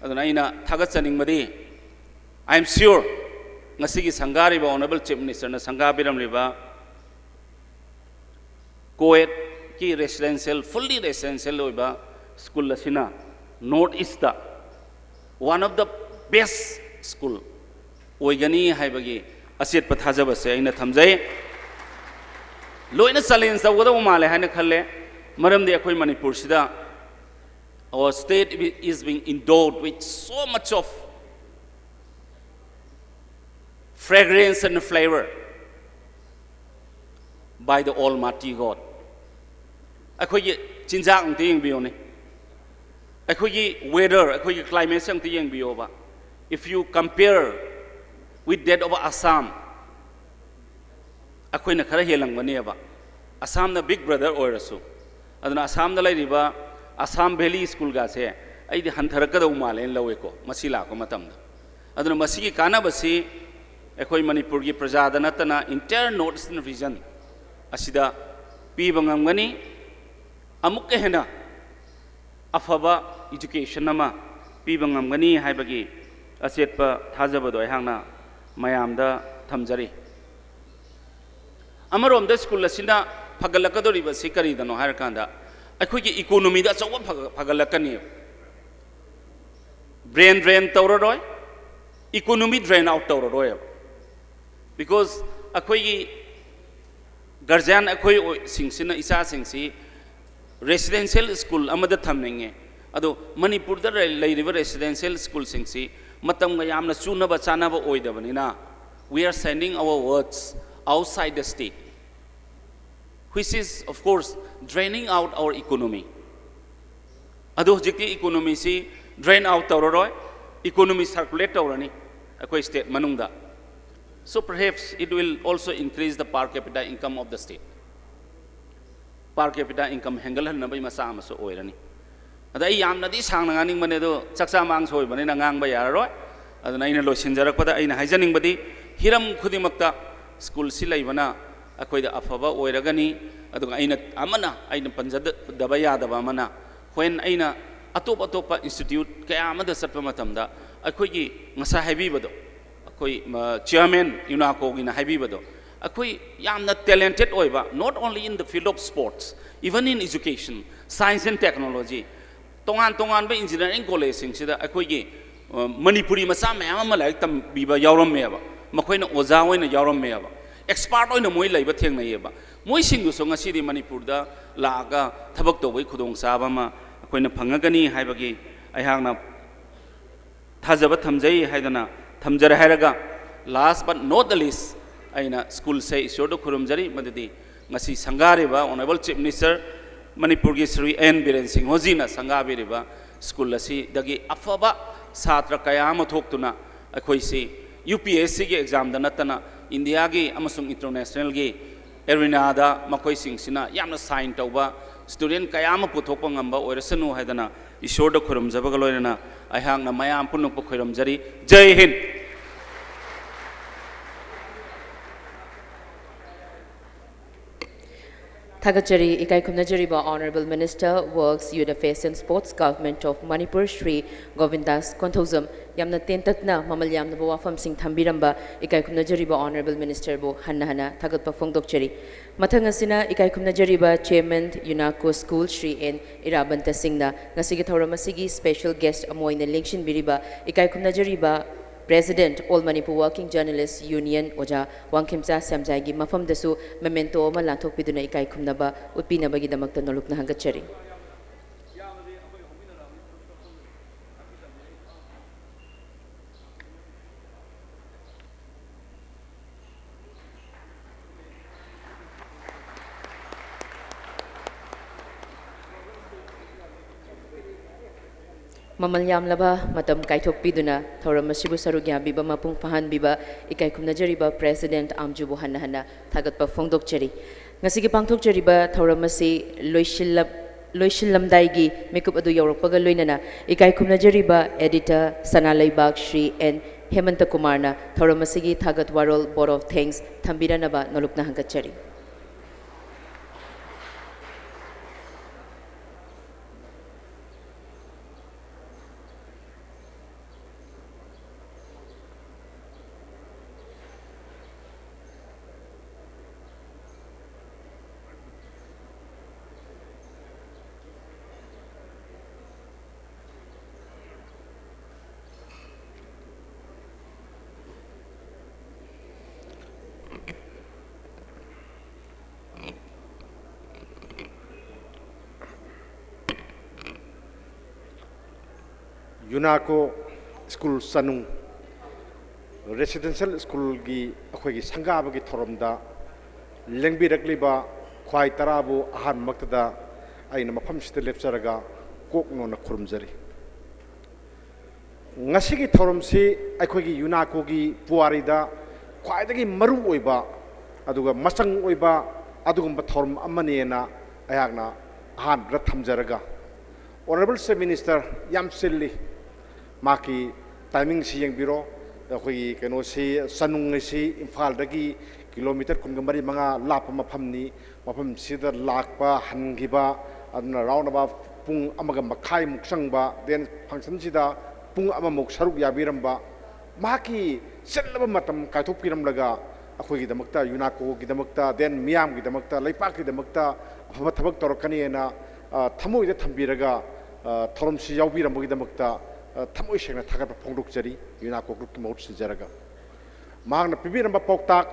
ꯑꯗꯨꯅ ꯑꯩꯅ ꯊꯥꯒꯠꯆꯅꯤꯡꯕꯗꯤ, I am sure ꯉꯁꯤꯒꯤ ꯁꯪꯒꯥꯔꯤꯕ Honourable Chief Minister ꯅ ꯁꯪꯒꯥꯕꯤꯔꯝꯂꯤꯕ ꯀꯣ ꯑꯦꯗꯀꯤ residential, fully residential ꯑꯣꯏꯕ ꯁ꯭ꯀꯨꯜ ꯑꯁꯤꯅ North East ꯇ one of the best school ꯑꯣꯏꯒꯅꯤ ꯍꯥꯏꯕꯒꯤ ꯑꯆꯦꯠꯄ ꯊꯥꯖꯕꯁꯦ ꯑꯩꯅ ꯊꯝꯖꯩ꯫ ꯂꯣꯏꯅ ꯆꯦꯂꯦꯟꯖ ꯇꯧꯒꯗꯧꯕ ꯃꯥꯜꯂꯦ ꯍꯥꯏꯅ ꯈꯜꯂꯦ, ꯃꯔꯝꯗꯤ ꯑꯩꯈꯣꯏ ꯃꯅꯤꯄꯨꯔꯁꯤꯗ our state is being endowed with so much of fragrance and flavor by the Almighty God. ꯑꯩꯈꯣꯏꯒꯤ ꯆꯤꯟꯖꯥꯛ ꯑꯝꯇ ꯌꯦꯡꯕꯤꯌꯨꯅꯦ, ꯑꯩꯈꯣꯏꯒꯤ weather, ꯑꯩꯈꯣꯏꯒꯤ climate ꯁꯦ ꯑꯝꯇ ꯌꯦꯡꯕꯤꯌꯣꯕ꯫ If you compare with that of Assam, ꯑꯩꯈꯣꯏꯅ ꯈꯔ ꯍꯦꯜꯂꯝꯒꯅꯦꯕ, ꯑꯁꯥꯝꯅ big brother ꯑꯣꯏꯔꯁꯨ꯫ ꯑꯗꯨꯅ ꯑꯁꯥꯝꯗ ꯂꯩꯔꯤꯕ Assam Valley school ꯒꯥꯁꯦ ꯑꯩꯗꯤ ꯍꯟꯊꯔꯛꯀꯗꯧ ꯃꯥꯜꯂꯦꯅ ꯂꯧꯋꯦꯀꯣ, ꯃꯁꯤ ꯂꯥꯛꯄ ꯃꯇꯝꯗ꯫ ꯑꯗꯨꯅ ꯃꯁꯤꯒꯤ ꯀꯥꯟꯅꯕꯁꯤ ꯑꯩꯈꯣꯏ ꯃꯅꯤꯄꯨꯔꯒꯤ ꯄ꯭ꯔꯖꯥꯗ ꯅꯠꯇꯅ entire North Eastern region ꯑꯁꯤꯗ ꯄꯤꯕ ꯉꯝꯒꯅꯤ꯫ ꯑꯃꯨꯛꯀ ꯍꯦꯟꯅ ꯑꯐꯕ education ꯑꯃ ꯄꯤꯕ ꯉꯝꯒꯅꯤ ꯍꯥꯏꯕꯒꯤ ꯑꯆꯦꯠꯄ ꯊꯥꯖꯕꯗꯣ ꯑꯩꯍꯥꯛꯅ ꯃꯌꯥꯝꯗ ꯊꯝꯖꯔꯤ꯫ ꯑꯃꯔꯣꯝꯗ ꯁ꯭ꯀꯨꯜ ꯑꯁꯤꯅ ꯐꯒꯠꯂꯛꯀꯗꯧꯔꯤꯕꯁꯤ ꯀꯔꯤꯗꯅꯣ ꯍꯥꯏꯔꯀꯥꯟꯗ, ꯑꯩꯈꯣꯏꯒꯤ ꯏꯀꯣꯅꯣꯃꯤꯗ ꯑꯆꯧꯕ ꯐꯒ- ꯐꯒꯠꯂꯛꯀꯅꯤ꯫ ꯕ꯭ꯔꯦꯟ ꯗ꯭ꯔꯦꯟ ꯇꯧꯔꯔꯣꯏ, ꯏꯀꯣꯅꯣꯃꯤ ꯗ꯭ꯔꯦꯟ ꯑꯥꯎꯠ ꯇꯧꯔꯔꯣꯏꯕ꯫ ꯕꯤꯀꯣꯁ ꯑꯩꯈꯣꯏꯒꯤ ꯒꯥꯔꯖꯤꯌꯥꯟ ꯑꯩꯈꯣꯏ ꯑꯣꯏ- ꯁꯤꯡꯁꯤꯅ ꯏꯆꯥꯁꯤꯡꯁꯤ ꯔꯦꯁꯤꯗꯦꯟꯁꯤꯌꯦꯜ ꯁ꯭ꯀꯨꯜ ꯑꯃꯗ ꯊꯝꯅꯤꯡꯉꯦ꯫ ꯑꯗꯣ ꯃꯅꯤꯄꯨꯔꯗ ꯂꯩ- ꯂꯩꯔꯤꯕ ꯔꯦꯁꯤꯗꯦꯟꯁꯤꯌꯦꯜ ꯁ꯭ꯀꯨꯜꯁꯤꯡꯁꯤ ꯃꯇꯝꯒ ꯌꯥꯝꯅ ꯆꯨꯅꯕ ꯆꯥꯅꯕ ꯑꯣꯏꯗꯕꯅꯤꯅ, we are sending our words outside the state, which is, of course, draining out our economy. ꯑꯗꯣ ꯍꯧꯖꯤꯛꯇꯤ ꯏꯀꯣꯅꯣꯃꯤꯁꯤ ꯗ꯭ꯔꯦꯟ ꯑꯥꯎꯠ ꯇꯧꯔꯔꯣꯏ, ꯏꯀꯣꯅꯣꯃꯤ ꯁꯔꯀꯨꯂꯦꯠ ꯇꯧꯔꯅꯤ ꯑꯩꯈꯣꯏ ꯁ꯭ꯇꯦꯠ ꯃꯅꯨꯡꯗ꯫ So perhaps it will also increase the per capita income of the state. Per capita income ꯍꯦꯟꯒꯠꯍꯟꯅꯕꯒꯤ ꯃꯆꯥꯛ ꯑꯃꯁꯨ ꯑꯣꯏꯔꯅꯤ꯫ ꯑꯗ ꯑꯩ ꯌꯥꯝꯅꯗꯤ ꯁꯥꯡꯅ ꯉꯥꯡꯅꯤꯡꯕꯅꯦ, ꯑꯗꯣ ꯆꯥꯛꯆꯥ ꯃꯥꯡ ꯁꯣꯏꯕꯅꯤꯅ ꯉꯥꯡꯕ ꯌꯥꯔꯔꯣꯏ꯫ ꯑꯗꯨꯅ ꯑꯩꯅ ꯂꯣꯏꯁꯤꯟꯖꯔꯛꯄꯗ ꯑꯩꯅ ꯍꯥꯏꯖꯅꯤꯡꯕꯗꯤ, ꯍꯤꯔꯝ ꯈꯨꯗꯤꯡꯃꯛꯇ ꯁ꯭ꯀꯨꯜꯁꯤ ꯂꯩꯕꯅ ꯑꯩꯈꯣꯏꯗ ꯑꯐꯕ ꯑꯣꯏꯔꯒꯅꯤ꯫ ꯑꯗꯨꯒ ꯑꯩꯅ ꯑꯃꯅ, ꯑꯩꯅ ꯄꯟꯖꯗꯕ ꯌꯥꯗꯕ ꯑꯃꯅ, when ꯑꯩꯅ ꯑꯇꯣꯞ ꯑꯇꯣꯞꯄ ꯏꯟꯁꯇꯤꯇ꯭ꯌꯨꯠ ꯀꯌꯥ ꯑꯃꯗ ꯆꯠꯄ ꯃꯇꯝꯗ, ꯑꯩꯈꯣꯏꯒꯤ ꯉꯁꯥꯏ ꯍꯥꯏꯕꯤꯕꯗꯣ, ꯑꯩꯈꯣꯏ, ꯃ, ꯆꯤꯌꯔꯃꯦꯟ ꯌꯨꯅꯥꯀꯣꯒꯤꯅ ꯍꯥꯏꯕꯤꯕꯗꯣ, ꯑꯩꯈꯣꯏ ꯌꯥꯝꯅ ꯇꯦꯂꯦꯟꯇꯦꯠ ꯑꯣꯏꯕ, not only in the field of sports, even in education, science and technology, ꯇꯣꯉꯥꯟ ꯇꯣꯉꯥꯟꯕ ꯏꯟꯖꯤꯅꯤꯌꯥꯔꯤꯡ ꯀꯣꯂꯦꯖꯁꯤꯡꯁꯤꯗ ꯑꯩꯈꯣꯏꯒꯤ, ꯑ, ꯃꯅꯤꯄꯨꯔꯤ ꯃꯆꯥ ꯃꯌꯥꯝ ꯑꯃ ꯂꯥꯏꯔꯤꯛ ꯇꯝꯕꯤꯕ ꯌꯥꯎꯔꯝꯃꯦꯕ, ꯃꯈꯣꯏꯅ ꯑꯣꯖꯥ ꯑꯣꯏꯅ ꯌꯥꯎꯔꯝꯃꯦꯕ, ꯑꯦꯛꯁꯄꯥꯔꯠ ꯑꯣꯏꯅ ꯃꯣꯏ ꯂꯩꯕ ꯊꯦꯡꯅꯩꯌꯦꯕ꯫ ꯃꯣꯏꯁꯤꯡꯗꯨꯁꯨ ꯉꯁꯤꯗꯤ ꯃꯅꯤꯄꯨꯔꯗ ꯂꯥꯛꯑꯒ ꯊꯕꯛ ꯇꯧꯕꯒꯤ ꯈꯨꯗꯣꯡꯆꯥꯕ ꯑꯃ ꯑꯩꯈꯣꯏꯅ ꯐꯪꯉꯒꯅꯤ ꯍꯥꯏꯕꯒꯤ ꯑꯩꯍꯥꯛꯅ ꯊꯥꯖꯕ ꯊꯝꯖꯩ ꯍꯥꯏꯗꯅ ꯊꯝꯖꯔꯦ ꯍꯥꯏꯔꯒ, last but not the least, ꯑꯩꯅ ꯁ꯭ꯀꯨꯜꯁꯦ ꯏꯁꯣꯔꯗ ꯈꯨꯔꯨꯝꯖꯔꯤ, ꯃꯗꯨꯗꯤ ꯉꯁꯤ ꯁꯪꯒꯥꯔꯤꯕ Honourable Chief Minister ꯃꯅꯤꯄꯨꯔꯒꯤ ꯁ꯭ꯔꯤ ꯑꯦꯟ ꯕꯤꯔꯦꯟ ꯁꯤꯡꯍꯣꯖꯤꯅ ꯁꯪꯒꯥꯕꯤꯔꯤꯕ ꯁ꯭ꯀꯨꯜ ꯑꯁꯤꯗꯒꯤ ꯑꯐꯕ ꯁꯥꯇ꯭ꯔ ꯀꯌꯥ ꯑꯃ ꯊꯣꯛꯇꯨꯅ ꯑꯩꯈꯣꯏꯁꯤ ꯌꯨ ꯄꯤ ꯑꯦꯁ ꯁꯤꯒꯤ ꯑꯦꯛꯖꯥꯝꯗ ꯅꯠꯇꯅ ꯏꯟꯗꯤꯌꯥꯒꯤ ꯑꯃꯁꯨꯡ ꯏꯟꯇꯔꯅꯦꯁꯅꯦꯜꯒꯤ ꯑꯦꯔꯤꯅꯥꯗ ꯃꯈꯣꯏꯁꯤꯡꯁꯤꯅ ꯌꯥꯝꯅ ꯁꯥꯏꯟ ꯇꯧꯕ ꯁ꯭ꯇꯨꯗꯦꯟ ꯀꯌꯥ ꯑꯃ ꯄꯨꯊꯣꯛꯄ ꯉꯝꯕ ꯑꯣꯏꯔꯁꯅꯨ ꯍꯥꯏꯗꯅ ꯏꯁꯣꯔꯗ ꯈꯨꯔꯨꯝꯖꯕꯒ ꯂꯣꯏꯅꯅ ꯑꯩꯍꯥꯛꯅ ꯃꯌꯥꯝ ꯄꯨꯝꯅꯃꯛꯄꯨ ꯈꯨꯔꯨꯝꯖꯔꯤ꯫ ꯖꯩ ꯍꯤꯟꯗ꯫ ꯊꯥꯒꯠꯆꯔꯤ꯫ ꯏꯀꯥꯏ ꯈꯨꯝꯅꯖꯔꯤꯕ Honourable Minister Works, Youth Affairs and Sports, Government of Manipur, Shri ꯒꯣꯕꯤꯟꯗꯥꯁ Konthoujam. ꯌꯥꯝꯅ ꯇꯦꯟꯇꯛꯅ ꯃꯃꯜ ꯌꯥꯝꯂꯕ ꯋꯥꯐꯝꯁꯤꯡ ꯊꯝꯕꯤꯔꯝꯕ ꯏꯀꯥꯏ ꯈꯨꯝꯅꯖꯔꯤꯕ Honourable Ministerꯕꯨ ꯍꯟꯅ ꯍꯟꯅ ꯊꯥꯒꯠꯄ ꯐꯣꯡꯗꯣꯛꯆꯔꯤ꯫ ꯃꯊꯪ ꯑꯁꯤꯅ ꯏꯀꯥꯏ ꯈꯨꯝꯅꯖꯔꯤꯕ Chairman UNACO School, Shri N Irabanta ꯁꯤꯡꯅ ꯉꯁꯤꯒꯤ ꯊꯧꯔꯝ ꯑꯁꯤꯒꯤ special guest ꯑꯃ ꯑꯣꯏꯅ ꯂꯦꯡꯁꯤꯟꯕꯤꯔꯤꯕ ꯏꯀꯥꯏ ꯈꯨꯝꯅꯖꯔꯤꯕ President, All Manipur Working Journalist Union, ꯑꯣꯖꯥ ꯋꯥꯡꯈꯦꯝꯆꯥ ꯁꯦꯝꯖꯥꯏꯒꯤ ꯃꯐꯝꯗꯁꯨ memento ꯑꯃ ꯂꯥꯟꯊꯣꯛꯄꯤꯗꯨꯅ ꯏꯀꯥꯏ ꯈꯨꯝꯅꯕ ꯎꯠꯄꯤꯅꯕꯒꯤꯗꯃꯛꯇ ꯅꯣꯂꯨꯛꯅ ꯍꯪꯒꯠꯆꯔꯤ꯫ ꯃꯃꯜ ꯌꯥꯝꯂꯕ ꯃꯇꯝ ꯀꯥꯏꯊꯣꯛꯄꯤꯗꯨꯅ ꯊꯧꯔꯝ ꯑꯁꯤꯕꯨ ꯁꯔꯨꯛ ꯌꯥꯕꯤꯕ ꯃꯄꯨꯡ ꯐꯥꯍꯟꯕꯤꯕ ꯏꯀꯥꯏ ꯈꯨꯝꯅꯖꯔꯤꯕ President ꯑꯥꯝꯖꯨꯕꯨ ꯍꯟꯅ ꯍꯟꯅ ꯊꯥꯒꯠꯄ ꯐꯣꯡꯗꯣꯛꯆꯔꯤ꯫ ꯉꯁꯤꯒꯤ ꯄꯥꯡꯊꯣꯛꯆꯔꯤꯕ ꯊꯧꯔꯝ ꯑꯁꯤ ꯂꯣꯏꯁꯤꯜꯂꯞ-, ꯂꯣꯏꯁꯤꯜꯂꯝꯗꯥꯏꯒꯤ ꯃꯤꯀꯨꯞ ꯑꯗꯨ ꯌꯧꯔꯛꯄꯒ ꯂꯣꯏꯅꯅ ꯏꯀꯥꯏ ꯈꯨꯝꯅꯖꯔꯤꯕ Editor ꯁꯅꯥꯂꯩꯕꯥꯛ ꯁ꯭ꯔꯤ ꯑꯦꯟ ꯍꯦꯃꯟꯇ ꯀꯨꯃꯥꯔꯅ ꯊꯧꯔꯝ ꯑꯁꯤꯒꯤ ꯊꯥꯒꯠ ꯋꯥꯔꯣꯜ Vote of Thanks ꯊꯝꯕꯤꯔꯅꯕ ꯅꯣꯂꯨꯛꯅ ꯍꯪꯒꯠꯆꯔꯤ꯫ UNACO School ꯆꯅꯨꯡ Residential Schoolꯒꯤ ꯑꯩꯈꯣꯏꯒꯤ ꯁꯪꯒꯥꯕꯒꯤ ꯊꯧꯔꯝꯗ ꯂꯦꯡꯕꯤꯔꯛꯂꯤꯕ ꯈ꯭ꯋꯥꯏ ꯇꯔꯥꯕꯨ ꯑꯍꯥꯟꯕꯃꯛꯇꯗ ꯑꯩꯅ ꯃꯐꯝꯁꯤꯗ ꯂꯦꯞꯆꯔꯒ ꯀꯣꯛ ꯅꯣꯟꯅ ꯈꯨꯔꯨꯝꯖꯔꯤ꯫ ꯉꯁꯤꯒꯤ ꯊꯧꯔꯝꯁꯤ ꯑꯩꯈꯣꯏꯒꯤ UNACOꯒꯤ ꯄꯨꯋꯥꯔꯤꯗ ꯈ꯭ꯋꯥꯏꯗꯒꯤ ꯃꯔꯨ ꯑꯣꯏꯕ ꯑꯗꯨꯒ ꯃꯆꯪ ꯑꯣꯏꯕ ꯑꯗꯨꯒꯨꯝꯕ ꯊꯧꯔꯝ ꯑꯃꯅꯦꯅ ꯑꯩꯍꯥꯛꯅ ꯑꯍꯥꯟꯕꯗ ꯊꯝꯖꯔꯒ, Honourable Chief Minister ꯌꯥꯝ ꯆꯤꯜꯂꯤ, ꯃꯍꯥꯛꯀꯤ timingꯁꯤ ꯌꯦꯡꯕꯤꯔꯣ꯫ ꯑꯩꯈꯣꯏꯒꯤ ꯀꯩꯅꯣꯁꯤ, ꯆꯅꯨꯡ ꯑꯁꯤ ꯏꯝꯐꯥꯜꯗꯒꯤ ꯀꯤꯂꯣꯃꯤꯇꯔ ꯀꯨꯟꯒ ꯃꯔꯤ ꯃꯉꯥ ꯂꯥꯞꯄ ꯃꯐꯝꯅꯤ꯫ ꯃꯐꯝꯁꯤꯗ ꯂꯥꯛꯄ, ꯍꯟꯈꯤꯕ, ꯑꯗꯨꯅ round about ꯄꯨꯡ ꯑꯃꯒ ꯃꯈꯥꯏꯃꯨꯛ ꯆꯪꯕ, then functionꯁꯤꯗ ꯄꯨꯡ ꯑꯃꯃꯨꯛ ꯁꯔꯨꯛ ꯌꯥꯕꯤꯔꯝꯕ, ꯃꯍꯥꯛꯀꯤ ꯆꯤꯜꯂꯕ ꯃꯇꯝ ꯀꯥꯏꯊꯣꯛꯄꯤꯔꯝꯂꯒ ꯑꯩꯈꯣꯏꯒꯤꯗꯃꯛꯇ, UNACOꯒꯤꯗꯃꯛꯇ, then ꯃꯤꯌꯥꯝꯒꯤꯗꯃꯛꯇ, ꯂꯩꯄꯥꯛꯀꯤꯗꯃꯛꯇ ꯑꯐꯕ ꯊꯕꯛ ꯇꯧꯔꯛꯀꯅꯤꯅ, ꯑ, ꯊꯃꯣꯏꯗ ꯊꯝꯕꯤꯔꯒ, ꯑ, ꯊꯧꯔꯝꯁꯤ ꯌꯥꯎꯕꯤꯔꯝꯕꯒꯤꯗꯃꯛꯇ, ꯑ, ꯊꯃꯣꯏ ꯁꯦꯡꯅ ꯊꯥꯒꯠꯄ ꯐꯣꯡꯗꯣꯛꯆꯔꯤ, UNACO groupꯀꯤ ꯃꯍꯨꯠ ꯁꯤꯟꯖꯔꯒ꯫ ꯃꯍꯥꯛꯅ ꯄꯤꯕꯤꯔꯝꯕ ꯄꯥꯎꯇꯥꯛ,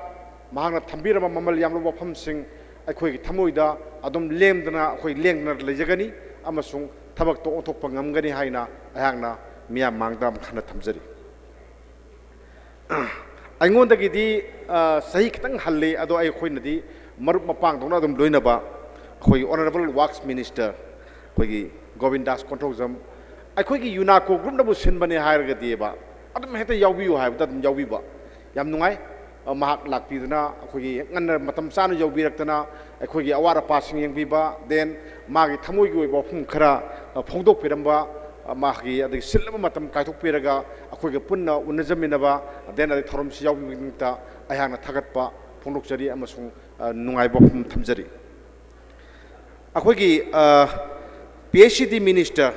ꯃꯍꯥꯛꯅ ꯊꯝꯕꯤꯔꯝꯕ ꯃꯃꯜ ꯌꯥꯝꯂꯕ ꯋꯥꯐꯝꯁꯤꯡ ꯑꯩꯈꯣꯏꯒꯤ ꯊꯃꯣꯏꯗ ꯑꯗꯨꯝ ꯂꯦꯝꯗꯅ, ꯑꯩꯈꯣꯏ ꯂꯦꯡꯗꯅ ꯂꯩꯖꯒꯅꯤ ꯑꯃꯁꯨꯡ ꯊꯕꯛꯇꯣ ꯑꯣꯟꯊꯣꯛꯄ ꯉꯝꯒꯅꯤ ꯍꯥꯏꯅ ꯑꯩꯍꯥꯛꯅ ꯃꯤꯌꯥꯝ ꯃꯥꯡꯗ ꯑꯃꯨꯛ ꯍꯟꯅ ꯊꯝꯖꯔꯤ꯫ ꯑꯩꯉꯣꯟꯗꯒꯤꯗꯤ, ꯑ, ꯆꯍꯤ ꯈꯤꯇꯪ ꯍꯜꯂꯤ, ꯑꯗꯣ ꯑꯩꯈꯣꯏꯅꯗꯤ ꯃꯔꯨꯞ ꯃꯄꯥꯡꯗꯧꯅ ꯑꯗꯨꯝ ꯂꯣꯏꯅꯕ ꯑꯩꯈꯣꯏꯒꯤ Honourable Works Minister, ꯑꯩꯈꯣꯏꯒꯤ ꯒꯣꯕꯤꯟꯗꯥꯁ ꯀꯣꯟꯊꯧꯖꯝ, ꯑꯩꯈꯣꯏꯒꯤ UNACO groupꯅꯕꯨ ꯁꯤꯟꯕꯅꯦ ꯍꯥꯏꯔꯒꯗꯤꯕ, ꯑꯗꯨꯝ ꯍꯦꯛꯇ ꯌꯥꯎꯕꯤꯌꯨ ꯍꯥꯏꯕꯗ ꯑꯗꯨꯝ ꯌꯥꯎꯕꯤꯕ꯫ ꯌꯥꯝ ꯅꯨꯡꯉꯥꯏ꯫ ꯑ, ꯃꯍꯥꯛ ꯂꯥꯛꯄꯤꯗꯅ, ꯑꯩꯈꯣꯏꯒꯤ ꯉꯟꯅ ꯃꯇꯝ ꯆꯥꯅ ꯌꯧꯕꯤꯔꯛꯇꯅ, ꯑꯩꯈꯣꯏꯒꯤ ꯑꯋꯥꯠ ꯑꯄꯥꯁꯤꯡ ꯌꯦꯡꯕꯤꯕ, then ꯃꯥꯒꯤ ꯊꯃꯣꯏꯒꯤ ꯑꯣꯏꯕ ꯋꯥꯐꯝ ꯈꯔ, ꯑ, ꯐꯣꯡꯗꯣꯛꯄꯤꯔꯝꯕ, ꯑ, ꯃꯥꯒꯤ, ꯑꯗꯒꯤ ꯆꯤꯜꯂꯕ ꯃꯇꯝ ꯀꯥꯏꯊꯣꯛꯄꯤꯔꯒ ꯑꯩꯈꯣꯏꯒ ꯄꯨꯟꯅ ꯎꯅꯖꯃꯤꯟꯅꯕ, then ꯑꯗꯒꯤ ꯊꯧꯔꯝꯁꯤ ꯌꯥꯎꯕꯤꯕꯒꯤꯗꯃꯛꯇ ꯑꯩꯍꯥꯛꯅ ꯊꯥꯒꯠꯄ ꯐꯣꯡꯗꯣꯛꯆꯔꯤ ꯑꯃꯁꯨꯡ, ꯑ, ꯅꯨꯡꯉꯥꯏꯕ ꯋꯥꯐꯝ ꯊꯝꯖꯔꯤ꯫ ꯑꯩꯈꯣꯏꯒꯤ, ꯑ, PHED Minister,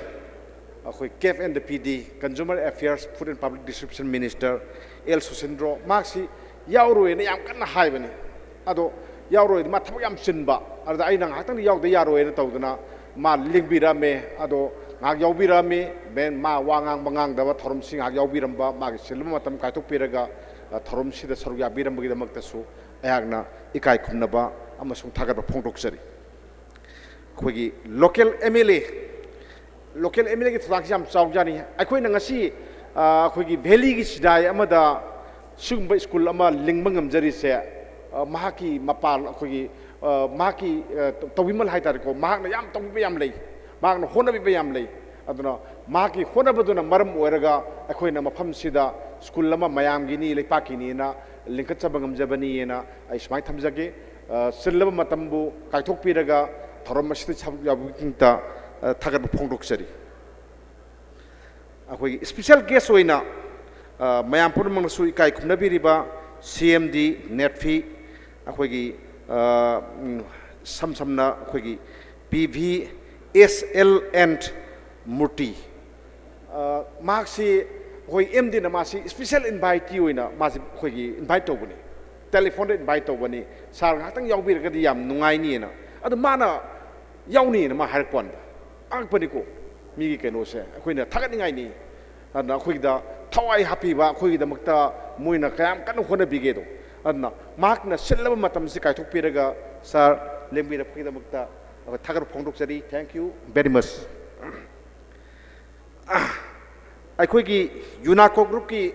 ꯑꯩꯈꯣꯏ CAF and PD, Consumer Affairs, Food and Public Distribution Minister L Susindro, ꯃꯍꯥꯛꯁꯤ ꯌꯥꯎꯔꯣꯏꯅ ꯌꯥꯝ ꯀꯟꯅ ꯍꯥꯏꯕꯅꯤ꯫ ꯑꯗꯣ ꯌꯥꯎꯔꯣꯏꯗ, ꯃꯥ ꯊꯕꯛ ꯌꯥꯝ ꯆꯤꯟꯕ, ꯑꯗꯨꯗ ꯑꯩꯅ ꯉꯥꯏꯍꯥꯛꯇꯪꯗꯤ ꯌꯥꯎꯗ ꯌꯥꯔꯣꯏꯅ ꯇꯧꯗꯅ ꯃꯥ ꯂꯦꯡꯕꯤꯔꯝꯃꯦ꯫ ꯑꯗꯣ ꯉꯥꯏꯍꯥꯛ ꯌꯥꯎꯕꯤꯔꯝꯃꯤ꯫ Then ꯃꯥ ꯋꯥ ꯉꯥꯡꯕ ꯉꯥꯡꯗꯕ, ꯊꯧꯔꯝꯁꯤ ꯉꯥꯏꯍꯥꯛ ꯌꯥꯎꯕꯤꯔꯝꯕ, ꯃꯥꯒꯤ ꯆꯤꯜꯂꯕ ꯃꯇꯝ ꯀꯥꯏꯊꯣꯛꯄꯤꯔꯒ, ꯑ, ꯊꯧꯔꯝꯁꯤꯗ ꯁꯔꯨꯛ ꯌꯥꯕꯤꯔꯝꯕꯒꯤꯗꯃꯛꯇꯁꯨ ꯑꯩꯍꯥꯛꯅ ꯏꯀꯥꯏ ꯈꯨꯝꯅꯕ ꯑꯃꯁꯨꯡ ꯊꯥꯒꯠꯄ ꯐꯣꯡꯗꯣꯛꯆꯔꯤ꯫ ꯑꯩꯈꯣꯏꯒꯤ local MLA, local MLAꯒꯤ ꯊꯧꯗꯥꯡꯁꯤ ꯌꯥꯝ ꯆꯥꯎꯖꯥꯠꯅꯤ꯫ ꯑꯩꯈꯣꯏꯅ ꯉꯁꯤ, ꯑ, ꯑꯩꯈꯣꯏꯒꯤ valleyꯒꯤ ꯁꯤꯗꯥꯏ ꯑꯃꯗ ꯁꯤꯒꯨꯝꯕ school ꯑꯃ ꯂꯤꯡꯕ ꯉꯝꯖꯔꯤꯁꯦ, ꯑ, ꯃꯍꯥꯛꯀꯤ ꯃꯄꯥꯜ, ꯑꯩꯈꯣꯏꯒꯤ, ꯑ, ꯃꯍꯥꯛꯀꯤ, ꯑ, ꯇꯧꯕꯤꯃꯜ ꯍꯥꯏꯇꯥꯔꯦꯀꯣ, ꯃꯍꯥꯛꯅ ꯌꯥꯝ ꯇꯧꯕꯤꯕ ꯌꯥꯝ ꯂꯩ, ꯃꯍꯥꯛꯅ ꯍꯣꯠꯅꯕꯤꯕ ꯌꯥꯝ ꯂꯩ꯫ ꯑꯗꯨꯅ ꯃꯍꯥꯛꯀꯤ ꯍꯣꯠꯅꯕꯗꯨꯅ ꯃꯔꯝ ꯑꯣꯏꯔꯒ ꯑꯩꯈꯣꯏꯅ ꯃꯐꯝꯁꯤꯗ school ꯑꯃ ꯃꯌꯥꯝꯒꯤꯅꯤ, ꯂꯩꯄꯥꯛꯀꯤꯅꯤꯅ ꯂꯤꯡꯈꯠꯆꯕ ꯉꯝꯖꯕꯅꯤꯅ ꯑꯩ ꯁꯨꯃꯥꯏꯅ ꯊꯝꯖꯒꯦ꯫ ꯑ, ꯆꯤꯜꯂꯕ ꯃꯇꯝꯕꯨ ꯀꯥꯏꯊꯣꯛꯄꯤꯔꯒ ꯊꯧꯔꯝ ꯑꯁꯤꯗ ꯁꯔꯨꯛ ꯌꯥꯕꯤꯕꯒꯤꯗꯃꯛꯇ, ꯑ, ꯊꯥꯒꯠꯄ ꯐꯣꯡꯗꯣꯛꯆꯔꯤ꯫ ꯑꯩꯈꯣꯏꯒꯤ special guest ꯑꯣꯏꯅ, ꯑ, ꯃꯌꯥꯝ ꯄꯨꯝꯅꯃꯛꯅꯁꯨ ꯏꯀꯥꯏ ꯈꯨꯝꯅꯕꯤꯔꯤꯕ CMD, NEDFI, ꯑꯩꯈꯣꯏꯒꯤ, ꯑ, ꯎꯝ, ꯁꯝ ꯁꯝꯅ ꯑꯩꯈꯣꯏꯒꯤ P V S L and Murti, ꯑ, ꯃꯍꯥꯛꯁꯤ ꯑꯩꯈꯣꯏ M D ꯅ ꯃꯥꯁꯤ special invitee ꯑꯣꯏꯅ ꯃꯥꯁꯤ ꯑꯩꯈꯣꯏꯒꯤ invite ꯇꯧꯕꯅꯤ, telephone ꯗ invite ꯇꯧꯕꯅꯤ, "Sir ꯉꯥꯏꯍꯥꯛꯇꯪ ꯌꯥꯎꯕꯤꯔꯒꯗꯤ ꯌꯥꯝ ꯅꯨꯡꯉꯥꯏꯅꯤꯅ", ꯑꯗꯨ ꯃꯥꯅ ꯌꯥꯎꯅꯤꯅ ꯃꯥ ꯍꯥꯏꯔꯛꯄ ꯋꯥꯅꯤꯗ꯫ ꯑꯉꯛꯄꯅꯤꯀꯣ, ꯃꯤꯒꯤ ꯀꯩꯅꯣꯁꯦ ꯑꯩꯈꯣꯏꯅ ꯊꯥꯒꯠꯅꯤꯡꯉꯥꯏꯅꯤ꯫ ꯑꯗꯨꯅ ꯑꯩꯈꯣꯏꯒꯤꯗ ꯊꯋꯥꯏ ꯍꯥꯞꯄꯤꯕ, ꯑꯩꯈꯣꯏꯒꯤꯗꯃꯛꯇ ꯃꯣꯏꯅ ꯀꯌꯥꯝ ꯀꯟꯅ ꯍꯣꯠꯅꯕꯤꯒꯦꯗꯣ꯫ ꯑꯗꯨꯅ ꯃꯍꯥꯛꯅ ꯁꯤꯜꯂꯕ ꯃꯇꯝꯁꯤ ꯀꯥꯏꯊꯣꯛꯄꯤꯔꯒ Sir ꯂꯦꯡꯕꯤꯔꯛꯄꯒꯤꯗꯃꯛꯇ ꯑꯩꯈꯣꯏ ꯊꯥꯒꯠꯄ ꯐꯣꯡꯗꯣꯛꯆꯔꯤ꯫ Thank you very much꯫ ꯑꯩꯈꯣꯏꯒꯤ UNACO group ꯀꯤ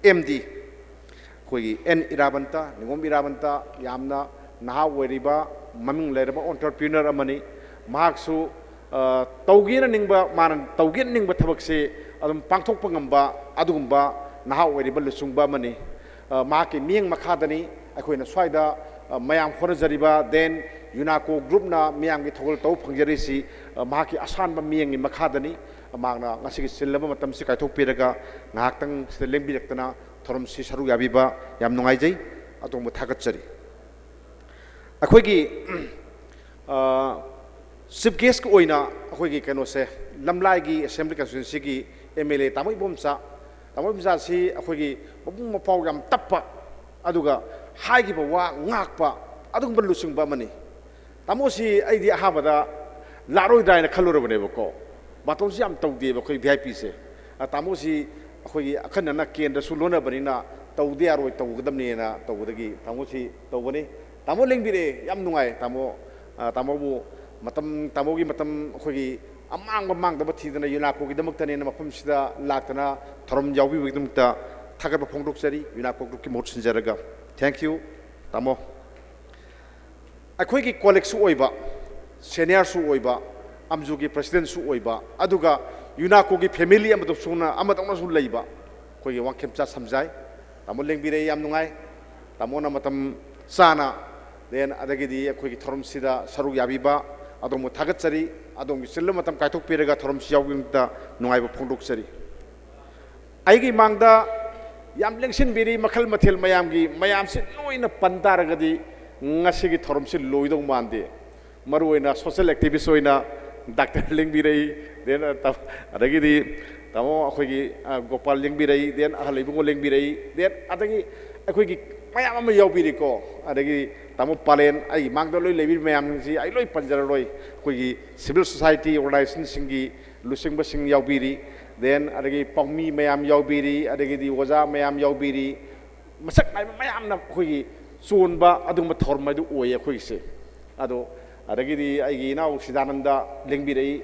M D, ꯑꯩꯈꯣꯏꯒꯤ N ꯏꯔꯥꯕꯟꯇ, ꯅꯤꯉꯣꯝ ꯏꯔꯥꯕꯟꯇ, ꯌꯥꯝꯅ ꯅꯍꯥ ꯑꯣꯏꯔꯤꯕ, ꯃꯃꯤꯡ ꯂꯩꯔꯕ entrepreneur ꯑꯃꯅꯤ꯫ ꯃꯍꯥꯛꯁꯨ, ꯑ, ꯇꯧꯒꯦꯅ ꯅꯤꯡꯕ, ꯃꯥꯅ ꯇꯧꯒꯦꯅ ꯅꯤꯡꯕ ꯊꯕꯛꯁꯦ ꯑꯗꯨꯝ ꯄꯥꯡꯊꯣꯛꯄ ꯉꯝꯕ ꯑꯗꯨꯒꯨꯝꯕ ꯅꯍꯥ ꯑꯣꯏꯔꯤꯕ ꯂꯨꯆꯤꯡꯕ ꯑꯃꯅꯤ꯫ ꯑ, ꯃꯍꯥꯛꯀꯤ ꯃꯤꯠꯌꯦꯡ ꯃꯈꯥꯗꯅꯤ ꯑꯩꯈꯣꯏꯅ ꯁ꯭ꯋꯥꯏꯗ, ꯑ, ꯃꯌꯥꯝ ꯍꯣꯠꯅꯖꯔꯤꯕ, then UNACO group ꯅ ꯃꯤꯌꯥꯝꯒꯤ ꯊꯧꯒꯜ ꯇꯧꯕ ꯐꯪꯖꯔꯤꯁꯤ, ꯑ, ꯃꯍꯥꯛꯀꯤ ꯑꯁꯥꯟꯕ ꯃꯤꯠꯌꯦꯡꯒꯤ ꯃꯈꯥꯗꯅꯤ꯫ ꯃꯍꯥꯛꯅ ꯉꯁꯤꯒꯤ ꯆꯤꯜꯂꯕ ꯃꯇꯝꯁꯤ ꯀꯥꯏꯊꯣꯛꯄꯤꯔꯒ ꯉꯥꯏꯍꯥꯛꯇꯪ ꯁꯤꯗ ꯂꯦꯡꯕꯤꯔꯛꯇꯅ ꯊꯧꯔꯝꯁꯤ ꯁꯔꯨꯛ ꯌꯥꯕꯤꯕ ꯌꯥꯝ ꯅꯨꯡꯉꯥꯏꯖꯩ, ꯑꯗꯣꯝꯕꯨ ꯊꯥꯒꯠꯆꯔꯤ꯫ ꯑꯩꯈꯣꯏꯒꯤ, ꯑ, chief guest ꯀꯤ ꯑꯣꯏꯅ ꯑꯩꯈꯣꯏꯒꯤ ꯀꯩꯅꯣꯁꯦ, ꯂꯝꯂꯥꯏꯒꯤ assembly constituency ꯒꯤ M L A ꯇꯥꯃꯣ ꯏꯕꯣꯝꯆꯥ, ꯇꯥꯃꯣ ꯏꯕꯣꯝꯆꯥꯁꯤ ꯑꯩꯈꯣꯏꯒꯤ ꯃꯕꯨꯡ ꯃꯄꯥꯎ ꯌꯥꯝ ꯇꯞꯄ, ꯑꯗꯨꯒ ꯍꯥꯏꯈꯤꯕ ꯋꯥ ꯉꯥꯛꯄ ꯑꯗꯨꯒꯨꯝꯕ ꯂꯨꯆꯤꯡꯕ ꯑꯃꯅꯤ꯫ ꯇꯥꯃꯣꯁꯤ ꯑꯩꯗꯤ ꯑꯍꯥꯟꯕꯗ ꯂꯥꯛꯑꯔꯣꯏꯗ꯭ꯔꯥ ꯍꯥꯏꯅ ꯈꯜꯂꯨꯔꯕꯅꯦꯕꯀꯣ꯫ ꯕꯥꯇꯣꯟꯁꯤ ꯌꯥꯝ ꯇꯧꯗꯦꯕ ꯑꯩꯈꯣꯏ V I P ꯁꯦ꯫ ꯑ, ꯇꯥꯃꯣꯁꯤ ꯑꯩꯈꯣꯏꯒꯤ ꯑꯈꯟꯅꯅ ꯀꯦꯟꯗ꯭ꯔꯁꯨ ꯂꯣꯟꯅꯕꯅꯤꯅ ꯇꯧꯗ ꯌꯥꯔꯣꯏ, ꯇꯧꯒꯗꯕꯅꯦꯅ ꯇꯧꯕꯗꯒꯤ ꯇꯥꯃꯣꯁꯤ ꯇꯧꯕꯅꯤ꯫ ꯇꯥꯃꯣ ꯂꯦꯡꯕꯤꯔꯛꯑꯦ, ꯌꯥꯝ ꯅꯨꯡꯉꯥꯏ ꯇꯥꯃꯣ꯫ ꯑ, ꯇꯥꯃꯣꯕꯨ ꯃꯇꯝ, ꯇꯥꯃꯣꯒꯤ ꯃꯇꯝ ꯑꯩꯈꯣꯏꯒꯤ ꯑꯃꯥꯡꯕ ꯃꯥꯡꯗꯕ ꯊꯤꯗꯅ UNACO ꯒꯤꯗꯃꯛꯇꯅꯦꯅ ꯃꯐꯝꯁꯤꯗ ꯂꯥꯛꯇꯅ ꯊꯧꯔꯝ ꯌꯥꯎꯕꯤꯕꯒꯤꯗꯃꯛꯇ ꯊꯥꯒꯠꯄ ꯐꯣꯡꯗꯣꯛꯆꯔꯤ, UNACO group ꯀꯤ ꯃꯍꯨꯠ ꯁꯤꯟꯖꯔꯒ꯫ Thank you, ꯇꯥꯃꯣ꯫ ꯑꯩꯈꯣꯏꯒꯤ colleague ꯁꯨ ꯑꯣꯏꯕ, senior ꯁꯨ ꯑꯣꯏꯕ, ꯑꯝꯖꯨꯒꯤ president ꯁꯨ ꯑꯣꯏꯕ, ꯑꯗꯨꯒ UNACO ꯒꯤ family ꯑꯃꯗꯧꯅ, ꯑꯃꯗꯧꯅꯁꯨ ꯂꯩꯕ ꯑꯩꯈꯣꯏꯒꯤ ꯋꯥꯡꯈꯦꯝꯆꯥ ꯁꯝꯖꯥꯏ, ꯇꯥꯃꯣ ꯂꯦꯡꯕꯤꯔꯦ, ꯌꯥꯝ ꯅꯨꯡꯉꯥꯏ꯫ ꯇꯥꯃꯣꯅ ꯃꯇꯝ ꯆꯥꯅ, then ꯑꯗꯒꯤꯗꯤ ꯑꯩꯈꯣꯏꯒꯤ ꯊꯧꯔꯝꯁꯤꯗ ꯁꯔꯨꯛ ꯌꯥꯕꯤꯕ ꯑꯗꯣꯝꯕꯨ ꯊꯥꯒꯠꯆꯔꯤ꯫ ꯑꯗꯣꯝꯒꯤ ꯆꯤꯜꯂꯕ ꯃꯇꯝ ꯀꯥꯏꯊꯣꯛꯄꯤꯔꯒ ꯊꯧꯔꯝꯁꯤ ꯌꯥꯎꯕꯒꯤꯗꯃꯛꯇ ꯅꯨꯡꯉꯥꯏꯕ ꯐꯣꯡꯗꯣꯛꯆꯔꯤ꯫ ꯑꯩꯒꯤ ꯃꯥꯡꯗ ꯌꯥꯝ ꯂꯦꯡꯁꯤꯟꯕꯤꯔꯤ꯫ ꯃꯈꯜ ꯃꯊꯦꯜ ꯃꯌꯥꯝꯒꯤ, ꯃꯌꯥꯝꯁꯤ ꯂꯣꯏꯅ ꯄꯟ ꯇꯥꯔꯒꯗꯤ ꯉꯁꯤꯒꯤ ꯊꯧꯔꯝꯁꯤ ꯂꯣꯏꯗꯧ ꯃꯥꯟꯗꯦ꯫ ꯃꯔꯨꯑꯣꯏꯅ social activist ꯑꯣꯏꯅ ꯗꯥꯛꯇꯔ ꯂꯦꯡꯕꯤꯔꯛꯏ, then, ꯑ, ꯇ-, ꯑꯗꯒꯤꯗꯤ ꯇꯥꯃꯣ ꯑꯩꯈꯣꯏꯒꯤ, ꯑ, ꯒꯣꯄꯥꯜ ꯂꯦꯡꯕꯤꯔꯛꯏ, then ꯑꯍꯜ ꯏꯕꯨꯡꯉꯣ ꯂꯦꯡꯕꯤꯔꯛꯏ, then ꯑꯗꯒꯤ ꯑꯩꯈꯣꯏꯒꯤ ꯃꯌꯥꯝ ꯑꯃ ꯌꯥꯎꯕꯤꯔꯤꯀꯣ꯫ ꯑꯗꯒꯤ ꯇꯥꯃꯣ ꯄꯥꯂꯦꯟ, ꯑꯩꯒꯤ ꯃꯥꯡꯗ ꯂꯣꯏ ꯂꯩꯕꯤꯔꯤꯕ ꯃꯌꯥꯝꯁꯤ ꯑꯩ ꯂꯣꯏ ꯄꯟꯖꯔꯔꯣꯏ꯫ ꯑꯩꯈꯣꯏꯒꯤ civil society organizationꯁꯤꯡꯒꯤ ꯂꯨꯆꯤꯡꯕꯁꯤꯡ ꯌꯥꯎꯕꯤꯔꯤ, then ꯑꯗꯒꯤ ꯄꯥꯎꯃꯤ ꯃꯌꯥꯝ ꯌꯥꯎꯕꯤꯔꯤ, ꯑꯗꯒꯤꯗꯤ ꯑꯣꯖꯥ ꯃꯌꯥꯝ ꯌꯥꯎꯕꯤꯔꯤ, ꯃꯁꯛ ꯅꯥꯏꯕ ꯃꯌꯥꯝꯅ ꯑꯩꯈꯣꯏꯒꯤ ꯆꯣꯟꯕ ꯑꯗꯨꯒꯨꯝꯕ ꯊꯧꯔꯝ ꯑꯗꯨ ꯑꯣꯏꯌꯦ ꯑꯩꯈꯣꯏꯒꯤꯁꯦ꯫ ꯑꯗꯣ ꯑꯗꯒꯤꯗꯤ ꯑꯩꯒꯤ ꯏꯅꯥꯎ ꯁꯤꯗꯥꯅꯟꯗ ꯂꯦꯡꯕꯤꯔꯛꯏ꯫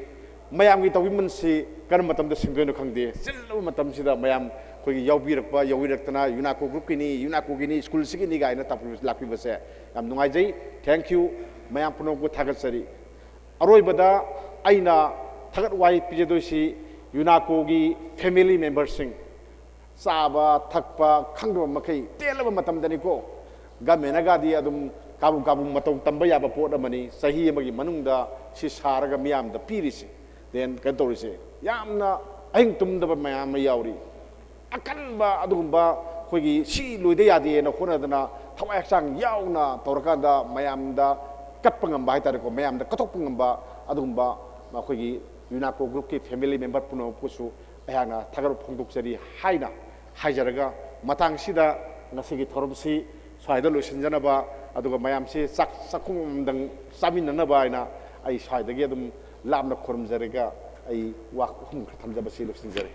ꯃꯌꯥꯝꯒꯤ ꯇꯧꯕꯤꯃꯜꯁꯤ ꯀꯔꯝꯕ ꯃꯇꯝꯗ ꯁꯤꯡꯗꯣꯏꯅꯣ ꯈꯪꯗꯦ꯫ ꯆꯤꯜꯂꯕ ꯃꯇꯝꯁꯤꯗ ꯃꯌꯥꯝ ꯑꯩꯈꯣꯏꯒꯤ ꯌꯥꯎꯕꯤꯔꯛꯄ, ꯌꯥꯎꯕꯤꯔꯛꯇꯅ UNACO groupꯀꯤꯅꯤ, UNACOꯒꯤꯅꯤ, schoolꯁꯤꯒꯤꯅꯤ ꯀꯥꯏꯅ ꯇꯥꯛꯄꯤꯕꯁꯤ, ꯂꯥꯛꯄꯤꯕꯁꯦ ꯌꯥꯝ ꯅꯨꯡꯉꯥꯏꯖꯩ꯫ Thank you꯫ ꯃꯌꯥꯝ ꯄꯨꯝꯅꯃꯛꯄꯨ ꯊꯥꯒꯠꯆꯔꯤ꯫ ꯑꯔꯣꯏꯕꯗ ꯑꯩꯅ ꯊꯥꯒꯠ ꯋꯥꯍꯩ ꯄꯤꯖꯗꯣꯏꯁꯤ UNACOꯒꯤ family memberꯁꯤꯡ, ꯆꯥꯕ ꯊꯛꯄ ꯈꯪꯗꯕ ꯃꯈꯩ ꯇꯦꯜꯂꯕ ꯃꯇꯝꯗꯅꯤꯀꯣ꯫ Governmentꯅꯒꯗꯤ ꯑꯗꯨꯝ ꯀꯥꯕꯨ ꯀꯥꯕꯨ ꯃꯇꯧ ꯇꯝꯕ ꯌꯥꯕ ꯄꯣꯠ ꯑꯃꯅꯤ꯫ ꯆꯍꯤ ꯑꯃꯒꯤ ꯃꯅꯨꯡꯗ ꯁꯤ ꯁꯥꯔꯒ ꯃꯤꯌꯥꯝꯗ ꯄꯤꯔꯤꯁꯤ꯫ Then ꯀꯩꯅꯣ ꯇꯧꯔꯤꯁꯦ, ꯌꯥꯝꯅ ꯑꯍꯤꯡ ꯇꯨꯝꯗꯕ ꯃꯌꯥꯝ ꯑꯃ ꯌꯥꯎꯔꯤ꯫ ꯑꯀꯟꯕ ꯑꯗꯨꯒꯨꯝꯕ ꯑꯩꯈꯣꯏꯒꯤ ꯁꯤ ꯂꯣꯏꯗ ꯌꯥꯗꯦꯅ ꯍꯣꯠꯅꯗꯅ ꯊꯋꯥꯏ ꯍꯛꯆꯥꯡ ꯌꯥꯎꯅ ꯇꯧꯔꯀꯥꯟꯗ ꯃꯌꯥꯝꯗ ꯀꯠꯄ ꯉꯝꯕ ꯍꯥꯏꯇꯥꯔꯦꯀꯣ, ꯃꯌꯥꯝꯗ ꯀꯠꯊꯣꯛꯄ ꯉꯝꯕ ꯑꯗꯨꯒꯨꯝꯕ ꯑꯩꯈꯣꯏꯒꯤ UNACO groupꯀꯤ family member ꯄꯨꯝꯅꯃꯛꯄꯨꯁꯨ ꯑꯩꯍꯥꯛꯅ ꯊꯥꯒꯠꯄ ꯐꯣꯡꯗꯣꯛꯆꯔꯤ ꯍꯥꯏꯅ ꯍꯥꯏꯖꯔꯒ, ꯃꯇꯥꯡꯁꯤꯗ ꯉꯁꯤꯒꯤ ꯊꯧꯔꯝꯁꯤ ꯁ꯭ꯋꯥꯏꯗ ꯂꯣꯏꯁꯤꯟꯖꯅꯕ, ꯑꯗꯨꯒ ꯃꯌꯥꯝꯁꯤ ꯆꯥꯛ ꯆꯥꯛꯈꯨꯝ ꯑꯃꯗꯪ ꯆꯥꯃꯤꯟꯅꯅꯕ ꯍꯥꯏꯅ ꯑꯩ ꯁ꯭ꯋꯥꯏꯗꯒꯤ ꯑꯗꯨꯝ ꯂꯥꯞꯅ ꯈꯨꯔꯨꯝꯖꯔꯒ ꯑꯩ ꯋꯥ ꯑꯍꯨꯝ ꯈꯔ ꯊꯝꯖꯕꯁꯤ ꯂꯣꯏꯁꯤꯟꯖꯔꯦ꯫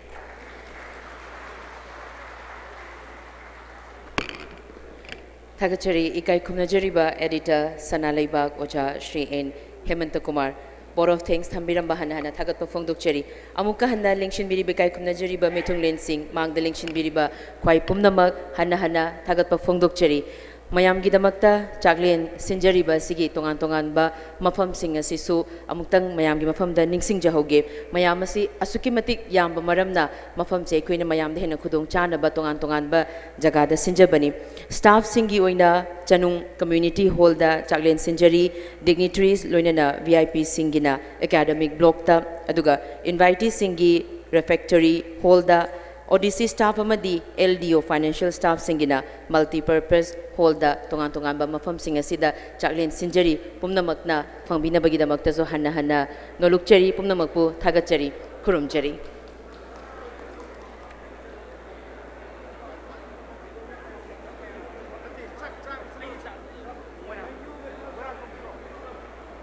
ꯊꯥꯒꯠꯆꯔꯤ꯫ ꯏꯀꯥꯏ ꯈꯨꯝꯅꯖꯔꯤꯕ editor ꯁꯅꯥ ꯂꯩꯕꯥꯛ ꯑꯣꯖꯥ Shri N Hemant Kumar. Vote of thanks ꯊꯝꯕꯤꯔꯝꯕ ꯍꯟꯅ ꯍꯟꯅ ꯊꯥꯒꯠꯄ ꯐꯣꯡꯗꯣꯛꯆꯔꯤ꯫ ꯑꯃꯨꯛꯀ ꯍꯟꯅ ꯂꯦꯡꯁꯤꯟꯕꯤꯔꯤꯕ ꯏꯀꯥꯏ ꯈꯨꯝꯅꯖꯔꯤꯕ ꯃꯤꯊꯨꯡꯂꯦꯟꯁꯤꯡ, ꯃꯥꯡꯗ ꯂꯦꯡꯁꯤꯟꯕꯤꯔꯤꯕ ꯈ꯭ꯋꯥꯏ ꯄꯨꯝꯅꯃꯛ ꯍꯟꯅ ꯍꯟꯅ ꯊꯥꯒꯠꯄ ꯐꯣꯡꯗꯣꯛꯆꯔꯤ꯫ ꯃꯌꯥꯝꯒꯤꯗꯃꯛꯇ ꯆꯥꯛꯂꯦꯟ ꯁꯤꯟꯖꯔꯤꯕ ꯑꯁꯤꯒꯤ ꯇꯣꯉꯥꯟ ꯇꯣꯉꯥꯟꯕ ꯃꯐꯝꯁꯤꯡ ꯑꯁꯤꯁꯨ ꯑꯃꯨꯛꯇꯪ ꯃꯌꯥꯝꯒꯤ ꯃꯐꯝꯗ ꯅꯤꯡꯁꯤꯡꯖꯍꯧꯒꯦ꯫ ꯃꯌꯥꯝ ꯑꯁꯤ ꯑꯁꯨꯛꯀꯤ ꯃꯇꯤꯛ ꯌꯥꯝꯕ ꯃꯔꯝꯅ ꯃꯐꯝꯁꯦ ꯑꯩꯈꯣꯏꯅ ꯃꯌꯥꯝꯗ ꯍꯦꯟꯅ ꯈꯨꯗꯣꯡ ꯆꯥꯅꯕ ꯇꯣꯉꯥꯟ ꯇꯣꯉꯥꯟꯕ ꯖꯒꯥꯗ ꯁꯤꯟꯖꯕꯅꯤ꯫ Staffꯁꯤꯡꯒꯤ ꯑꯣꯏꯅ ꯆꯅꯨꯡ Community Hallꯗ ꯆꯥꯛꯂꯦꯟ ꯁꯤꯟꯖꯔꯤ꯫ Dignitaries ꯂꯣꯏꯅꯅ VIPꯁꯤꯡꯒꯤꯅ academic blockꯇ, ꯑꯗꯨꯒ inviteeꯁꯤꯡꯒꯤ refectory hallꯗ, ꯑꯣ ꯗꯤ ꯁꯤ staff ꯑꯃꯗꯤ L D O financial staffꯁꯤꯡꯒꯤꯅ multipurpose hallꯗ ꯇꯣꯉꯥꯟ ꯇꯣꯉꯥꯟꯕ ꯃꯐꯝꯁꯤꯡ ꯑꯁꯤꯗ ꯆꯥꯛꯂꯦꯟ ꯁꯤꯟꯖꯔꯤ꯫ ꯄꯨꯝꯅꯃꯛꯅ ꯐꯪꯕꯤꯅꯕꯒꯤꯗꯃꯛꯇꯁꯨ ꯍꯟꯅ ꯍꯟꯅ ꯅꯣꯂꯨꯛꯆꯔꯤ꯫ ꯄꯨꯝꯅꯃꯛꯄꯨ ꯊꯥꯒꯠꯆꯔꯤ, ꯈꯨꯔꯨꯝꯖꯔꯤ꯫